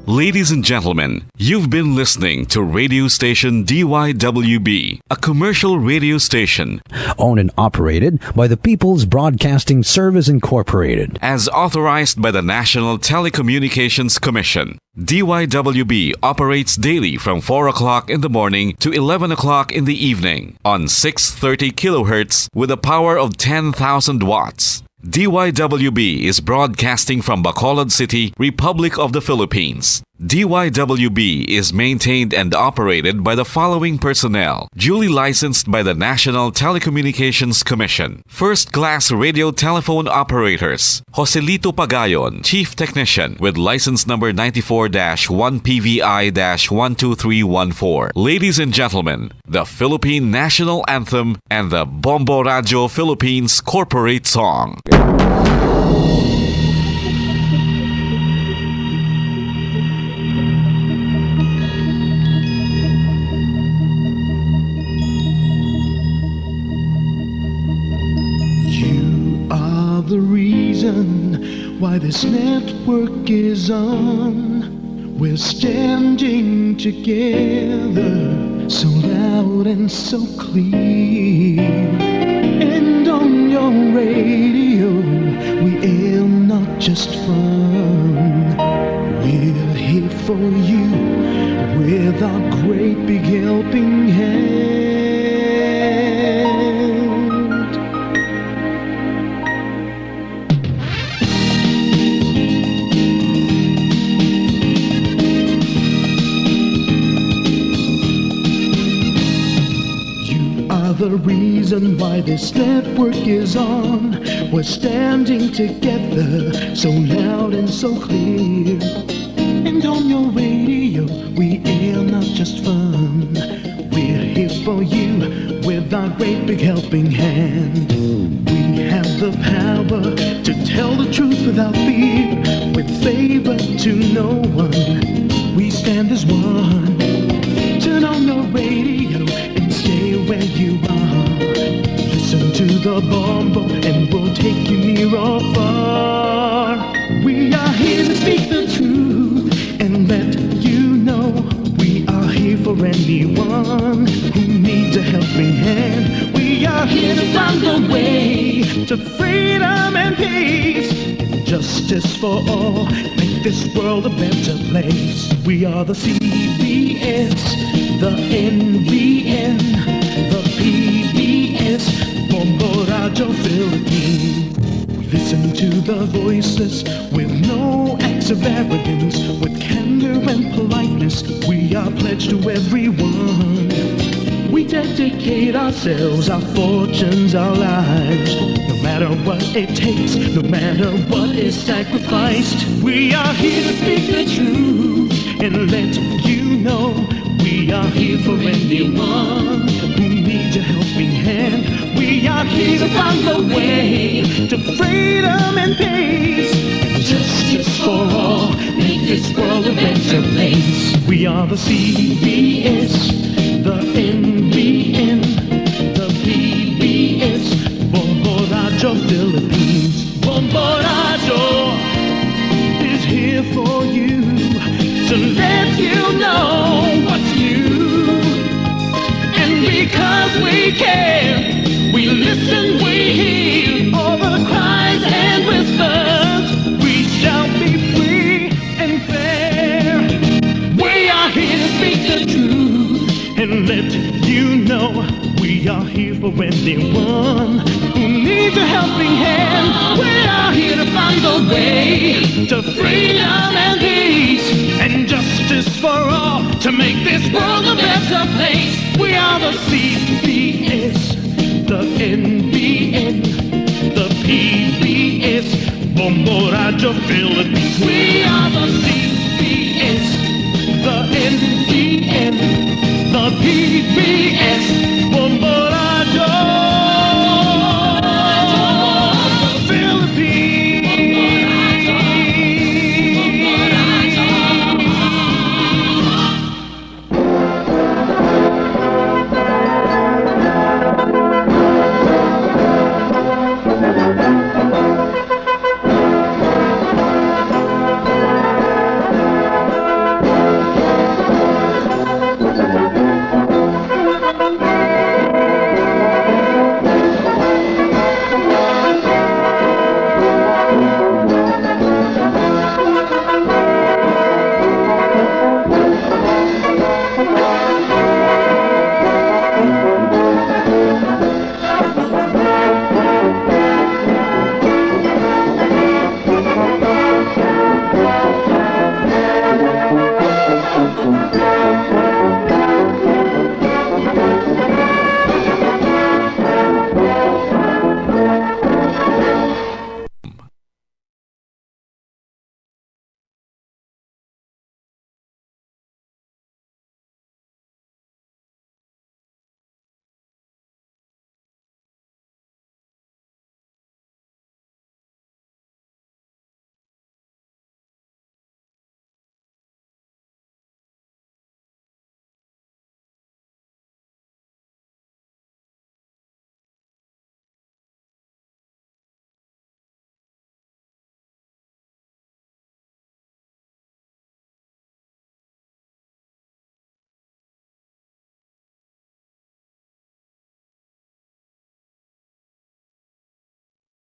Ladies and gentlemen, you've been listening to radio station D Y W B, a commercial radio station owned and operated by the People's Broadcasting Service Incorporated. As authorized by the National Telecommunications Commission, D Y W B operates daily from four o'clock in the morning to eleven o'clock in the evening on six thirty kilohertz with a power of ten thousand watts. D Y W B is broadcasting from Bacolod City, Republic of the Philippines. D Y W B is maintained and operated by the following personnel, duly licensed by the National Telecommunications Commission. First class radio telephone operators, Joselito Pagayon, Chief Technician, with license number ninety-four dash one P V I dash one two three one four. Ladies and gentlemen, the Philippine National Anthem and the Bombo Radio Philippines Corporate Song. You are the reason why this network is on. We're standing together, so loud and so clear. And on your radio, we aim not just fun. We're here for you with a great big helping hand. You are the reason why this network is on. We're standing together, so loud and so clear. And on your radio, we air not just fun. We're here for you with our great big helping hand. We have the power to tell the truth without fear, with favor to no one. We stand as one. Turn on your radio and stay where you are. Listen to the Bombo and we'll take you near or far. We are here to speak the truth and let you know we are here for anyone who needs a helping hand. We are here to find the way to freedom and peace and justice for all. Make this world a better place. We are the C B S, the N B N, the P B S, Bombo Radio Philippines. We listen to the voiceless with no acts of arrogance, with candor and politeness. We are pledged to everyone. We dedicate ourselves, our fortunes, our lives, no matter what it takes, no matter what is sacrificed. We are here to speak the truth and let you know we are here for anyone who needs a helping hand. We are here to find the way to freedom and peace and justice for all. Make this world a better place. We are the C B S, the N B N, the P B S, Bombo Radio Philippines. Bombo Radio is here for you to let you know what's new. And because we care, we listen, we hear all the cries and whispers. We shall be free and fair. We are here to speak the truth and let you know we are here for anyone who needs a helping hand. We are here to find the way to freedom and peace and justice for all, to make this world a better place. We are the C B S, the N B N, the P B S, Bombo Radio Philippines. We are the C B S, the N B N, the P B S, Bombo Radio Philippines.